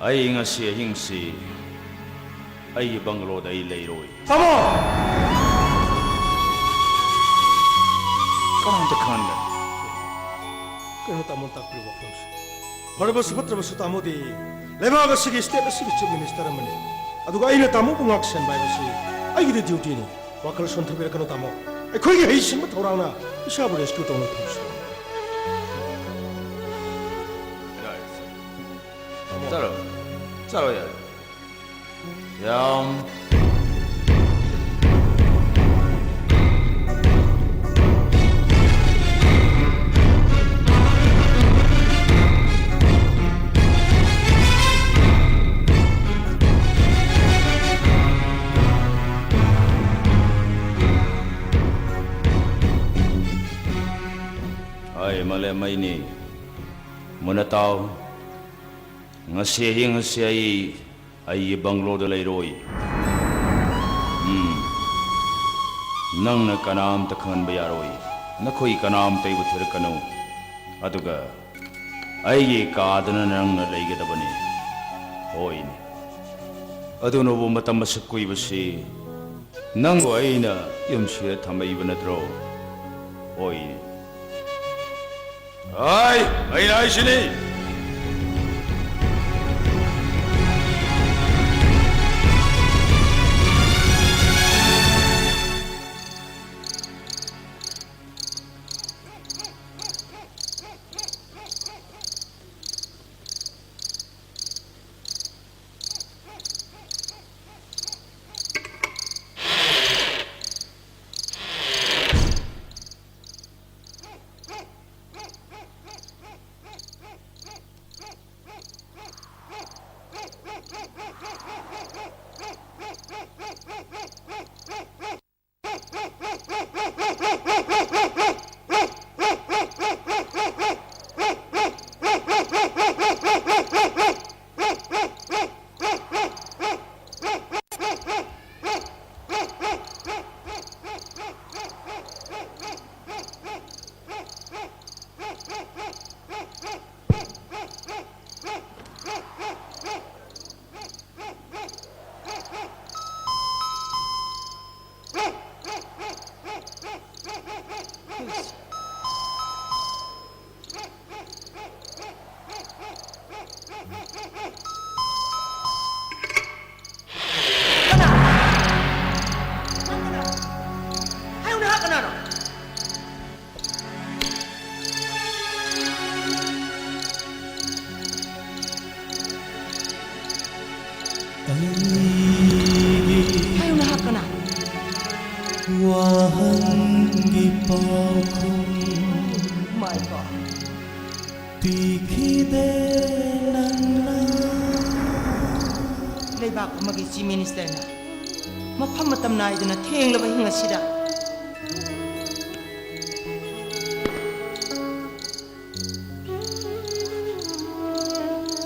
ꯑꯩ ꯉꯁꯤ ꯑꯍꯤꯡꯁꯤ ꯑꯩꯒꯤ ꯕꯪꯒꯂꯣꯗ ꯑꯩ ꯂꯩꯔꯣꯏ꯫ ꯇꯥꯃꯣ! ꯀꯅꯥꯝꯇ ꯈꯪꯍꯟꯒꯅꯨ꯫ ꯀꯩꯅꯣ ꯇꯥꯃꯣ ꯇꯥꯛꯄꯤꯔꯤꯕ ꯋꯥꯐꯝꯁꯦ? ꯐꯔꯕꯁꯨ ꯐꯠꯇ꯭ꯔꯕꯁꯨ ꯇꯥꯃꯣꯗꯤ ꯂꯩꯕꯥꯛ ꯑꯁꯤꯒꯤ, ꯁ꯭ꯇꯦꯠ ꯑꯁꯤꯒꯤ ꯆꯤꯐ ꯃꯤꯅꯤꯁꯇꯔ ꯑꯃꯅꯤ꯫ ꯑꯗꯨꯒ ꯑꯩꯅ ꯇꯥꯃꯣꯕꯨ ꯉꯥꯛ ꯁꯦꯟꯕ ꯍꯥꯏꯕꯁꯤ ꯑꯩꯒꯤꯗꯤ ꯗ꯭ꯌꯨꯇꯤꯅꯤ꯫ ꯋꯥꯈꯜ ꯁꯣꯟꯊꯕꯤꯔꯛꯀꯅꯨ ꯇꯥꯃꯣ꯫ ꯑꯩꯈꯣꯏꯒꯤ ꯍꯩꯁꯤꯡꯕ ꯊꯧꯔꯥꯡꯅ ꯏꯁꯥꯕꯨ ꯔꯦꯁꯀ꯭ꯌꯨ ꯇꯧꯅꯕ ꯊꯕꯛ ꯁꯨꯔꯤ꯫ ꯌꯥꯔꯦ꯫ ꯆꯠꯂꯣ꯫ ꯆꯠꯂꯣ ꯌꯥꯔꯦ꯫ ꯌꯥꯝ꯫ ꯑꯩ ꯃꯥꯂꯦꯝ ꯑꯩꯅꯤ꯫ ꯃꯨꯟꯅ ꯇꯥꯎ꯫ ꯉꯁꯤ ꯑꯍꯤꯡ ꯑꯁꯤ ꯑꯩ ꯑꯩꯒꯤ ꯕꯪꯒꯂꯣꯗ ꯂꯩꯔꯣꯏ꯫ ꯎꯝ꯫ ꯅꯪꯅ ꯀꯅꯥꯝꯇ ꯈꯪꯍꯟꯕ ꯌꯥꯔꯣꯏ꯫ ꯅꯈꯣꯏ ꯀꯅꯥꯝꯇ ꯑꯩꯕꯨ ꯊꯤꯔꯛꯀꯅꯨ꯫ ꯑꯗꯨꯒ ꯑꯩꯒꯤ ꯀꯥꯗꯅ ꯅꯪꯅ ꯂꯩꯒꯗꯕꯅꯤ꯫ ꯍꯣꯏꯅꯦ꯫ ꯑꯗꯨꯅꯕꯨ ꯃꯇꯝ ꯑꯁꯨꯛ ꯀꯨꯏꯕꯁꯤ ꯅꯪꯕꯨ ꯑꯩꯅ ꯌꯨꯝꯁꯤꯗ ꯊꯝꯃꯛꯏꯕ ꯅꯠꯇ꯭ꯔꯣ? ꯍꯣꯏꯅꯦ꯫ ꯍꯥꯏ, ꯑꯩꯅ ꯍꯥꯏꯁꯤꯅꯤ꯫ ꯍꯥꯏꯌꯨ ꯅꯍꯥꯛ ꯀꯅꯥ? ꯋꯥꯍꯪꯒꯤ ꯄꯥꯎꯈꯨꯝ My God. ꯄꯤꯈꯤꯗꯦ ꯅꯪꯅ꯫ ꯂꯩꯕꯥꯛ ꯑꯃꯒꯤ ꯆꯤꯐ ꯃꯤꯅꯤꯁꯇꯔꯅ ꯃꯐꯝ ꯃꯇꯝ ꯅꯥꯏꯗꯅ ꯊꯦꯡꯂꯕ ꯑꯍꯤꯡ ꯑꯁꯤꯗ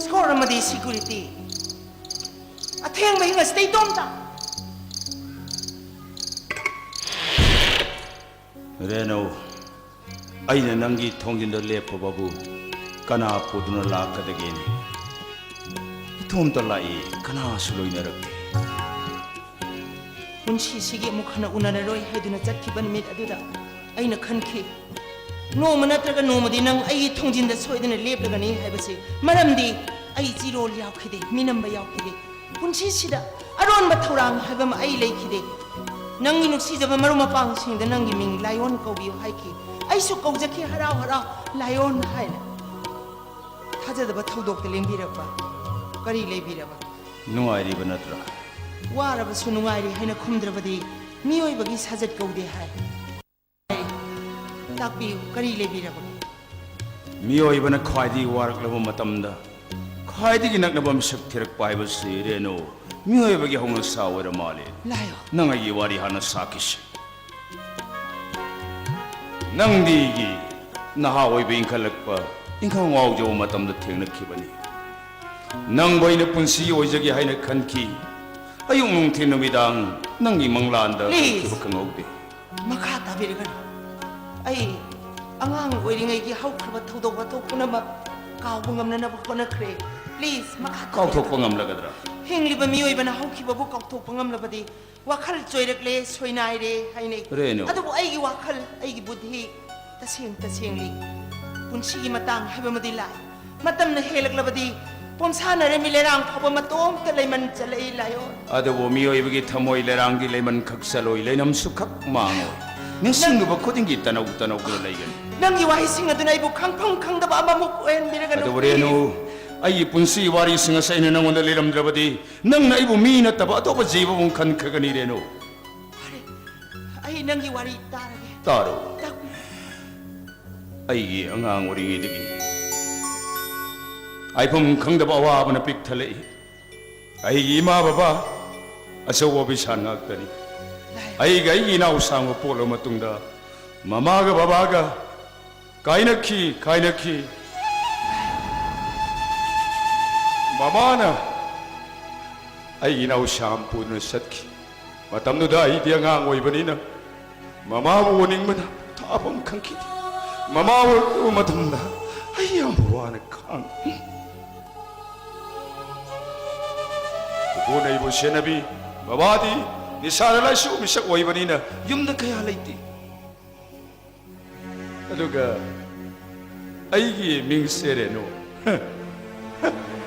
ꯁ꯭ꯀꯣꯔ ꯑꯃꯗꯤ ꯁꯦꯀ꯭ꯌꯨꯔꯤꯇꯤ ꯑꯊꯦꯡꯕ ꯑꯍꯤꯡ ꯑꯁꯤꯗ ꯏꯇꯣꯝꯇ꯫ ꯔꯦꯅꯨ, ꯑꯩꯅ ꯅꯪꯒꯤ ꯊꯣꯡꯖꯤꯟꯗ ꯂꯦꯞꯄꯕꯕꯨ ꯀꯅꯥ ꯄꯨꯗꯨꯅ ꯂꯥꯛꯀꯗꯒꯦꯅꯦ? ꯏꯇꯣꯝꯇ ꯂꯥꯛꯏ, ꯀꯅꯥꯁꯨ ꯂꯣꯏꯅꯔꯛꯇꯦ꯫ ꯄꯨꯟꯁꯤꯁꯤꯒꯤ ꯑꯃꯨꯛ ꯍꯟꯅ ꯎꯅꯔꯔꯣꯏ ꯍꯥꯏꯗꯨꯅ ꯆꯠꯈꯤꯕ ꯅꯨꯃꯤꯠ ꯑꯗꯨꯗ ꯑꯩꯅ ꯈꯟꯈꯤ, ꯅꯣꯡꯃ ꯅꯠꯇ꯭ꯔꯒ ꯅꯣꯡꯃꯗꯤ ꯅꯪ ꯑꯩꯒꯤ ꯊꯣꯡꯖꯤꯟꯗ ꯁꯣꯏꯗꯅ ꯂꯦꯞꯂꯒꯅꯤ ꯍꯥꯏꯕꯁꯤ꯫ ꯃꯔꯝꯗꯤ ꯑꯩ ꯆꯤꯔꯣꯜ ꯌꯥꯎꯈꯤꯗꯦ, ꯃꯤꯅꯝꯕ ꯌꯥꯎꯈꯤꯗꯦ꯫ ꯄꯨꯟꯁꯤꯁꯤꯗ ꯑꯔꯣꯟꯕ ꯊꯧꯔꯥꯡ ꯍꯥꯏꯕ ꯑꯃ ꯑꯩ ꯂꯩꯈꯤꯗꯦ꯫ ꯅꯪꯒꯤ ꯅꯨꯡꯁꯤꯖꯕ ꯃꯔꯨꯞ ꯃꯄꯥꯡꯁꯤꯡꯗ ꯅꯪꯒꯤ ꯃꯤꯡ ꯂꯥꯏꯑꯣꯟ ꯀꯧꯕꯤꯌꯨ ꯍꯥꯏꯈꯤ꯫ ꯑꯩꯁꯨ ꯀꯧꯖꯈꯤ ꯍꯔꯥꯎ ꯍꯔꯥꯎ ꯂꯥꯏꯑꯣꯟ ꯍꯥꯏꯅ꯫ ꯊꯥꯖꯗꯕ ꯊꯧꯗꯣꯛꯇ ꯂꯦꯡꯕꯤꯔꯛꯄ ꯀꯔꯤ ꯂꯩꯕꯤꯔꯕ? ꯅꯨꯡꯉꯥꯏꯔꯤꯕ ꯅꯠꯇ꯭ꯔꯥ? ꯋꯥꯔꯕꯁꯨ ꯅꯨꯡꯉꯥꯏꯔꯤ ꯍꯥꯏꯅ ꯈꯨꯝꯗ꯭ꯔꯕꯗꯤ ꯃꯤꯑꯣꯏꯕꯒꯤ ꯁꯥꯖꯠ ꯀꯧꯗꯦ ꯍꯥꯏ꯫ ꯇꯥꯛꯄꯤꯌꯨ, ꯀꯔꯤ ꯂꯩꯕꯤꯔꯕꯒꯦ? ꯃꯤꯑꯣꯏꯕꯅ ꯈ꯭ꯋꯥꯏꯗꯒꯤ ꯋꯥꯔꯛꯂꯕ ꯃꯇꯝꯗ ꯈ꯭ꯋꯥꯏꯗꯒꯤ ꯅꯛꯅꯕ ꯃꯤꯁꯛ ꯊꯤꯔꯛꯄ ꯍꯥꯏꯕꯁꯤ ꯔꯦꯅꯨ, ꯃꯤꯑꯣꯏꯕꯒꯤ ꯍꯧꯅꯁꯥ ꯑꯣꯏꯔ ꯃꯥꯜꯂꯦ꯫ ꯂꯥꯏꯑꯣꯟ꯫ ꯅꯪ ꯑꯩꯒꯤ ꯋꯥꯔꯤ ꯍꯥꯟꯅ ꯁꯥꯈꯤꯁꯤ꯫ ꯅꯪꯗꯤ ꯑꯩꯒꯤ ꯅꯍꯥ ꯑꯣꯏꯕ ꯏꯟꯈꯠꯂꯛꯄ ꯏꯪꯈꯪ ꯉꯥꯎꯖꯕ ꯃꯇꯝꯗ ꯊꯦꯡꯅꯈꯤꯕꯅꯤ꯫ ꯅꯪꯕꯨ ꯑꯩꯅ ꯄꯨꯟꯁꯤ ꯑꯣꯏꯖꯒꯦ ꯍꯥꯏꯅ ꯈꯟꯈꯤ꯫ ꯑꯌꯨꯛ ꯅꯨꯡꯊꯤꯜ ꯅꯨꯃꯤꯗꯥꯡ ꯅꯪꯒꯤ ꯃꯪꯂꯥꯟꯗ Please. ꯎꯈꯤꯕ ꯈꯪꯍꯧꯗꯦ꯫ ꯃꯈꯥ ꯇꯥꯕꯤꯔꯒꯅꯨ꯫ ꯑꯩ ꯑꯉꯥꯡ ꯑꯣꯏꯔꯤꯉꯩꯒꯤ ꯍꯧꯈ꯭ꯔꯕ ꯊꯧꯗꯣꯛ ꯋꯥꯊꯣꯛ ꯄꯨꯝꯅꯃꯛ ꯀꯥꯎꯕ ꯉꯝꯅꯅꯕ ꯍꯣꯠꯅꯈ꯭ꯔꯦ꯫ Please, ꯃꯈꯥ ꯇꯥꯕꯤꯔꯒꯅꯨ꯫ ꯀꯥꯎꯊꯣꯛꯄ ꯉꯝꯂꯒꯗ꯭ꯔꯥ? ꯍꯤꯡꯂꯤꯕ ꯃꯤꯑꯣꯏꯕꯅ ꯍꯧꯈꯤꯕꯕꯨ ꯀꯥꯎꯊꯣꯛꯄ ꯉꯝꯂꯕꯗꯤ ꯋꯥꯈꯜ ꯆꯣꯏꯔꯛꯂꯦ, ꯁꯣꯏꯅꯥꯏꯔꯦ ꯍꯥꯏꯅꯩ꯫ ꯔꯦꯅꯨ꯫ ꯑꯗꯨꯕꯨ ꯑꯩꯒꯤ ꯋꯥꯈꯜ, ꯑꯩꯒꯤ ꯕꯨꯙꯤ ꯇꯁꯦꯡ ꯇꯁꯦꯡꯂꯤ꯫ ꯄꯨꯟꯁꯤꯒꯤ ꯃꯇꯥꯡ ꯍꯥꯏꯕ ꯑꯃꯗꯤ ꯂꯥꯛꯏ꯫ ꯃꯇꯝꯅ ꯍꯦꯜꯂꯛꯂꯕꯗꯤ ꯄꯣꯝꯁꯥꯅꯔꯦ, ꯃꯤꯂꯩꯔꯥꯡ ꯐꯥꯎꯕ ꯃꯇꯣꯝꯇ ꯂꯩꯃꯟ ꯆꯠꯂꯛꯏ ꯂꯥꯏꯑꯣꯟ꯫ ꯑꯗꯨꯕꯨ ꯃꯤꯑꯣꯏꯕꯒꯤ ꯊꯃꯣꯏ ꯂꯩꯔꯥꯡꯗꯤ ꯂꯩꯃꯟ ꯈꯛ ꯆꯠꯂꯣꯏ, ꯂꯩꯅꯝꯁꯨ ꯈꯛ ꯃꯥꯡꯉꯣꯏ꯫ ꯅꯤꯡꯁꯤꯡꯂꯨꯕ ꯈꯨꯗꯤꯡꯒꯤ ꯇꯅꯧ ꯇꯅꯧꯗꯨꯅ ꯂꯩꯒꯅꯤ꯫ ꯅꯪꯒꯤ ꯋꯥꯍꯩꯁꯤꯡ ꯑꯗꯨꯅ ꯑꯩꯕꯨ ꯈꯪꯐꯝ ꯈꯪꯗꯕ ꯑꯃꯃꯨꯛ ꯑꯣꯏꯍꯟꯕꯤꯔꯒꯅꯨ, ꯑꯗꯨꯕꯨ ꯔꯦꯅꯨ, please꯫ ꯑꯩꯒꯤ ꯄꯨꯟꯁꯤ ꯋꯥꯔꯤꯁꯤꯡ ꯑꯁꯤ ꯑꯩꯅ ꯅꯪꯉꯣꯟꯗ ꯂꯤꯔꯝꯗ꯭ꯔꯕꯗꯤ, ꯅꯪꯅ ꯑꯩꯕꯨ ꯃꯤ ꯅꯠꯇꯕ ꯑꯇꯣꯞꯄ ꯖꯤꯕ ꯑꯃ ꯈꯟꯈ꯭ꯔꯒꯅꯤ, ꯔꯦꯅꯨ꯫ ꯐꯔꯦ, ꯑꯩ ꯅꯪꯒꯤ ꯋꯥꯔꯤ ꯇꯥꯔꯒꯦ꯫ ꯇꯥꯔꯣ꯫ ꯇꯥꯛꯄꯤꯌꯨ꯫ ꯑꯩꯒꯤ ꯑꯉꯥꯡ ꯑꯣꯏꯔꯤꯉꯩꯗꯒꯤ ꯍꯥꯏꯐꯝ ꯈꯪꯗꯕ ꯑꯋꯥꯕꯅ ꯄꯤꯛ ꯊꯜꯂꯛꯏ꯫ ꯑꯩꯒꯤ ꯏꯃꯥ ꯕꯕꯥ ꯑꯆꯧꯕ ꯑꯣꯐꯤꯁꯥꯔ ꯉꯥꯛꯇꯅꯤ꯫ ꯑꯩꯒ ꯑꯩꯒꯤ ꯏꯅꯥꯎ ꯁꯥꯡꯕ ꯄꯣꯛꯂꯕ ꯃꯇꯨꯡꯗ ꯃꯃꯥꯒ ꯕꯕꯥꯒ ꯀꯥꯏꯅꯈꯤ, ꯀꯥꯏꯅꯈꯤ꯫ ꯃꯃꯥꯅ ꯑꯩꯒꯤ ꯏꯅꯥꯎ ꯁ꯭ꯌꯥꯝ ꯄꯨꯗꯨꯅ ꯆꯠꯈꯤ꯫ ꯃꯇꯝꯗꯨꯗ ꯑꯩꯗꯤ ꯑꯉꯥꯡ ꯑꯣꯏꯕꯅꯤꯅ ꯃꯃꯥꯕꯨ ꯎꯅꯤꯡꯕꯅ ꯄꯣꯊꯥꯐꯝ ꯈꯪꯈꯤꯗꯦ꯫ ꯃꯃꯥꯕꯨ ꯎꯕ ꯃꯇꯝꯗ ꯑꯩ ꯌꯥꯝ ꯋꯥꯅ ꯈꯥꯡꯉꯤ꯫ ꯄꯨꯄꯨꯅ ꯑꯩꯕꯨ ꯁꯦꯟꯅꯕꯤ꯫ ꯕꯕꯥꯗꯤ ꯅꯤꯁꯥꯗ ꯂꯥꯏꯁꯨ ꯃꯤꯁꯛ ꯑꯣꯏꯕꯅꯤꯅ ꯌꯨꯝꯗ ꯀꯌꯥ ꯂꯩꯇꯦ꯫ ꯑꯗꯨꯒ ꯑꯩꯒꯤ ꯃꯤꯡꯁꯦ, ꯔꯦꯅꯨ,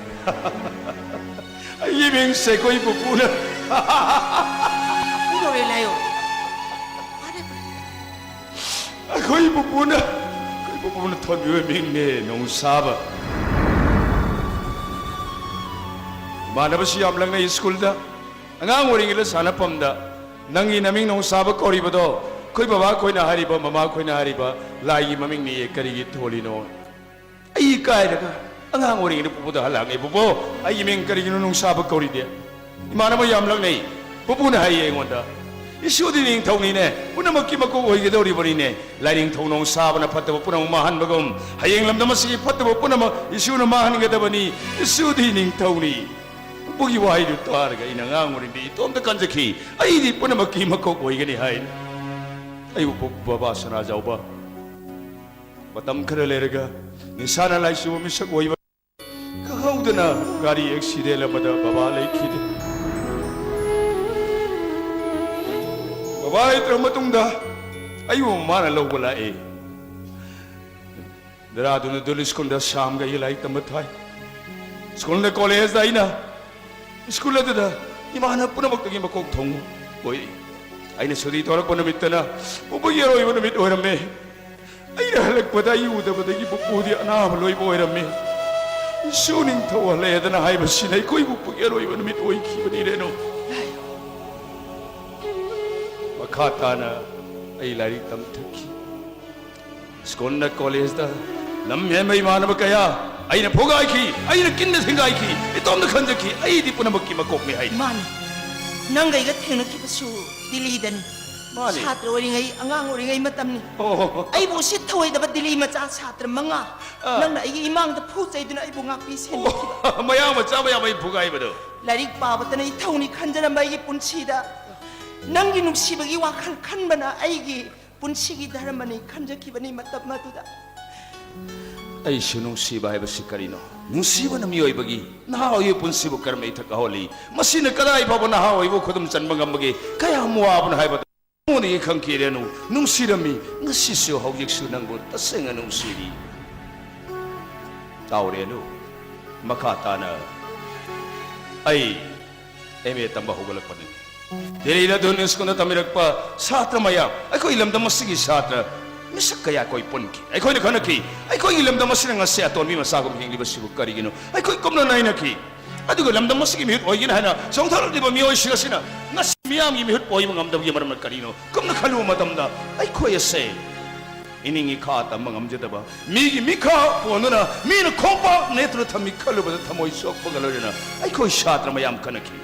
ꯑꯩꯒꯤ ꯃꯤꯡꯁꯦ ꯑꯩꯈꯣꯏ ꯄꯨꯄꯨꯅ ꯄꯨꯗꯧꯔꯦ ꯂꯥꯏꯌꯣ꯫ ꯐꯔꯦ, ꯐꯔꯦ꯫ ꯑꯩꯈꯣꯏ ꯄꯨꯄꯨꯅ ꯑꯩꯈꯣꯏ ꯄꯨꯄꯨꯅ ꯊꯣꯟꯕꯤꯕ ꯃꯤꯡꯅꯦ, ꯅꯣꯡꯁꯥꯕ꯫ ꯏꯃꯥꯟꯅꯕꯁꯨ ꯌꯥꯝ ꯂꯛꯅꯩ ꯁ꯭ꯀꯨꯜꯗ꯫ ꯑꯉꯥꯡ ꯑꯣꯏꯔꯤꯉꯩꯗ ꯁꯥꯟꯅꯐꯝꯗ ꯅꯪꯒꯤ ꯅꯃꯤꯡ ꯅꯣꯡꯁꯥꯕ ꯀꯧꯔꯤꯕꯗꯣ ꯑꯩꯈꯣꯏ ꯕꯕꯥ ꯑꯩꯈꯣꯏꯅ ꯍꯥꯏꯔꯤꯕ, ꯃꯃꯥ ꯑꯩꯈꯣꯏꯅ ꯍꯥꯏꯔꯤꯕ ꯂꯥꯏꯒꯤ ꯃꯃꯤꯡꯅꯤꯌꯦ, ꯀꯔꯤꯒꯤ ꯊꯣꯜꯂꯤꯅꯣ? ꯑꯩ ꯏꯀꯥꯏꯔꯒ ꯑꯉꯥꯡ ꯑꯣꯏꯔꯤꯉꯩꯗ ꯄꯨꯄꯨꯗ ꯍꯜꯂꯛꯑꯦ, "ꯄꯨꯄꯨ, ꯑꯩꯒꯤ ꯃꯤꯡ ꯀꯔꯤꯒꯤꯅꯣ ꯅꯣꯡꯁꯥꯕ ꯀꯧꯔꯤꯗꯤ?" ꯏꯃꯥꯟꯅꯕ ꯌꯥꯝ ꯂꯛꯅꯩ꯫ ꯄꯨꯄꯨꯅ ꯍꯥꯏꯌꯦ ꯑꯩꯉꯣꯟꯗ, "ꯏꯁꯨꯗꯤ ꯅꯤꯡꯊꯧꯅꯤꯅꯦ, ꯄꯨꯝꯅꯃꯛꯀꯤ ꯃꯀꯣꯛ ꯑꯣꯏꯒꯗꯧꯔꯤꯕꯅꯤꯅꯦ꯫ ꯂꯥꯏꯅꯤꯡꯊꯧ ꯅꯣꯡꯁꯥꯕꯅ ꯐꯠꯇꯕ ꯄꯨꯝꯅꯃꯛ ꯃꯥꯡꯍꯟꯕꯒꯨꯝ, ꯍꯌꯦꯡ ꯂꯝꯗꯝ ꯑꯁꯤꯒꯤ ꯐꯠꯇꯕ ꯄꯨꯝꯅꯃꯛ ꯏꯁꯨꯅ ꯃꯥꯡꯍꯟꯒꯗꯕꯅꯤ꯫ ꯏꯁꯨꯗꯤ ꯅꯤꯡꯊꯧꯅꯤ꯫" ꯄꯨꯄꯨꯒꯤ ꯋꯥꯍꯩꯗꯨ ꯇꯥꯔꯒ ꯑꯩꯅ ꯑꯉꯥꯡ ꯑꯣꯏꯔꯤꯉꯩꯗ ꯏꯇꯣꯝꯇ ꯀꯟꯖꯈꯤ꯫ "ꯑꯩꯗꯤ ꯄꯨꯝꯅꯃꯛꯀꯤ ꯃꯀꯣꯛ ꯑꯣꯏꯒꯅꯤ" ꯍꯥꯏꯅ꯫ ꯑꯩꯕꯨ ꯄꯨꯄꯨ ꯕꯕꯥ ꯁꯅꯥꯖꯥꯎꯕ ꯃꯇꯝ ꯈꯔ ꯂꯩꯔꯒ ꯅꯤꯁꯥꯅ ꯂꯥꯏꯆꯨꯕ ꯃꯤꯁꯛ ꯑꯣꯏꯕ ꯈꯪꯍꯧꯗꯅ ꯒꯥꯔꯤ ꯑꯦꯛꯁꯤꯗꯦꯟ ꯑꯃꯗ ꯕꯕꯥ ꯂꯩꯈꯤꯗꯦ꯫ ꯕꯕꯥ ꯂꯩꯇ꯭ꯔꯕ ꯃꯇꯨꯡꯗ ꯑꯩꯕꯨ ꯃꯃꯥꯅ ꯂꯧꯕ ꯂꯥꯛꯑꯦ꯫ ꯗꯦꯔꯥꯗꯨꯟ ꯗꯨꯟ ꯁ꯭ꯀꯨꯜꯗ ꯁ꯭ꯌꯥꯝꯒ ꯑꯩꯒ ꯂꯥꯏꯔꯤꯛ ꯇꯝꯕ ꯊꯥꯏ꯫ ꯁ꯭ꯀꯨꯜꯗ, ꯀꯣꯂꯦꯖꯇ ꯑꯩꯅ ꯁ꯭ꯀꯨꯜ ꯑꯗꯨꯗ ꯏꯃꯥꯟꯅꯕ ꯄꯨꯝꯅꯃꯛꯇꯒꯤ ꯃꯀꯣꯛ ꯊꯣꯡꯕ ꯑꯣꯏꯔꯛꯏ꯫ ꯑꯩꯅ ꯁꯨꯇꯤ ꯊꯣꯛꯂꯛꯄ ꯅꯨꯃꯤꯠꯇꯅ ꯄꯨꯄꯨꯒꯤ ꯑꯔꯣꯏꯕ ꯅꯨꯃꯤꯠ ꯑꯣꯏꯔꯝꯃꯦ꯫ ꯑꯩꯅ ꯍꯜꯂꯛꯄꯗ ꯑꯩ ꯎꯗꯕꯗꯒꯤ ꯄꯨꯄꯨꯗꯤ ꯑꯅꯥꯕ ꯂꯣꯏꯕ ꯑꯣꯏꯔꯝꯃꯦ꯫ ꯏꯁꯨ ꯅꯤꯡꯊꯧ ꯍꯜꯂꯛꯑꯦꯗꯅ ꯍꯥꯏꯕꯁꯤꯅ ꯑꯩꯈꯣꯏꯕꯨ ꯄꯨꯛꯒꯤ ꯑꯔꯣꯏꯕ ꯅꯨꯃꯤꯠ ꯑꯣꯏꯈꯤꯕꯅꯤ ꯔꯦꯅꯨ꯫ ꯃꯈꯥ ꯇꯥꯅ ꯑꯩ ꯂꯥꯏꯔꯤꯛ ꯇꯝꯊꯈꯤ꯫ ꯁ꯭ꯀꯨꯜꯗ, ꯀꯣꯂꯦꯖꯇ ꯂꯝ ꯍꯦꯟꯕ ꯏꯃꯥꯟꯅꯕ ꯀꯌꯥ ꯑꯩꯅ ꯐꯨꯒꯥꯏꯈꯤ, ꯑꯩꯅ ꯀꯤꯟꯅ ꯊꯤꯡꯒꯥꯏꯈꯤ, ꯏꯇꯣꯝꯇ ꯈꯟꯖꯈꯤ, ꯑꯩꯗꯤ ꯄꯨꯝꯅꯃꯛꯀꯤ ꯃꯀꯣꯛꯅꯤ ꯍꯥꯏꯅ꯫ ꯃꯥꯅꯤ, ꯅꯪꯒ ꯑꯩꯒ ꯊꯦꯡꯅꯈꯤꯕꯁꯨ ꯗꯤꯜꯂꯤꯗꯅꯤ꯫ ꯃꯥꯅꯤ꯫ ꯁꯥꯇ꯭ꯔ ꯑꯣꯏꯔꯤꯉꯩ, ꯑꯉꯥꯡ ꯑꯣꯏꯔꯤꯉꯩ ꯃꯇꯝꯅꯤ꯫ ꯑꯣ꯫ ꯑꯩꯕꯨ ꯎꯁꯤꯠ ꯊꯑꯣꯏꯗꯕ ꯗꯤꯜꯂꯤ ꯃꯆꯥ ꯁꯥꯇ꯭ꯔ ꯃꯉꯥ ꯑꯥ꯫ ꯅꯪꯅ ꯑꯩꯒꯤ ꯏꯃꯥꯡꯗ ꯐꯨ ꯆꯩꯗꯨꯅ ꯑꯩꯕꯨ ꯉꯥꯛꯄꯤ ꯁꯦꯟꯕꯤꯈꯤꯕ꯫ ꯑꯣ, ꯃꯌꯥꯡ ꯃꯆꯥ ꯃꯌꯥꯝ ꯑꯩ ꯐꯨꯒꯥꯏꯕꯗꯣ꯫ ꯂꯥꯏꯔꯤꯛ ꯄꯥꯕꯇꯅ ꯏꯊꯧꯅꯤ ꯈꯟꯖꯔꯝꯕ ꯑꯩꯒꯤ ꯄꯨꯟꯁꯤꯗ ꯅꯪꯒꯤ ꯅꯨꯡꯁꯤꯕꯒꯤ ꯋꯥꯈꯜ ꯈꯟꯕꯅ ꯑꯩꯒꯤ ꯄꯨꯟꯁꯤꯒꯤ ꯙꯔꯃꯅꯤ ꯈꯟꯖꯈꯤꯕꯅꯤ ꯃꯇꯝ ꯑꯗꯨꯗ꯫ ꯑꯩꯁꯨ ꯅꯨꯡꯁꯤꯕ ꯍꯥꯏꯕꯁꯤ ꯀꯔꯤꯅꯣ? ꯅꯨꯡꯁꯤꯕꯅ ꯃꯤꯑꯣꯏꯕꯒꯤ ꯅꯍꯥ ꯑꯣꯏꯕ ꯄꯨꯟꯁꯤꯕꯨ ꯀꯔꯝꯅ ꯏꯊꯛ ꯀꯥꯍꯜꯂꯤ? ꯃꯁꯤꯅ ꯀꯗꯥꯏ ꯐꯥꯎꯕ ꯅꯍꯥ ꯑꯣꯏꯕ ꯈꯨꯗꯨꯝ ꯆꯟꯕ ꯉꯝꯕꯒꯦ? ꯀꯌꯥꯝ ꯋꯥꯕꯅꯣ ꯍꯥꯏꯕꯗꯨ ꯊꯃꯣꯏꯗꯒꯤ ꯈꯪꯈꯤ ꯔꯦꯅꯨ꯫ ꯅꯨꯡꯁꯤꯔꯝꯃꯤ, ꯉꯁꯤꯁꯨ ꯍꯧꯖꯤꯛꯁꯨ ꯅꯪꯕꯨ ꯇꯁꯦꯡꯅ ꯅꯨꯡꯁꯤꯔꯤ꯫ ꯇꯥꯎ ꯔꯦꯅꯨ, ꯃꯈꯥ ꯇꯥꯅ ꯑꯩ ꯑꯦꯝ ꯑꯦ ꯇꯝꯕ ꯍꯧꯒꯠꯂꯛꯄꯅꯤ꯫ ꯗꯦꯜꯂꯤꯗ ꯙꯨꯟ ꯁ꯭ꯀꯨꯜꯗ ꯇꯝꯕꯤꯔꯛꯄ ꯁꯥꯇ꯭ꯔ ꯃꯌꯥꯝ, ꯑꯩꯈꯣꯏ ꯂꯝꯗꯝ ꯑꯁꯤꯒꯤ ꯁꯥꯇ꯭ꯔ ꯃꯤꯁꯛ ꯀꯌꯥ ꯑꯩꯈꯣꯏ ꯄꯨꯟꯈꯤ꯫ ꯑꯩꯈꯣꯏꯅ ꯈꯟꯅꯈꯤ, ꯑꯩꯈꯣꯏꯒꯤ ꯂꯝꯗꯝ ꯑꯁꯤꯅ ꯉꯁꯤ ꯑꯇꯣꯟꯕꯤ ꯃꯆꯥꯒꯨꯝ ꯍꯤꯡꯂꯤꯕꯁꯤꯕꯨ ꯀꯔꯤꯒꯤꯅꯣ? ꯑꯩꯈꯣꯏ ꯀꯨꯞꯅ ꯅꯩꯅꯈꯤ꯫ ꯑꯗꯨꯒ ꯂꯝꯗꯝ ꯑꯁꯤꯒꯤ ꯃꯤꯍꯨꯠ ꯑꯣꯏꯒꯦꯅ ꯍꯥꯏꯅ ꯆꯣꯡꯊꯔꯛꯂꯤꯕ ꯃꯤꯑꯣꯏꯁꯤꯡ ꯑꯁꯤꯅ ꯉꯁꯤ ꯃꯤꯌꯥꯝꯒꯤ ꯃꯤꯍꯨꯠ ꯑꯣꯏꯕ ꯉꯝꯗꯕꯒꯤ ꯃꯔꯝꯅ ꯀꯔꯤꯅꯣ? ꯀꯨꯞꯅ ꯈꯜꯂꯨꯕ ꯃꯇꯝꯗ ꯑꯩꯈꯣꯏ ꯑꯁꯦ ꯏꯅꯤꯡ ꯏꯈꯥ ꯇꯝꯕ ꯉꯝꯖꯗꯕ, ꯃꯤꯒꯤ ꯃꯤꯈꯥ ꯄꯣꯟꯗꯨꯅ, ꯃꯤꯅ ꯈꯣꯡꯄꯥꯛ ꯅꯦꯠꯇꯨꯅ ꯊꯝꯃꯤ ꯈꯜꯂꯨꯕꯗ ꯊꯃꯣꯏ ꯁꯣꯛꯄꯒ ꯂꯣꯏꯅꯅ ꯑꯩꯈꯣꯏ ꯁꯥꯇ꯭ꯔ ꯃꯌꯥꯝ ꯈꯟꯅꯈꯤ꯫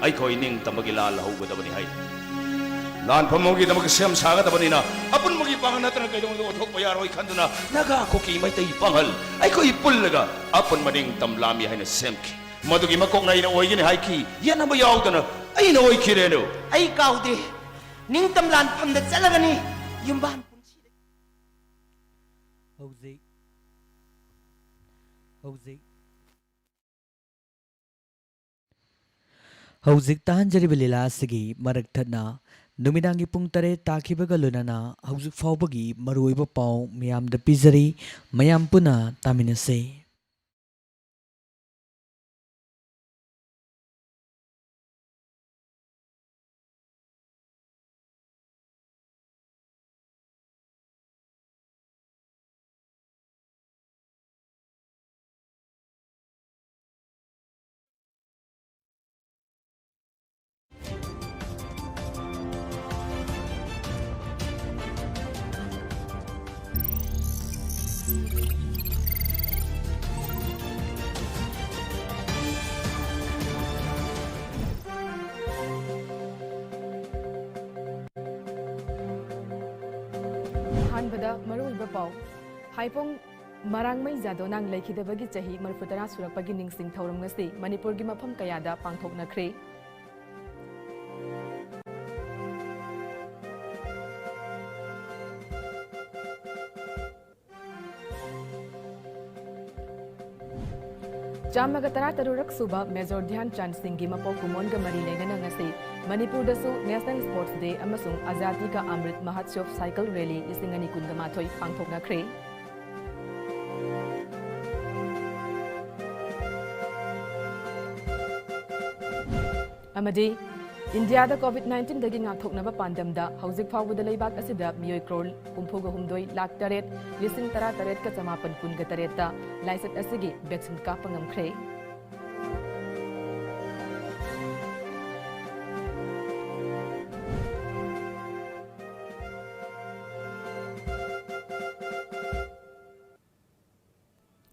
ꯑꯩꯈꯣꯏ ꯅꯤꯡꯇꯝꯕꯒꯤ ꯂꯥꯜ ꯍꯧꯒꯗꯕꯅꯤ ꯍꯥꯏ꯫ ꯂꯥꯟꯐꯝ ꯑꯃꯒꯤꯗꯃꯛ ꯁꯦꯝ ꯁꯥꯒꯗꯕꯅꯤꯅ ꯑꯄꯨꯟꯕꯒꯤ ꯄꯥꯡꯒꯜ ꯅꯠꯇꯅ ꯀꯩꯗꯧꯅꯨꯡꯗ ꯑꯣꯟꯊꯣꯛꯄ ꯌꯥꯔꯣꯏ ꯈꯟꯗꯨꯅ ꯅꯥꯒꯥ, ꯀꯨꯀꯤ, ꯃꯩꯇꯩ, ꯄꯥꯡꯒꯜ ꯑꯩꯈꯣꯏ ꯄꯨꯜꯂꯒ ꯑꯄꯨꯟꯕ ꯅꯤꯡꯇꯝ ꯂꯥꯟꯃꯤ ꯍꯥꯏꯅ ꯁꯦꯝꯈꯤ꯫ ꯃꯗꯨꯒꯤ ꯃꯀꯣꯛꯅ ꯑꯩꯅ ꯑꯣꯏꯒꯅꯤ ꯍꯥꯏꯈꯤ꯫ ꯌꯦꯠꯅꯕ ꯌꯥꯎꯗꯅ ꯑꯩꯅ ꯑꯣꯏꯈꯤ ꯔꯦꯅꯨ꯫ ꯑꯩ ꯀꯥꯎꯗꯦ꯫ ꯅꯤꯡꯇꯝ ꯂꯥꯟꯐꯝꯗ ꯆꯠꯂꯒꯅꯤ꯫ ꯌꯨꯝꯕꯥꯟ ꯄꯨꯟꯁꯤꯗ ꯍꯧꯖꯤꯛ ꯍꯧꯖꯤꯛ ꯍꯧꯖꯤꯛ ꯇꯥꯍꯟꯖꯔꯤꯕ ꯂꯤꯂꯥ ꯑꯁꯤꯒꯤ ꯃꯔꯛ ꯊꯠꯅ ꯅꯨꯃꯤꯗꯥꯡꯒꯤ ꯄꯨꯡ ꯇꯔꯦꯠ ꯇꯥꯈꯤꯕꯒ ꯂꯣꯏꯅꯅ ꯍꯧꯖꯤꯛ ꯐꯥꯎꯕꯒꯤ ꯃꯔꯨꯑꯣꯏꯕ ꯄꯥꯎ ꯃꯌꯥꯝꯗ ꯄꯤꯖꯔꯤ꯫ ꯃꯌꯥꯝ ꯄꯨꯟꯅ ꯇꯥꯃꯤꯟꯅꯁꯤ꯫ ꯑꯍꯥꯟꯕꯗ ꯃꯔꯨꯑꯣꯏꯕ ꯄꯥꯎ꯫ ꯍꯥꯏꯄꯣꯡ ꯃꯔꯥꯡꯃꯩ ꯖꯥꯗꯣꯅꯥꯡ ꯂꯩꯈꯤꯗꯕꯒꯤ ꯆꯍꯤ ꯃꯔꯤꯐꯨꯇꯔꯥ ꯁꯨꯔꯛꯄꯒꯤ ꯅꯤꯡꯁꯤꯡ ꯊꯧꯔꯝ ꯉꯁꯤ ꯃꯅꯤꯄꯨꯔꯒꯤ ꯃꯐꯝ ꯀꯌꯥꯗ ꯄꯥꯡꯊꯣꯛꯅꯈ꯭ꯔꯦ꯫ ꯆꯥꯝꯃꯒ ꯇꯔꯥꯇꯔꯨꯛ ꯁꯨꯕ ꯃꯦꯖꯣꯔ ꯙ꯭ꯌꯥꯟ ꯆꯥꯟꯗ ꯁꯤꯡꯒꯤ ꯃꯄꯣꯛ ꯀꯨꯝꯑꯣꯟꯒ ꯃꯔꯤ ꯂꯩꯅꯅ ꯉꯁꯤ ꯃꯅꯤꯄꯨꯔꯗꯁꯨ National Sports Day ꯑꯃꯁꯨꯡ Azadi Ka Amrit Mahotsav Cycle Rally ꯂꯤꯁꯤꯡ ꯑꯅꯤ ꯀꯨꯟꯒ ꯃꯥꯊꯣꯏ ꯄꯥꯡꯊꯣꯛꯅꯈ꯭ꯔꯦ꯫ ꯑꯃꯗꯤ ꯏꯟꯗꯤꯌꯥꯗ COVID nineteenꯗꯒꯤ ꯉꯥꯛꯊꯣꯛꯅꯕ ꯄꯥꯟꯗꯝꯗ ꯍꯧꯖꯤꯛ ꯐꯥꯎꯕꯗ ꯂꯩꯕꯥꯛ ꯑꯁꯤꯗ ꯃꯤꯑꯣꯏ ꯀ꯭ꯔꯣꯔ ꯍꯨꯝꯐꯨꯒ ꯍꯨꯝꯗꯣꯏ ꯂꯥꯈ ꯇꯔꯦꯠ ꯂꯤꯁꯤꯡ ꯇꯔꯥꯇꯔꯦꯠꯀ ꯆꯃꯥꯄꯟ ꯀꯨꯟꯒ ꯇꯔꯦꯠꯇ ꯂꯥꯏꯆꯠ ꯑꯁꯤꯒꯤ vaccine ꯀꯥꯞꯄ ꯉꯝꯈ꯭ꯔꯦ꯫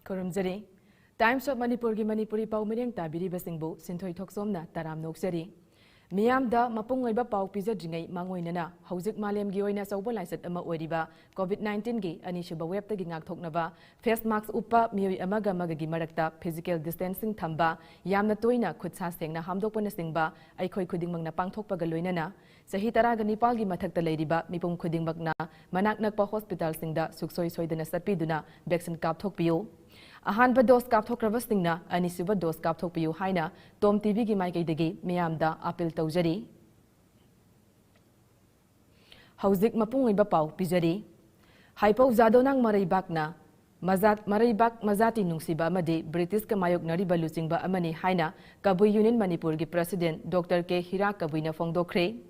ꯈꯨꯔꯨꯝꯖꯔꯤ꯫ Times of Manipurꯒꯤ ꯃꯅꯤꯄꯨꯔꯤ ꯄꯥꯎ ꯃꯤꯔꯦꯡ ꯇꯥꯕꯤꯔꯤꯕꯁꯤꯡꯕꯨ ꯁꯤꯟꯊꯣꯏ ꯊꯣꯛꯆꯣꯝꯅ ꯇꯔꯥꯝꯅ ꯑꯣꯛꯆꯔꯤ꯫ ꯃꯤꯌꯥꯝꯗ ꯃꯄꯨꯡ ꯑꯣꯏꯕ ꯄꯥꯎ ꯄꯤꯖꯗ꯭ꯔꯤꯉꯩ ꯃꯥꯡꯑꯣꯏꯅꯅ ꯍꯧꯖꯤꯛ ꯃꯥꯂꯦꯝꯒꯤ ꯑꯣꯏꯅ ꯑꯆꯧꯕ ꯂꯥꯏꯆꯠ ꯑꯃ ꯑꯣꯏꯔꯤꯕ COVID nineteenꯒꯤ ꯑꯅꯤꯁꯨꯕ waveꯇꯒꯤ ꯉꯥꯛꯊꯣꯛꯅꯕ face mask ꯎꯞꯄ ꯃꯤꯑꯣꯏ ꯑꯃꯒ ꯑꯃꯒꯒꯤ ꯃꯔꯛꯇ physical distancing ꯊꯝꯕ, ꯌꯥꯝꯅ ꯇꯣꯏꯅ ꯈꯨꯠ ꯁꯥ ꯁꯦꯡꯅ ꯍꯥꯝꯗꯣꯛꯄꯅꯆꯤꯡꯕ ꯑꯩꯈꯣꯏ ꯈꯨꯗꯤꯡꯃꯛꯅ ꯄꯥꯡꯊꯣꯛꯄꯒ ꯂꯣꯏꯅꯅ ꯆꯍꯤ ꯇꯔꯥꯒ ꯅꯤꯄꯥꯜꯒꯤ ꯃꯊꯛꯇ ꯂꯩꯔꯤꯕ ꯃꯤꯄꯨꯝ ꯈꯨꯗꯤꯡꯃꯛꯅ ꯃꯅꯥꯛ ꯅꯛꯄ ꯍꯣꯁꯄꯤꯇꯥꯜꯁꯤꯡꯗ ꯁꯨꯛꯁꯣꯏ ꯁꯣꯏꯗꯅ ꯆꯠꯄꯤꯗꯨꯅ vaccine ꯀꯥꯞꯊꯣꯛꯄꯤꯌꯨ꯫ ꯑꯍꯥꯟꯕ dose ꯀꯥꯞꯊꯣꯛꯈ꯭ꯔꯕꯁꯤꯡꯅ ꯑꯅꯤꯁꯨꯕ dose ꯀꯥꯞꯊꯣꯛꯄꯤꯌꯨ ꯍꯥꯏꯅ TOM TVꯒꯤ ꯃꯥꯏꯀꯩꯗꯒꯤ ꯃꯤꯌꯥꯝꯗ appeal ꯇꯧꯖꯔꯤ꯫ ꯍꯧꯖꯤꯛ ꯃꯄꯨꯡ ꯑꯣꯏꯕ ꯄꯥꯎ ꯄꯤꯖꯔꯤ꯫ ꯍꯥꯏꯄꯧ ꯖꯥꯗꯣꯅꯥꯡ ꯃꯔꯩꯕꯥꯛꯅ ꯃꯖꯥꯠ, ꯃꯔꯩꯕꯥꯛ ꯃꯖꯥꯇꯤ ꯅꯨꯡꯁꯤꯕ ꯑꯃꯗꯤ Britishꯀ ꯃꯥꯌꯣꯛꯅꯔꯤꯕ ꯂꯨꯆꯤꯡꯕ ꯑꯃꯅꯤ ꯍꯥꯏꯅ ꯀꯕꯨꯏ Union ꯃꯅꯤꯄꯨꯔꯒꯤ President Doctor K ꯍꯤꯔꯥ ꯀꯕꯨꯏꯅ ꯐꯣꯡꯗꯣꯛꯈ꯭ꯔꯦ꯫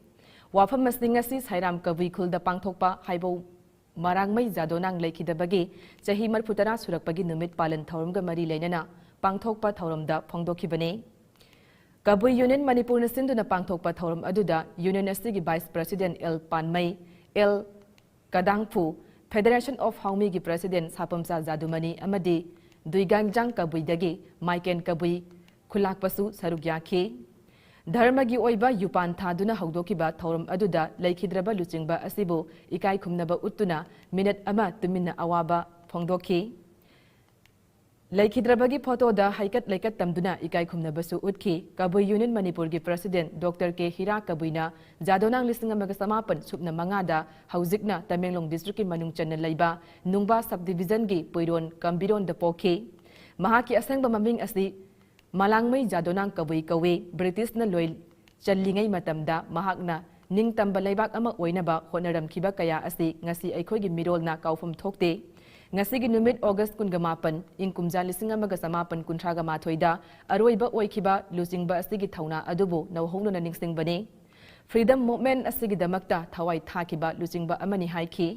ꯋꯥꯐꯝ ꯑꯁꯤ ꯉꯁꯤ ꯁꯥꯏꯔꯥꯝ ꯀꯕꯨꯏ ꯈꯨꯜꯗ ꯄꯥꯡꯊꯣꯛꯄ ꯍꯥꯏꯕꯧ ꯃꯔꯥꯡꯃꯩ ꯖꯥꯗꯣꯅꯥꯡ ꯂꯩꯈꯤꯗꯕꯒꯤ ꯆꯍꯤ ꯃꯔꯤꯐꯨꯇꯔꯥ ꯁꯨꯔꯛꯄꯒꯤ ꯅꯨꯃꯤꯠ ꯄꯥꯂꯟ ꯊꯧꯔꯝꯒ ꯃꯔꯤ ꯂꯩꯅꯅ ꯄꯥꯡꯊꯣꯛꯄ ꯊꯧꯔꯝꯗ ꯐꯣꯡꯗꯣꯛꯈꯤꯕꯅꯤ꯫ ꯀꯕꯨꯏ Union ꯃꯅꯤꯄꯨꯔꯅ ꯁꯤꯟꯗꯨꯅ ꯄꯥꯡꯊꯣꯛꯄ ꯊꯧꯔꯝ ꯑꯗꯨꯗ Union ꯑꯁꯤꯒꯤ Vice President L Panmei, L Kadangphu, Federation of ꯍꯥꯎꯃꯤꯒꯤ President ꯁꯥꯄꯝꯆꯥ ꯖꯥꯗꯨꯃꯅꯤ ꯑꯃꯗꯤ ꯗꯨꯏꯒꯥꯡꯖꯥꯡ ꯀꯕꯨꯏꯗꯒꯤ ꯃꯥꯏꯀꯦꯟ ꯀꯕꯨꯏ ꯈꯨꯂꯥꯛꯄꯁꯨ ꯁꯔꯨꯛ ꯌꯥꯈꯤ꯫ ꯙꯔꯃꯒꯤ ꯑꯣꯏꯕ ꯌꯨꯄꯥꯟ ꯊꯥꯗꯨꯅ ꯍꯧꯗꯣꯛꯈꯤꯕ ꯊꯧꯔꯝ ꯑꯗꯨꯗ ꯂꯩꯈꯤꯗ꯭ꯔꯕ ꯂꯨꯆꯤꯡꯕ ꯑꯁꯤꯕꯨ ꯏꯀꯥꯏ ꯈꯨꯝꯅꯕ ꯎꯠꯇꯨꯅ ꯃꯤꯅꯠ ꯑꯃ ꯇꯨꯃꯤꯟꯅ ꯑꯋꯥꯕ ꯐꯣꯡꯗꯣꯛꯈꯤ꯫ ꯂꯩꯈꯤꯗ꯭ꯔꯕꯒꯤ ꯐꯣꯇꯣꯗ ꯍꯩꯀꯠ ꯂꯩꯀꯠ ꯇꯝꯗꯨꯅ ꯏꯀꯥꯏ ꯈꯨꯝꯅꯕꯁꯨ ꯎꯠꯈꯤ꯫ ꯀꯕꯨꯏ ꯌꯨꯅꯤꯌꯟ ꯃꯅꯤꯄꯨꯔꯒꯤ ꯄ꯭ꯔꯁꯤꯗꯦꯟꯠ ꯗꯣꯛꯇꯔ ꯀꯦ ꯍꯤꯔꯥ ꯀꯕꯨꯏꯅ ꯖꯥꯗꯣꯅꯥꯡ ꯂꯤꯁꯤꯡ ꯑꯃꯒ ꯆꯃꯥꯄꯟ ꯁꯨꯞꯅ ꯃꯉꯥꯗ ꯍꯧꯖꯤꯛꯅ ꯇꯃꯦꯡꯂꯣꯡ ꯗꯤꯁꯇ꯭ꯔꯤꯛꯀꯤ ꯃꯅꯨꯡ ꯆꯟꯅ ꯂꯩꯕ ꯅꯨꯡꯕꯥ ꯁꯕ ꯗꯤꯕꯤꯖꯟꯒꯤ ꯄꯨꯏꯔꯣꯟ ꯀꯝꯕꯤꯔꯣꯟꯗ ꯄꯣꯛꯈꯤ꯫ ꯃꯍꯥꯛꯀꯤ ꯑꯁꯦꯡꯕ ꯃꯃꯤꯡ ꯑꯁꯤ ꯃꯂꯥꯡꯃꯩ ꯖꯥꯗꯣꯅꯥꯡ ꯀꯕꯨꯏ ꯀꯧꯏ꯫ ꯕ꯭ꯔꯤꯇꯤꯁꯅ ꯂꯣꯏ ꯆꯜꯂꯤꯉꯩ ꯃꯇꯝꯗ ꯃꯍꯥꯛꯅ ꯅꯤꯡꯇꯝꯕ ꯂꯩꯕꯥꯛ ꯑꯃ ꯑꯣꯏꯅꯕ ꯍꯣꯠꯅꯔꯝꯈꯤꯕ ꯀꯌꯥ ꯑꯁꯤ ꯉꯁꯤ ꯑꯩꯈꯣꯏꯒꯤ ꯃꯤꯔꯣꯜꯅ ꯀꯥꯎꯐꯝ ꯊꯣꯛꯇꯦ꯫ ꯉꯁꯤꯒꯤ ꯅꯨꯃꯤꯠ ꯑꯣꯒꯁ꯭ꯠ ꯀꯨꯟꯒ ꯃꯥꯄꯟ, ꯏꯪ ꯀꯨꯝꯖꯥ ꯂꯤꯁꯤꯡ ꯑꯃꯒ ꯆꯃꯥꯄꯟ ꯀꯨꯟꯊ꯭ꯔꯥꯒ ꯃꯥꯊꯣꯏꯗ ꯑꯔꯣꯏꯕ ꯑꯣꯏꯈꯤꯕ ꯂꯨꯆꯤꯡꯕ ꯑꯁꯤꯒꯤ ꯊꯧꯅꯥ ꯑꯗꯨꯕꯨ ꯅꯧꯍꯧꯅꯅ ꯅꯤꯡꯁꯤꯡꯕꯅꯤ꯫ Freedom Movement ꯑꯁꯤꯒꯤꯗꯃꯛꯇ ꯊꯋꯥꯏ ꯊꯥꯈꯤꯕ ꯂꯨꯆꯤꯡꯕ ꯑꯃꯅꯤ ꯍꯥꯏꯈꯤ꯫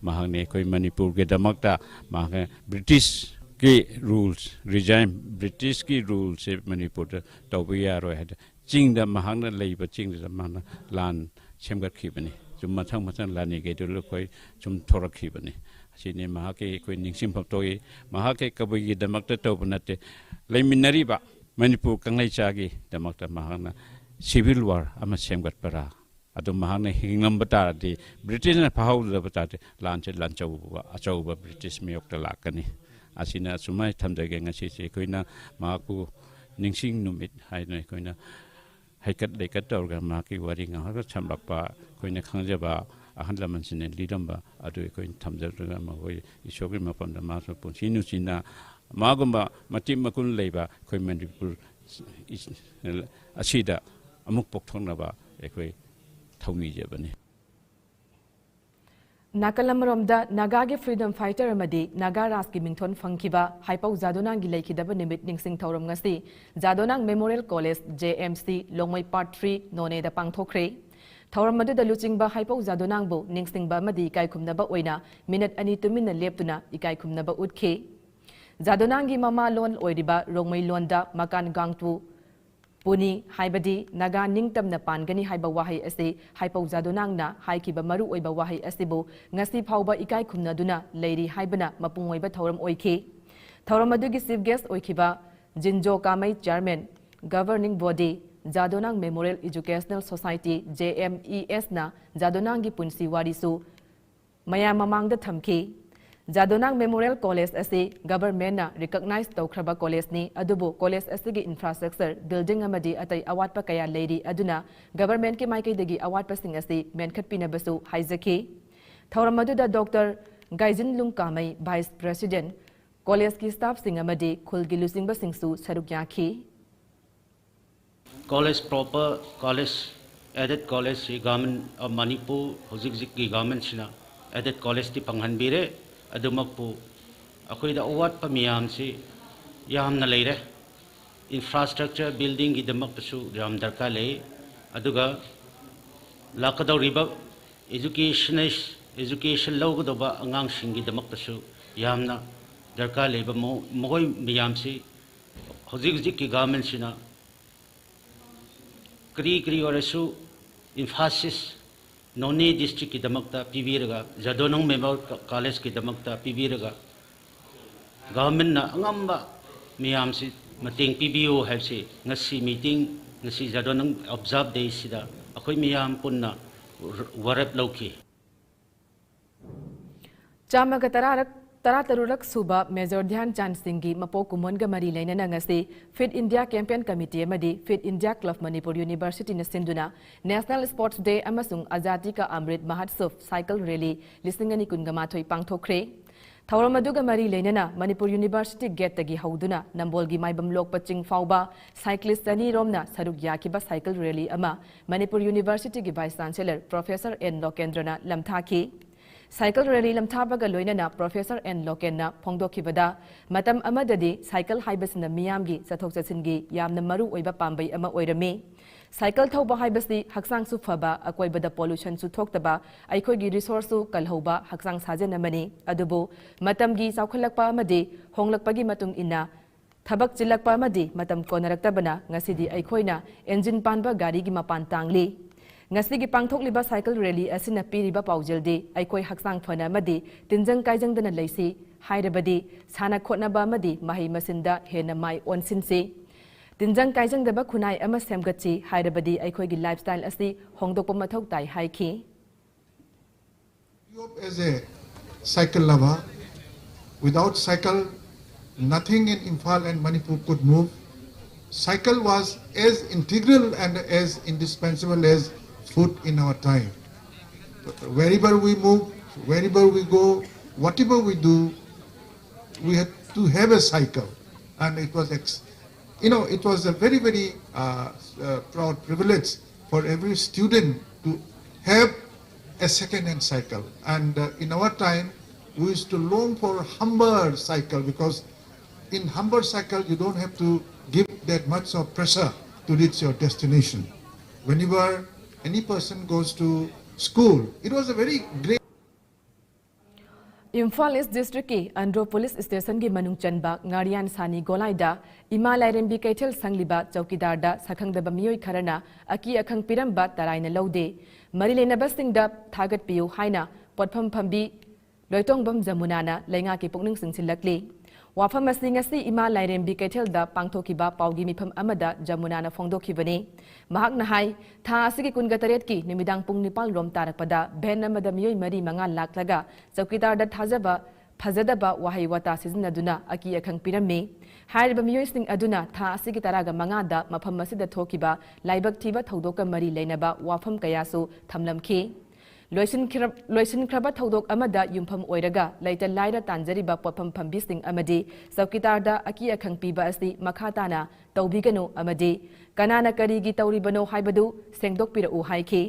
ꯃꯍꯥꯛꯅ ꯑꯩꯈꯣꯏ ꯃꯅꯤꯄꯨꯔꯒꯤꯗꯃꯛꯇ ꯃꯍꯥꯛꯅ ꯕ꯭ꯔꯤꯇꯤꯁꯀꯤ ꯔꯨꯜꯁ, ꯔꯤꯖꯥꯏꯝ, ꯕ꯭ꯔꯤꯇꯤꯁꯀꯤ ꯔꯨꯜꯁꯁꯦ ꯃꯅꯤꯄꯨꯔꯗ ꯇꯧꯕ ꯌꯥꯔꯣꯏ ꯍꯥꯏꯗꯅ ꯆꯤꯡꯗ, ꯃꯍꯥꯛꯅ ꯂꯩꯕ ꯆꯤꯡꯗꯨꯗ ꯃꯥꯅ ꯂꯥꯟ ꯁꯦꯝꯒꯠꯈꯤꯕꯅꯤ꯫ ꯁꯨꯝ ꯃꯊꯪ ꯃꯊꯪ ꯂꯥꯟꯅꯤꯈꯩꯗꯨ ꯑꯩꯈꯣꯏ ꯁꯨꯝ ꯊꯣꯔꯛꯈꯤꯕꯅꯤ꯫ ꯑꯁꯤꯅꯤ ꯃꯍꯥꯛꯀꯤ ꯑꯩꯈꯣꯏ ꯅꯤꯡꯁꯤꯡꯐꯝ ꯊꯣꯛꯏ꯫ ꯃꯍꯥꯛꯀꯤ ꯀꯕꯨꯏꯒꯤꯗꯃꯛꯇ ꯇꯧꯕ ꯅꯠꯇꯦ, ꯂꯩꯃꯤꯟꯅꯔꯤꯕ ꯃꯅꯤꯄꯨꯔ ꯀꯪꯂꯩꯆꯥꯒꯤꯗꯃꯛꯇ ꯃꯍꯥꯛꯅ ꯁꯤꯚꯤꯜ ꯋꯥꯔ ꯑꯃ ꯁꯦꯝꯒꯠꯄꯔꯥ, ꯑꯗꯨ ꯃꯍꯥꯛꯅ ꯍꯤꯡꯂꯝꯕ ꯇꯥꯔꯗꯤ, ꯕ꯭ꯔꯤꯇꯤꯁꯅ ꯐꯥꯍꯧꯗꯕ ꯇꯥꯔꯗꯤ, ꯂꯥꯟꯁꯦ ꯂꯥꯟꯆꯧꯕ ꯑꯆꯧꯕ ꯕ꯭ꯔꯤꯇꯤꯁ ꯃꯥꯌꯣꯛꯇ ꯂꯥꯛꯀꯅꯤ꯫ ꯑꯁꯤꯅ ꯑꯁꯨꯃꯥꯏꯅ ꯊꯝꯖꯒꯦ꯫ ꯉꯁꯤꯁꯦ ꯑꯩꯈꯣꯏꯅ ꯃꯍꯥꯛꯄꯨ ꯅꯤꯡꯁꯤꯡ ꯅꯨꯃꯤꯠ ꯍꯥꯏꯅ ꯑꯩꯈꯣꯏꯅ ꯍꯩꯀꯠ ꯂꯩꯀꯠ ꯇꯧꯔꯒ ꯃꯍꯥꯛꯀꯤ ꯋꯥꯔꯤ ꯉꯥꯏꯍꯥꯛ ꯁꯝꯂꯛꯄ, ꯑꯩꯈꯣꯏꯅ ꯈꯪꯖꯕ ꯑꯍꯜ ꯂꯃꯟꯁꯤꯡꯅ ꯂꯤꯔꯝꯕ ꯑꯗꯨ ꯑꯩꯈꯣꯏꯅ ꯊꯝꯖꯔꯒ ꯃꯈꯣꯏ ꯏꯁꯣꯔꯒꯤ ꯃꯐꯝꯗ ꯃꯥꯁꯨ ꯄꯨꯟꯁꯤ ꯅꯨꯡꯁꯤꯅ ꯃꯥꯒꯨꯝꯕ ꯃꯇꯤꯛ ꯃꯒꯨꯟ ꯂꯩꯕ ꯑꯩꯈꯣꯏ ꯃꯅꯤꯄꯨꯔ ꯑꯁꯤꯗ ꯑꯃꯨꯛ ꯄꯣꯛꯊꯣꯛꯅꯕ ꯑꯩꯈꯣꯏ ꯊꯧꯅꯤꯖꯕꯅꯤ꯫ ꯅꯥꯀꯜ ꯑꯃꯔꯣꯝꯗ ꯅꯥꯒꯥꯒꯤ freedom fighter ꯑꯃꯗꯤ ꯅꯥꯒꯥ ꯔꯥꯖꯀꯤ ꯃꯤꯡꯊꯣꯟ ꯐꯪꯈꯤꯕ ꯍꯥꯏꯄꯧ ꯖꯥꯗꯣꯅꯥꯡꯒꯤ ꯂꯩꯈꯤꯗꯕ ꯅꯨꯃꯤꯠ ꯅꯤꯡꯁꯤꯡ ꯊꯧꯔꯝ ꯉꯁꯤ ꯖꯥꯗꯣꯅꯥꯡ Memorial College, J M C, ꯂꯣꯡꯃꯩ Part three, ꯅꯣꯅꯦꯗ ꯄꯥꯡꯊꯣꯛꯈ꯭ꯔꯦ꯫ ꯊꯧꯔꯝ ꯑꯗꯨꯗ ꯂꯨꯆꯤꯡꯕ ꯍꯥꯏꯄꯧ ꯖꯥꯗꯣꯅꯥꯡꯕꯨ ꯅꯤꯡꯁꯤꯡꯕ ꯑꯃꯗꯤ ꯏꯀꯥꯏ ꯈꯨꯝꯅꯕ ꯑꯣꯏꯅ ꯃꯤꯅꯠ ꯑꯅꯤ ꯇꯨꯃꯤꯟꯅ ꯂꯦꯞꯇꯨꯅ ꯏꯀꯥꯏ ꯈꯨꯝꯅꯕ ꯎꯠꯈꯤ꯫ ꯖꯥꯗꯣꯅꯥꯡꯒꯤ ꯃꯃꯥ ꯂꯣꯟ ꯑꯣꯏꯔꯤꯕ ꯔꯣꯡꯃꯩ ꯂꯣꯟꯗ ꯃꯀꯥꯟ ꯒꯥꯡꯇꯨ ꯄꯨꯅꯤ ꯍꯥꯏꯕꯗꯤ ꯅꯥꯒꯥ ꯅꯤꯡꯇꯝꯅ ꯄꯥꯟꯒꯅꯤ ꯍꯥꯏꯕ ꯋꯥꯍꯩ ꯑꯁꯤ ꯍꯥꯏꯄꯧ ꯖꯥꯗꯣꯅꯥꯡꯅ ꯍꯥꯏꯈꯤꯕ ꯃꯔꯨꯑꯣꯏꯕ ꯋꯥꯍꯩ ꯑꯁꯤꯕꯨ ꯉꯁꯤ ꯐꯥꯎꯕ ꯏꯀꯥꯏ ꯈꯨꯝꯅꯗꯨꯅ ꯂꯩꯔꯤ ꯍꯥꯏꯕꯅ ꯃꯄꯨꯡ ꯑꯣꯏꯕ ꯊꯧꯔꯝ ꯑꯣꯏꯈꯤ꯫ ꯊꯧꯔꯝ ꯑꯗꯨꯒꯤ chief guest ꯑꯣꯏꯈꯤꯕ Jinjo Kamei chairman Governing Body, Jadonang Memorial Educational Society, J M E ꯑꯦꯁꯅ ꯖꯥꯗꯣꯅꯥꯡꯒꯤ ꯄꯨꯟꯁꯤ ꯋꯥꯔꯤꯁꯨ ꯃꯌꯥꯝ ꯃꯃꯥꯡꯗ ꯊꯝꯈꯤ꯫ ꯖꯥꯗꯣꯅꯥꯡ Memorial College ꯑꯁꯤ governmentꯅ recognize ꯇꯧꯈ꯭ꯔꯕ collegeꯅꯤ, ꯑꯗꯨꯕꯨ college ꯑꯁꯤꯒꯤ infrastructure, building ꯑꯃꯗꯤ ꯑꯇꯩ ꯑꯋꯥꯠꯄ ꯀꯌꯥ ꯂꯩꯔꯤ, ꯑꯗꯨꯅ governmentꯀꯤ ꯃꯥꯏꯀꯩꯗꯒꯤ ꯑꯋꯥꯠꯄꯁꯤꯡ ꯑꯁꯤ ꯃꯦꯟꯈꯠꯄꯤꯅꯕꯁꯨ ꯍꯥꯏꯖꯈꯤ꯫ ꯊꯧꯔꯝ ꯑꯗꯨꯗ Doctor ꯒꯥꯏꯖꯤꯟ ꯂꯨꯡꯀꯥꯃꯩ, Vice President, collegeꯀꯤ staffꯁꯤꯡ ꯑꯃꯗꯤ ꯈꯨꯜꯒꯤ ꯂꯨꯆꯤꯡꯕꯁꯤꯡꯁꯨ ꯁꯔꯨꯛ ꯌꯥꯈꯤ꯫ College proper, college, aided college ꯁꯤ Government of Manipur, ꯍꯧꯖꯤꯛ ꯍꯧꯖꯤꯛꯀꯤ governmentꯁꯤꯅ aided collegeꯇꯤ ꯐꯪꯍꯟꯕꯤꯔꯦ꯫ ꯑꯗꯨꯃꯛꯄꯨ ꯑꯩꯈꯣꯏꯗ ꯑꯋꯥꯠꯄ ꯃꯌꯥꯝꯁꯤ ꯌꯥꯝꯅ ꯂꯩꯔꯦ꯫ Infrastructure, buildingꯒꯤꯗꯃꯛꯇꯁꯨ ꯌꯥꯝ ꯗꯔꯀꯥꯔ ꯂꯩ꯫ ꯑꯗꯨꯒ ꯂꯥꯛꯀꯗꯧꯔꯤꯕ educationist, education ꯂꯧꯒꯗꯧꯕ ꯑꯉꯥꯡꯁꯤꯡꯒꯤꯗꯃꯛꯇꯁꯨ ꯌꯥꯝꯅ ꯗꯔꯀꯥꯔ ꯂꯩꯕ ꯃꯑꯣ-, ꯃꯈꯣꯏ ꯃꯌꯥꯝꯁꯤ ꯍꯧꯖꯤꯛ ꯍꯧꯖꯤꯛꯀꯤ governmentꯁꯤꯅ ꯀꯔꯤ ꯀꯔꯤ ꯑꯣꯏꯔꯁꯨ emphasis Noney districtꯀꯤꯗꯃꯛꯇ ꯄꯤꯕꯤꯔꯒ, ꯖꯥꯗꯣꯅꯪ Memorial Collegeꯀꯤꯗꯃꯛꯇ ꯄꯤꯕꯤꯔꯒ, governmentꯅ ꯑꯉꯝꯕ ꯃꯌꯥꯝꯁꯤ ꯃꯇꯦꯡ ꯄꯤꯕꯤꯌꯨ ꯍꯥꯏꯕꯁꯤ ꯉꯁꯤ meeting, ꯉꯁꯤ ꯖꯥꯗꯣꯅꯪ Observe Dayꯁꯤꯗ ꯑꯩꯈꯣꯏ ꯃꯌꯥꯝ ꯄꯨꯟꯅ ꯋꯥꯔꯦꯞ ꯂꯧꯈꯤ꯫ ꯆꯥꯝꯃꯒ ꯇꯔꯥꯔꯛ, ꯇꯔꯥꯇꯔꯨꯛꯔꯛ ꯁꯨꯕ Major ꯙ꯭ꯌꯥꯟ ꯆꯥꯟ ꯁꯤꯡꯒꯤ ꯃꯄꯣꯛ ꯀꯨꯝꯑꯣꯟꯒ ꯃꯔꯤ ꯂꯩꯅꯅ ꯉꯁꯤ Fit India Campaign Committee ꯑꯃꯗꯤ Fit India Club Manipur Universityꯅ ꯁꯤꯟꯗꯨꯅ National Sports Day ꯑꯃꯁꯨꯡ Azadi Ka Amrit Mahotsav Cycle Rally ꯂꯤꯁꯤꯡ ꯑꯅꯤ ꯀꯨꯟꯒ ꯃꯥꯊꯣꯏ ꯄꯥꯡꯊꯣꯛꯈ꯭ꯔꯦ꯫ ꯊꯧꯔꯝ ꯑꯗꯨꯒ ꯃꯔꯤ ꯂꯩꯅꯅ ꯃꯅꯤꯄꯨꯔ University gateꯇꯒꯤ ꯍꯧꯗꯨꯅ ꯅꯝꯕꯣꯜꯒꯤ ꯃꯥꯏꯕꯝ ꯂꯣꯛꯄ ꯆꯤꯡ ꯐꯥꯎꯕ cyclist ꯆꯅꯤ ꯔꯣꯝꯅ ꯁꯔꯨꯛ ꯌꯥꯈꯤꯕ cycle rally ꯑꯃ ꯃꯅꯤꯄꯨꯔ Universityꯒꯤ Vice Chancellor Professor ꯑꯦꯟ ꯂꯣꯀꯦꯟꯗ꯭ꯔꯅ ꯂꯝꯊꯥꯈꯤ꯫ Cycle rally ꯂꯝꯊꯥꯕꯒ ꯂꯣꯏꯅꯅ Professor ꯑꯦꯟ ꯂꯣꯀꯦꯟꯅ ꯐꯣꯡꯗꯣꯛꯈꯤꯕꯗ, ꯃꯇꯝ ꯑꯃꯗꯗꯤ cycle ꯍꯥꯏꯕꯁꯤꯅ ꯃꯤꯌꯥꯝꯒꯤ ꯆꯠꯊꯣꯛ ꯆꯠꯁꯤꯟꯒꯤ ꯌꯥꯝꯅ ꯃꯔꯨ ꯑꯣꯏꯕ ꯄꯥꯝꯕꯩ ꯑꯃ ꯑꯣꯏꯔꯝꯃꯤ꯫ Cycle ꯊꯧꯕ ꯍꯥꯏꯕꯁꯤ ꯍꯛꯆꯥꯡꯁꯨ ꯐꯕ, ꯑꯀꯣꯏꯕꯗ pollutionꯁꯨ ꯊꯣꯛꯇꯕ, ꯑꯩꯈꯣꯏꯒꯤ resourceꯁꯨ ꯀꯜꯍꯧꯕ ꯍꯛꯆꯥꯡ ꯁꯥꯖꯦꯜ ꯑꯃꯅꯤ꯫ ꯑꯗꯨꯕꯨ ꯃꯇꯝꯒꯤ ꯆꯥꯎꯈꯠꯂꯛꯄ ꯑꯃꯗꯤ ꯍꯣꯡꯂꯛꯄꯒꯤ ꯃꯇꯨꯡ ꯏꯟꯅ ꯊꯕꯛ ꯆꯤꯜꯂꯛꯄ ꯑꯃꯗꯤ ꯃꯇꯝ ꯀꯣꯟꯅꯔꯛꯇꯕꯅ ꯉꯁꯤꯗꯤ ꯑꯩꯈꯣꯏꯅ engine ꯄꯥꯟꯕ ꯒꯥꯔꯤꯒꯤ ꯃꯄꯥꯟ ꯇꯥꯡꯂꯤ꯫ ꯉꯁꯤꯒꯤ ꯄꯥꯡꯊꯣꯛꯂꯤꯕ cycle rally ꯑꯁꯤꯅ ꯄꯤꯔꯤꯕ ꯄꯥꯎꯖꯦꯜꯗꯤ ꯑꯩꯈꯣꯏ ꯍꯛꯆꯥꯡ ꯐꯅ ꯑꯃꯗꯤ ꯇꯤꯟꯖꯪ ꯀꯥꯏꯖꯪꯗꯅ ꯂꯩꯁꯤ, ꯍꯥꯏꯔꯕꯗꯤ ꯁꯥꯟꯅ ꯈꯣꯠꯅꯕ ꯑꯃꯗꯤ ꯃꯍꯩ ꯃꯁꯤꯡꯗ ꯍꯦꯟꯅ ꯃꯥꯏ ꯑꯣꯟꯁꯤꯟꯁꯤ꯫ ꯇꯤꯟꯖꯪ ꯀꯥꯏꯖꯪꯗꯕ ꯈꯨꯟꯅꯥꯏ ꯑꯃ ꯁꯦꯝꯒꯠꯁꯤ ꯍꯥꯏꯔꯕꯗꯤ ꯑꯩꯈꯣꯏꯒꯤ ꯂꯥꯏꯐꯁ꯭ꯇꯥꯏꯜ ꯑꯁꯤ ꯍꯣꯡꯗꯣꯛꯄ ꯃꯊꯧ ꯇꯥꯏ ꯍꯥꯏꯈꯤ꯫ As a cycle lover, without cycle, nothing in Imphal and Manipur could move. Cycle was as integral and as indispensable as food in our time. Wherever we move, wherever we go, whatever we do, we had to have a cycle. And it was, ex- you know, it was a very, very uh, uh, proud privilege for every student to have a second-hand cycle. And uh, in our time, we used to long for Humber cycle, because in Humber cycle, you don't have to give that much of pressure to reach your destination. Whenever any person goes to school, it was a very great Imphal east ꯗꯤꯁ꯭ꯇ꯭ꯔꯤꯛꯀꯤ Andro police ꯁ꯭ꯇꯦꯁꯟꯒꯤ ꯃꯅꯨꯡ ꯆꯟꯕ ꯉꯥꯔꯤꯌꯥꯟ ꯁꯥꯅꯤ ꯒꯣꯂꯥꯏꯗ ꯏꯃꯥ ꯂꯥꯏꯔꯦꯝꯕꯤ ꯀꯩꯊꯦꯜ ꯁꯪꯂꯤꯕ ꯆꯧꯀꯤꯗꯥꯔꯗ ꯁꯛꯈꯪꯗꯕ ꯃꯤꯑꯣꯏ ꯈꯔꯅ ꯑꯀꯤ ꯑꯈꯪ ꯄꯤꯔꯝꯕ ꯇꯔꯥꯏꯅ ꯂꯧꯗꯦ꯫ ꯃꯔꯤ ꯂꯩꯅꯕꯁꯤꯡꯗ ꯊꯥꯒꯠꯄꯤꯌꯨ ꯍꯥꯏꯅ ꯄꯣꯠꯐꯝ ꯐꯝꯕꯤ ꯂꯣꯏꯇꯣꯡꯕꯝ ꯖꯃꯨꯅꯥꯅ ꯂꯩꯉꯥꯛꯀꯤ ꯄꯨꯛꯅꯤꯡ ꯆꯤꯡꯁꯤꯜꯂꯛꯂꯤ꯫ ꯋꯥꯐꯝ ꯑꯁꯤ ꯉꯁꯤ ꯏꯃꯥ ꯂꯥꯏꯔꯦꯝꯕꯤ ꯀꯩꯊꯦꯜꯗ ꯄꯥꯡꯊꯣꯛꯈꯤꯕ ꯄꯥꯎꯒꯤ ꯃꯤꯐꯝ ꯑꯃꯗ ꯖꯃꯨꯅꯥꯅ ꯐꯣꯡꯗꯣꯛꯈꯤꯕꯅꯤ꯫ ꯃꯍꯥꯛꯅ ꯍꯥꯏ, ꯊꯥ ꯑꯁꯤꯒꯤ ꯀꯨꯟꯒ ꯇꯔꯦꯠꯀꯤ ꯅꯨꯃꯤꯗꯥꯡ ꯄꯨꯡ ꯅꯤꯄꯥꯜ ꯔꯣꯝ ꯇꯥꯔꯛꯄꯗ ꯚꯦꯟ ꯑꯃꯗ ꯃꯤꯑꯣꯏ ꯃꯔꯤ ꯃꯉꯥ ꯂꯥꯛꯂꯒ ꯆꯧꯀꯤꯗꯥꯔꯗ ꯊꯥꯖꯕ ꯐꯖꯗꯕ ꯋꯥꯍꯩ ꯋꯥꯇꯥ ꯁꯤꯖꯤꯟꯅꯗꯨꯅ ꯑꯀꯤ ꯑꯈꯪ ꯄꯤꯔꯝꯃꯤ꯫ ꯍꯥꯏꯔꯤꯕ ꯃꯤꯑꯣꯏꯁꯤꯡ ꯑꯗꯨꯅ ꯊꯥ ꯑꯁꯤꯒꯤ ꯇꯔꯥꯒ ꯃꯉꯥꯗ ꯃꯐꯝ ꯑꯁꯤꯗ ꯊꯣꯛꯈꯤꯕ ꯂꯥꯏꯕꯛ ꯊꯤꯕ ꯊꯧꯗꯣꯛꯀ ꯃꯔꯤ ꯂꯩꯅꯕ ꯋꯥꯐꯝ ꯀꯌꯥꯁꯨ ꯊꯝꯂꯝꯈꯤ꯫ ꯂꯣꯏꯁꯤꯟꯈ꯭ꯔ-, ꯂꯣꯏꯁꯤꯟꯈ꯭ꯔꯕ ꯊꯧꯗꯣꯛ ꯑꯃꯗ ꯌꯨꯝꯐꯝ ꯑꯣꯏꯔꯒ ꯂꯩꯇ ꯂꯥꯏꯔ ꯇꯥꯟꯖꯔꯤꯕ ꯄꯣꯠꯐꯝ ꯐꯝꯕꯤꯁꯤꯡ ꯑꯃꯗꯤ ꯆꯧꯀꯤꯗꯥꯔꯗ ꯑꯀꯤ ꯑꯈꯪ ꯄꯤꯕ ꯑꯁꯤ ꯃꯈꯥ ꯇꯥꯅ ꯇꯧꯕꯤꯒꯅꯨ ꯑꯃꯗꯤ ꯀꯅꯥꯅ ꯀꯔꯤꯒꯤ ꯇꯧꯔꯤꯕꯅꯣ ꯍꯥꯏꯕꯗꯨ ꯁꯦꯡꯗꯣꯛꯄꯤꯔꯛꯎ ꯍꯥꯏꯈꯤ꯫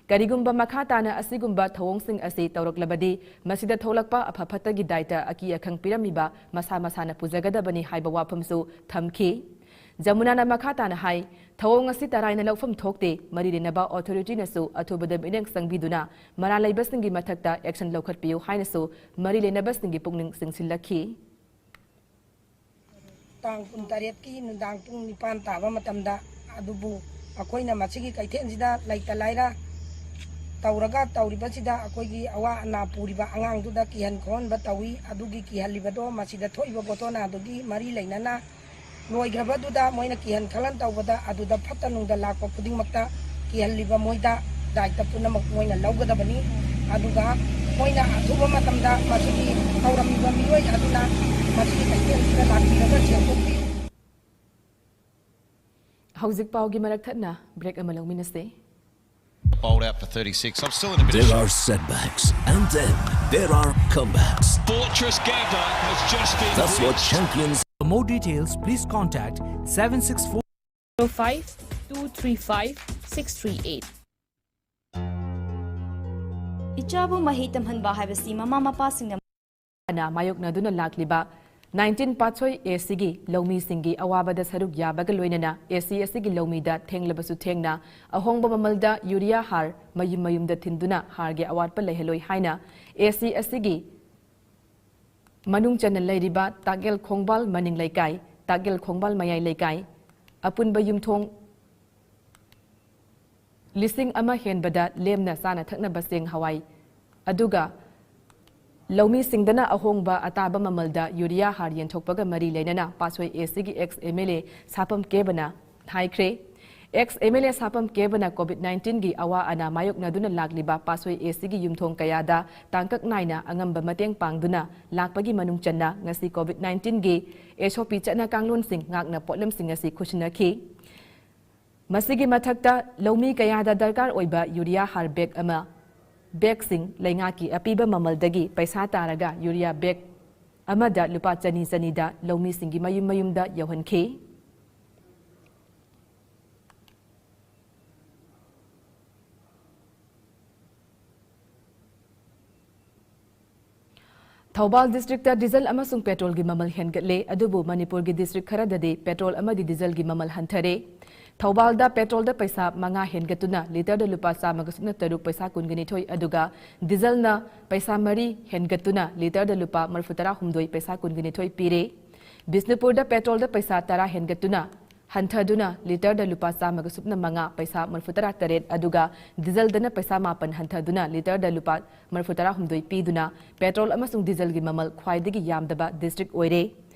ꯀꯔꯤꯒꯨꯝꯕ ꯃꯈꯥ ꯇꯥꯅ ꯑꯁꯤꯒꯨꯝꯕ ꯊꯧꯑꯣꯡꯁꯤꯡ ꯑꯁꯤ ꯇꯧꯔꯛꯂꯕꯗꯤ ꯃꯁꯤꯗ ꯊꯣꯛꯂꯛꯄ ꯑꯐ ꯐꯠꯇꯒꯤ ꯗꯥꯏꯇ ꯑꯀꯤ ꯑꯈꯪ ꯄꯤꯔꯝꯃꯤꯕ ꯃꯁꯥ ꯃꯁꯥꯅ ꯄꯨꯖꯒꯗꯕꯅꯤ ꯍꯥꯏꯕ ꯋꯥꯐꯝꯁꯨ ꯊꯝꯈꯤ꯫ ꯖꯃꯨꯅꯥꯅ ꯃꯈꯥ ꯇꯥꯅ ꯍꯥꯏ, ꯊꯧꯑꯣꯡ ꯑꯁꯤ ꯇꯔꯥꯏꯅ ꯂꯧꯐꯝ ꯊꯣꯛꯇꯦ, ꯃꯔꯤ ꯂꯩꯅꯕ ꯑꯣꯊꯣꯔꯤꯇꯤꯅꯁꯨ ꯑꯊꯨꯕꯗ ꯃꯤꯠꯌꯦꯡ ꯆꯪꯕꯤꯗꯨꯅ ꯃꯔꯥꯜ ꯂꯩꯕꯁꯤꯡꯒꯤ ꯃꯊꯛꯇ ꯑꯦꯛꯁꯟ ꯂꯧꯈꯠꯄꯤꯌꯨ ꯍꯥꯏꯅꯁꯨ ꯃꯔꯤ ꯂꯩꯅꯕꯁꯤꯡꯒꯤ ꯄꯨꯛꯅꯤꯡ ꯆꯤꯡꯁꯤꯜꯂꯛꯈꯤ꯫ ꯇꯥꯡ ꯀꯨꯟꯇꯔꯦꯠꯀꯤ ꯅꯨꯡꯗꯥꯡ ꯄꯨꯡ ꯅꯤꯄꯥꯟ ꯇꯥꯕ ꯃꯇꯝꯗ, ꯑꯗꯨꯕꯨ ꯑꯩꯈꯣꯏꯅ ꯃꯁꯤꯒꯤ ꯀꯩꯊꯦꯜꯁꯤꯗ ꯂꯩꯇ ꯂꯥꯏꯔ ꯇꯧꯔꯒ ꯇꯧꯔꯤꯕꯁꯤꯗ ꯑꯩꯈꯣꯏꯒꯤ ꯑꯋꯥ ꯑꯅꯥ ꯄꯨꯔꯤꯕ ꯑꯉꯥꯡꯗꯨꯗ ꯀꯤꯍꯟ ꯈꯣꯛꯍꯟꯕ ꯇꯧꯏ꯫ ꯑꯗꯨꯒꯤ ꯀꯤꯍꯜꯂꯤꯕꯗꯣ ꯃꯁꯤꯗ ꯊꯣꯛꯏꯕ ꯒꯣꯇꯣꯅꯥꯗꯨꯒꯤ ꯃꯔꯤ ꯂꯩꯅꯅ ꯂꯣꯏꯈ꯭ꯔꯕꯗꯨꯗ ꯃꯣꯏꯅ ꯀꯤꯍꯟ ꯈꯜꯍꯟ ꯇꯧꯕꯗ ꯑꯗꯨꯗ ꯐꯠꯇ ꯅꯨꯡꯗ ꯂꯥꯛꯄ ꯈꯨꯗꯤꯡꯃꯛꯇ ꯀꯤꯍꯜꯂꯤꯕ ꯃꯣꯏꯗ ꯗꯥꯏꯇ ꯄꯨꯝꯅꯃꯛ ꯃꯣꯏꯅ ꯂꯧꯒꯗꯕꯅꯤ꯫ ꯑꯗꯨꯒ ꯃꯣꯏꯅ ꯑꯊꯨꯕ ꯃꯇꯝꯗ ꯃꯁꯤꯒꯤ ꯇꯧꯔꯝꯃꯤꯕ ꯃꯤꯑꯣꯏ ꯑꯗꯨꯅ ꯃꯁꯤꯒꯤ ꯀꯩꯊꯦꯜꯁꯤꯗ ꯂꯥꯛꯄꯤꯔꯒ ꯁꯦꯡꯗꯣꯛꯄꯤꯌꯨ꯫ ꯍꯧꯖꯤꯛ ꯄꯥꯎꯒꯤ ꯃꯔꯛ ꯊꯠꯅ ꯕ꯭ꯔꯦꯛ ꯑꯃ ꯂꯧꯃꯤꯟꯅꯁꯦ꯫ Bowled out for thirty-six. I'm still in a bit of There are setbacks, and then there are comebacks. Fortress Gabba has just been That's what reached. champions For more details, please contact seven six four zero five two three five six three eight. ꯏꯆꯥꯕꯨ ꯃꯍꯩ ꯇꯝꯍꯟꯕ ꯍꯥꯏꯕꯁꯤ ꯃꯃꯥ ꯃꯄꯥꯁꯤꯡꯅ ꯅ ꯃꯥꯌꯣꯛꯅꯗꯨꯅ ꯂꯥꯛꯂꯤꯕ nineteen Patsoi A ꯁꯤꯒꯤ ꯂꯧꯃꯤꯁꯤꯡꯒꯤ ꯑꯋꯥꯕꯗ ꯁꯔꯨꯛ ꯌꯥꯕꯒ ꯂꯣꯏꯅꯅ ꯑꯦ ꯁꯤ ꯑꯦꯁ ꯁꯤꯒꯤ ꯂꯧꯃꯤꯗ ꯊꯦꯡꯂꯕꯁꯨ ꯊꯦꯡꯅ ꯑꯍꯣꯡꯕ ꯃꯃꯜꯗ ꯌꯨꯔꯤꯌꯥ ꯍꯥꯔ ꯃꯌꯨꯝ ꯃꯌꯨꯝꯗ ꯊꯤꯟꯗꯨꯅ ꯍꯥꯔꯒꯤ ꯑꯋꯥꯠꯄ ꯂꯩꯍꯜꯂꯣꯏ ꯍꯥꯏꯅ ꯑꯦ ꯁꯤ ꯑꯦꯁ ꯁꯤꯒꯤ ꯃꯅꯨꯡ ꯆꯟꯅ ꯂꯩꯔꯤꯕ ꯇꯥꯛꯌꯦꯜ ꯈꯣꯡꯕꯥꯜ ꯃꯅꯤꯡ ꯂꯩꯀꯥꯏ, ꯇꯥꯛꯌꯦꯜ ꯈꯣꯡꯕꯥꯜ ꯃꯌꯥꯏ ꯂꯩꯀꯥꯏ, ꯑꯄꯨꯟꯕ ꯌꯨꯝꯊꯣꯡ ꯂꯤꯁꯤꯡ ꯑꯃ ꯍꯦꯟꯕꯗ ꯂꯦꯝꯅ ꯆꯥꯅ ꯊꯛꯅꯕ ꯆꯦꯡ ꯍꯋꯥꯏ, ꯑꯗꯨꯒ ꯂꯧꯃꯤꯁꯤꯡꯗꯅ ꯑꯍꯣꯡꯕ ꯑꯇꯥꯕ ꯃꯃꯜꯗ ꯌꯨꯔꯤꯌꯥ ꯍꯥꯔ ꯌꯦꯟꯊꯣꯛꯄꯒ ꯃꯔꯤ ꯂꯩꯅꯅ ꯄꯥꯠꯁꯣꯏ ꯑꯦ ꯁꯤꯒꯤ ex M L A Sapam ꯀꯦꯕꯅ ꯍꯥꯏꯈ꯭ꯔꯦ꯫ Ex M L A Sapam ꯀꯦꯕꯅ ꯀꯣꯚꯤꯗ ꯅꯥꯏꯟꯇꯤꯟꯒꯤ ꯑꯋꯥ ꯑꯅꯥ ꯃꯥꯌꯣꯛꯅꯗꯨꯅ ꯂꯥꯛꯂꯤꯕ ꯄꯥꯠꯁꯣꯏ ꯑꯦ ꯁꯤꯒꯤ ꯌꯨꯝꯊꯣꯡ ꯀꯌꯥꯗ ꯇꯥꯡꯀꯛ ꯅꯥꯏꯅ ꯑꯉꯝꯕ ꯃꯇꯦꯡ ꯄꯥꯡꯗꯨꯅ ꯂꯥꯛꯄꯒꯤ ꯃꯅꯨꯡ ꯆꯟꯅ ꯉꯁꯤ ꯀꯣꯚꯤꯗ ꯅꯥꯏꯟꯇꯤꯟꯒꯤ ꯑꯦꯁ ꯑꯣ ꯄꯤ ꯆꯠꯅ ꯀꯥꯡꯂꯣꯟꯁꯤꯡ ꯉꯥꯛꯅ ꯄꯣꯠꯂꯝꯁꯤꯡ ꯑꯁꯤ ꯈꯨꯠꯁꯤꯟꯅꯈꯤ꯫ ꯃꯁꯤꯒꯤ ꯃꯊꯛꯇ ꯂꯧꯃꯤ ꯀꯌꯥꯗ ꯗꯔꯀꯥꯔ ꯑꯣꯏꯕ ꯌꯨꯔꯤꯌꯥ ꯍꯥꯔ ꯕꯦꯒ ꯑꯃ, ꯕꯦꯒꯁꯤꯡ ꯂꯩꯉꯥꯛꯀꯤ ꯑꯄꯤꯕ ꯃꯃꯜꯗꯒꯤ ꯄꯩꯁꯥ ꯇꯥꯔꯒ ꯌꯨꯔꯤꯌꯥ ꯕꯦꯒ ꯑꯃꯗ ꯂꯨꯄꯥ ꯆꯅꯤ ꯆꯅꯤꯗ ꯂꯧꯃꯤꯁꯤꯡꯒꯤ ꯃꯌꯨꯝ ꯃꯌꯨꯝꯗ ꯌꯧꯍꯟꯈꯤ꯫ ꯊꯧꯕꯥꯜ ꯗꯤꯁꯇ꯭ꯔꯤꯛꯇ ꯗꯤꯖꯜ ꯑꯃꯁꯨꯡ ꯄꯦꯇ꯭ꯔꯣꯜꯒꯤ ꯃꯃꯜ ꯍꯦꯟꯒꯠꯂꯦ, ꯑꯗꯨꯕꯨ ꯃꯅꯤꯄꯨꯔꯒꯤ ꯗꯤꯁꯇ꯭ꯔꯤꯛ ꯈꯔꯗꯗꯤ ꯄꯦꯇ꯭ꯔꯣꯜ ꯑꯃꯗꯤ ꯗꯤꯖꯜꯒꯤ ꯃꯃꯜ ꯍꯟꯊꯔꯦ꯫ ꯊꯧꯕꯥꯜꯗ ꯄꯦꯇ꯭ꯔꯣꯜꯗ ꯄꯩꯁꯥ ꯃꯉꯥ ꯍꯦꯟꯒꯠꯇꯨꯅ ꯂꯤꯇꯔꯗ ꯂꯨꯄꯥ ꯆꯥꯝꯃꯒ ꯁꯨꯞꯅ ꯇꯔꯨꯛ ꯄꯩꯁꯥ ꯀꯨꯟꯒ ꯅꯤꯊꯣꯏ, ꯑꯗꯨꯒ ꯗꯤꯖꯜꯅ ꯄꯩꯁꯥ ꯃꯔꯤ ꯍꯦꯟꯒꯠꯇꯨꯅ ꯂꯤꯇꯔꯗ ꯂꯨꯄꯥ ꯃꯔꯤꯐꯨ ꯇꯔꯥ ꯍꯨꯝꯗꯣꯏ ꯄꯩꯁꯥ ꯀꯨꯟꯒ ꯅꯤꯊꯣꯏ ꯄꯤꯔꯦ꯫ ꯕꯤꯁꯅꯨꯄꯨꯔꯗ ꯄꯦꯇ꯭ꯔꯣꯜꯗ ꯄꯩꯁꯥ ꯇꯔꯥ ꯍꯦꯟꯒꯠꯇꯨꯅ ꯍꯟꯊꯗꯨꯅ ꯂꯤꯇꯔꯗ ꯂꯨꯄꯥ ꯆꯥꯝꯃꯒ ꯁꯨꯞꯅ ꯃꯉꯥ ꯄꯩꯁꯥ ꯃꯔꯤꯐꯨ ꯇꯔꯥ ꯇꯔꯦꯠ, ꯑꯗꯨꯒ ꯗꯤꯖꯜꯗꯅ ꯄꯩꯁꯥ ꯃꯥꯄꯟ ꯍꯟꯊꯗꯨꯅ ꯂꯤꯇꯔꯗ ꯂꯨꯄꯥ ꯃꯔꯤꯐꯨ ꯇꯔꯥ ꯍꯨꯝꯗꯣꯏ ꯄꯤꯗꯨꯅ ꯄꯦꯇ꯭ꯔꯣꯜ ꯑꯃꯁꯨꯡ ꯗꯤꯖꯜꯒꯤ ꯃꯃꯜ ꯈ꯭ꯋꯥꯏꯗꯒꯤ ꯌꯥꯝꯗꯕ ꯗꯤꯁꯇ꯭ꯔꯤꯛ ꯑꯣꯏꯔꯦ꯫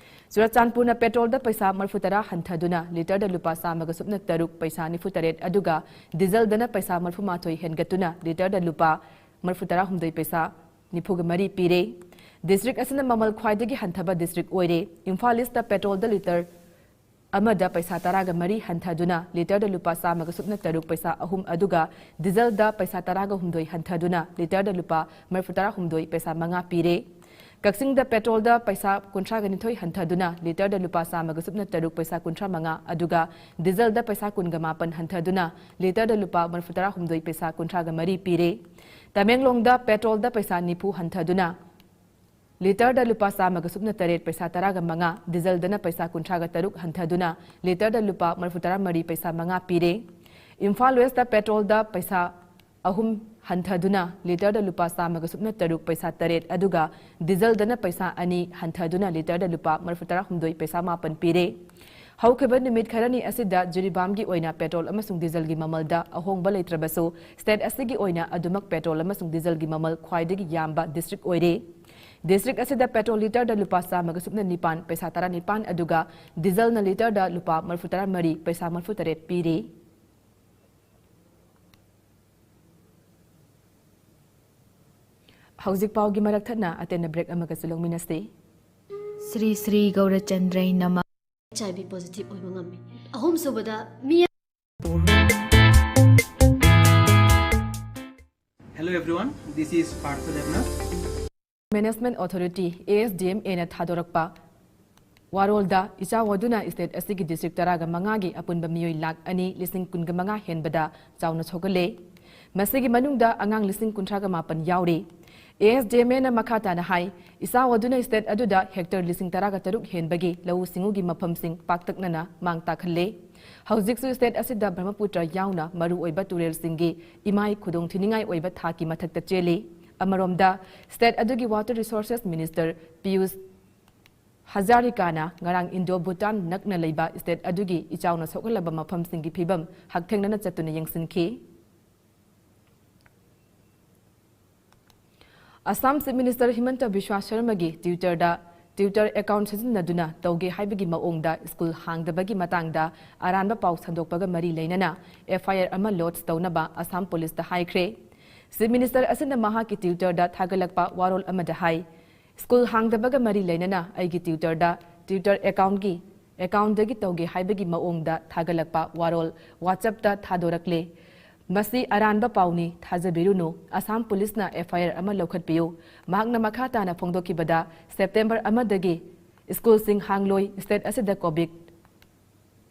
ꯆꯨꯔꯆꯥꯟꯄꯨꯔꯅ ꯄꯦꯇ꯭ꯔꯣꯜꯗ ꯄꯩꯁꯥ ꯃꯔꯤꯐꯨꯇꯔꯥ ꯍꯟꯊꯗꯨꯅ ꯂꯤꯇꯔꯗ ꯂꯨꯄꯥ ꯆꯥꯝꯃꯒ ꯁꯨꯞꯅ ꯇꯔꯨꯛ ꯄꯩꯁꯥ ꯅꯤꯐꯨꯇꯔꯦꯠ, ꯑꯗꯨꯒ ꯗꯤꯖꯜꯗꯅ ꯄꯩꯁꯥ ꯃꯔꯤꯐꯨꯃꯥꯊꯣꯏ ꯍꯦꯟꯒꯠꯇꯨꯅ ꯂꯤꯇꯔꯗ ꯂꯨꯄꯥ ꯃꯔꯤꯐꯨꯇꯔꯥꯍꯨꯝꯗꯣꯏ ꯄꯩꯁꯥ ꯅꯤꯐꯨꯒ ꯃꯔꯤ ꯄꯤꯔꯦ꯫ ꯗꯤꯁꯇ꯭ꯔꯤꯛ ꯑꯁꯤꯅ ꯃꯃꯜ ꯈ꯭ꯋꯥꯏꯗꯒꯤ ꯍꯟꯊꯕ ꯗꯤꯁꯇ꯭ꯔꯤꯛ ꯑꯣꯏꯔꯦ꯫ ꯏꯝꯐꯥꯜ ꯏꯁꯇ ꯄꯦꯇ꯭ꯔꯣꯜꯗ ꯂꯤꯇꯔ ꯑꯃꯗ ꯄꯩꯁꯥ ꯇꯔꯥꯒ ꯃꯔꯤ ꯍꯟꯊꯗꯨꯅ ꯂꯤꯇꯔꯗ ꯂꯨꯄꯥ ꯆꯥꯝꯃꯒ ꯁꯨꯞꯅ ꯇꯔꯨꯛ ꯄꯩꯁꯥ ꯑꯍꯨꯝ, ꯑꯗꯨꯒ ꯗꯤꯖꯜꯗ ꯄꯩꯁꯥ ꯇꯔꯥꯒ ꯍꯨꯝꯗꯣꯏ ꯍꯟꯊꯗꯨꯅ ꯂꯤꯇꯔꯗ ꯂꯨꯄꯥ ꯃꯔꯤꯐꯨꯇꯔꯥꯍꯨꯝꯗꯣꯏ ꯄꯩꯁꯥ ꯃꯉꯥ ꯄꯤꯔꯦ꯫ ꯀꯛꯆꯤꯡꯗ ꯄꯦꯇ꯭ꯔꯣꯜꯗ ꯄꯩꯁꯥ ꯀꯨꯟꯊ꯭ꯔꯥꯒ ꯅꯤꯊꯣꯏ ꯍꯟꯊꯗꯨꯅ ꯂꯤꯇꯔꯗ ꯂꯨꯄꯥ ꯆꯥꯝꯃꯒ ꯁꯨꯞꯅ ꯇꯔꯨꯛ ꯄꯩꯁꯥ ꯀꯨꯟꯊ꯭ꯔꯥ ꯃꯉꯥ, ꯑꯗꯨꯒ ꯗꯤꯖꯜꯗ ꯄꯩꯁꯥ ꯀꯨꯟꯒ ꯃꯥꯄꯟ ꯍꯟꯊꯗꯨꯅ ꯂꯤꯇꯔꯗ ꯂꯨꯄꯥ ꯃꯔꯤꯐꯨꯇꯔꯥꯍꯨꯝꯗꯣꯏ ꯄꯩꯁꯥ ꯀꯨꯟꯊ꯭ꯔꯥꯒ ꯃꯔꯤ ꯄꯤꯔꯦ꯫ ꯇꯃꯦꯡꯂꯣꯡꯗ ꯄꯦꯇ꯭ꯔꯣꯜꯗ ꯄꯩꯁꯥ ꯅꯤꯐꯨ ꯍꯟꯊꯗꯨꯅ ꯂꯤꯇꯔꯗ ꯂꯨꯄꯥ ꯆꯥꯝꯃꯒ ꯁꯨꯞꯅ ꯇꯔꯦꯠ ꯄꯩꯁꯥ ꯇꯔꯥꯒ ꯃꯉꯥ, ꯗꯤꯖꯜꯗꯅ ꯄꯩꯁꯥ ꯀꯨꯟꯊ꯭ꯔꯥꯒ ꯇꯔꯨꯛ ꯍꯟꯊꯗꯨꯅ ꯂꯤꯇꯔꯗ ꯂꯨꯄꯥ ꯃꯔꯤꯐꯨꯇꯔꯥ ꯃꯔꯤ ꯄꯩꯁꯥ ꯃꯉꯥ ꯄꯤꯔꯦ꯫ ꯏꯝꯐꯥꯜ ꯋꯦꯁꯇ ꯄꯦꯇ꯭ꯔꯣꯜꯗ ꯄꯩꯁꯥ ꯑꯍꯨꯝ ꯍꯟꯊꯗꯨꯅ ꯂꯤꯇꯔꯗ ꯂꯨꯄꯥ ꯆꯥꯝꯃꯒ ꯁꯨꯞꯅ ꯇꯔꯨꯛ ꯄꯩꯁꯥ ꯇꯔꯦꯠ, ꯑꯗꯨꯒ ꯗꯤꯖꯜꯗꯅ ꯄꯩꯁꯥ ꯑꯅꯤ ꯍꯟꯊꯗꯨꯅ ꯂꯤꯇꯔꯗ ꯂꯨꯄꯥ ꯃꯔꯤꯐꯨꯇꯔꯥꯍꯨꯝꯗꯣꯏ ꯄꯩꯁꯥ ꯃꯥꯄꯟ ꯄꯤꯔꯦ꯫ ꯍꯧꯈꯤꯕ ꯅꯨꯃꯤꯠ ꯈꯔꯅꯤ ꯑꯁꯤꯗ ꯖꯤꯔꯤꯕꯥꯝꯒꯤ ꯑꯣꯏꯅ ꯄꯦꯇ꯭ꯔꯣꯜ ꯑꯃꯁꯨꯡ ꯗꯤꯖꯜꯒꯤ ꯃꯃꯜꯗ ꯑꯍꯣꯡꯕ ꯂꯩꯇ꯭ꯔꯕꯁꯨ, ꯁ꯭ꯇꯦꯠ ꯑꯁꯤꯒꯤ ꯑꯣꯏꯅ ꯑꯗꯨꯃꯛ ꯄꯦꯇ꯭ꯔꯣꯜ ꯑꯃꯁꯨꯡ ꯗꯤꯖꯜꯒꯤ ꯃꯃꯜ ꯈ꯭ꯋꯥꯏꯗꯒꯤ ꯌꯥꯝꯕ ꯗꯤꯁꯇ꯭ꯔꯤꯛ ꯑꯣꯏꯔꯦ꯫ ꯗꯤꯁꯇ꯭ꯔꯤꯛ ꯑꯁꯤꯗ ꯄꯦꯇ꯭ꯔꯣꯜ ꯂꯤꯇꯔꯗ ꯂꯨꯄꯥ ꯆꯥꯝꯃꯒ ꯁꯨꯞꯅ ꯅꯤꯄꯥꯟ ꯄꯩꯁꯥ ꯇꯔꯥꯅꯤꯄꯥꯟ, ꯑꯗꯨꯒ ꯗꯤꯖꯜꯅ ꯂꯤꯇꯔꯗ ꯂꯨꯄꯥ ꯃꯔꯤꯐꯨꯇꯔꯥ ꯃꯔꯤ ꯄꯩꯁꯥ ꯃꯔꯤꯐꯨꯇꯔꯦꯠ ꯄꯤꯔꯤ꯫ ꯍꯧꯖꯤꯛ ꯄꯥꯎꯒꯤ ꯃꯔꯛ ꯊꯠꯅ ꯑꯇꯦꯟꯕ ꯕ꯭ꯔꯦꯛ ꯑꯃꯒꯁꯨ ꯂꯧꯃꯤꯟꯅꯁꯤ꯫ ꯁ꯭ꯔꯤ ꯁ꯭ꯔꯤ ꯒꯧꯔꯆꯟꯗ꯭ꯔꯩ ꯅꯃ ꯑꯩꯆ ꯑꯥꯏ ꯚꯤ ꯄꯣꯖꯤꯇꯤꯚ ꯑꯣꯏꯕ ꯉꯝꯃꯤ꯫ ꯑꯍꯨꯝꯁꯨꯕꯗ, ꯃꯤ Hello everyone, this is Partha Devnath. Management Authority, A S D M A ꯅ ꯊꯥꯗꯣꯔꯛꯄ ꯋꯥꯔꯣꯜꯗ, ꯏꯆꯥꯎ ꯑꯗꯨꯅ ꯁ꯭ꯇꯦꯠ ꯑꯁꯤꯒꯤ ꯗꯤꯁꯇ꯭ꯔꯤꯛ ꯇꯔꯥꯒ ꯃꯉꯥꯒꯤ ꯑꯄꯨꯟꯕ ꯃꯤꯑꯣꯏ ꯂꯥꯈ ꯑꯅꯤ ꯂꯤꯁꯤꯡ ꯀꯨꯟꯒ ꯃꯉꯥ ꯍꯦꯟꯕꯗ ꯆꯥꯎꯅ ꯁꯣꯛꯍꯜꯂꯦ꯫ ꯃꯁꯤꯒꯤ ꯃꯅꯨꯡꯗ ꯑꯉꯥꯡ ꯂꯤꯁꯤꯡ ꯀꯨꯟꯊ꯭ꯔꯥꯒ ꯃꯥꯄꯟ ꯌꯥꯎꯔꯤ꯫ A S D M A ꯅ ꯃꯈꯥ ꯇꯥꯅ ꯍꯥꯏ, ꯏꯆꯥꯎ ꯑꯗꯨꯅ ꯁ꯭ꯇꯦꯠ ꯑꯗꯨꯗ ꯍꯦꯛꯇꯔ ꯂꯤꯁꯤꯡ ꯇꯔꯥꯒ ꯇꯔꯨꯛ ꯍꯦꯟꯕꯒꯤ ꯂꯧꯎ ꯁꯤꯡꯎꯒꯤ ꯃꯐꯝꯁꯤꯡ ꯄꯥꯛꯇꯛꯅꯅ ꯃꯥꯡ ꯇꯥꯛꯍꯜꯂꯦ꯫ ꯍꯧꯖꯤꯛꯁꯨ ꯁ꯭ꯇꯦꯠ ꯑꯁꯤꯗ ꯕ꯭ꯔꯍ꯭ꯃꯄꯨꯇ꯭ꯔ ꯌꯥꯎꯅ ꯃꯔꯨꯑꯣꯏꯕ ꯇꯨꯔꯦꯜꯁꯤꯡꯒꯤ ꯏꯃꯥꯏ ꯈꯨꯗꯣꯡ ꯊꯤꯅꯤꯡꯉꯥꯏ ꯑꯣꯏꯕ ꯊꯥꯛꯀꯤ ꯃꯊꯛꯇ ꯆꯦꯜꯂꯤ꯫ ꯑꯃꯔꯣꯝꯗ, ꯁ꯭ꯇꯦꯠ ꯑꯗꯨꯒꯤ Water Resources Minister ꯄꯤꯌꯨꯁ ꯍꯖꯥꯔꯤꯀꯥꯅ ꯉꯔꯥꯡ ꯏꯟꯗꯣ ꯚꯨꯇꯥꯟ ꯅꯛꯅ ꯂꯩꯕ ꯁ꯭ꯇꯦꯠ ꯑꯗꯨꯒꯤ ꯏꯆꯥꯎꯅ ꯁꯣꯛꯍꯜꯂꯕ ꯃꯐꯝꯁꯤꯡꯒꯤ ꯐꯤꯕꯝ ꯍꯛꯊꯦꯡꯅꯅ ꯆꯠꯇꯨꯅ ꯌꯦꯡꯁꯤꯟꯈꯤ꯫ Assam chief minister ꯍꯤꯃꯟꯇ ꯕꯤꯁ꯭ꯋꯥ ꯁꯔꯃꯒꯤ ꯇ꯭ꯋꯤꯇꯔꯗ Twitter account ꯁꯤꯖꯤꯟꯅꯗꯨꯅ ꯇꯧꯒꯦ ꯍꯥꯏꯕꯒꯤ ꯃꯑꯣꯡꯗ ꯁ꯭ꯀꯨꯜ ꯍꯥꯡꯗꯕꯒꯤ ꯃꯇꯥꯡꯗ ꯑꯔꯥꯟꯕ ꯄꯥꯎ ꯁꯟꯗꯣꯛꯄꯒ ꯃꯔꯤ ꯂꯩꯅꯅ F I R ꯑꯃ lodge ꯇꯧꯅꯕ ꯑꯁꯥꯝ ꯄꯨꯂꯤꯁꯇ ꯍꯥꯏꯈ꯭ꯔꯦ꯫ Chief Minister ꯑꯁꯤꯅ ꯃꯍꯥꯛꯀꯤ Twitter ꯗ ꯊꯥꯒꯠꯂꯛꯄ ꯋꯥꯔꯣꯜ ꯑꯃꯗ ꯍꯥꯏ, "ꯁ꯭ꯀꯨꯜ ꯍꯥꯡꯗꯕꯒ ꯃꯔꯤ ꯂꯩꯅꯅ ꯑꯩꯒꯤ Twitter ꯗ Twitter account ꯒꯤ, account ꯗꯒꯤ ꯇꯧꯒꯦ ꯍꯥꯏꯕꯒꯤ ꯃꯑꯣꯡꯗ ꯊꯥꯒꯠꯂꯛꯄ ꯋꯥꯔꯣꯜ WhatsApp ꯇ ꯊꯥꯗꯣꯔꯛꯂꯦ꯫ ꯃꯁꯤ ꯑꯔꯥꯟꯕ ꯄꯥꯎꯅꯤ, ꯊꯥꯖꯕꯤꯔꯨꯅꯨ꯫ ꯑꯁꯥꯝ ꯄꯨꯂꯤꯁꯅ F I R ꯑꯃ ꯂꯧꯈꯠꯄꯤꯌꯨ꯫" ꯃꯍꯥꯛꯅ ꯃꯈꯥ ꯇꯥꯅ ꯐꯣꯡꯗꯣꯛꯈꯤꯕꯗ, September ꯑꯃꯗꯒꯤ ꯁ꯭ꯀꯨꯜꯁꯤꯡ ꯍꯥꯡꯂꯣꯏ꯫ State ꯑꯁꯤꯗ COVID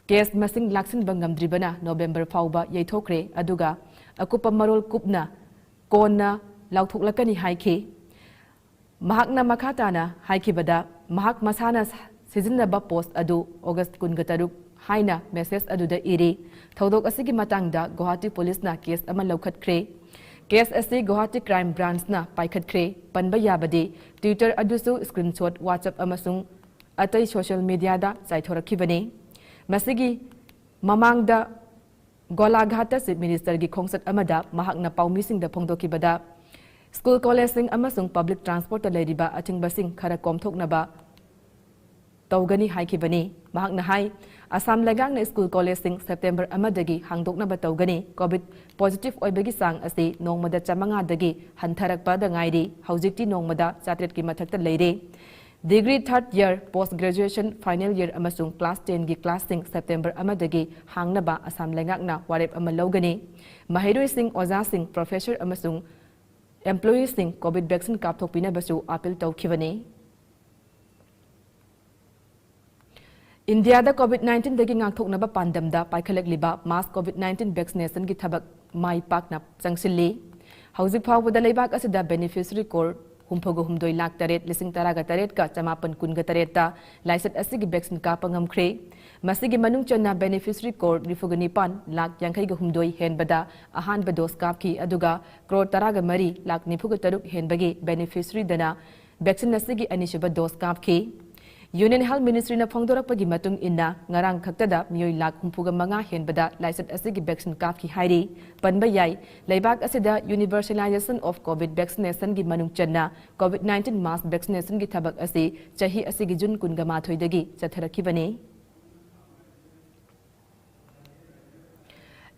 case ꯃꯁꯤꯡ ꯂꯥꯛꯁꯤꯟꯕ ꯉꯝꯗ꯭ꯔꯤꯕꯅ November ꯐꯥꯎꯕ ꯌꯩꯊꯣꯛꯈ꯭ꯔꯦ, ꯑꯗꯨꯒ ꯑꯀꯨꯞꯄ ꯃꯔꯣꯜ ꯀꯨꯞꯅ ꯀꯣꯟꯅ ꯂꯥꯎꯊꯣꯛꯂꯛꯀꯅꯤ ꯍꯥꯏꯈꯤ꯫ ꯃꯍꯥꯛꯅ ꯃꯈꯥ ꯇꯥꯅ ꯍꯥꯏꯈꯤꯕꯗ, ꯃꯍꯥꯛ ꯃꯁꯥꯅ ꯁꯤꯖꯤꯟꯅꯕ post ꯑꯗꯨ August ꯀꯨꯟꯒ ꯇꯔꯨꯛ ꯍꯥꯏꯅ message ꯑꯗꯨꯗ ꯏꯔꯤ꯫ ꯊꯧꯗꯣꯛ ꯑꯁꯤꯒꯤ ꯃꯇꯥꯡꯗ ꯒꯨꯋꯥꯍꯥꯇꯤ ꯄꯨꯂꯤꯁꯅ case ꯑꯃ ꯂꯧꯈꯠꯈ꯭ꯔꯦ꯫ Case ꯑꯁꯤ ꯒꯨꯋꯥꯍꯥꯇꯤ Crime Branch ꯅ ꯄꯥꯏꯈꯠꯈ꯭ꯔꯦ꯫ ꯄꯟꯕ ꯌꯥꯕꯗꯤ, Twitter ꯑꯗꯨꯁꯨ screenshot WhatsApp ꯑꯃꯁꯨꯡ ꯑꯇꯩ social media ꯗ ꯆꯥꯏꯊꯣꯔꯛꯈꯤꯕꯅꯤ꯫ ꯃꯁꯤꯒꯤ ꯃꯃꯥꯡꯗ ꯒꯣꯂꯥꯘꯥꯠꯇ Chief Minister ꯒꯤ ꯈꯣꯡꯆꯠ ꯑꯃꯗ ꯃꯍꯥꯛꯅ ꯄꯥꯎꯃꯤꯁꯤꯡꯗ ꯐꯣꯡꯗꯣꯛꯈꯤꯕꯗ, ꯁ꯭ꯀꯨꯜ, ꯀꯣꯂꯦꯖꯁꯤꯡ ꯑꯃꯁꯨꯡ public transport ꯇ ꯂꯩꯔꯤꯕ ꯑꯊꯤꯡꯕꯁꯤꯡ ꯈꯔ ꯀꯣꯝꯊꯣꯛꯅꯕ ꯇꯧꯒꯅꯤ ꯍꯥꯏꯈꯤꯕꯅꯤ꯫ ꯃꯍꯥꯛꯅ ꯍꯥꯏ, ꯑꯁꯥꯝ ꯂꯩꯉꯥꯛꯅ ꯁ꯭ꯀꯨꯜ, ꯀꯣꯂꯦꯖꯁꯤꯡ September ꯑꯃꯗꯒꯤ ꯍꯥꯡꯗꯣꯛꯅꯕ ꯇꯧꯒꯅꯤ꯫ COVID positive ꯑꯣꯏꯕꯒꯤ ꯆꯥꯡ ꯑꯁꯤ ꯅꯣꯡꯃꯗ ꯆꯥꯃꯉꯥꯗꯒꯤ ꯍꯟꯊꯔꯛꯄꯗ ꯉꯥꯏꯔꯤ꯫ ꯍꯧꯖꯤꯛꯇꯤ ꯅꯣꯡꯃꯗ ꯆꯥꯇ꯭ꯔꯦꯠꯀꯤ ꯃꯊꯛꯇ ꯂꯩꯔꯦ꯫ Degree third year, post graduation final year ꯑꯃꯁꯨꯡ class ten ꯒꯤ class ꯁꯤꯡ September ꯑꯃꯗꯒꯤ ꯍꯥꯡꯅꯕ ꯑꯁꯥꯝ ꯂꯩꯉꯥꯛꯅ ꯋꯥꯔꯦꯞ ꯑꯃ ꯂꯧꯒꯅꯤ꯫ ꯃꯍꯩꯔꯣꯏꯁꯤꯡ, ꯑꯣꯖꯥꯁꯤꯡ, professor ꯑꯃꯁꯨꯡ employee ꯁꯤꯡ COVID vaccine ꯀꯥꯞꯊꯣꯛꯄꯤꯅꯕꯁꯨ appeal ꯇꯧꯈꯤꯕꯅꯤ꯫ ꯏꯟꯗꯤꯌꯥꯗ COVID nineteen ꯗꯒꯤ ꯉꯥꯛꯊꯣꯛꯅꯕ ꯄꯥꯟꯗꯝꯗ ꯄꯥꯏꯈꯠꯂꯛꯂꯤꯕ mass COVID nineteen vaccination ꯒꯤ ꯊꯕꯛ ꯃꯥꯏ ꯄꯥꯛꯅ ꯆꯪꯁꯤꯜꯂꯤ꯫ ꯍꯧꯖꯤꯛ ꯐꯥꯎꯕꯗ ꯂꯩꯕꯥꯛ ꯑꯁꯤꯗ beneficiary crore ꯍꯨꯝꯐꯨꯒ ꯍꯨꯝꯗꯣꯏ ꯂꯥꯈ ꯇꯔꯦꯠ ꯂꯤꯁꯤꯡ ꯇꯔꯥꯒ ꯇꯔꯦꯠꯀ ꯆꯃꯥꯄꯟ ꯀꯨꯟꯒ ꯇꯔꯦꯠꯇ ꯂꯥꯏꯆꯠ ꯑꯁꯤꯒꯤ vaccine ꯀꯥꯞꯄ ꯉꯝꯈ꯭ꯔꯦ꯫ ꯃꯁꯤꯒꯤ ꯃꯅꯨꯡ ꯆꯟꯅ beneficiary crore ꯅꯤꯐꯨꯒ ꯅꯤꯄꯥꯟ ꯂꯥꯈ ꯌꯥꯡꯈꯩꯒ ꯍꯨꯝꯗꯣꯏ ꯍꯦꯟꯕꯗ ꯑꯍꯥꯟꯕ dose ꯀꯥꯞꯈꯤ, ꯑꯗꯨꯒ crore ꯇꯔꯥꯒ ꯃꯔꯤ ꯂꯥꯈ ꯅꯤꯐꯨꯒ ꯇꯔꯨꯛ ꯍꯦꯟꯕꯒꯤ beneficiary ꯗꯅ vaccine ꯑꯁꯤꯒꯤ ꯑꯅꯤꯁꯨꯕ dose ꯀꯥꯞꯈꯤ꯫ Union Health Ministryꯅ ꯐꯣꯡꯗꯣꯔꯛꯄꯒꯤ ꯃꯇꯨꯡ ꯏꯟꯅ, ꯉꯔꯥꯡ ꯈꯛꯇꯗ ꯃꯤꯑꯣꯏ ꯂꯥꯈ ꯍꯨꯝꯐꯨꯒ ꯃꯉꯥ ꯍꯦꯟꯕꯗ ꯂꯥꯏꯆꯠ ꯑꯁꯤꯒꯤ vaccine ꯀꯥꯞꯈꯤ ꯍꯥꯏꯔꯤ꯫ ꯄꯟꯕ ꯌꯥꯏ, ꯂꯩꯕꯥꯛ ꯑꯁꯤꯗ Universalization of COVID Vaccinationꯒꯤ ꯃꯅꯨꯡ ꯆꯟꯅ COVID nineteen mass vaccinationꯒꯤ ꯊꯕꯛ ꯑꯁꯤ ꯆꯍꯤ ꯑꯁꯤꯒꯤ ꯖꯨꯟ ꯀꯨꯟꯒ ꯃꯥꯊꯣꯏꯗꯒꯤ ꯆꯠꯊꯔꯛꯈꯤꯕꯅꯤ꯫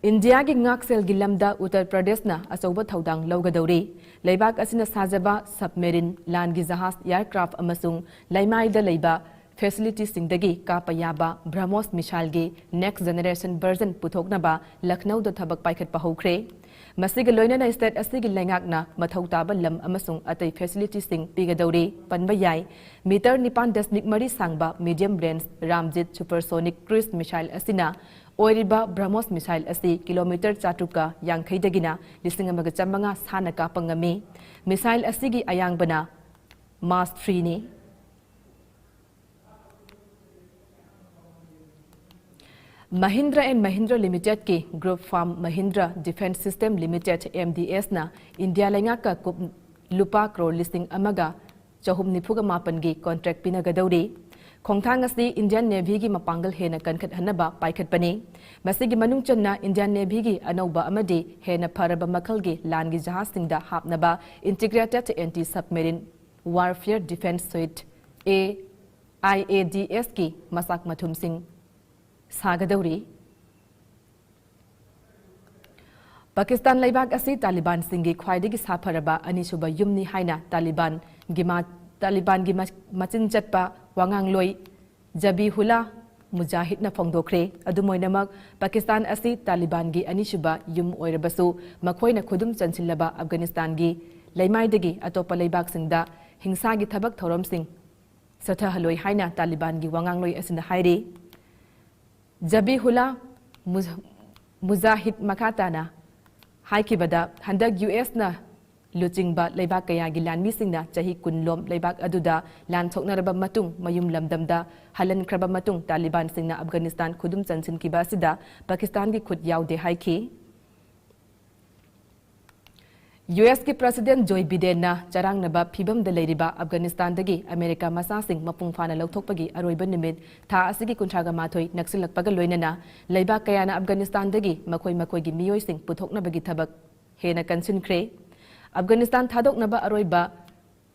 ꯏꯟꯗꯤꯌꯥꯒꯤ ꯉꯥꯛꯁꯦꯜꯒꯤ ꯂꯝꯗ ꯎꯠꯇꯔ ꯄ꯭ꯔꯗꯦꯁꯅ ꯑꯆꯧꯕ ꯊꯧꯗꯥꯡ ꯂꯧꯒꯗꯧꯔꯤ꯫ ꯂꯩꯕꯥꯛ ꯑꯁꯤꯅ ꯁꯥꯖꯕ submarine, ꯂꯥꯟꯒꯤ ꯖꯍꯥꯖ, aircraft ꯑꯃꯁꯨꯡ ꯂꯩꯃꯥꯏꯗ ꯂꯩꯕ facilityꯁꯤꯡꯗꯒꯤ ꯀꯥꯞꯄ ꯌꯥꯕ BrahMos missileꯒꯤ next generation version ꯄꯨꯊꯣꯛꯅꯕ ꯂꯈꯅꯧꯗ ꯊꯕꯛ ꯄꯥꯏꯈꯠꯄ ꯍꯧꯈ꯭ꯔꯦ꯫ ꯃꯁꯤꯒ ꯂꯣꯏꯅꯅ state ꯑꯁꯤꯒꯤ ꯂꯩꯉꯥꯛꯅ ꯃꯊꯧ ꯇꯥꯕ ꯂꯝ ꯑꯃꯁꯨꯡ ꯑꯇꯩ facilityꯁꯤꯡ ꯄꯤꯒꯗꯧꯔꯤ꯫ ꯄꯟꯕ ꯌꯥꯏ, meter ꯅꯤꯄꯥꯟ ꯗꯁꯃꯤꯛ ꯃꯔꯤ ꯁꯥꯡꯕ medium range Ramjit supersonic cruise missile ꯑꯁꯤꯅ ꯑꯣꯏꯔꯤꯕ BrahMos missile ꯑꯁꯤ kilometre ꯆꯥꯇ꯭ꯔꯨꯛꯀ ꯌꯥꯡꯈꯩꯗꯒꯤꯅ ꯂꯤꯁꯤꯡ ꯑꯃꯒ ꯆꯥꯃꯉꯥ ꯁꯥꯟꯅ ꯀꯥꯞꯄ ꯉꯝꯃꯤ꯫ Missile ꯑꯁꯤꯒꯤ ꯑꯌꯥꯡꯕꯅ Mach threeꯅꯤ꯫ Mahindra and Mahindra Limitedꯀꯤ group firm Mahindra Defence System Limited, MDSꯅ ꯏꯟꯗꯤꯌꯥ ꯂꯩꯉꯥꯛꯀ ꯀꯨꯞ-, ꯂꯨꯄꯥ ꯀ꯭ꯔꯣꯔ ꯂꯤꯁꯤꯡ ꯑꯃꯒ ꯆꯍꯨꯝ ꯅꯤꯐꯨꯒ ꯃꯥꯄꯟꯒꯤ contract ꯄꯤꯅꯒꯗꯧꯔꯤ꯫ ꯈꯣꯡꯊꯥꯡ ꯑꯁꯤ Indian Navyꯒꯤ ꯃꯄꯥꯡꯒꯜ ꯍꯦꯟꯅ ꯀꯟꯈꯠꯍꯟꯅꯕ ꯄꯥꯏꯈꯠꯄꯅꯤ꯫ ꯃꯁꯤꯒꯤ ꯃꯅꯨꯡ ꯆꯟꯅ Indian Navyꯒꯤ ꯑꯅꯧꯕ ꯑꯃꯗꯤ ꯍꯦꯟꯅ ꯐꯔꯕ ꯃꯈꯜꯒꯤ ꯂꯥꯟꯒꯤ ꯖꯍꯥꯖꯁꯤꯡꯗ ꯍꯥꯞꯅꯕ Integrated Anti-Submarine Warfare Defence Suite, AIADSꯀꯤ ꯃꯆꯥꯛ ꯃꯊꯨꯝꯁꯤꯡ ꯁꯥꯒꯗꯧꯔꯤ꯫ ꯄꯥꯀꯤꯁꯇꯥꯟ ꯂꯩꯕꯥꯛ ꯑꯁꯤ ꯇꯥꯂꯤꯕꯥꯟꯁꯤꯡꯒꯤ ꯈ꯭ꯋꯥꯏꯗꯒꯤ ꯁꯥꯐꯔꯕ ꯑꯅꯤꯁꯨꯕ ꯌꯨꯝꯅꯤ ꯍꯥꯏꯅ ꯇꯥꯂꯤꯕꯥꯟꯒꯤ ꯃꯥ-, ꯇꯥꯂꯤꯕꯥꯟꯒꯤ ꯃ-, ꯃꯆꯤꯟ ꯆꯠꯄ ꯋꯥꯉꯥꯡꯂꯣꯏ ꯖꯕꯤꯍꯨꯂꯥ ꯃꯨꯖꯥꯍꯤꯗꯅ ꯐꯣꯡꯗꯣꯛꯈ꯭ꯔꯦ꯫ ꯑꯗꯨꯝ ꯑꯣꯏꯅꯃꯛ, ꯄꯥꯀꯤꯁꯇꯥꯟ ꯑꯁꯤ ꯇꯥꯂꯤꯕꯥꯟꯒꯤ ꯑꯅꯤꯁꯨꯕ ꯌꯨꯝ ꯑꯣꯏꯔꯕꯁꯨ, ꯃꯈꯣꯏꯅ ꯈꯨꯗꯨꯝ ꯆꯟꯁꯤꯜꯂꯕ ꯑꯐꯒꯥꯅꯤꯁꯇꯥꯟꯒꯤ ꯂꯩꯃꯥꯏꯗꯒꯤ ꯑꯇꯣꯞꯄ ꯂꯩꯕꯥꯛꯁꯤꯡꯗ ꯍꯤꯡꯁꯥꯒꯤ ꯊꯕꯛ ꯊꯧꯔꯝꯁꯤꯡ ꯆꯠꯊꯍꯜꯂꯣꯏ ꯍꯥꯏꯅ ꯇꯥꯂꯤꯕꯥꯟꯒꯤ ꯋꯥꯉꯥꯡꯂꯣꯏ ꯑꯁꯤꯅ ꯍꯥꯏꯔꯤ꯫ ꯖꯕꯤꯍꯨꯂꯥ ꯃꯨꯖ-, ꯃꯨꯖꯥꯍꯤꯗ ꯃꯈꯥ ꯇꯥꯅ ꯍꯥꯏꯈꯤꯕꯗ, ꯍꯟꯗꯛ USꯅ ꯂꯨꯆꯤꯡꯕ ꯂꯩꯕꯥꯛ ꯀꯌꯥꯒꯤ ꯂꯥꯟꯃꯤꯁꯤꯡꯅ ꯆꯍꯤ ꯀꯨꯟ ꯂꯣꯝ ꯂꯩꯕꯥꯛ ꯑꯗꯨꯗ ꯂꯥꯟ ꯁꯣꯛꯅꯔꯕ ꯃꯇꯨꯡ, ꯃꯌꯨꯝ ꯂꯝꯗꯝꯗ ꯍꯜꯍꯟꯈ꯭ꯔꯕ ꯃꯇꯨꯡ, ꯇꯥꯂꯤꯕꯥꯟꯁꯤꯡꯅ ꯑꯐꯒꯥꯅꯤꯁꯇꯥꯟ ꯈꯨꯗꯨꯝ ꯆꯟꯁꯤꯟꯈꯤꯕ ꯑꯁꯤꯗ ꯄꯥꯀꯤꯁꯇꯥꯟꯒꯤ ꯈꯨꯠ ꯌꯥꯎꯗꯦ ꯍꯥꯏꯈꯤ꯫ ꯌꯨ ꯑꯦꯁꯀꯤ ꯄ꯭ꯔꯁꯤꯗꯦꯟ ꯖꯣꯏ ꯕꯤꯗꯦꯟꯅ ꯆꯔꯥꯡꯅꯕ ꯐꯤꯚꯝꯗ ꯂꯩꯔꯤꯕ ꯑꯐꯒꯥꯅꯤꯁꯇꯥꯟꯗꯒꯤ ꯑꯃꯦꯔꯤꯀꯥ ꯃꯆꯥꯁꯤꯡ ꯃꯄꯨꯡ ꯐꯥꯅ ꯂꯧꯊꯣꯛꯄꯒꯤ ꯑꯔꯣꯏꯕ ꯅꯨꯃꯤꯠ ꯊꯥ ꯑꯁꯤꯒꯤ ꯀꯨꯟꯊ꯭ꯔꯥꯒ ꯃꯥꯊꯣꯏ ꯅꯛꯁꯤꯜꯂꯛꯄꯒ ꯂꯣꯏꯅꯅ ꯂꯩꯕꯥꯛ ꯀꯌꯥꯅ ꯑꯐꯒꯥꯅꯤꯁꯇꯥꯟꯗꯒꯤ ꯃꯈꯣꯏ ꯃꯈꯣꯏꯒꯤ ꯃꯤꯑꯣꯏꯁꯤꯡ ꯄꯨꯊꯣꯛꯅꯕꯒꯤ ꯊꯕꯛ ꯍꯦꯟꯅ ꯀꯟꯁꯤꯟꯈ꯭ꯔꯦ꯫ ꯑꯐꯒꯥꯅꯤꯁꯇꯥꯟ ꯊꯥꯗꯣꯛꯅꯕ ꯑꯔꯣꯏꯕ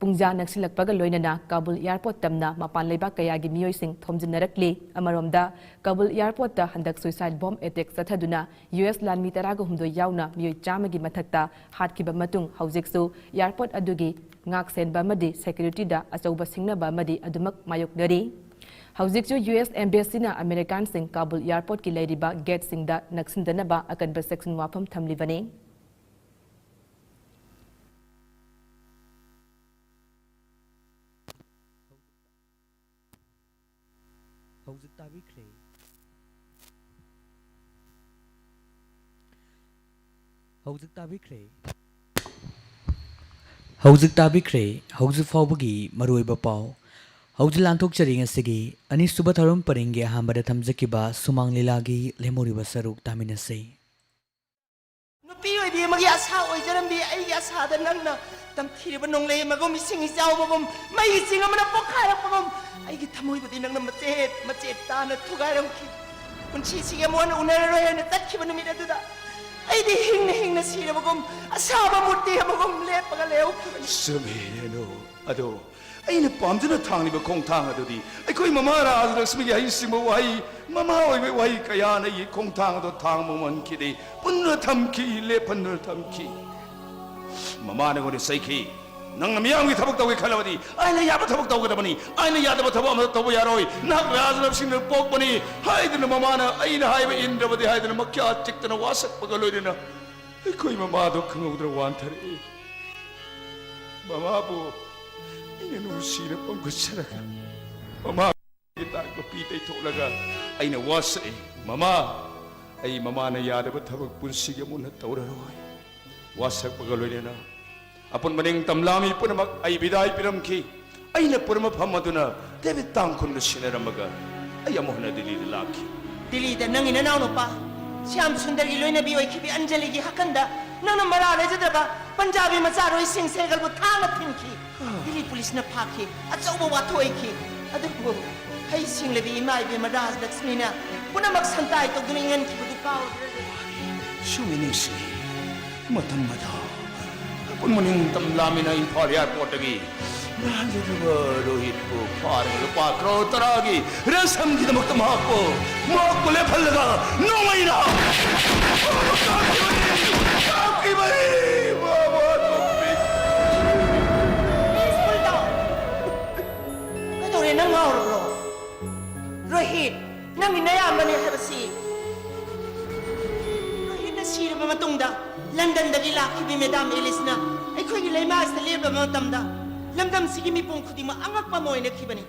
ꯄꯨꯡꯖꯥ ꯅꯛꯁꯤꯜꯂꯛꯄꯒ ꯂꯣꯏꯅꯅ ꯀꯥꯕꯨꯜ ꯑꯦꯌꯥꯔꯄꯣꯔꯠ ꯇꯝꯅ ꯃꯄꯥꯟ ꯂꯩꯕꯥꯛ ꯀꯌꯥꯒꯤ ꯃꯤꯑꯣꯏꯁꯤꯡ ꯊꯣꯝꯖꯤꯟꯅꯔꯛꯂꯤ꯫ ꯑꯃꯔꯣꯝꯗ, ꯀꯥꯕꯨꯜ ꯑꯦꯌꯥꯔꯄꯣꯔꯠꯇ ꯍꯟꯗꯛ suicide bomb attack ꯆꯠꯊꯗꯨꯅ ꯌꯨ ꯑꯦꯁ ꯂꯥꯟꯃꯤ ꯇꯔꯥꯒ ꯍꯨꯝꯗꯣꯏ ꯌꯥꯎꯅ ꯃꯤꯑꯣꯏ ꯆꯥꯝꯃꯒꯤ ꯃꯊꯛꯇ ꯍꯥꯠꯈꯤꯕ ꯃꯇꯨꯡ, ꯍꯧꯖꯤꯛꯁꯨ ꯑꯦꯌꯥꯔꯄꯣꯔꯠ ꯑꯗꯨꯒꯤ ꯉꯥꯛ ꯁꯦꯟꯕ ꯑꯃꯗꯤ security ꯗ ꯑꯆꯧꯕ ꯁꯤꯡꯅꯕ ꯑꯃꯗꯤ ꯑꯗꯨꯃꯛ ꯃꯥꯌꯣꯛꯅꯔꯤ꯫ ꯍꯧꯖꯤꯛꯁꯨ ꯌꯨ ꯑꯦꯁ embassy ꯅ ꯑꯃꯦꯔꯤꯀꯥꯟꯁꯤꯡ ꯀꯥꯕꯨꯜ ꯑꯦꯌꯥꯔꯄꯣꯔꯠꯀꯤ ꯂꯩꯔꯤꯕ ꯒꯦꯠꯁꯤꯡꯗ ꯅꯛꯁꯤꯟꯗꯅꯕ ꯑꯀꯟꯕ ꯆꯦꯛꯁꯤꯟ ꯋꯥꯐꯝ ꯊꯝꯂꯤꯕꯅꯤ꯫ ꯍꯧꯖꯤꯛ ꯇꯥꯕꯤꯈ꯭ꯔꯦ꯫ ꯍꯧꯖꯤꯛ ꯇꯥꯕꯤꯈ꯭ꯔꯦ꯫ ꯍꯧꯖꯤꯛ ꯇꯥꯕꯤꯈ꯭ꯔꯦ꯫ ꯍꯧꯖꯤꯛ ꯐꯥꯎꯕꯒꯤ ꯃꯔꯨꯑꯣꯏꯕ ꯄꯥꯎ꯫ ꯍꯧꯖꯤꯛ ꯂꯥꯟꯊꯣꯛꯆꯔꯤ ꯉꯁꯤꯒꯤ ꯑꯅꯤꯁꯨꯕ ꯊꯧꯔꯝ ꯄꯔꯤꯡꯒꯤ ꯑꯍꯥꯟꯕꯗ ꯊꯝꯖꯈꯤꯕ ꯁꯨꯃꯥꯡ ꯂꯤꯂꯥꯒꯤ ꯂꯦꯝꯍꯧꯔꯤꯕ ꯁꯔꯨꯛ ꯇꯥꯃꯤꯟꯅꯁꯤ꯫ ꯅꯨꯄꯤ ꯑꯣꯏꯕꯤ ꯑꯃꯒꯤ ꯑꯁꯥ ꯑꯣꯏꯖꯔꯝꯕꯤ ꯑꯩꯒꯤ ꯑꯁꯥꯗ ꯅꯪꯅ ꯇꯝꯊꯤꯔꯤꯕ ꯅꯣꯡꯂꯩ ꯑꯃꯒꯨꯝ, ꯏꯁꯤꯡ ꯏꯆꯥꯎꯕꯒꯨꯝ, ꯃꯩꯒꯤ ꯆꯤꯡ ꯑꯃꯅ ꯄꯣꯛꯈꯥꯏꯔꯛꯄꯒꯨꯝ, ꯑꯩꯒꯤ ꯊꯃꯣꯏꯕꯨꯗꯤ ꯅꯪꯅ ꯃꯆꯦꯠ ꯃꯆꯦꯠ ꯇꯥꯅ ꯊꯨꯒꯥꯏꯔꯝꯈꯤ꯫ ꯄꯨꯟꯁꯤꯁꯤꯒꯤ ꯑꯃꯨꯛ ꯍꯟꯅ ꯎꯅꯔꯔꯣꯏ ꯍꯥꯏꯅ ꯆꯠꯈꯤꯕ ꯅꯨꯃꯤꯠ ꯑꯗꯨꯗ ꯑꯩꯗꯤ ꯍꯤꯡꯅ ꯍꯤꯡꯅ ꯁꯤꯔꯕꯒꯨꯝ, ꯑꯁꯥꯕ ꯃꯨꯔꯇꯤ ꯑꯃꯒꯨꯝ ꯂꯦꯞꯄꯒ ꯂꯩꯍꯧꯈꯤꯕꯅꯤ꯫ ꯆꯨꯝꯃꯤ, ꯔꯦꯅꯨ꯫ ꯑꯗꯣ ꯑꯩꯅ ꯄꯥꯝꯖꯅ ꯊꯥꯡꯂꯤꯕ ꯈꯣꯡꯊꯥꯡ ꯑꯗꯨꯗꯤ ꯑꯩꯈꯣꯏ ꯃꯃꯥ ꯔꯥꯖꯂꯛꯁꯃꯤꯒꯤ ꯍꯩꯁꯤꯡꯕ ꯋꯥꯍꯩ, ꯃꯃꯥ ꯑꯣꯏꯕꯒꯤ ꯋꯥꯍꯩ ꯀꯌꯥꯅ ꯑꯩꯒꯤ ꯈꯣꯡꯊꯥꯡ ꯑꯗꯨ ꯊꯥꯡꯕ ꯉꯝꯍꯟꯈꯤꯗꯦ꯫ ꯄꯨꯟꯗꯨꯅ ꯊꯝꯈꯤ, ꯂꯦꯞꯍꯟꯗꯨꯅ ꯊꯝꯈꯤ꯫ ꯃꯃꯥꯅ ꯑꯩꯉꯣꯟꯗ ꯆꯩꯈꯤ, "ꯅꯪꯅ ꯃꯤꯌꯥꯝꯒꯤ ꯊꯕꯛ ꯇꯧꯒꯦ ꯈꯜꯂꯕꯗꯤ ꯑꯥꯏꯟꯅ ꯌꯥꯕ ꯊꯕꯛ ꯇꯧꯒꯗꯕꯅꯤ꯫ ꯑꯥꯏꯟꯅ ꯌꯥꯗꯕ ꯊꯕꯛ ꯑꯃ ꯇꯧꯕ ꯌꯥꯔꯣꯏ꯫ ꯅꯍꯥꯛ ꯔꯥꯖꯂꯛꯁꯃꯤꯅ ꯄꯣꯛꯄꯅꯤ" ꯍꯥꯏꯗꯨꯅ ꯃꯃꯥꯅ ꯑꯩꯅ ꯍꯥꯏꯕ ꯏꯟꯗ꯭ꯔꯕꯗꯤ ꯍꯥꯏꯗꯨꯅ ꯃꯈ꯭ꯌꯥ ꯆꯤꯛꯇꯅ ꯋꯥꯁꯛꯄꯒ ꯂꯣꯏꯅꯅ ꯑꯩꯈꯣꯏ ꯃꯃꯥꯗꯣ ꯈꯪꯍꯧꯗꯅ ꯋꯥꯟꯊꯔꯛꯏ꯫ ꯃꯃꯥꯕꯨ ꯑꯩꯅ ꯅꯨꯡꯁꯤꯅ ꯄꯝꯈꯠꯆꯔꯒ ꯃꯃꯥꯒꯤ ꯇꯥꯛꯄ ꯄꯤ ꯇꯩꯊꯣꯛꯂꯒ ꯑꯩꯅ ꯋꯥꯁꯛꯏ꯫ "ꯃꯃꯥ, ꯑꯩ ꯃꯃꯥꯅ ꯌꯥꯗꯕ ꯊꯕꯛ ꯄꯨꯟꯁꯤꯒꯤ ꯑꯃꯨꯛ ꯍꯟꯅ ꯇꯧꯔꯔꯣꯏ"꯫ ꯋꯥꯁꯛꯄꯒ ꯂꯣꯏꯅꯅ ꯑꯄꯨꯟꯕ ꯅꯤꯡꯇꯝ ꯂꯥꯃꯤ ꯄꯨꯝꯅꯃꯛ ꯑꯩ ꯕꯤꯗꯥꯏ ꯄꯤꯔꯝꯈꯤ꯫ ꯑꯩꯅ ꯄꯨꯔꯝꯕ ꯐꯝ ꯑꯗꯨꯅ ꯗꯦꯕꯤꯠ ꯇꯥꯡꯈꯨꯜꯒ ꯁꯤꯟꯅꯔꯝꯃꯒ ꯑꯩ ꯑꯃꯨꯛ ꯍꯟꯅ ꯗꯤꯜꯂꯤꯗ ꯂꯥꯛꯈꯤ꯫ ꯗꯤꯜꯂꯤꯗ ꯅꯪꯒꯤ ꯅꯅꯥꯎꯅꯨꯄꯥ ꯁ꯭ꯌꯥꯝ ꯁꯨꯟꯗꯔꯒꯤ ꯂꯣꯏꯅꯕꯤ ꯑꯣꯏꯈꯤꯕꯤ ꯑꯟꯖꯂꯤꯒꯤ ꯍꯥꯀꯟꯗ ꯅꯪꯅ ꯃꯔꯥ ꯂꯩꯖꯗ꯭ꯔꯕ ꯄꯟꯖꯥꯕꯤ ꯃꯆꯥꯔꯣꯏꯁꯤꯡ ꯁꯦꯒꯜꯕꯨ ꯊꯥꯡꯅ ꯊꯤꯟꯈꯤ꯫ ꯗꯤꯜꯂꯤ ꯄꯨꯂꯤꯁꯅ ꯐꯥꯈꯤ꯫ ꯑꯆꯧꯕ ꯋꯥꯊꯣꯛ ꯑꯣꯏꯈꯤ꯫ ꯑꯗꯨꯕꯨ ꯍꯩ ꯁꯤꯡꯂꯕꯤ ꯏꯃꯥ ꯏꯕꯦꯝꯃ ꯔꯥꯖꯂꯛꯁꯃꯤꯅ ꯄꯨꯝꯅꯃꯛ ꯁꯟꯇꯥꯏ ꯇꯧꯗꯨꯅ ꯏꯪꯍꯟꯈꯤꯕꯗꯨ ꯀꯥꯎꯔꯕ꯭ꯔꯥ? ꯁꯨꯝ ꯅꯤꯡꯁꯤꯡꯉꯤ꯫ ꯃꯇꯝ ꯑꯗꯨ ꯑꯄꯨꯟꯕ ꯅꯤꯡꯇꯝ ꯂꯥꯃꯤꯅ ꯏꯝꯐꯥꯜ ꯑꯦꯌꯔꯄꯣꯔꯠꯇꯒꯤ ꯂꯥꯟꯖꯔꯨꯕ ꯔꯣꯍꯤꯠꯄꯨ ꯐꯥꯔꯒ ꯂꯨꯄꯥ ꯀ꯭ꯔꯣꯔ ꯇꯔꯥꯒꯤ ꯔꯦꯁꯝꯒꯤꯗꯃꯛꯇ ꯃꯍꯥꯛꯄꯨ, ꯃꯍꯥꯛꯄꯨ ꯂꯦꯞꯍꯜꯂꯒ ꯅꯣꯡꯃꯩꯅ ꯀꯥꯞꯈꯤꯕꯅꯤ! ꯀꯥꯞꯈꯤꯕꯅꯤ! ꯃꯥ, ꯃꯥ ꯇꯣꯛꯄꯤ! Please, ꯀꯩꯗꯧꯔꯦ? ꯅꯪ ꯉꯥꯎꯔꯕ꯭ꯔꯣ? ꯔꯣꯍꯤꯠ, ꯅꯪꯒꯤ ꯅꯌꯥꯝꯕꯅꯤ ꯍꯥꯏꯕꯁꯤ꯫ ꯔꯣꯍꯤꯠꯅ ꯁꯤꯔꯕ ꯃꯇꯨꯡꯗ ꯂꯟꯗꯟꯗꯒꯤ ꯂꯥꯛꯈꯤꯕꯤ ꯃꯦꯗꯥꯝ ꯑꯦꯂꯤꯁꯅ ꯑꯩꯈꯣꯏꯒꯤ ꯂꯩꯃꯥꯏ ꯑꯁꯤꯗ ꯂꯦꯞꯂꯕ ꯃꯇꯝꯗ, ꯂꯝꯗꯝꯁꯤꯒꯤ ꯃꯤꯄꯨꯝ ꯈꯨꯗꯤꯡꯃꯛ ꯑꯉꯛꯄ ꯑꯃ ꯑꯣꯏꯅꯈꯤꯕꯅꯤ꯫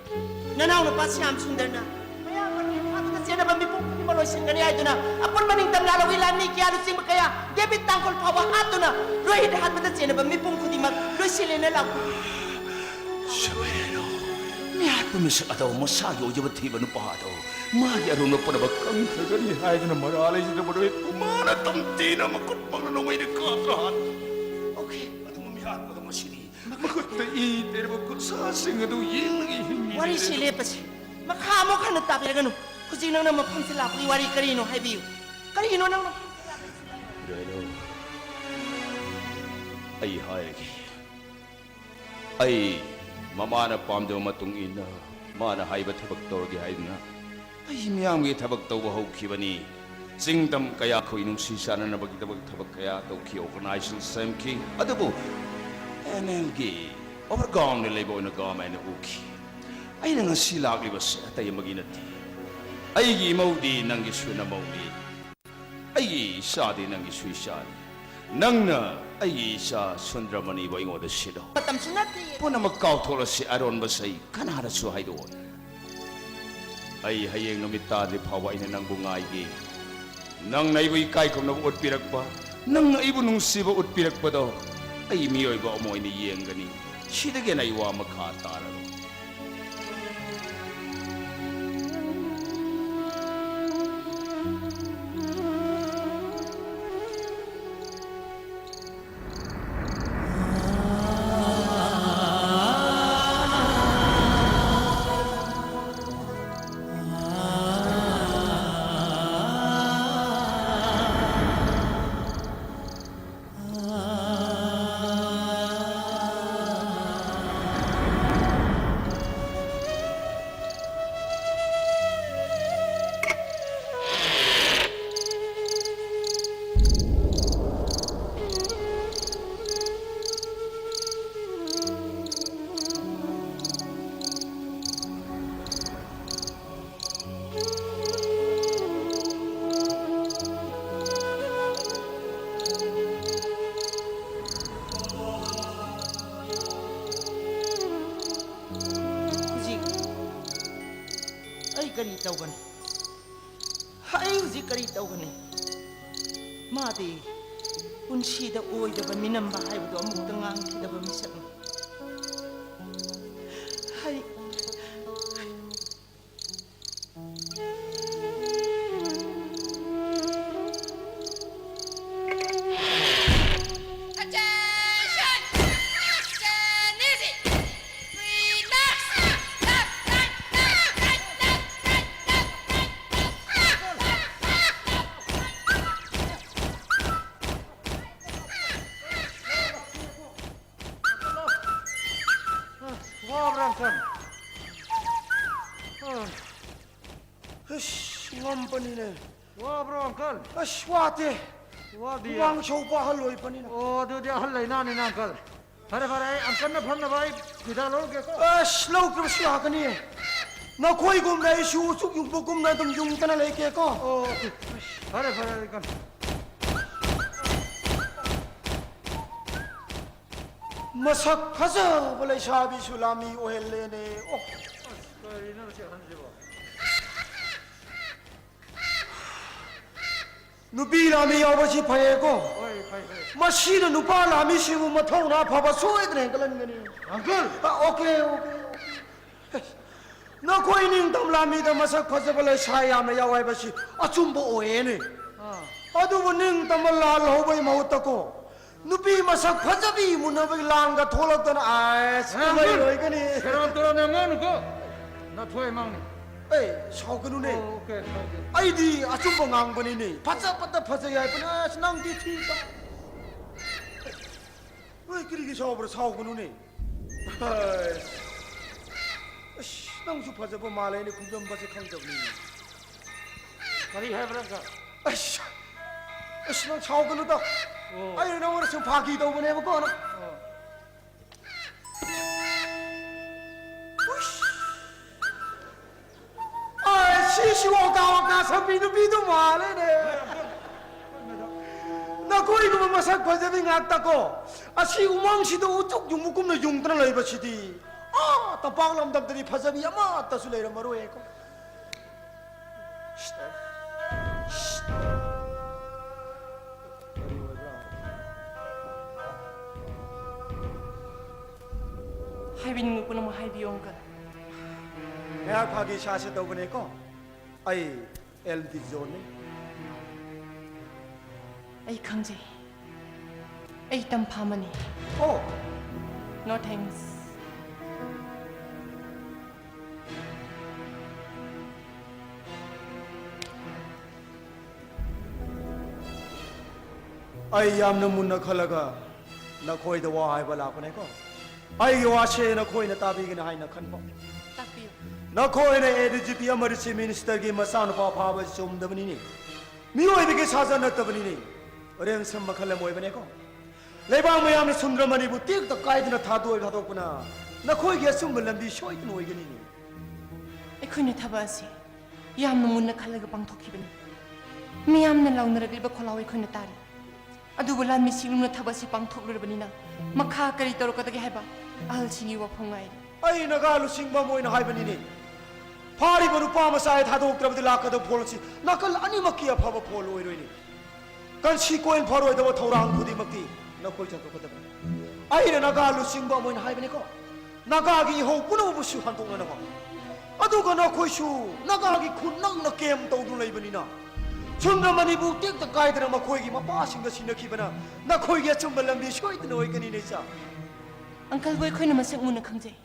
ꯅꯅꯥꯎꯅꯨꯄꯥ ꯁ꯭ꯌꯥꯝ ꯁꯨꯟꯗꯔꯅ ꯃꯌꯥꯝ ꯃꯊꯦꯜ ꯊꯥꯗꯨꯅ ꯆꯦꯟꯅꯕ ꯃꯤꯄꯨꯝ ꯈꯨꯗꯤꯡꯃꯛ ꯂꯣꯏꯁꯤꯟꯒꯅꯤ ꯍꯥꯏꯗꯨꯅ ꯑꯄꯨꯟꯕ ꯅꯤꯡꯇꯝ ꯂꯥꯜꯍꯧꯒꯤ ꯂꯥꯟꯃꯤ ꯀꯌꯥ ꯂꯨꯆꯤꯡꯕ ꯀꯌꯥ ꯗꯦꯕꯤꯠ ꯇꯥꯡꯈꯨꯜ ꯐꯥꯎꯕ ꯍꯥꯠꯇꯨꯅ ꯔꯣꯍꯤꯠ ꯍꯥꯠꯄꯗ ꯆꯦꯟꯅꯕ ꯃꯤꯄꯨꯝ ꯈꯨꯗꯤꯡꯃꯛ ꯂꯣꯏꯁꯤꯜꯂꯦꯅ ꯂꯥꯎꯊꯣꯛꯈꯤ꯫ ꯁꯨꯃꯥꯏꯅ ꯃꯤꯍꯥꯠꯄ ꯃꯤꯁꯛ ꯑꯗꯣ ꯃꯁꯥꯒꯤ ꯑꯣꯏꯖꯕ ꯊꯤꯕ ꯅꯨꯄꯥ ꯑꯗꯣ ꯃꯥꯒꯤ ꯑꯔꯨꯝꯕ ꯄꯨꯝꯅꯃꯛ ꯀꯪꯈ꯭ꯔꯒꯅꯤ ꯍꯥꯏꯗꯨꯅ ꯃꯔꯥ ꯂꯩꯖꯗꯕ ꯔꯣꯍꯤꯠꯄꯨ ꯃꯥꯅ ꯇꯝꯊꯤꯅ ꯃꯈꯨꯠꯃꯛꯅ ꯅꯣꯡꯃꯩꯅ ꯀꯥꯞꯇꯨꯅ ꯍꯥꯠꯈꯤ꯫ ꯑꯣꯀꯦ꯫ ꯑꯗꯨꯒ ꯃꯤꯍꯥꯠꯄꯗꯣ ꯃꯁꯤꯗꯤ ꯃꯈꯨꯠꯇ ꯏ ꯇꯩꯔꯕ ꯈꯨꯠꯁꯥꯁꯤꯡ ꯑꯗꯨ ꯌꯦꯡꯂꯒ ꯍꯤꯡꯂꯤ꯫ ꯋꯥꯔꯤꯁꯤ ꯂꯦꯞꯄꯁꯤ꯫ ꯃꯈꯥ ꯑꯃꯨꯛ ꯍꯟꯅ ꯇꯥꯕꯤꯔꯒꯅꯨ꯫ ꯍꯧꯖꯤꯛ ꯅꯪꯅ ꯃꯐꯝꯁꯤ ꯂꯥꯛꯄꯒꯤ ꯋꯥꯔꯤ ꯀꯔꯤꯅꯣ ꯍꯥꯏꯕꯤꯌꯨ꯫ ꯀꯔꯤꯒꯤꯅꯣ ꯅꯪꯅ? ꯀꯩꯅꯣ? ꯑꯩ ꯍꯥꯏꯔꯒꯦ꯫ ꯑꯩ ꯃꯃꯥꯅ ꯄꯥꯝꯖꯕ ꯃꯇꯨꯡ ꯏꯟꯅ ꯃꯥꯅ ꯍꯥꯏꯕ ꯊꯕꯛ ꯇꯧꯔꯒꯦ ꯍꯥꯏꯗꯨꯅ ꯑꯩ ꯃꯤꯌꯥꯝꯒꯤ ꯊꯕꯛ ꯇꯧꯕ ꯍꯧꯈꯤꯕꯅꯤ꯫ ꯆꯤꯡꯗꯝ ꯀꯌꯥ ꯑꯩꯈꯣꯏ ꯅꯨꯡꯁꯤ ꯆꯥꯟꯅꯅꯕꯒꯤꯗꯃꯛ ꯊꯕꯛ ꯀꯌꯥ ꯇꯧꯈꯤ, organization ꯁꯦꯝꯈꯤ꯫ ꯑꯗꯨꯕꯨ ꯑꯦꯟ ꯑꯦꯜꯒꯤ overground ꯗ ꯂꯩꯕ ꯑꯣꯏꯅ ꯒꯥꯝ ꯑꯩꯅ ꯎꯈꯤ꯫ ꯑꯩꯅ ꯉꯁꯤ ꯂꯥꯛꯂꯤꯕꯁꯦ ꯑꯇꯩ ꯑꯃꯒꯤ ꯅꯠꯇꯦ꯫ ꯑꯩꯒꯤ ꯏꯃꯧꯗꯤ ꯅꯪꯒꯤ ꯁꯨꯅꯃꯧꯅꯤ꯫ ꯑꯩꯒꯤ ꯏꯆꯥꯗꯤ ꯅꯪꯒꯤ ꯁꯨꯏꯆꯥꯅꯤ꯫ ꯅꯪꯅ ꯑꯩꯒꯤ ꯏꯆꯥ ꯁꯨꯟꯗ꯭ꯔꯃꯅꯤꯕꯨ ꯑꯩꯉꯣꯟꯗ ꯁꯤꯠꯂꯣ꯫ ꯃꯇꯝꯁꯨ ꯅꯠꯇꯦ꯫ ꯄꯨꯝꯅꯃꯛ ꯀꯥꯎꯊꯣꯛꯂꯁꯤ꯫ ꯑꯔꯣꯟꯕꯁꯤ ꯑꯩ ꯀꯅꯥꯗꯁꯨ ꯍꯥꯏꯗꯣꯛꯑꯣꯏ꯫ ꯑꯩ ꯍꯌꯦꯡ ꯅꯨꯃꯤꯠ ꯇꯥꯗ꯭ꯔꯤ ꯐꯥꯎꯕ ꯑꯩꯅ ꯅꯪꯕꯨ ꯉꯥꯏꯒꯦ꯫ ꯅꯪꯅ ꯑꯩꯕꯨ ꯏꯀꯥꯏ ꯈꯨꯝꯅꯕ ꯎꯠꯄꯤꯔꯛꯄ, ꯅꯪꯅ ꯑꯩꯕꯨ ꯅꯨꯡꯁꯤꯕ ꯎꯠꯄꯤꯔꯛꯄꯗꯣ ꯑꯩ ꯃꯤꯑꯣꯏꯕ ꯑꯃ ꯑꯣꯏꯅ ꯌꯦꯡꯒꯅꯤ꯫ ꯁꯤꯗꯒꯤ ꯍꯦꯟꯅ ꯑꯩ ꯋꯥ ꯃꯈꯥ ꯇꯥꯔꯔꯣꯏ꯫ ꯀꯔꯤ ꯇꯧꯒꯅꯤ? ꯑꯩ ꯍꯧꯖꯤꯛ ꯀꯔꯤ ꯇꯧꯒꯅꯤ? ꯃꯥꯗꯤ ꯄꯨꯟꯁꯤꯗ ꯑꯣꯏꯗꯕ ꯃꯤꯅꯝꯕ ꯍꯥꯏꯕꯗꯣ ꯑꯃꯨꯛꯇ ꯉꯥꯡꯈꯤꯗꯕ ꯃꯤꯁꯛꯅꯤ꯫ ꯑꯩ ꯋꯥꯕ꯭ꯔꯥ, ꯑꯪꯀꯜ? ꯑꯁ, ꯉꯝꯕꯅꯤꯅꯦ꯫ ꯋꯥꯕ꯭ꯔꯣ, ꯑꯪꯀꯜ? ꯑꯁ, ꯋꯥꯗꯦ꯫ ꯋꯥꯗꯤꯌꯦ? ꯍꯨꯃꯥꯡ ꯁꯧꯕ ꯑꯍꯜ ꯑꯣꯏꯕꯅꯤꯅ꯫ ꯑꯣ, ꯑꯗꯨꯗꯤ ꯑꯍꯜ ꯂꯩꯅꯥꯅꯤꯅ, ꯑꯪꯀꯜ꯫ ꯐꯔꯦ, ꯐꯔꯦ, ꯑꯩ ꯑꯪꯀꯜꯅ ꯐꯝꯅꯕ ꯑꯩ ꯐꯤꯗꯥ ꯂꯧꯔꯨꯒꯦꯀꯣ꯫ ꯑꯁ, ꯂꯧꯗ꯭ꯔꯕꯁꯨ ꯌꯥꯒꯅꯤ꯫ ꯅꯈꯣꯏꯒꯨꯝꯅ ꯑꯩꯁꯨ ꯎꯆꯨꯛ ꯌꯨꯡꯕꯒꯨꯝꯅ ꯑꯗꯨꯝ ꯌꯨꯡꯗꯅ ꯂꯩꯒꯦꯀꯣ꯫ ꯑꯣ, ꯐꯔꯦ, ꯐꯔꯦ, ꯑꯪꯀꯜ꯫ ꯃꯁꯛ ꯐꯖꯕ ꯂꯩꯁꯥꯕꯤꯁꯨ ꯂꯥꯃꯤ ꯑꯣꯏꯍꯜꯂꯦꯅꯦ꯫ ꯑꯣ꯫ ꯑꯁ, ꯀꯔꯤꯅꯣ ꯁꯤ ꯑꯍꯟꯁꯤꯕꯣ? ꯅꯨꯄꯤ ꯂꯥꯃꯤ ꯌꯥꯎꯕꯁꯤ ꯐꯩꯌꯦꯀꯣ? ꯍꯣꯏ, ꯐꯩ, ꯐꯩ꯫ ꯃꯁꯤꯅ ꯅꯨꯄꯥ ꯂꯥꯃꯤꯁꯤꯡꯕꯨ ꯃꯊꯧꯅꯥ ꯐꯕ ꯁꯣꯏꯗꯅ ꯍꯦꯟꯒꯠꯍꯟꯒꯅꯤ꯫ ꯑꯪꯀꯜ! ꯑ, ꯑꯣꯀꯦ, ꯑꯣꯀꯦ, ꯑꯣꯀꯦ꯫ ꯅꯈꯣꯏ ꯅꯤꯡꯇꯝ ꯂꯥꯃꯤꯗ ꯃꯁꯛ ꯐꯖꯕ ꯂꯩꯁꯥ ꯌꯥꯝꯅ ꯌꯥꯎ ꯍꯥꯏꯕꯁꯤ ꯑꯆꯨꯝꯕ ꯑꯣꯏꯌꯦꯅꯦ꯫ ꯑꯥ꯫ ꯑꯗꯨꯕꯨ ꯅꯤꯡꯇꯝꯕ ꯂꯥꯜꯍꯧꯕꯒꯤ ꯃꯍꯨꯠꯇꯀꯣ, ꯅꯨꯄꯤ ꯃꯁꯛ ꯐꯖꯕꯤ ꯃꯨꯟꯅꯕꯒꯤ ꯂꯥꯡꯒ ꯊꯣꯛꯂꯛꯇꯅ, ꯑꯁ, ꯑꯦ, ꯀꯨꯝꯍꯩ ꯑꯪꯀꯜ! ꯂꯣꯏꯒꯅꯤ꯫ ꯁꯦꯔꯥꯟ ꯇꯨꯔꯥꯟ ꯌꯥꯝ ꯉꯥꯡꯅꯨꯀꯣ꯫ ꯅꯊꯣꯏ ꯃꯥꯡꯅꯤ꯫ ꯑꯦ, ꯁꯥꯎꯒꯅꯨꯅꯦ꯫ ꯑꯣ, ꯑꯣꯀꯦ, ꯁꯥꯎꯒꯦ꯫ ꯑꯩꯗꯤ ꯑꯆꯨꯝꯕ ꯉꯥꯡꯕꯅꯤꯅꯦ꯫ ꯐꯖꯕꯇ ꯐꯖꯩ ꯍꯥꯏꯕꯅꯦ꯫ ꯑꯁ, ꯅꯪꯗꯤ ꯊꯤ ꯇꯥ-, ꯅꯣꯏ ꯀꯔꯤꯒꯤ ꯁꯥꯎꯕ꯭ꯔꯥ? ꯁꯥꯎꯒꯅꯨꯅꯦ꯫ ꯍꯥꯏ꯫ ꯑꯁ, ꯅꯪꯁꯨ ꯐꯖꯕ ꯃꯥꯜꯂꯦꯅꯦ, ꯈꯨꯝꯖꯟꯕꯁꯦ ꯈꯪꯗꯕꯅꯤꯅꯦ꯫ ꯀꯔꯤ ꯍꯥꯏꯕ꯭ꯔꯥ, ꯑꯪꯀꯜ? ꯑꯁ, ꯑꯁ, ꯅꯪ ꯁꯥꯎꯒꯅꯨꯗ꯫ ꯑꯣ꯫ ꯑꯩꯅ ꯅꯪꯉꯣꯟꯗ ꯁꯨꯝ ꯐꯥꯒꯤ ꯇꯧꯕꯅꯦꯕꯀꯣ, ꯅꯪ꯫ ꯑꯣ꯫ ꯎꯁ꯫ ꯑꯥꯏ, ꯁꯤꯁꯨ ꯋꯥꯀꯥ ꯋꯥꯀꯥ ꯁꯛꯄꯤ ꯅꯨꯄꯤꯗꯨ ꯃꯥꯜꯂꯦꯅꯦ꯫ ꯅꯈꯣꯏꯒꯨꯝꯕ ꯃꯁꯛ ꯐꯖꯕꯤ ꯉꯥꯛꯇꯀꯣ꯫ ꯑꯁꯤ ꯎꯃꯪꯁꯤꯗ ꯎꯆꯨꯛ ꯌꯨꯡꯕꯒꯨꯝꯅ ꯌꯨꯡꯗꯅ ꯂꯩꯕꯁꯤꯗꯤ꯫ ꯑꯥ, ꯇꯝꯄꯥꯛ ꯂꯝꯗꯝꯗꯗꯤ ꯐꯖꯕꯤ ꯑꯃꯠꯇꯁꯨ ꯂꯩꯔꯝꯃꯔꯣꯏꯀꯣ꯫ ꯀꯔꯤ ꯑꯣꯏꯕ꯭ꯔꯥ? ꯍꯥꯏꯕꯤꯅꯤꯡꯕ ꯄꯨꯝꯅꯃꯛ ꯍꯥꯏꯕꯤꯌꯣ, uncle꯫ ꯉꯥꯏꯍꯥꯛ ꯐꯥꯒꯤ ꯁꯥꯁꯦ ꯇꯧꯕꯅꯦꯀꯣ꯫ ꯑꯩ ꯑꯦꯜ ꯗꯤ ꯖꯣꯟꯅꯤ꯫ ꯑꯩ ꯈꯪꯖꯩ꯫ ꯑꯩ ꯇꯝꯐꯥ ꯑꯃꯅꯤ꯫ ꯑꯣ꯫ No thanks꯫ ꯑꯩ ꯌꯥꯝꯅ ꯃꯨꯟꯅ ꯈꯜꯂꯒ ꯅꯈꯣꯏꯗ ꯋꯥ ꯍꯥꯏꯕ ꯂꯥꯛꯄꯅꯦꯀꯣ꯫ ꯑꯩꯒꯤ ꯋꯥꯁꯦ ꯅꯈꯣꯏꯅ ꯇꯥꯕꯤꯒꯅꯤ ꯍꯥꯏꯅ ꯈꯟꯕ꯫ ꯇꯥꯛꯄꯤꯌꯨ꯫ ꯅꯈꯣꯏꯅ ꯑꯦ ꯗꯤ ꯖꯤ ꯄꯤ ꯑꯃꯗꯤ ꯆꯤꯐ ꯃꯤꯅꯤꯁꯇꯔꯒꯤ ꯃꯆꯥꯅꯨꯄꯥ ꯐꯥꯕ ꯆꯨꯝꯗꯕꯅꯤꯅꯦ꯫ ꯃꯤꯑꯣꯏꯕꯒꯤ ꯁꯥꯖꯠ ꯅꯠꯇꯕꯅꯤꯅꯦ꯫ ꯔꯦꯟꯁꯝ ꯃꯈꯜ ꯑꯃ ꯑꯣꯏꯕꯅꯦꯀꯣ꯫ ꯂꯩꯕꯥꯛ ꯃꯌꯥꯝꯅ ꯁꯨꯟꯗ꯭ꯔꯃꯅꯤꯕꯨ ꯇꯦꯛꯇ ꯀꯥꯏꯗꯅ ꯊꯥꯗꯣꯛ ꯊꯥꯗꯣꯛꯄꯅ ꯅꯈꯣꯏꯒꯤ ꯑꯆꯨꯝꯕ ꯂꯝꯕꯤ ꯁꯣꯏꯗꯅ ꯑꯣꯏꯒꯅꯤꯅꯦ꯫ ꯑꯩꯈꯣꯏꯅ ꯊꯕꯛ ꯑꯁꯤ ꯌꯥꯝꯅ ꯃꯨꯟꯅ ꯈꯜꯂꯒ ꯄꯥꯡꯊꯣꯛꯈꯤꯕꯅꯤ꯫ ꯃꯤꯌꯥꯝꯅ ꯂꯥꯎꯅꯔꯛꯂꯤꯕ ꯈꯣꯜꯂꯥꯎ ꯑꯩꯈꯣꯏꯅ ꯇꯥꯔꯤ꯫ ꯑꯗꯨꯕꯨ ꯂꯥꯟꯃꯤꯁꯤꯡꯅ ꯊꯕꯛ ꯑꯁꯤ ꯄꯥꯡꯊꯣꯛꯂꯨꯔꯕꯅꯤꯅ ꯃꯈꯥ ꯀꯔꯤ ꯇꯧꯔꯛꯀꯗꯒꯦ ꯍꯥꯏꯕ ꯑꯍꯜꯁꯤꯡꯒꯤ ꯋꯥꯐꯝ ꯉꯥꯏꯔꯤ꯫ ꯑꯩ ꯅꯥꯒꯥ ꯂꯨꯆꯤꯡꯕ ꯑꯃ ꯑꯣꯏꯅ ꯍꯥꯏꯕꯅꯤꯅꯦ꯫ ꯐꯥꯔꯤꯕ ꯅꯨꯄꯥ ꯃꯆꯥ ꯍꯦꯛ ꯊꯥꯗꯣꯛꯇ꯭ꯔꯕꯗꯤ ꯂꯥꯛꯀꯗꯕ ꯐꯣꯟ ꯑꯁꯤ ꯅꯥꯀꯜ ꯑꯅꯤꯃꯛꯀꯤ ꯑꯐꯕ ꯐꯣꯟ ꯑꯣꯏꯔꯣꯏꯅꯦ꯫ ꯀꯟꯁꯤ ꯀꯣꯏꯜ ꯐꯔꯣꯏꯗꯕ ꯊꯧꯔꯥꯡ ꯈꯨꯗꯤꯡꯃꯛꯇꯤ ꯅꯈꯣꯏ ꯆꯠꯊꯣꯛꯀꯗꯕꯅꯤ꯫ ꯑꯩꯅ ꯅꯥꯒꯥ ꯂꯨꯆꯤꯡꯕ ꯑꯃ ꯑꯣꯏꯅ ꯍꯥꯏꯕꯅꯤꯀꯣ꯫ ꯅꯥꯒꯥꯒꯤ ꯏꯍꯧ ꯄꯨꯝꯅꯃꯛꯄꯨꯁꯨ ꯍꯟꯗꯣꯛꯅꯅꯕ꯫ ꯑꯗꯨꯒ ꯅꯈꯣꯏꯁꯨ ꯅꯥꯒꯥꯒꯤ ꯈꯨꯠ ꯅꯪꯅ ꯀꯦꯝ ꯇꯧꯗꯨꯅ ꯂꯩꯕꯅꯤꯅ, ꯁꯨꯟꯗ꯭ꯔꯃꯅꯤꯕꯨ ꯇꯦꯛꯇ ꯀꯥꯏꯗꯅ ꯃꯈꯣꯏꯒꯤ ꯃꯄꯥꯁꯤꯡꯒ ꯁꯤꯟꯅꯈꯤꯕꯅ ꯅꯈꯣꯏꯒꯤ ꯑꯆꯨꯝꯕ ꯂꯝꯕꯤ ꯁꯣꯏꯗꯅ ꯑꯣꯏꯒꯅꯤꯅꯦ, ꯏꯆꯥ꯫ Uncle ꯕꯨ ꯑꯩꯈꯣꯏꯅ ꯃꯁꯛ ꯃꯨꯟꯅ ꯈꯪꯖꯩ꯫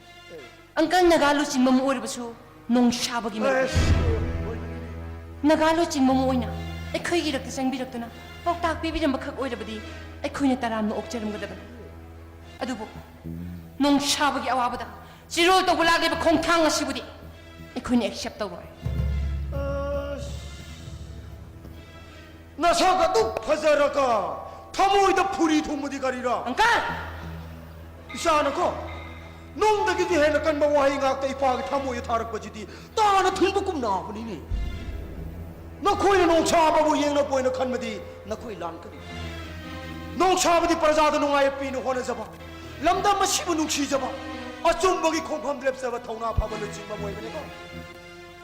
ꯑꯪꯀꯜ ꯅꯥꯒꯥ ꯂꯨꯆꯤꯡꯕ ꯑꯃ ꯑꯣꯏꯔꯕꯁꯨ ꯅꯣꯡꯁꯥꯕꯒꯤ ꯃꯔꯨꯞꯅꯤ꯫ ꯑꯁ! ꯅꯥꯒꯥ ꯂꯨꯆꯤꯡꯕ ꯑꯃ ꯑꯣꯏꯅ ꯑꯩꯈꯣꯏꯒꯤ ꯏꯔꯛꯇ ꯆꯪꯕꯤꯔꯛꯇꯨꯅ ꯄꯥꯎꯇꯥꯛ ꯄꯤꯕꯤꯔꯝꯕ ꯈꯛ ꯑꯣꯏꯔꯕꯗꯤ ꯑꯩꯈꯣꯏꯅ ꯇꯔꯥꯝꯅ ꯑꯣꯛꯆꯔꯝꯒꯗꯕꯅꯤ꯫ ꯑꯗꯨꯕꯨ ꯅꯣꯡꯁꯥꯕꯒꯤ ꯑꯋꯥꯕꯗ ꯆꯤꯔꯣꯜ ꯇꯧꯕ ꯂꯥꯛꯂꯤꯕ ꯈꯣꯡꯊꯥꯡ ꯑꯁꯤꯕꯨꯗꯤ ꯑꯩꯈꯣꯏꯅ accept ꯇꯧꯔꯣꯏ꯫ ꯑꯁ! ꯅꯁꯛ ꯑꯗꯨꯛ ꯐꯖꯔꯒ ꯊꯃꯣꯏꯗ ꯐꯨꯔꯤ ꯊꯨꯡꯕꯗꯤ ꯀꯔꯤꯔꯥ? ꯑꯪꯀꯜ! ꯏꯆꯥꯅꯀꯣ, ꯅꯨꯡꯗꯒꯤꯗꯤ ꯍꯦꯟꯅ ꯀꯟꯕ ꯋꯥꯍꯩ ꯉꯥꯛꯇ ꯏꯄꯥꯒꯤ ꯊꯃꯣꯏꯗ ꯊꯥꯔꯛꯄꯁꯤꯗꯤ ꯇꯥꯅ ꯊꯤꯟꯕꯒꯨꯝ ꯅꯥꯕꯅꯤꯅꯦ꯫ ꯅꯈꯣꯏꯅ ꯅꯣꯡꯁꯥꯕꯕꯨ ꯌꯦꯡꯅꯕ ꯑꯣꯏꯅ ꯈꯟꯕꯗꯤ ꯅꯈꯣꯏ ꯂꯥꯟꯒꯅꯤ꯫ ꯅꯣꯡꯁꯥꯕꯗꯤ ꯄ꯭ꯔꯖꯥꯗ ꯅꯨꯡꯉꯥꯏꯕ ꯄꯤꯅ ꯍꯣꯠꯅꯖꯕ, ꯂꯝꯗꯝ ꯑꯁꯤꯕꯨ ꯅꯨꯡꯁꯤꯖꯕ, ꯑꯆꯨꯝꯕꯒꯤ ꯈꯣꯡꯐꯝ ꯂꯦꯞꯆꯕ ꯊꯧꯅꯥ ꯐꯕ ꯂꯨꯆꯤꯡꯕ ꯑꯃ ꯑꯣꯏꯕꯅꯤꯀꯣ꯫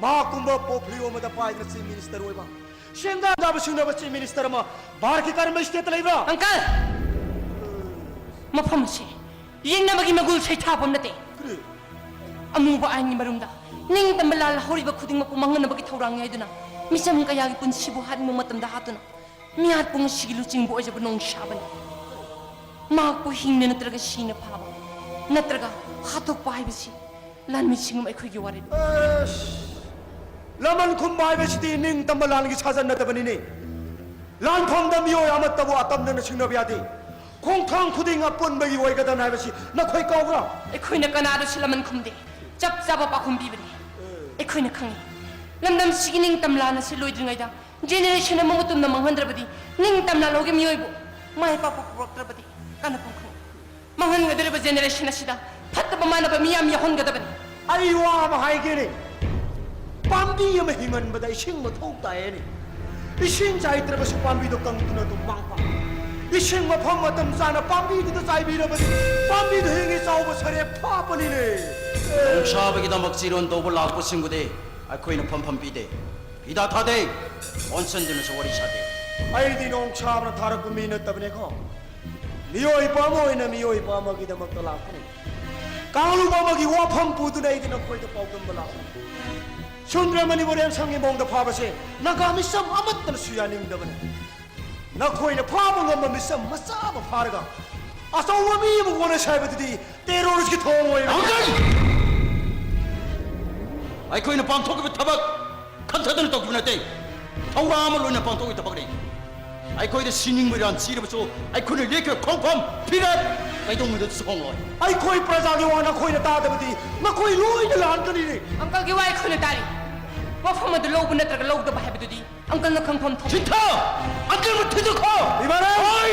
ꯃꯍꯥꯛꯀꯨꯝꯕ ꯄꯣꯔꯠꯐꯣꯂꯤꯑꯣ ꯑꯃꯗ ꯄꯥꯏꯗꯅ ꯆꯤꯐ ꯃꯤꯅꯤꯁꯇꯔ ꯑꯣꯏꯕ, ꯁꯦꯟꯗꯥꯟ ꯅꯥꯕ ꯁꯤꯡꯅꯕ ꯆꯤꯐ ꯃꯤꯅꯤꯁꯇꯔ ꯑꯃ ꯚꯥꯔꯠꯀꯤ ꯀꯔꯝꯕ ꯁ꯭ꯇꯦꯠꯇ ꯂꯩꯕ꯭ꯔꯥ? ꯑꯪꯀꯜ! ꯃꯐꯝ ꯑꯁꯤ ꯌꯦꯡꯅꯕꯒꯤ ꯃꯒꯨꯜ ꯁꯩꯊꯥꯐꯝ ꯅꯠꯇꯦ꯫ ꯀꯔꯤ? ꯑꯃꯨꯕ ꯑꯥꯏꯟꯒꯤ ꯃꯔꯨꯝꯗ ꯅꯤꯡꯇꯝꯕ ꯂꯥꯜꯍꯧꯔꯤꯕ ꯈꯨꯗꯤꯡꯃꯛꯄꯨ ꯃꯥꯡꯍꯟꯅꯕꯒꯤ ꯊꯧꯔꯥꯡꯅꯤ ꯍꯥꯏꯗꯨꯅ ꯃꯤꯆꯝ ꯀꯌꯥꯒꯤ ꯄꯨꯟꯁꯤꯕꯨ ꯍꯥꯠꯅꯤꯡꯕ ꯃꯇꯝꯗ ꯍꯥꯠꯇꯨꯅ ꯃꯤꯍꯥꯠꯄꯨ ꯉꯁꯤꯒꯤ ꯂꯨꯆꯤꯡꯕ ꯑꯣꯏꯖꯕ ꯅꯣꯡꯁꯥꯕꯅꯤ꯫ ꯃꯍꯥꯛꯄꯨ ꯍꯤꯡꯅ ꯅꯠꯇ꯭ꯔꯒ ꯁꯤꯅ ꯐꯥꯕ ꯅꯠꯇ꯭ꯔꯒ ꯍꯥꯠꯇꯣꯛꯄ ꯍꯥꯏꯕꯁꯤ ꯂꯥꯟꯃꯤ ꯁꯤꯡꯅꯕ ꯑꯩꯈꯣꯏꯒꯤ ꯋꯥꯔꯦꯞ꯫ ꯑꯁ! ꯂꯃꯟ ꯈꯨꯝꯕ ꯍꯥꯏꯕꯁꯤꯗꯤ ꯅꯤꯡꯇꯝꯕ ꯂꯥꯟꯒꯤ ꯁꯥꯖꯟ ꯅꯠꯇꯕꯅꯤꯅꯦ꯫ ꯂꯥꯟꯐꯝꯗ ꯃꯤꯑꯣꯏ ꯑꯃꯠꯇꯕꯨ ꯑꯇꯝꯅꯅ ꯁꯤꯡꯅꯕ ꯌꯥꯗꯦ꯫ ꯈꯣꯡꯊꯥꯡ ꯈꯨꯗꯤꯡ ꯑꯄꯨꯟꯕꯒꯤ ꯑꯣꯏꯒꯗꯕꯅꯤ ꯍꯥꯏꯕꯁꯤ ꯅꯈꯣꯏ ꯀꯥꯎꯕ꯭ꯔꯥ? ꯑꯩꯈꯣꯏꯅ ꯀꯅꯥꯗꯁꯨ ꯂꯃꯟ ꯈꯨꯝꯗꯦ꯫ ꯆꯞ ꯆꯥꯕ ꯄꯥꯎꯈꯨꯝ ꯄꯤꯕꯅꯤ꯫ ꯑꯩꯈꯣꯏꯅ ꯈꯪꯏ, ꯂꯝꯗꯝꯁꯤꯒꯤ ꯅꯤꯡꯇꯝ ꯂꯥꯟ ꯑꯁꯤ ꯂꯣꯏꯗ꯭ꯔꯤꯉꯩꯗ generation ꯑꯃ ꯃꯇꯨꯡꯗ ꯃꯥꯡꯍꯟꯗ꯭ꯔꯕꯗꯤ, ꯅꯤꯡꯇꯝ ꯂꯥꯜꯍꯧꯒꯤ ꯃꯤꯑꯣꯏꯕꯨ ꯃꯥꯏ ꯄꯥꯛꯄ ꯄꯨꯔꯛꯇ꯭ꯔꯕꯗꯤ ꯀꯥꯟꯅꯐꯝ ꯈꯪꯗꯦ꯫ ꯃꯥꯡꯍꯟꯒꯗꯧꯔꯤꯕ generation ꯑꯁꯤꯗ ꯐꯠꯇꯕ ꯃꯥꯟꯅꯕ ꯃꯤꯌꯥꯝ ꯌꯥꯎꯍꯟꯒꯗꯕꯅꯤ꯫ ꯑꯩ ꯋꯥ ꯑꯃ ꯍꯥꯏꯒꯦꯅꯦ꯫ ꯄꯥꯝꯕꯤ ꯑꯃ ꯍꯤꯡꯍꯟꯕꯗ ꯏꯁꯤꯡ ꯃꯊꯧ ꯇꯥꯏꯌꯦꯅꯦ꯫ ꯏꯁꯤꯡ ꯆꯥꯏꯗ꯭ꯔꯕꯁꯨ ꯄꯥꯝꯕꯤꯗꯣ ꯀꯪꯗꯨꯅ ꯑꯗꯨꯝ ꯃꯥꯡꯕ꯫ ꯏꯁꯤꯡ ꯃꯐꯝ ꯃꯇꯝ ꯆꯥꯅ ꯄꯥꯝꯕꯤꯗꯨꯗ ꯆꯥꯏꯕꯤꯔꯕꯗꯤ ꯄꯥꯝꯕꯤꯗꯨ ꯍꯤꯡꯉꯤ, ꯆꯥꯎꯕ ꯁꯔꯦꯞ ꯊꯣꯛꯄꯅꯤꯅꯦ꯫ ꯅꯣꯡꯁꯥꯕꯒꯤꯗꯃꯛ ꯆꯤꯔꯣꯟ ꯇꯧꯕ ꯂꯥꯛꯄꯁꯤꯡꯕꯨꯗꯤ ꯑꯩꯈꯣꯏꯅ ꯐꯝꯐꯝ ꯄꯤꯗꯦ꯫ ꯍꯤꯗꯥꯛ ꯊꯥꯗꯦ꯫ ꯑꯣꯟꯁꯟꯗꯨꯅꯁꯨ ꯋꯥꯔꯤ ꯁꯥꯗꯦ꯫ ꯑꯩꯗꯤ ꯅꯣꯡꯁꯥꯕꯅ ꯊꯥꯔꯛꯄ ꯃꯤ ꯅꯠꯇꯕꯅꯦꯀꯣ꯫ ꯃꯤꯑꯣꯏꯕ ꯑꯃ ꯑꯣꯏꯅ ꯃꯤꯑꯣꯏꯕ ꯑꯃꯒꯤꯗꯃꯛꯇ ꯂꯥꯛꯄꯅꯤ꯫ ꯀꯥꯡꯂꯨꯞ ꯑꯃꯒꯤ ꯋꯥꯐꯝ ꯄꯨꯗꯨꯅ ꯑꯩꯗꯤ ꯅꯈꯣꯏꯗ ꯄꯥꯎꯗꯝꯕ ꯂꯥꯛꯄꯅꯤ꯫ ꯁꯨꯟꯗ꯭ꯔꯃꯅꯤꯕꯨ ꯔꯦꯝꯁꯪꯒꯤ ꯃꯑꯣꯡꯗ ꯐꯥꯕꯁꯦ ꯅꯥꯒꯥ ꯃꯤꯆꯝ ꯑꯃꯠꯇꯅꯁꯨ ꯌꯥꯅꯤꯡꯗꯕꯅꯤ꯫ ꯅꯈꯣꯏꯅ ꯐꯥꯕ ꯉꯝꯕ ꯃꯤꯆꯝ ꯃꯆꯥ ꯑꯃ ꯐꯥꯔꯒ ꯑꯆꯧꯕ ꯃꯤ ꯑꯃ ꯑꯣꯟꯅꯁꯦ ꯍꯥꯏꯕꯗꯨꯗꯤ terroristꯀꯤ ꯊꯧꯑꯣꯡ ꯑꯣꯏꯔꯦ꯫ ꯑꯪꯀꯜ! ꯑꯩꯈꯣꯏꯅ ꯄꯥꯡꯊꯣꯛꯈꯤꯕ ꯊꯕꯛ ꯈꯟꯊꯗꯅ ꯇꯧꯈꯤꯕ ꯅꯠꯇꯦ꯫ ꯊꯧꯔꯥꯡ ꯑꯃ ꯂꯣꯏꯅ ꯄꯥꯡꯊꯣꯛꯈꯤꯕ ꯊꯕꯛꯅꯤ꯫ ꯑꯩꯈꯣꯏꯗ ꯁꯤꯅꯤꯡꯕ ꯏꯔꯥꯟ ꯁꯤꯔꯕꯁꯨ ꯑꯩꯈꯣꯏꯅ ꯂꯦꯞꯈꯤꯕ ꯈꯣꯡꯐꯝ ꯐꯤꯔꯦꯞ ꯀꯩꯗꯧꯉꯩꯗꯁꯨ ꯍꯣꯡꯂꯣꯏ꯫ ꯑꯩꯈꯣꯏ ꯄ꯭ꯔꯖꯥꯒꯤ ꯋꯥ ꯅꯈꯣꯏꯅ ꯇꯥꯗꯕꯗꯤ ꯅꯈꯣꯏ ꯂꯣꯏꯅ ꯂꯥꯟꯒꯅꯤꯅꯦ꯫ ꯑꯪꯀꯜꯒꯤ ꯋꯥ ꯑꯩꯈꯣꯏꯅ ꯇꯥꯔꯤ꯫ ꯋꯥꯐꯝ ꯑꯗꯨ ꯂꯧꯕ ꯅꯠꯇ꯭ꯔꯒ ꯂꯧꯗꯕ ꯍꯥꯏꯕꯗꯨꯗꯤ ꯑꯪꯀꯜꯅ ꯈꯪꯐꯝ ꯊꯣꯛꯏ꯫ ꯁꯤꯟꯊ! ꯑꯪꯀꯜꯕꯨ ꯊꯤꯖꯤꯜꯈꯣ! ꯏꯃꯥꯅꯦ! ꯍꯣꯏ!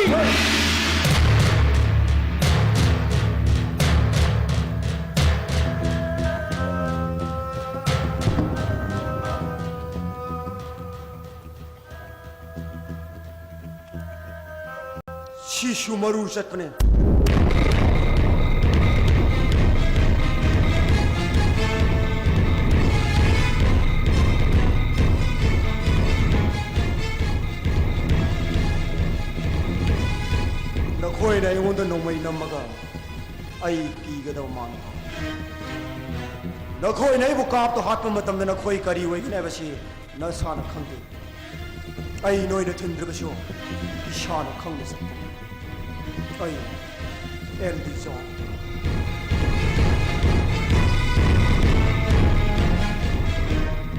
ꯁꯤꯁꯨ ꯃꯔꯨ ꯆꯠꯄꯅꯦ꯫ ꯑꯩꯉꯣꯟꯗ ꯅꯣꯡꯃꯩ ꯅꯝꯃꯒ ꯑꯩ ꯀꯤꯒꯗꯕ ꯃꯥꯟꯕ꯫ ꯅꯈꯣꯏꯅ ꯑꯩꯕꯨ ꯀꯥꯞꯇꯨ ꯍꯥꯠꯄ ꯃꯇꯝꯗ ꯅꯈꯣꯏ ꯀꯔꯤ ꯑꯣꯏꯒꯅꯤ ꯍꯥꯏꯕꯁꯤ ꯅꯁꯥꯅ ꯈꯪꯗꯦ꯫ ꯑꯩ ꯅꯣꯏꯅ ꯊꯤꯟꯗ꯭ꯔꯕꯁꯨ ꯏꯁꯥꯅ ꯈꯪꯅ ꯆꯠꯄꯅꯤ꯫ ꯑꯩ ꯑꯦꯟ ꯗꯤ ꯖꯣꯟ꯫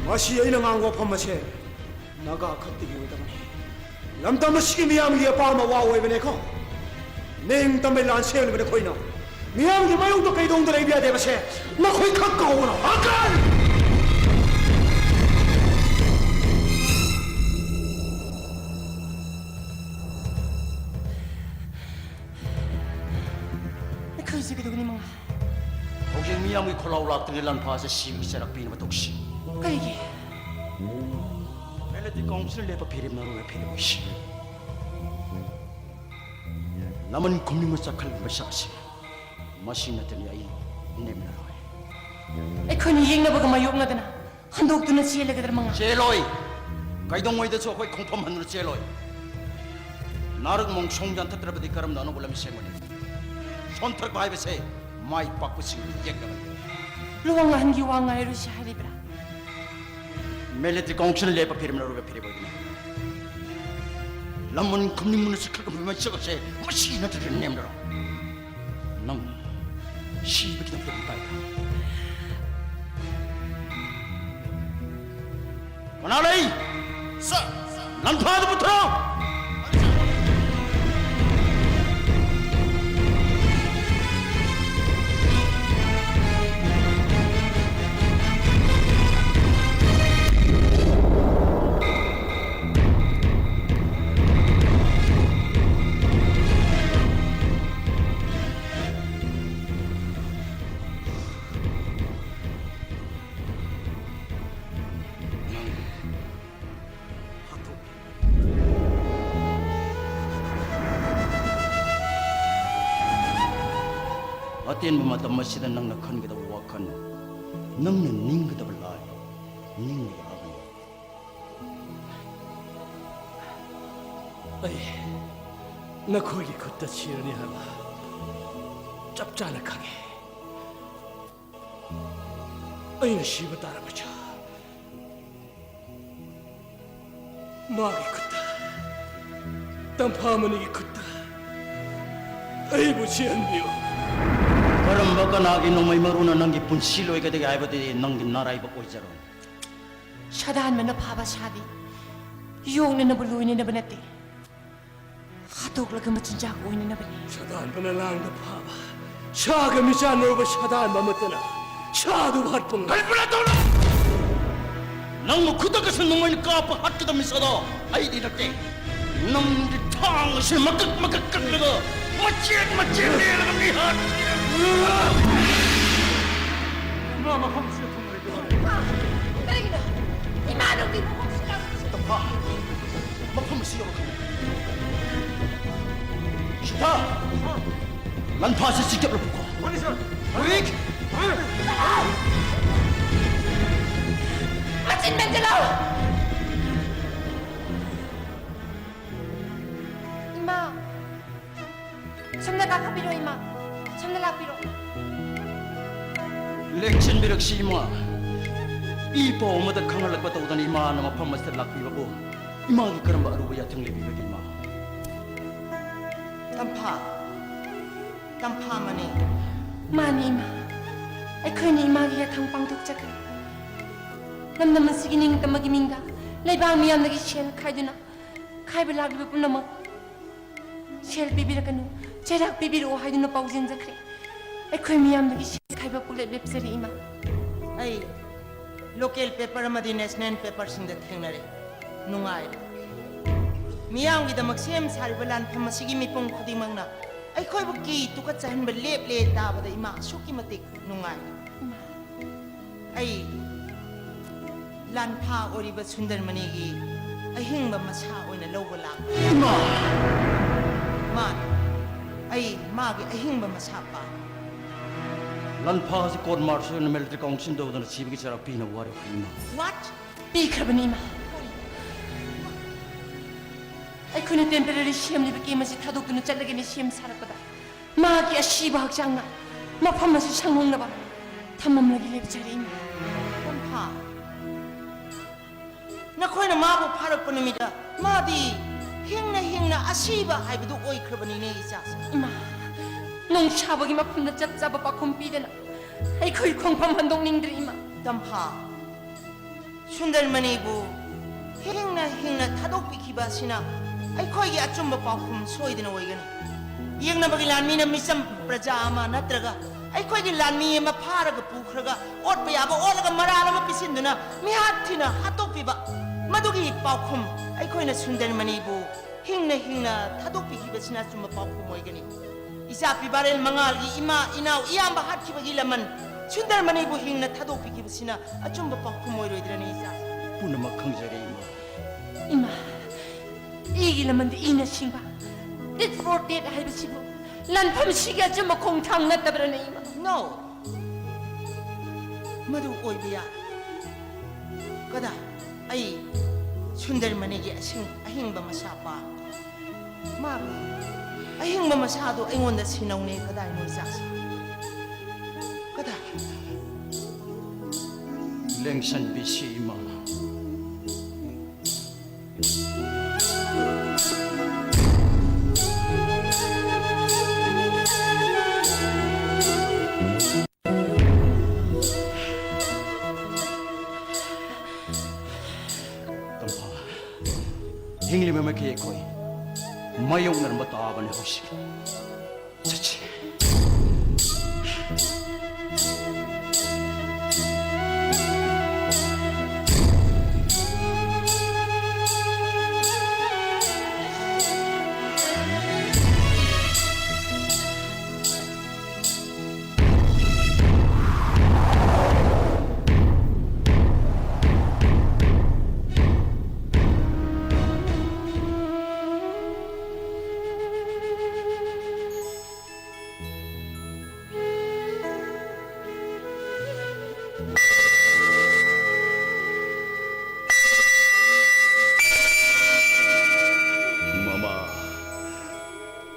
ꯃꯁꯤ ꯑꯩꯅ ꯉꯥꯡꯕ ꯋꯥꯐꯝ ꯑꯁꯦ ꯅꯥꯒꯥ ꯈꯛꯇꯒꯤ ꯑꯣꯏꯗꯕꯅꯤ꯫ ꯂꯝꯗꯝ ꯑꯁꯤꯒꯤ ꯃꯤꯌꯥꯝꯒꯤ ꯑꯄꯥꯝꯕ ꯋꯥ ꯑꯣꯏꯕꯅꯦꯀꯣ꯫ ꯅꯤꯡꯇꯝꯕꯩ ꯂꯥꯟ ꯁꯦꯝꯂꯤꯕ ꯅꯈꯣꯏꯅ ꯃꯤꯌꯥꯝꯒꯤ ꯃꯥꯌꯣꯛꯇ ꯀꯩꯗꯧꯅꯨꯡꯗ ꯂꯩꯕ ꯌꯥꯗꯦ꯫ ꯃꯁꯦ ꯅꯈꯣꯏ ꯈꯛ ꯀꯥꯎꯒꯅꯨ꯫ ꯍꯥꯀꯟ! ꯑꯩꯈꯣꯏꯁꯦ ꯀꯩꯗꯧꯒꯅꯤ, ꯃꯉꯥ? ꯍꯧꯖꯤꯛ ꯃꯤꯌꯥꯝꯒꯤ ꯈꯣꯜꯂꯥꯎ ꯂꯥꯛꯇ꯭ꯔꯤꯉꯩ ꯂꯥꯟꯐꯥꯁꯦ ꯁꯤꯕꯒꯤ ꯆꯩꯔꯥꯛ ꯄꯤꯅꯕ ꯇꯧꯁꯤ꯫ ꯀꯩꯒꯤ? ꯃꯦꯂꯦꯗꯤ ꯀꯥꯎꯟꯁꯤꯜꯅ ꯂꯦꯞꯄ ꯐꯤꯔꯦꯞꯅꯔꯣꯏ ꯐꯤꯔꯦꯞ ꯑꯣꯏꯁꯤ꯫ ꯂꯃꯟ ꯈꯨꯝꯅꯤꯡꯕ ꯆꯥꯛꯈꯜ ꯃꯩꯁꯥꯁꯤ꯫ ꯃꯁꯤ ꯅꯠꯇꯅ ꯑꯩ ꯅꯦꯝꯅꯔꯣꯏ꯫ ꯑꯩꯈꯣꯏꯅ ꯌꯦꯡꯅꯕꯒ ꯃꯥꯌꯣꯛꯅꯗꯅ ꯍꯟꯗꯣꯛꯇꯨꯅ ꯆꯦꯜꯂꯒꯗ꯭ꯔꯥ, ꯃꯉꯥ? ꯆꯦꯜꯂꯣꯏ꯫ ꯀꯩꯗꯧꯉꯩꯗꯁꯨ ꯑꯩꯈꯣꯏ ꯈꯣꯡꯐꯝ ꯍꯟꯗꯨꯅ ꯆꯦꯜꯂꯣꯏ꯫ ꯅꯥꯔꯛ ꯃꯣꯡꯁꯣꯡ ꯌꯥꯟꯊꯠꯇ꯭ꯔꯕꯗꯤ ꯀꯔꯝꯅ ꯑꯅꯧꯕ ꯂꯝꯕꯤ ꯁꯦꯝꯒꯅꯤ? ꯁꯣꯟꯊꯔꯛꯄ ꯍꯥꯏꯕꯁꯦ ꯃꯥꯏ ꯄꯥꯛꯄꯁꯤꯡꯒꯤ ꯌꯦꯛꯅꯕꯅꯤ꯫ ꯂꯨꯋꯥꯡ ꯑꯍꯟꯒꯤ ꯋꯥ ꯉꯥꯏꯔꯨꯁꯤ ꯍꯥꯏꯔꯤꯕ꯭ꯔꯥ? ꯃꯦꯂꯦꯗꯤ ꯀꯥꯎꯟꯁꯤꯜꯅ ꯂꯦꯞꯄ ꯐꯤꯔꯦꯞꯅꯔꯣꯏ ꯐꯤꯔꯦꯞ ꯑꯣꯏꯒꯅꯤ꯫ ꯂꯃꯟ ꯈꯨꯝꯅꯤꯡꯕꯅ ꯆꯤꯛꯈꯠꯂꯛꯄ ꯃꯩꯁꯛ ꯑꯁꯦ ꯃꯁꯤ ꯅꯠꯇ꯭ꯔꯗꯤ ꯅꯦꯝꯅꯔꯣꯏ꯫ ꯅꯪ ꯁꯤꯕꯒꯤꯗꯃꯛꯇ ꯃꯤꯄꯥꯏꯕ꯭ꯔꯥ? ꯀꯅꯥ ꯂꯩ? ꯁꯥꯔ! ꯂꯪꯐꯥꯗꯨ ꯄꯨꯊꯣꯔꯛꯑꯣ! ꯅꯪ ꯍꯥꯠꯇꯣꯛꯀꯦ꯫ ꯑꯇꯦꯟꯕ ꯃꯇꯝ ꯑꯁꯤꯗ ꯅꯪꯅ ꯈꯟꯒꯗꯕ ꯋꯥꯈꯜ, ꯅꯪꯅ ꯅꯤꯡꯒꯗꯕ ꯂꯥꯏ ꯅꯤꯡꯕ ꯌꯥꯒꯅꯤ꯫ ꯑꯩ ꯅꯈꯣꯏꯒꯤ ꯈꯨꯠꯇ ꯁꯤꯔꯅꯤ ꯍꯥꯏꯕ ꯆꯞ ꯆꯥꯅ ꯈꯪꯉꯤ꯫ ꯑꯩꯅ ꯁꯤꯕ ꯇꯥꯔꯕꯁꯨ ꯃꯥꯒꯤ ꯈꯨꯠꯇ, ꯇꯝꯐꯥꯃꯅꯤꯒꯤ ꯈꯨꯠꯇ ꯑꯩꯕꯨ ꯁꯤꯍꯟꯕꯤꯌꯨ꯫ ꯀꯔꯝꯕ ꯀꯅꯥꯒꯤ ꯅꯣꯡꯃꯩ ꯃꯔꯨꯅ ꯅꯪꯒꯤ ꯄꯨꯟꯁꯤ ꯂꯣꯏꯒꯗꯒꯦ ꯍꯥꯏꯕꯗꯨꯗꯤ ꯅꯪꯒꯤ ꯅꯔꯥꯏꯕꯛ ꯑꯣꯏꯖꯔꯣ꯫ ꯁꯥꯗꯥꯟꯕꯅ ꯐꯥꯕ ꯁꯥꯗꯤ ꯌꯣꯛꯅꯅꯕ ꯂꯣꯏꯅꯅꯕ ꯅꯠꯇꯦ, ꯍꯥꯠꯇꯣꯛꯂꯒ ꯃꯆꯤꯟꯖꯥꯛ ꯑꯣꯏꯅꯅꯕꯅꯤ꯫ ꯁꯥꯗꯥꯟꯕꯅ ꯂꯥꯡꯗ ꯐꯥꯕ ꯁꯥꯒ ꯃꯤꯆꯥꯟꯅꯔꯨꯕ ꯁꯥꯗꯥꯟꯕ ꯑꯃꯠꯇꯅ ꯁꯥꯗꯨ ꯍꯥꯠꯄ ꯉꯝ- ꯀꯔꯤꯄꯨꯔꯥ ꯇꯧꯅꯨ! ꯅꯪꯕꯨ ꯈꯨꯗꯛꯇꯁꯨ ꯅꯣꯡꯃꯩꯅ ꯀꯥꯞꯄ ꯍꯥꯠꯀꯗꯕꯅꯤ ꯁꯥꯗꯥ, ꯑꯩꯗꯤ ꯅꯠꯇꯦ꯫ ꯅꯪꯗꯤ ꯊꯥꯡ ꯑꯁꯤ ꯃꯀꯛ ꯃꯀꯛ ꯀꯛꯂꯒ ꯃꯆꯦꯠ ꯃꯆꯦꯠ ꯂꯦꯜꯂꯒ ꯃꯤ ꯍꯥꯠ- ꯏꯃꯥ, ꯃꯐꯝꯁꯤꯗ ꯊꯨꯡꯂꯔꯤꯕ ꯀꯔꯤꯒꯤꯅꯣ? ꯏꯃꯥ ꯅꯨꯄꯤ ꯃꯐꯝꯁꯤꯗ ꯇꯝꯐꯥ, ꯃꯐꯝ ꯑꯁꯤ ꯌꯧꯔꯛꯂꯦ꯫ ꯁꯤꯇꯥ, ꯂꯥꯟꯐꯥꯁꯤ ꯆꯤꯛꯊꯠꯂꯨꯀꯣ꯫ ꯍꯣꯏ, ꯁꯥꯔ꯫ ꯍꯧꯖꯤꯛ! ꯃꯆꯤꯟ ꯃꯦꯟꯁꯤꯜꯂꯨ! ꯏꯃꯥ! ꯁꯣꯝꯗ ꯀꯥꯈꯠꯄꯤꯔꯣ, ꯏꯃꯥ꯫ ꯁꯣꯝꯗ ꯂꯥꯛꯄꯤꯔꯣ꯫ ꯂꯦꯡꯁꯤꯟꯕꯤꯔꯛꯁꯤ, ꯏꯃꯥ꯫ ꯏ ꯄꯥꯎ ꯑꯃꯗ ꯈꯪꯍꯜꯂꯛꯄ ꯇꯧꯗꯅ ꯏꯃꯥꯅ ꯃꯐꯝ ꯑꯁꯤꯗ ꯂꯥꯛꯄꯤꯕꯕꯨ ꯏꯃꯥꯒꯤ ꯀꯔꯝꯕ ꯑꯔꯨꯕ ꯌꯥꯊꯪ ꯂꯩꯕꯤꯕꯒꯦ, ꯏꯃꯥ? ꯇꯝꯐꯥ, ꯇꯝꯐꯥ ꯃꯅꯤ꯫ ꯃꯥꯅꯤ, ꯏꯃꯥ꯫ ꯑꯩꯈꯣꯏꯅ ꯏꯃꯥꯒꯤ ꯌꯥꯊꯪ ꯄꯥꯡꯊꯣꯛꯆꯈ꯭ꯔꯦ꯫ ꯂꯝꯗꯝ ꯑꯁꯤꯒꯤ ꯅꯤꯡꯇꯝꯕ ꯃꯤꯡꯗ ꯂꯩꯕꯥꯛ ꯃꯤꯌꯥꯝꯗꯒꯤ ꯁꯦꯜ ꯈꯥꯏꯗꯨꯅ ꯈꯥꯏꯕ ꯂꯥꯛꯂꯤꯕ ꯄꯨꯝꯅꯃꯛ ꯁꯦꯜ ꯄꯤꯕꯤꯔꯛꯀꯅꯨ, ꯆꯩꯔꯥꯛ ꯄꯤꯕꯤꯔꯛꯑꯣ ꯍꯥꯏꯗꯨꯅ ꯄꯥꯎꯖꯦꯜ ꯆꯠꯈ꯭ꯔꯦ꯫ ꯑꯩꯈꯣꯏ ꯃꯤꯌꯥꯝꯗꯒꯤ ꯁꯦꯜ ꯈꯥꯏꯕ ꯄꯨꯂꯦꯞ ꯂꯦꯞꯆꯔꯦ, ꯏꯃꯥ꯫ ꯑꯩ local paper ꯑꯃꯗꯤ national paperꯁꯤꯡꯗ ꯊꯦꯡꯅꯔꯦ꯫ ꯅꯨꯡꯉꯥꯏꯔꯦ꯫ ꯃꯤꯌꯥꯝꯒꯤꯗꯃꯛ ꯁꯦꯝ ꯁꯥꯔꯤꯕ ꯂꯥꯟꯐꯝ ꯑꯁꯤꯒꯤ ꯃꯤꯄꯨꯝ ꯈꯨꯗꯤꯡꯃꯛꯅ ꯑꯩꯈꯣꯏꯕꯨ ꯀꯤ ꯇꯨꯀꯠꯆꯍꯟꯕ ꯂꯦꯞꯂꯦ ꯇꯥꯕꯗ ꯏꯃꯥ ꯑꯁꯨꯛꯀꯤ ꯃꯇꯤꯛ ꯅꯨꯡꯉꯥꯏꯔꯦ꯫ ꯏꯃꯥ꯫ ꯑꯩ ꯂꯥꯟꯐꯥ ꯑꯣꯏꯔꯤꯕ ꯁꯨꯟꯗꯔꯃꯅꯤꯒꯤ ꯑꯍꯤꯡꯕ ꯃꯁꯥ ꯑꯣꯏꯅ ꯂꯧꯕ ꯂꯥꯛꯄ꯫ ꯏꯃꯥ! ꯃꯥꯅꯤ, ꯑꯩ ꯃꯥꯒꯤ ꯑꯍꯤꯡꯕ ꯃꯁꯥ ꯄꯥꯝꯃꯤ꯫ ꯂꯥꯟꯐꯥ ꯑꯁꯤ court martial ꯑꯣꯏꯅ military council ꯇꯧꯗꯨꯅ ꯁꯤꯕꯒꯤ ꯆꯩꯔꯥꯛ ꯄꯤꯅꯕ ꯋꯥꯔꯦꯞ ꯏꯃꯥ꯫ What? ꯄꯤꯈ꯭ꯔꯕꯅꯤ, ꯏꯃꯥ꯫ ꯑꯩꯈꯣꯏꯅ temporary ꯁꯦꯝꯂꯤꯕ camp ꯑꯁꯤ ꯊꯥꯗꯣꯛꯇꯨꯅ ꯆꯠꯂꯒꯦꯅ ꯁꯦꯝ ꯁꯥꯔꯛꯄꯗ, ꯃꯍꯥꯛꯀꯤ ꯑꯁꯤꯕ ꯍꯛꯆꯥꯡꯅ ꯃꯐꯝ ꯑꯁꯤ ꯁꯪꯍꯣꯡꯅꯕ ꯊꯝꯃꯝꯂꯒ ꯂꯦꯞꯆꯔꯦ, ꯏꯃꯥ꯫ ꯇꯝꯐꯥ, ꯅꯈꯣꯏꯅ ꯃꯥꯕꯨ ꯐꯥꯔꯛꯄ ꯅꯨꯃꯤꯠꯇ ꯃꯥꯗꯤ ꯍꯤꯡꯅ ꯍꯤꯡꯅ ꯑꯁꯤꯕ ꯍꯥꯏꯕꯗꯨ ꯑꯣꯏꯈ꯭ꯔꯕꯅꯤꯅꯦ, ꯏꯆꯥꯁꯦ꯫ ꯏꯃꯥ, ꯅꯣꯡꯁꯥꯕꯒꯤ ꯃꯐꯝꯗ ꯆꯞ ꯆꯥꯕ ꯄꯥꯎꯈꯨꯝ ꯄꯤꯗꯅ ꯑꯩꯈꯣꯏ ꯈꯣꯡꯐꯝ ꯍꯟꯗꯣꯛꯅꯤꯡꯗ꯭ꯔꯦ, ꯏꯃꯥ꯫ ꯇꯝꯐꯥ, ꯁꯨꯟꯗꯔꯃꯅꯤꯕꯨ ꯍꯤꯡꯅ ꯍꯤꯡꯅ ꯊꯥꯗꯣꯛꯄꯤꯈꯤꯕ ꯑꯁꯤꯅ ꯑꯩꯈꯣꯏꯒꯤ ꯑꯆꯨꯝꯕ ꯄꯥꯎꯈꯨꯝ ꯁꯣꯏꯗꯅ ꯑꯣꯏꯒꯅꯤ꯫ ꯌꯦꯛꯅꯕꯒꯤ ꯂꯥꯟꯃꯤꯅ ꯃꯤꯆꯝ ꯄ꯭ꯔꯖꯥ ꯑꯃ ꯅꯠꯇ꯭ꯔꯒ ꯑꯩꯈꯣꯏꯒꯤ ꯂꯥꯟꯃꯤ ꯑꯃ ꯐꯥꯔꯒ ꯄꯨꯈ꯭ꯔꯒ, ꯑꯣꯠꯄ ꯌꯥꯕ ꯑꯣꯠꯂꯒ ꯃꯔꯥꯜ ꯑꯃ ꯄꯤꯁꯤꯟꯗꯨꯅ ꯃꯤꯍꯥꯠ ꯊꯤꯅ ꯍꯥꯠꯇꯣꯛꯄꯤꯕ, ꯃꯗꯨꯒꯤ ꯄꯥꯎꯈꯨꯝ ꯑꯩꯈꯣꯏꯅ ꯁꯨꯟꯗꯔꯃꯅꯤꯕꯨ ꯍꯤꯡꯅ ꯍꯤꯡꯅ ꯊꯥꯗꯣꯛꯄꯤꯈꯤꯕꯁꯤꯅ ꯑꯆꯨꯝꯕ ꯄꯥꯎꯈꯨꯝ ꯑꯣꯏꯒꯅꯤ꯫ ꯏꯆꯥꯄꯤ ꯕꯥꯔꯦꯟ ꯃꯉꯥꯜꯒꯤ ꯏꯃꯥ, ꯏꯅꯥꯎ, ꯏꯌꯥꯝꯕ ꯍꯥꯠꯈꯤꯕꯒꯤ ꯂꯃꯟ ꯁꯨꯟꯗꯔꯃꯅꯤꯕꯨ ꯍꯤꯡꯅ ꯊꯥꯗꯣꯛꯄꯤꯈꯤꯕꯁꯤꯅ ꯑꯆꯨꯝꯕ ꯄꯥꯎꯈꯨꯝ ꯑꯣꯏꯔꯣꯏꯗ꯭ꯔꯅꯦ, ꯏꯆꯥ? ꯄꯨꯝꯅꯃꯛ ꯈꯪꯖꯔꯦ, ꯏꯃꯥ꯫ ꯏꯃꯥ, ꯏꯒꯤ ꯂꯃꯟꯗꯤ ꯏꯅ ꯁꯤꯡꯕ, tit for tat ꯍꯥꯏꯕꯁꯤꯕꯨ ꯂꯥꯟꯐꯝꯁꯤꯒꯤ ꯑꯆꯨꯝꯕ ꯈꯣꯡꯊꯥꯡ ꯅꯠꯇꯕ꯭ꯔꯅꯦ, ꯏꯃꯥ? No, ꯃꯗꯨ ꯑꯣꯏꯕ ꯌꯥꯏ꯫ ꯀꯗꯥꯏ? ꯑꯩ ꯁꯨꯟꯗꯔꯃꯅꯤꯒꯤ ꯑꯁꯤꯡ-, ꯑꯍꯤꯡꯕ ꯃꯁꯥ ꯄꯥꯝꯃꯤ꯫ ꯃꯥꯒꯤ ꯑꯍꯤꯡꯕ ꯃꯁꯥꯗꯨ ꯑꯩꯉꯣꯟꯗ ꯁꯤꯟꯅꯧꯅꯦ꯫ ꯀꯗꯥꯏꯅꯣ, ꯏꯆꯥꯁꯦ? ꯀꯗꯥꯏ? ꯂꯦꯡꯁꯟꯕꯤꯁꯤ, ꯏꯃꯥ꯫ ꯇꯝꯐꯥ, ꯍꯤꯡꯂꯤꯕ ꯃꯈꯩ ꯑꯩꯈꯣꯏ ꯃꯥꯌꯣꯛꯅꯔꯝꯕ ꯇꯥꯕꯅꯤ ꯍꯧꯖꯤꯛ꯫ ꯆꯠꯁꯤ꯫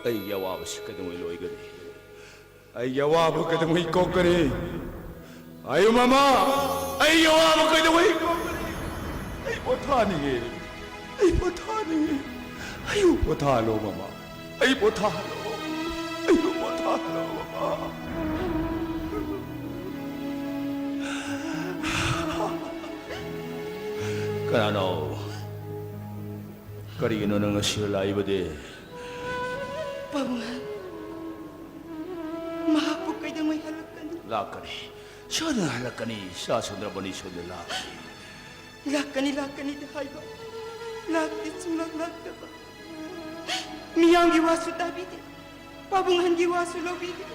ꯑꯩꯒꯤ ꯑꯋꯥꯕꯁꯤ ꯀꯩꯗꯧꯉꯩ ꯂꯣꯏꯒꯅꯤ? ꯑꯩꯒꯤ ꯑꯋꯥꯕ ꯀꯩꯗꯧꯉꯩ ꯀꯣꯛꯀꯅꯤ? ꯑꯌꯨ ꯃꯃꯥ, ꯑꯩꯒꯤ ꯑꯋꯥꯕ ꯀꯩꯗꯧꯉꯩ ꯀꯣꯛꯀꯅꯤ? ꯑꯩ ꯄꯣꯊꯥꯅꯤꯡꯉꯦ꯫ ꯑꯩ ꯄꯣꯊꯥꯅꯤꯡꯉꯦ꯫ ꯑꯌꯨ ꯄꯣꯊꯥꯍꯜꯂꯣ ꯃꯃꯥ꯫ ꯑꯩ ꯄꯣꯊꯥꯍꯜꯂꯣ꯫ ꯑꯌꯨ ꯄꯣꯊꯥꯍꯜꯂꯣ ꯃꯃꯥ꯫ ꯀꯅꯥꯅꯣ? ꯀꯔꯤꯒꯤꯅꯣ ꯅꯪ ꯉꯁꯤ ꯂꯥꯛꯏꯕꯗꯤ? ꯄꯥꯕꯨꯡ, ꯃꯍꯥꯛꯄꯨ ꯀꯩꯗꯧꯉꯩ ꯍꯜꯂꯛꯀꯅꯤ? ꯂꯥꯛꯀꯅꯤ꯫ ꯁꯣꯏꯗꯅ ꯍꯜꯂꯛꯀꯅꯤ꯫ ꯏꯆꯥ ꯁꯨꯟꯗ꯭ꯔꯃꯅꯤ ꯁꯣꯏꯗꯅ ꯂꯥꯛꯀꯅꯤ꯫ ꯂꯥꯛꯀꯅꯤ, ꯂꯥꯛꯀꯅꯤꯗꯤ ꯍꯥꯏꯕ꯫ ꯂꯥꯛꯇꯦ, ꯁꯨꯡꯂꯥꯛ ꯂꯥꯛꯇꯕ꯫ ꯃꯤꯌꯥꯝꯒꯤ ꯋꯥꯁꯨ ꯇꯥꯕꯤꯗꯦ꯫ ꯄꯥꯕꯨꯡ ꯑꯍꯟꯒꯤ ꯋꯥꯁꯨ ꯂꯧꯕꯤꯗꯦ꯫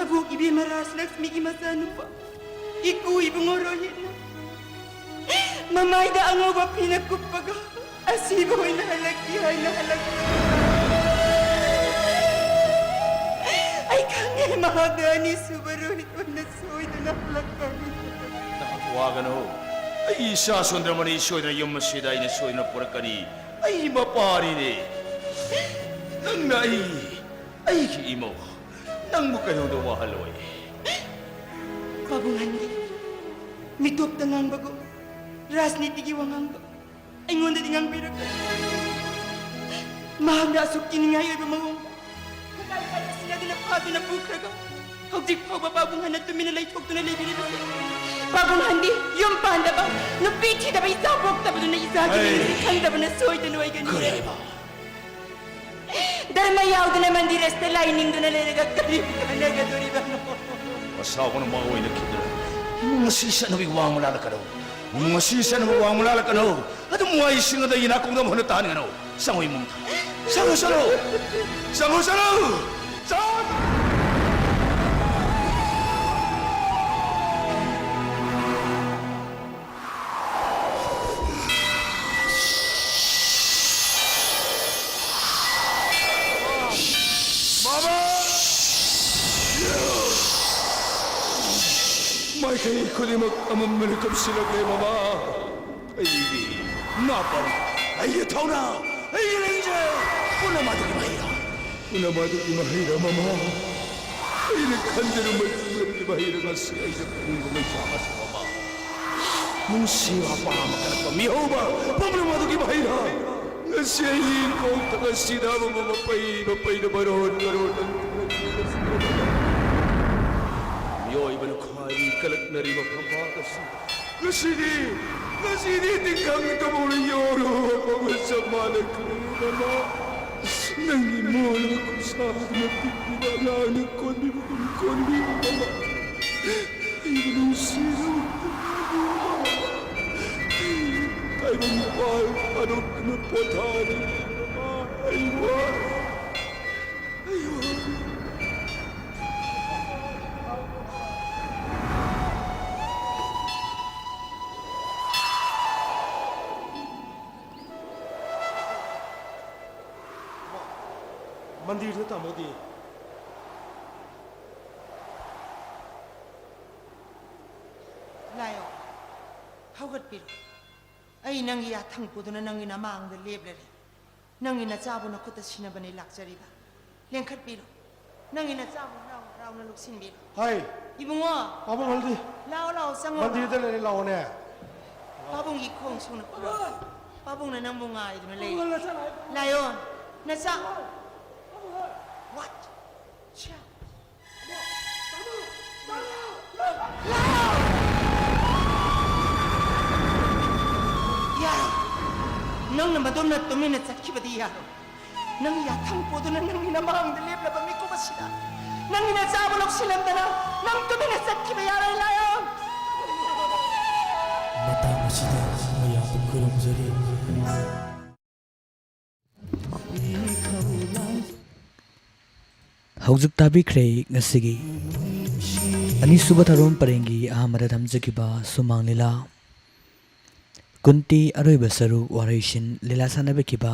ꯑꯕꯣꯛ ꯏꯕꯦꯝꯃ ꯔꯥꯖꯂꯛꯁꯃꯤꯒꯤ ꯃꯆꯥꯅꯨꯄꯥ ꯏꯀꯨ ꯏꯕꯨꯡꯉꯣ ꯔꯣꯍꯤꯠꯅ ꯃꯃꯥꯏꯗ ꯑꯉꯧꯕ ꯐꯤꯅ ꯀꯨꯞꯄꯒ ꯑꯁꯤꯕ ꯑꯣꯏꯅ ꯍꯜꯂꯛꯈꯤ ꯍꯥꯏꯅ ꯍꯜꯂꯛꯈꯤ꯫ ꯑꯩ ꯈꯪꯉꯦ, ꯃꯍꯥꯛꯅ ꯑꯅꯤꯁꯨꯕ ꯔꯣꯍꯤꯠ ꯑꯣꯏꯅ ꯁꯣꯏꯗꯅ ꯍꯜꯂꯛꯀꯅꯤ꯫ ꯅꯍꯥꯛ ꯋꯥꯒꯅꯨ꯫ ꯑꯩ ꯏꯆꯥ ꯁꯣꯟꯗ꯭ꯔꯃꯅꯤ ꯁꯣꯏꯗꯅ ꯌꯨꯝ ꯑꯁꯤꯗ ꯑꯩꯅ ꯁꯣꯏꯗꯅ ꯄꯨꯔꯛꯀꯅꯤ꯫ ꯑꯩ ꯃꯄꯥꯅꯤꯅꯦ꯫ ꯅꯪꯅ ꯑꯩ, ꯑꯩꯒꯤ ꯏꯃꯧ, ꯅꯪꯕꯨ ꯀꯩꯗꯧꯗ ꯋꯥꯍꯜꯂꯣꯏ? ꯄꯥꯕꯨꯡ ꯑꯍꯟꯒꯤ ꯃꯤꯇꯣꯞꯇ ꯉꯥꯡꯕꯒꯨꯝ ꯔꯥꯖꯅꯤꯇꯤꯒꯤ ꯋꯥꯉꯥꯡꯗꯣ ꯑꯩꯉꯣꯟꯗꯗꯤ ꯉꯥꯡꯕꯤꯔꯛꯀꯅꯨ꯫ ꯃꯍꯥꯛꯅ ꯑꯁꯨꯛ ꯀꯤꯅꯤꯡꯉꯥꯏ ꯑꯣꯏꯕ ꯃꯑꯣꯡꯗ ꯈꯨꯠꯂꯥꯏ ꯄꯥꯏꯔ ꯁꯤꯟꯅꯗꯨꯅ ꯐꯥꯗꯨꯅ ꯄꯨꯈ꯭ꯔꯒ ꯍꯧꯖꯤꯛ ꯐꯥꯎꯕ ꯄꯥꯕꯨꯡ ꯑꯍꯟꯅ ꯇꯨꯃꯤꯟꯅ ꯂꯩꯊꯣꯛꯇꯨꯅ ꯂꯩꯕꯤꯔꯤꯕꯁꯦ, ꯄꯥꯕꯨꯡ ꯑꯍꯟꯗꯤ ꯌꯨꯝ ꯄꯥꯟꯗꯕ, ꯅꯨꯄꯤ ꯊꯤꯗꯕ, ꯏꯆꯥ ꯄꯣꯛꯇꯕꯗꯨꯅ ꯏꯆꯥꯒꯤ ꯍꯩ꯫ ꯃꯤꯡꯁꯤ ꯈꯪꯗꯕꯅ ꯁꯣꯏꯗꯅ ꯑꯣꯏꯒꯅꯤ꯫ ꯀꯔꯤ ꯍꯥꯏꯕ? ꯙꯔꯃ ꯌꯥꯎꯗꯅ ꯃꯟꯗꯤꯔ ꯑꯁꯤꯗ ꯂꯥꯏ ꯅꯤꯡꯗꯨꯅ ꯂꯩꯔꯒ ꯀꯔꯤ ꯀꯥꯟꯅꯒꯗꯣꯔꯤꯕꯅꯣ? ꯑꯁꯥꯎꯕꯅ ꯃꯥ ꯑꯣꯏꯅ ꯈꯤꯗꯅ ꯏꯃꯨꯡ ꯑꯁꯤ ꯆꯠꯅꯕꯒꯤ ꯋꯥ ꯑꯃ ꯂꯥꯜꯂꯛꯀꯅꯨ꯫ ꯏꯃꯨꯡ ꯑꯁꯤ ꯆꯠꯅꯕ ꯋꯥ ꯑꯃ ꯂꯥꯜꯂꯛꯀꯅꯨ꯫ ꯑꯗꯨꯝ ꯋꯥꯏꯁꯤꯡ ꯑꯗ ꯌꯦꯅꯥꯀꯣꯡꯗ ꯑꯃꯨꯛ ꯍꯟꯅ ꯇꯥꯍꯟꯒꯅꯨ꯫ ꯆꯪꯉꯣ ꯏꯃꯨꯡꯗ꯫ ꯆꯪꯉꯣ ꯆꯠꯂꯣ꯫ ꯆꯪꯉꯣ ꯆꯠꯂꯣ꯫ ꯆꯪꯉꯣ꯫ ꯃꯃꯥ! ꯃꯥꯏꯀꯩ ꯈꯨꯗꯤꯡꯃꯛ ꯑꯃꯝꯕꯅ ꯀꯨꯞꯁꯤꯜꯂꯛꯂꯦ, ꯃꯃꯥ꯫ ꯑꯩꯒꯤ ꯅꯥꯄꯜ, ꯑꯩꯒꯤ ꯊꯧꯅꯥ, ꯑꯩꯒꯤ ꯂꯩꯁꯦ ꯄꯨꯝꯅꯃꯛ ꯑꯗꯨꯒꯤ ꯃꯍꯩꯔꯥ? ꯄꯨꯝꯅꯃꯛ ꯑꯗꯨꯒꯤ ꯃꯍꯩꯔꯥ, ꯃꯃꯥ? ꯑꯩꯅ ꯈꯟꯖꯔꯨꯕ ꯃꯁꯤꯒꯤ ꯃꯍꯩꯔꯥ ꯉꯁꯤ ꯑꯩꯅ ꯐꯪꯕ ꯃꯩꯁꯥ ꯑꯁꯤ, ꯃꯃꯥ? ꯅꯨꯡꯁꯤꯕ ꯑꯄꯥꯝꯕ ꯀꯜꯂꯛꯄ ꯃꯤꯍꯧꯕ ꯄꯨꯝꯅꯃꯛ ꯑꯗꯨꯒꯤ ꯃꯍꯩꯔꯥ? ꯉꯁꯤ ꯑꯩꯒꯤ ꯀꯣꯛꯇ ꯉꯁꯤꯗ ꯑꯃꯃꯝ ꯃꯄꯩ ꯃꯄꯩꯅ ꯃꯔꯣꯟ ꯃꯔꯣꯟ ꯃꯤꯑꯣꯏꯕꯅ ꯈ꯭ꯋꯥꯏꯗꯒꯤ ꯀꯜꯂꯛꯅꯔꯤꯕ ꯐꯝꯕꯥꯛ ꯑꯁꯤ ꯉꯁꯤꯗꯤ, ꯉꯁꯤꯗꯤ ꯇꯤꯡꯈꯪ ꯇꯨꯕꯧꯅ ꯌꯣꯜꯂꯨꯕ ꯃꯃꯜ ꯆꯞ ꯃꯥꯟꯅꯈ꯭ꯔꯦ, ꯃꯃꯥ꯫ ꯅꯪꯒꯤ ꯃꯣꯜꯂꯕ ꯈꯨꯠꯁꯥꯗꯨꯅ ꯄꯤꯛꯂꯤꯕ ꯑꯉꯥꯡꯅ ꯀꯣꯟꯕꯤꯕꯒꯨꯝ ꯀꯣꯟꯕꯤꯌꯨ, ꯃꯃꯥ꯫ ꯑꯩꯕꯨ ꯅꯨꯡꯁꯤꯅꯕ ꯇꯥꯏꯕꯪ ꯄꯥꯜ ꯊꯥꯗꯣꯛꯇꯨꯅ ꯄꯣꯊꯥꯔꯤ, ꯃꯃꯥ꯫ ꯑꯩ ꯋꯥꯔꯦ꯫ ꯑꯩ ꯋꯥꯔꯦ꯫ ꯃꯟꯗꯤꯔꯗ ꯇꯥꯃꯣꯗꯤ? ꯂꯥꯏꯌꯣ, ꯍꯧꯒꯠꯄꯤꯔꯣ꯫ ꯑꯩ ꯅꯪꯒꯤ ꯌꯥꯊꯪ ꯄꯨꯗꯨꯅ ꯅꯪꯒꯤ ꯅꯃꯥꯡꯗ ꯂꯦꯞꯂꯔꯦ꯫ ꯅꯪꯒꯤ ꯅꯆꯥꯕꯨ ꯅꯈꯨꯠꯇ ꯁꯤꯟꯅꯕꯅꯤ ꯂꯥꯛꯆꯔꯤꯕ꯫ ꯂꯦꯡꯈꯠꯄꯤꯔꯣ꯫ ꯅꯪꯒꯤ ꯅꯆꯥꯕꯨ ꯍꯔꯥꯎ ꯍꯔꯥꯎꯅ ꯂꯧꯁꯤꯟꯕꯤꯔꯣ꯫ ꯍꯥꯏ꯫ ꯏꯕꯨꯡꯉꯣ꯫ ꯄꯥꯕꯨꯡ ꯍꯜꯗꯤ꯫ ꯂꯥꯛꯑꯣ, ꯂꯥꯛꯑꯣ, ꯆꯪꯉꯣ꯫ ꯃꯟꯗꯤꯔꯗ ꯂꯩꯔꯦ, ꯂꯥꯛꯑꯣꯅꯦ꯫ ꯄꯥꯕꯨꯡꯒꯤ ꯈꯣꯡ ꯁꯨꯅ ꯈꯨꯔꯨꯝ꯫ ꯄꯥꯕꯨꯡꯅ ꯅꯪꯕꯨ ꯉꯥꯏꯗꯨꯅ ꯂꯩ꯫ ꯂꯥꯛꯑꯣ꯫ ꯂꯥꯏꯑꯣ꯫ ꯅꯆꯥ꯫ What? ꯁ꯭ꯌꯥ꯫ ꯌꯥꯔꯣꯏ꯫ ꯅꯪꯅ ꯃꯗꯣꯝꯅ ꯇꯨꯃꯤꯟꯅ ꯆꯠꯈꯤꯕꯗꯤ ꯌꯥꯔꯣꯏ꯫ ꯅꯪ ꯌꯥꯊꯪ ꯄꯨꯗꯨꯅ ꯅꯪꯒꯤ ꯅꯃꯥꯡꯗ ꯂꯦꯞꯂꯕ ꯃꯤꯀꯨꯞ ꯑꯁꯤꯗ ꯅꯪꯒꯤ ꯅꯆꯥꯕꯨ ꯂꯧꯁꯤꯜꯂꯝꯗꯅ ꯅꯪ ꯇꯨꯃꯤꯟꯅ ꯆꯠꯈꯤꯕ ꯌꯥꯔꯣꯏ, ꯂꯥꯏꯑꯣ꯫ ꯃꯇꯥꯡ ꯑꯁꯤꯗ ꯃꯌꯥꯝꯕꯨ ꯈꯨꯔꯨꯝꯖꯔꯤ꯫ ꯍꯧꯖꯤꯛ ꯇꯥꯕꯤꯈ꯭ꯔꯦ ꯉꯁꯤꯒꯤ ꯑꯅꯤꯁꯨꯕ ꯊꯧꯔꯝ ꯄꯔꯦꯡꯒꯤ ꯑꯍꯥꯟꯕꯗ ꯊꯝꯖꯈꯤꯕ ꯁꯨꯃꯥꯡ ꯂꯤꯂꯥ꯫ ꯀꯨꯟꯇꯤ ꯑꯔꯣꯏꯕ ꯁꯔꯨꯛ ꯋꯥꯔꯩꯁꯤꯟ ꯂꯤꯂꯥ ꯁꯥꯟꯅꯕꯤꯈꯤꯕ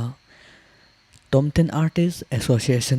Tomten Artist Association